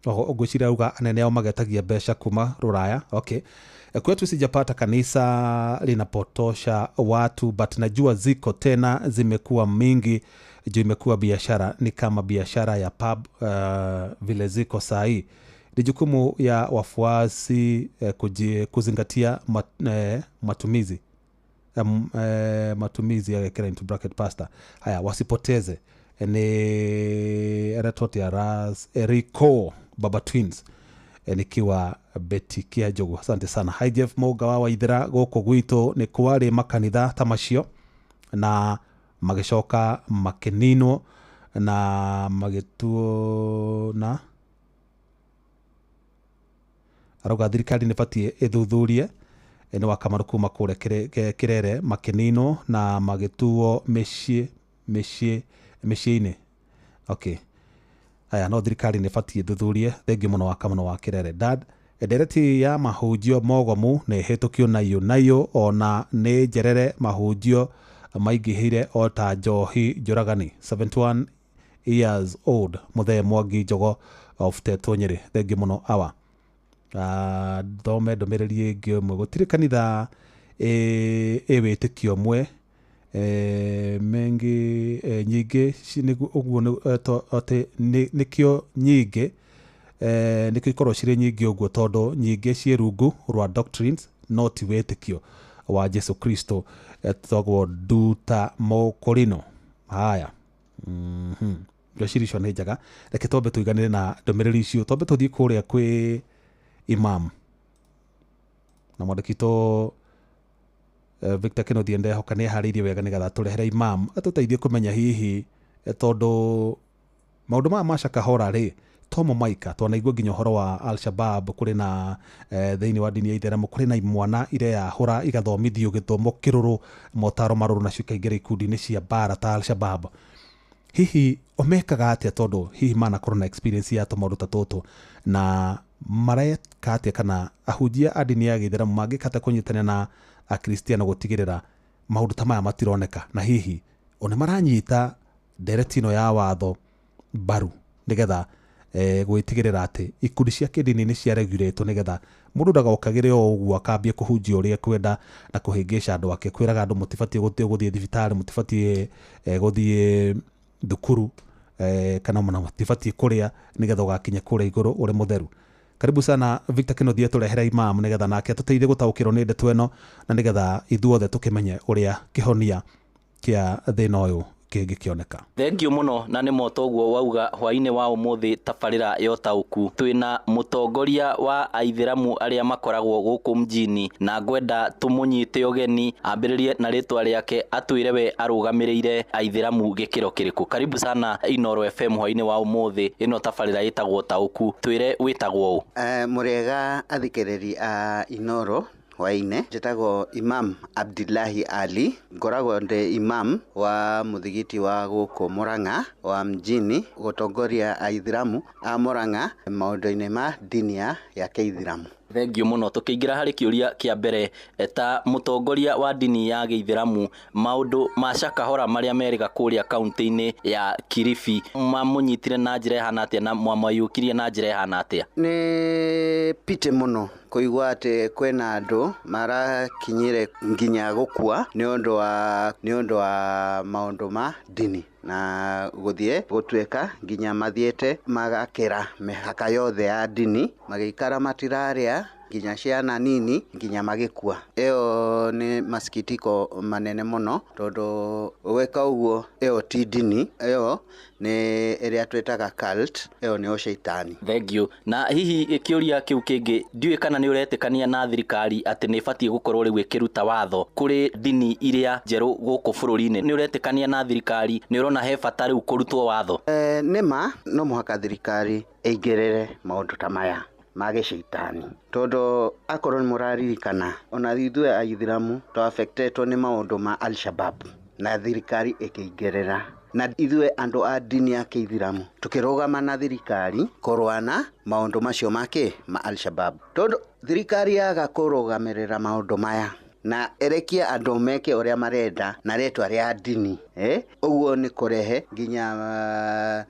[SPEAKER 8] Ngwĩciria auga anene ao magetagia mbeca kuma rũraya. Okay. Kwetu sijapata kanisa linapotosha watu, but najua ziko tena zimekuwa mingi juu imekuwa biashara, ni kama biashara ya pub vile ziko sahi. Ni jukumu ya wafuasi kuzingatia matumizi matumizi ya kila into bracket pastor. Haya, wasipoteze. Ni retoti ya Ras Eriko Baba Twins nikiwa Betty Kiajogo. Asante sana. Hi Jeff Moga wa Waithera gũkũ gwitũ nĩ kwarĩ makanitha ta macio na magĩcoka makĩninwo na magĩtuo na arauga thirikari nĩ batiĩ ĩthuthurie nĩ wa Kamaru kuma kũrĩa Kĩrere makĩninwo na magĩtuo mĩciĩ-inĩ. Okay. Aya, no thirikari nĩ batiĩ thuthurie. Thengiũ mũno wa Kamaru wa Kĩrere. Dad, ndereti ya mahunjio mogomu nĩ hĩtũkio nayo nayo ona nĩ njerere mahunjio maingĩhire o ta njohi njũragani. 71 years old Mũthee Mwangi Njogo of Tetwo Nyĩrĩ. Thengiũ mũno awa. Thome ndũmĩrĩri ĩngĩ ĩmwe. Gũtirĩ kanitha ĩ wĩtĩkio ũmwe mengi nyingĩ ũguo atĩ nĩkĩo nyingĩ nĩkĩo ikorwo cirĩ nyingĩ ũguo tondũ nyingĩ ciĩ rungu rwa doctrines no ti wĩtĩkio wa Jesu Kristo. Etagwo Nduta Mũkũrinũ. Haya. Ngwĩciria icio nĩ njega. Reke twambe tũiganĩre na ndũmĩrĩri icio, twambe tũthiĩ kũrĩa kwĩ imam na mwandĩki witũ Victor Kinuthia ndehoka nĩ eharĩirie wega nĩgetha tũrehere imam atũteithie kũmenya hihi tondũ maũndũ maya ma Shakahola rĩ tomo maika twanaigua nginya ũhoro wa Al-Shabaab kũrĩ na thĩinĩ wa ndini ya itheramu kũrĩ na imwana ireyahũra igathomithio gĩthomo kĩrũrũ motaro marũrũ nacio ikaingĩra ikundi-inĩ cia mbara ta Al-Shabaab. Hihi omekaga atĩa tondũ hihi manakorwo na experience ya tũmaũndũ ta tũtũ na mareka atĩa kana ahunjia a ndini ya gĩithĩramu mangĩka atĩa kũnyitanĩra na akristiano gũtigĩrĩra maũndũ ta maya matironeka na hihi ona maranyita ndereti ĩno ya watho mbaru nĩgetha gwĩtigĩrĩra atĩ ikundi cia kĩndini nĩ ciaregulatwo nĩgetha mũndũ ndagokagĩre o ũguo akambie kũhunjia ũrĩa ekwenda na kũhĩngĩca andũ ake, kwĩraga andũ mũtibatiĩ gũthiĩ thibitarĩ, mũtibatiĩ gũthiĩ thukuru kana ona mũtibatiĩ kũrĩa nĩgetha ũgakinya kũrĩa igũrũ ũrĩ mũtheru. Karibu sana Victor Kinuthia tũrehere imam nĩgetha nake atũteithie gũtaũkĩrwo nĩ ndeto ĩno na nĩgetha ithuothe tũkĩmenye ũrĩa kĩhonia kĩa thĩna ũyũ Kĩngĩkĩoneka.
[SPEAKER 4] Thengiũ mũno na nĩ motoguo wauga hwainĩ wa ũmũthĩ tabarĩra ya ũtaũku twĩna mũtongoria wa aithĩramu arĩa makoragwo gũkũ mjini na ngwenda tũmũnyite ũgeni ambĩrĩrie na rĩtwa rĩake atwĩre we arũgamĩrĩire aithĩramu gĩkĩro kĩrĩkũ. Karibu sana Inooro FM hwainĩ wa ũmũthĩ, ĩno tabarĩra ĩtagwo ũtaũku, twĩre wĩtagwo ũ?
[SPEAKER 7] Mũrĩega athikĩrĩri a Inooro hwainĩ, njĩtagwo Imam Abdillahi Ali, ngoragwo ndĩ imam wa mũthigiti wa gũkũ Murang'a wa mjini, gũtongoria aithĩramu a Murang'a maũndũ-inĩ ma ndini ya kĩithĩramu.
[SPEAKER 4] Thengiũ mũno. Tũkĩingĩra harĩ kĩũria kĩa mbere, ta mũtongoria wa ndini ya gĩithĩramu, maũndũ ma Shakahola marĩa merĩga kũrĩa kaunti-inĩ ya Kilifi mamũnyitire na njĩra ĩhana atĩa na mwamayũkirie na njĩra ĩhana atĩa?
[SPEAKER 7] Nĩ pity mũno kũigua atĩ kwĩna andũ marakinyire nginya gũkua nĩ ũndũ wa maũndũ ma ndini na gũthiĩ gũtuĩka nginya mathiĩte magakĩra mĩhaka yothe ya ndini, magĩikara matirarĩa nginya ciana nini nginya magĩkua. Ĩyo nĩ masikitiko manene mũno tondũ gwĩka ũguo ĩyo ti ndini, ĩyo nĩ ĩrĩa twĩtaga cult, ĩyo nĩ ũcaitani.
[SPEAKER 4] Thengiũ. Na hihi kĩũria kĩu kĩngĩ, ndiũĩ kana nĩ ũretĩkania na thirikari atĩ nĩ ĩbatiĩ gũkorwo rĩu ĩkĩruta watho kũrĩ ndini iria njerũ gũkũ bũrũri-inĩ? Nĩ ũretĩkania na thirikari? Nĩ ũrona he bata rĩu kũrutwo watho?
[SPEAKER 7] Nĩma no mũhaka thirikari ĩingĩrĩre maũndũ ta maya ma gĩcaitani tondũ akorwo nĩ mũraririkana ona ithuĩ aithĩramu twa-affectetwo nĩ maũndũ ma Al-Shabab na thirikari ĩkĩingĩrĩra, na ithuĩ andũ a ndini ya kĩithĩramu tũkĩrũgama na thirikari kũrũa na maũndũ macio makĩ ma Al-Shabab, tondũ thirikari yaga kũrũgamĩrĩra maũndũ maya na ĩrekie andũ meke ũrĩa marenda na rĩtwa rĩa ndini, ũguo nĩ kũrehe nginya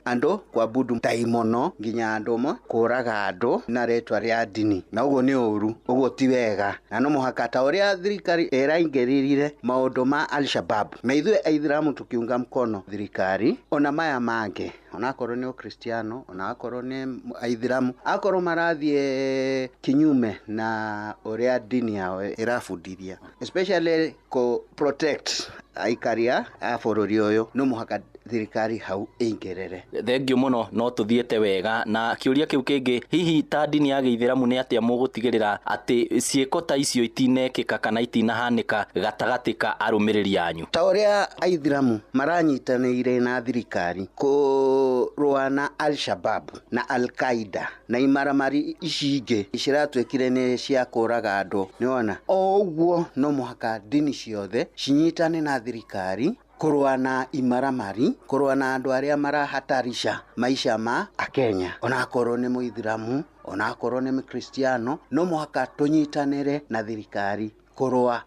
[SPEAKER 7] andũ kuabudu ndaimono, nginya andũ kũraga andũ na rĩtwa rĩa ndini, na ũguo nĩ ũru, ũguo ti wega, na no mũhaka ta ũrĩa thirikari ĩraingĩrĩrire maũndũ ma Al-Shabab na ithuĩ aithĩramu tukiunga mkono thirikari ona maya mangĩ, onakorwo nĩ ũkristiano onakorwo nĩ aithĩramu, akorwo marathiĩ kinyume na ũrĩa ndini yao ĩrabundithia, especially kũ protect aikaria a bũrũri ũyũ, no mũhaka thirikari hau ĩingĩrĩre.
[SPEAKER 4] Thengiũ mũno, no tũthiĩte wega na kĩũria kĩu kĩngĩ, hihi ta ndini ya gĩithĩramu nĩ atĩa mũgũtigĩrĩra atĩ ciĩko ta icio itinekĩka kana itinahanĩka gatagatĩ ka arũmĩrĩri anyu?
[SPEAKER 7] Ta ũrĩa aithĩramu maranyitanĩire na thirikari kũrũa na Al-Shabab na Al-Qaida na imaramari ici ingĩ ciratuĩkire nĩ cia kũraga andũ, nĩwona o ũguo no mũhaka ndini ciothe cinyitane na thirikari kũrũa na imaramari, kũrũa na andũ arĩa marahatarisha maisha ma akenya, onakorwo nĩ mũithĩramu onakorwo nĩ mũkristiano, no mũhaka tũnyitanĩre na thirikari kũrũa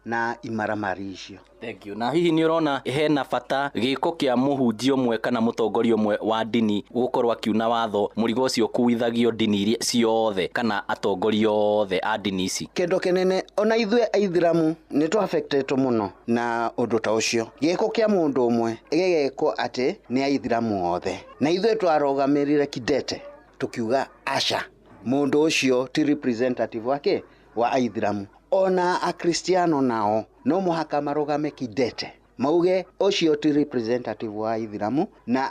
[SPEAKER 7] na imaramari icio.
[SPEAKER 4] Thank you. Na hihi nĩ ũrona hena bata gĩko kĩa mũhunjia ũmwe kana mũtongoria ũmwe wa ndini gũkorwo akiuna watho mũrigo ũcio ũkuithagio ndini iria ciothe kana atongoria othe a ndini ici?
[SPEAKER 7] Kĩndũ kĩnene ona ithuĩ aithĩramu nĩ tũ-affectetwo mũno na ũndũ ta ũcio. Gĩko kĩa mũndũ ũmwe gĩgekwo atĩ nĩ aithĩramu othe, na ithuĩ twarũgamĩrire kidete tukiuga aca, mũndũ ũcio ti representative wake wa aithĩramu. Ona akristiano nao no mũhaka marũgame kidete mauge ũcio ti representative wa aithĩramu, na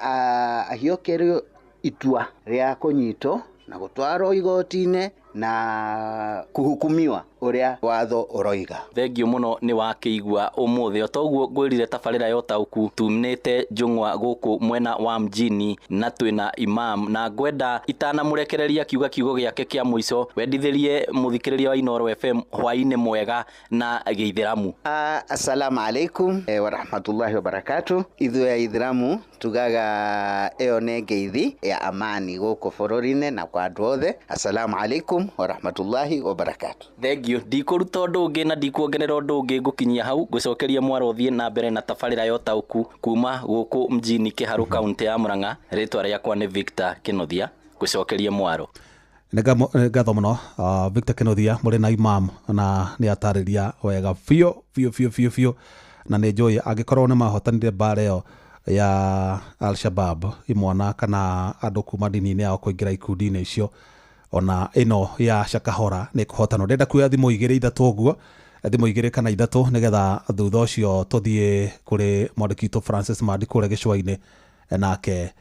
[SPEAKER 7] ahiũkĩrio itua rĩa kũnyitwo na gũtwarwo igoti-inĩ na kuhukumiwa ũrĩa watho ũroiga.
[SPEAKER 4] Thengiũ mũno nĩ wakĩigua ũmũthĩ. O toguo ngwĩrire tabarĩra ya ũtaũku tumĩte njũng'wa gũkũ mwena wa mjini na twĩna imam, na ngwenda itanamũrekereria kiuga kiugo gĩake kĩa mũico wendithĩrie mũthikĩrĩria wa Inooro FM hwainĩ mwega na gĩithĩramu.
[SPEAKER 7] Assalamu alaikum wa rahmatullahi wa barakatuh. Ithuĩ aithĩramu tugaga ĩyo nĩ ngeithi ya amani gũkũ bũrũri-inĩ na kwa andũ othe. Assalamu alaikum wa rahmatullahi wa barakatuh.
[SPEAKER 4] Thengiũ. Ndikũruta ũndũ ũngĩ na ndikuongerera ũndũ ũngĩ, ngũkinyia hau ngũcokeria mwaro ũthiĩ na mbere na tabarĩra ya ũtaũku kuma gũkũ mjini Kĩharũ kaunti ya Murang'a. Rĩtwa rĩakwa nĩ Victor Kĩnuthia, ngũcokerie mwaro.
[SPEAKER 8] Nĩ ngatho mũno Victor Kĩnuthia mũrĩ na imam, na nĩ atarĩria wega biũ biũ biũ biũ biũ, na nĩ njũĩ angĩkorwo nĩ mahotanire mbara ĩyo ya Al-Shabab imwana kana andũ kuma ndini-inĩ yao kũingĩra ikundi-inĩ icio, ona ĩno ya Shakahola nĩ kũhotanwo. Ndĩrenda kuoya thimũ igĩrĩ ithatũ ũguo Thimũ igĩrĩ kana ithatũ nĩgetha thutha ũcio tũthiĩ kũrĩ mwandĩki witũ Francis Mandi kũrĩa gĩcũa-inĩ, nake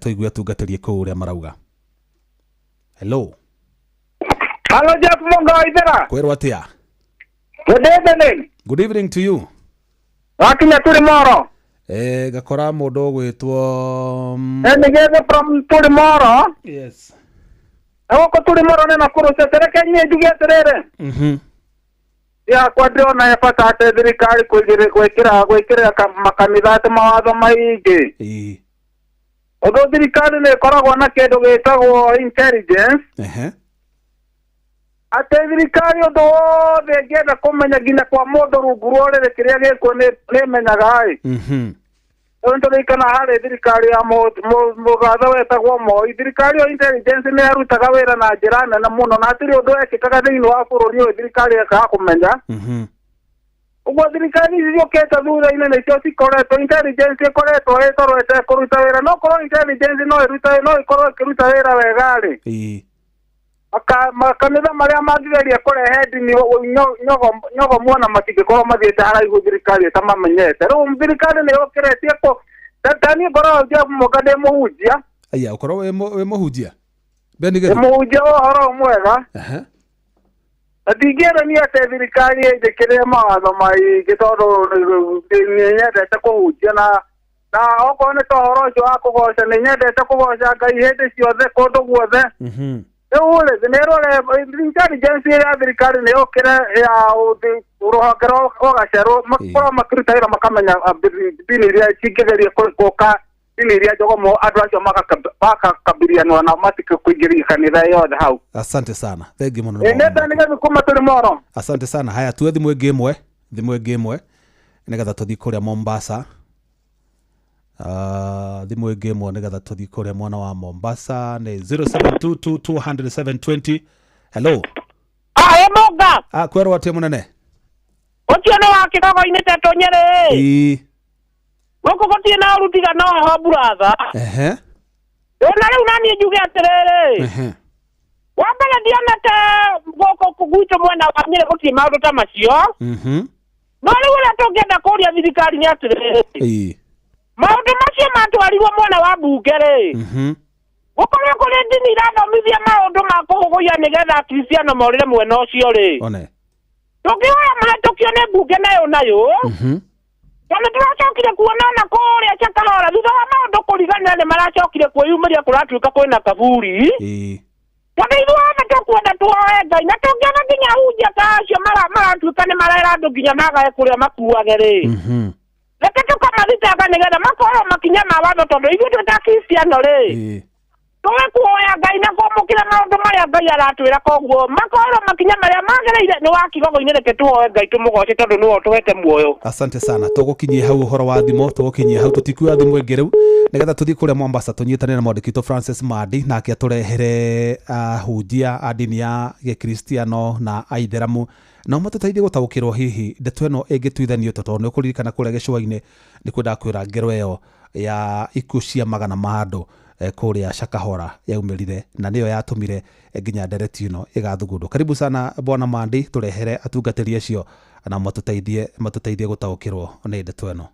[SPEAKER 8] tũigue atungatĩri kũu ũrĩa marauga. Hello.
[SPEAKER 10] Hello, Jeff Munga Waithera.
[SPEAKER 8] Kwĩrwo atĩa?
[SPEAKER 10] Good evening.
[SPEAKER 8] Good evening to you.
[SPEAKER 10] Wakinya tũrĩ moro.
[SPEAKER 8] Ngakora mũndũ ũgwĩtwo
[SPEAKER 10] Nĩgethe from tũrĩ moro.
[SPEAKER 8] Yes.
[SPEAKER 10] Na gũkũ tũrĩ moro nĩ Nakuru City. Reke niĩ njuge atĩrĩrĩ. Yakwa ndĩrona he bata atĩ thirikari gwĩkĩra makanitha atĩ mawatho maingĩ. Ũndũ thirikari nĩ ĩkoragwo na kĩndũ gĩtagwo intelligence. Atĩ thirikari ũndũ wothe ĩngĩenda kũmenya nginya kwa mũndũ rungu rwa ũrĩrĩ kĩrĩa gĩkuo nĩ ĩmenyaga ĩ. Rĩu nĩtũririkana harĩ thirikari ya mũgathe wetagwo Moi. Thirikari ĩyo intelligence nĩ yarutaga wĩra na njĩra nene mũno na hatirĩ ũndũ wekĩkaga thĩinĩ wa bũrũri ũyũ thirikari ĩkaga kũmenya. Ũguo thirikari ici ciũkĩte thutha-inĩ nĩcio cikoretwo intelligence ĩkoretwo ĩtorwo ĩtekũruta wĩra. No korwo intelligence no ĩrute, no ĩkorwo ĩkĩruta wĩra wega rĩ, makanitha marĩa mangĩgeria kũrehe ndini nyogo muona matingĩkorwo mathiĩte haraihu thirikari ĩtamamenyete. Rĩu thirikari nĩ yũkĩrĩtie kũ ta niĩ ngoragwo Jeff Mũnga ndĩ mũhunjia.
[SPEAKER 8] Aya, ũkorwo wĩ mũhunjia? Ben Githu.
[SPEAKER 10] Ndĩ mũhunjia wa ũhoro mwega. Na ndingĩenda niĩ atĩ thirikari ĩnjĩkĩrĩre mawatho maingĩ tondũ nĩ nyendete kũhunjia na okorwo nĩ ta ũhoro ũcio wa kũgoca nĩ nyendete kũgoca Ngai hĩndĩ ciothe kũndũ guothe. Rĩu rĩ, nĩ ĩrore intelligence ya thirikari nĩ yũkĩre ya rũhonge rwa gacerũ makorwo makĩruta wĩra makamenya ndini iria cingĩgeria gũka ndini iria njogomo andũ acio makakabilianwa na matikũingĩria kanitha yothe hau.
[SPEAKER 8] Asante sana. Thank you mũno.
[SPEAKER 10] Nĩ nĩgetha kuma tũrĩ moro.
[SPEAKER 8] Asante sana. Haya, tuwe thimũ ĩngĩ ĩmwe, thimũ ĩngĩ ĩmwe nĩgetha tũthiĩ kũrĩa Mombasa. Thimũ ĩngĩ ĩmwe nĩgetha tũthiĩ kũrĩa mwena wa Mombasa nĩ 0722 207 20. Hello.
[SPEAKER 11] Aye Munga.
[SPEAKER 8] Kwĩrwo atĩa mũnene?
[SPEAKER 11] Ũcio nĩ wa kĩgogo-inĩ Tetũ Nyĩrĩ.
[SPEAKER 8] Ĩĩ.
[SPEAKER 11] Gũkũ gũtirĩ na ũru tiga no heho buratha. Na rĩu naniĩ njuge atĩrĩrĩ. Wa mbere ndionete gũkũ gwitũ mwena wa Nyĩrĩ gũtirĩ maũndũ ta macio. No rĩu ũrĩa tũngĩenda kũũria thirikari nĩ atĩrĩrĩ. Maũndũ macio matwarirwo mwena wa mbunge rĩ, gũkorwo kũrĩ ndini irathomithia maũndũ ma kũhũgũia nĩgetha akristiano morĩre mwena ũcio rĩ, tũngĩhoya mahĩtũkio nĩ mbunge nayo nayo, tondũ tũracokire kuona ona kũrĩa Shakahola thutha wa maũndũ kũriganĩra nĩ maracokire kwĩyumĩria kũratuĩka kwĩna kaburi. Tondũ ithuothe tũkwenda tuoe Ngai na tũngĩona nginya ahunjia ta acio maratuĩka nĩ marera andũ nginya magae kũrĩa makuage rĩ, reke tũkamathitanga nĩgetha makorwo makinya ma watho tondũ ithuĩ twĩ ta Akristiano rĩ, tũĩ kuoya Ngai na kwamũkĩra maũndũ marĩa Ngai aratwĩra, koguo makorwo makinya marĩa magĩrĩire nĩ wa kigogo-inĩ. Reke tũhoe Ngai tũmũgoce tondũ nĩwe ũtũhete muoyo.
[SPEAKER 8] Asante sana. Tũgũkinyie hau ũhoro wa thimũ, tũgũkinyie hau tũtikuoya thimũ ĩngĩ rĩu nĩgetha tũthiĩ kũrĩa Mombasa tũnyitanĩre na mwandĩki witũ Francis Mandi nake atũrehere ahunjia a ndini ya gĩkristiano na aithĩramu no matũteithie gũtaũkĩrwo hihi ndeto ĩno ĩngĩtuithanio tondũ nĩ ũkũririkana kũrĩa gĩcũa-inĩ nĩ kwenda kwĩra ngero ĩyo ya ikuũ cia magana ma andũ kũrĩa Shakahola yaumĩrire na nĩyo yatũmire nginya ndereti ĩno ĩgathugundwo. Karibu sana Bwana Mandi, tũrehere atungatĩri acio na matũteithie gũtaũkĩrwo nĩ ndeto ĩno.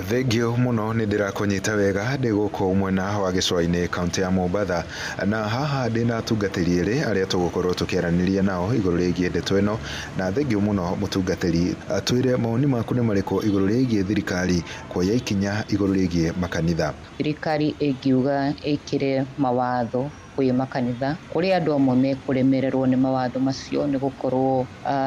[SPEAKER 13] Thengio muno nĩ ndĩrakũnyita wega ndĩ gũkũ mwena wa gĩcũa-inĩ kaunti ya Mombatha, na haha ndĩna atungatĩri erĩ arĩa tũgũkorwo tũkĩaranĩria nao igũrũ rĩgiĩ ndeto ĩno. Na thengio mũno mũtungatĩri, twĩre mawoni maku nĩ marĩkũ igũrũ rĩgiĩ thirikari kuoya ikinya igũrũ rĩgiĩ makanitha.
[SPEAKER 14] Thirikari ĩngiuga ĩkĩre mawatho kwĩ makanitha, kũrĩ andũ amwe mekũremererwo nĩ mawatho macio nĩ gũkorwo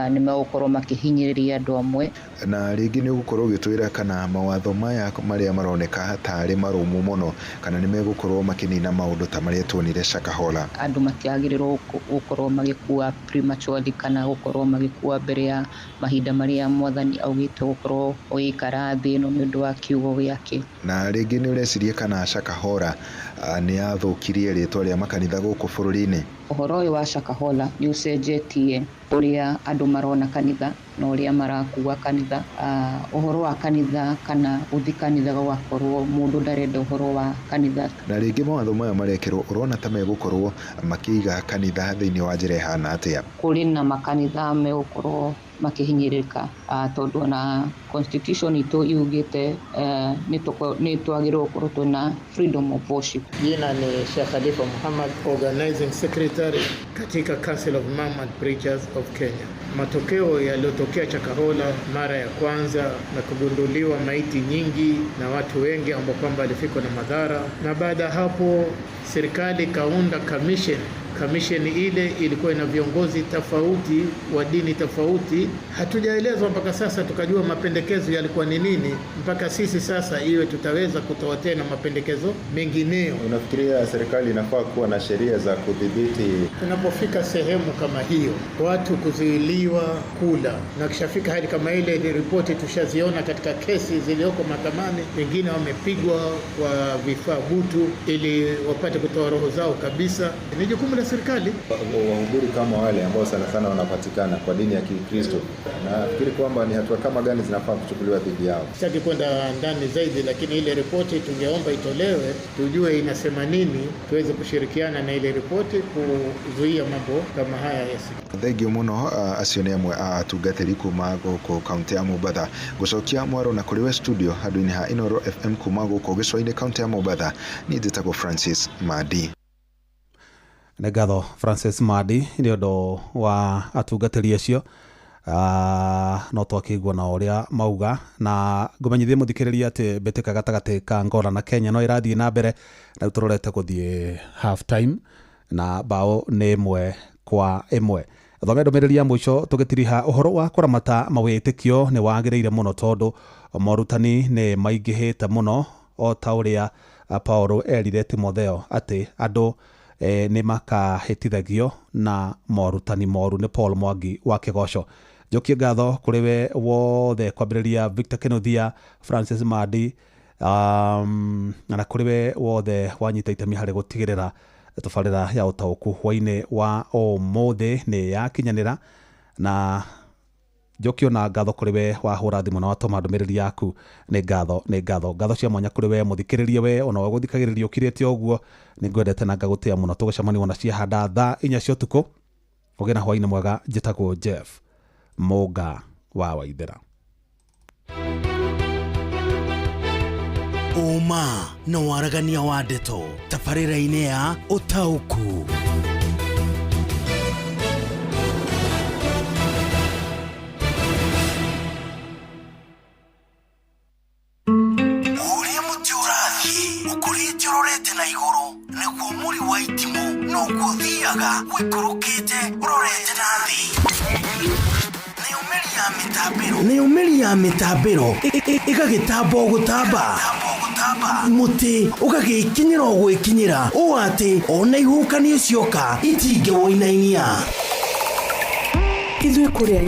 [SPEAKER 14] nĩ megũkorwo makĩhinyĩrĩria andũ amwe.
[SPEAKER 13] Na rĩngĩ nĩ ũgũkorwo ũgĩtwĩra kana mawatho maya marĩa maroneka tarĩ marũmu mũno kana nĩ megũkorwo makĩnina maũndũ ta marĩa tuonire Shakahola.
[SPEAKER 14] Andũ matiagĩrĩirwo gũkorwo magĩkua prematurely kana gũkorwo magĩkua mbere ya mahinda marĩa mwathani augĩte gũkorwo ũgĩikara thĩ ĩno nĩ ũndũ wa kiugo gĩake.
[SPEAKER 13] Na rĩngĩ nĩ ũreciria kana Shakahola nĩ yathũkirie rĩtwa rĩa makanitha gũkũ bũrũri-inĩ.
[SPEAKER 14] Ũhoro ũyũ wa Shakahola nĩ ũcenjetie ũrĩa andũ marona kanitha na ũrĩa marakua kanitha. Ũhoro wa kanitha kana gũthiĩ kanitha gũgakorwo mũndũ ndarenda ũhoro wa kanitha.
[SPEAKER 13] Na rĩngĩ mawatho maya marekĩrwo ũrona ta megũkorwo makĩiga kanitha thĩinĩ wa njĩra ĩhana atĩa?
[SPEAKER 14] Kũrĩ na makanitha megũkorwo makĩhinyĩrĩrĩka, tondũ ona constitution itũ yugĩte nĩ twagĩrĩirwo gũkorwo twĩna freedom of worship.
[SPEAKER 1] Jina ni Sheikh Khalifa Muhammad, organizing secretary katika Council of Imam and Preachers of Kenya. Matokeo yaliyotokea Shakahola mara ya kwanza na kugunduliwa maiti nyingi na watu wengi ambao kwamba walifikwa na madhara, na baada ya hapo serikali ikaunda commission. Commission ile ilikuwa ina viongozi tofauti wa dini tofauti. Hatujaelezwa mpaka sasa tukajua mapendekezo yalikuwa ni nini, mpaka sisi sasa iwe tutaweza kutoa tena mapendekezo mengineo.
[SPEAKER 13] Unafikiria serikali inafaa kuwa na sheria za kudhibiti?
[SPEAKER 1] Tunapofika sehemu kama hiyo, watu kuzuiliwa kula, na kishafika hali kama ile, ni ripoti tushaziona katika kesi zilizoko mahakamani, wengine wamepigwa kwa vifaa butu ili wapate kutoa roho zao kabisa. Ni jukumu la serikali.
[SPEAKER 13] Wahubiri kama wale ambao sana sana wanapatikana kwa dini ya Kikristo, nafikiri kwamba ni hatua kama gani zinafaa kuchukuliwa dhidi yao?
[SPEAKER 1] Sitaki kwenda ndani zaidi, lakini ile ripoti tungeomba itolewe, tujue inasema nini, tuweze kushirikiana na ile ripoti kuzuia mambo kama haya yasi.
[SPEAKER 13] Thengio muno acio nĩ amwe a atungatĩri kuma gũkũ kaunti ya Mombatha. Gũcokia mwaro na kũrĩ we studio handũ-inĩ ha Inooro FM kuma gũkũ gĩcũa-inĩ kaunti ya Mombatha, niĩ njĩtagwo Francis Madi.
[SPEAKER 8] Nĩ ngatho Francis Madi nĩ ũndũ wa atungatĩri acio. No twakĩigua na ũrĩa mauga, na ngũmenyithie mũthikĩrĩria atĩ mbĩtĩka gatagatĩ ka Angola na Kenya no ĩrathiĩ na mbere, na rĩu tũrorete gũthiĩ half time na bao nĩ 1-1. Thome ndũmĩrĩri ya mũico tũgĩtiriha ũhoro wa kũramata mawĩtĩkio nĩ wagĩrĩire mũno tondũ morutani nĩ maingĩhĩte mũno, o ta ũrĩa Paulo erire Timotheo atĩ andũ nĩ makahĩtithagio na morutani moru. Nĩ Paul Mwangi wa Kĩgoco. Njokie ngatho kũrĩ we wothe kwambĩrĩria Victor Kenothia, Francis Madi, na kũrĩ we wothe wanyita itemi harĩ gũtigĩrĩra tabarĩra ya ũtaũku hwainĩ wa ũmũthĩ nĩ yakinyanĩra. Na njokio na ngatho kũrĩ we wahũra thimũ na watũma ndũmĩrĩri yaku. Nĩ ngatho, nĩ ngatho, ngatho cia mwanya kũrĩ we mũthikĩrĩria, we ona we gũthikagĩrĩria ũkirĩte ũguo. Nĩ ngwendete na ngagũtĩa mũno. Tũgũcemania ona ciahanda thaa 4 cia ũtukũ. Ũgĩe na hwainĩ mwega. Njĩtagwo Jeff Mũnga wa Waithera.
[SPEAKER 9] Ũma na waragania wa ndeto tabarĩra-inĩ ya ũtaũku. Ũrĩa mũtĩ ũrathiĩ ũkũrĩte ũrorete na igũrũ, nĩguo mũri wa itimũ noguo ũthiaga ũikũrũkĩte ũrorete na thĩ. Nayo mĩri ya mĩtambĩro ĩgagĩtamba o gũtamba, mũtĩ ũgagĩkinyĩra o gwĩkinyĩra, ũũ atĩ ona ihuhũkanio cioka itingĩwũinainia.
[SPEAKER 5] Ithuĩ kũrĩa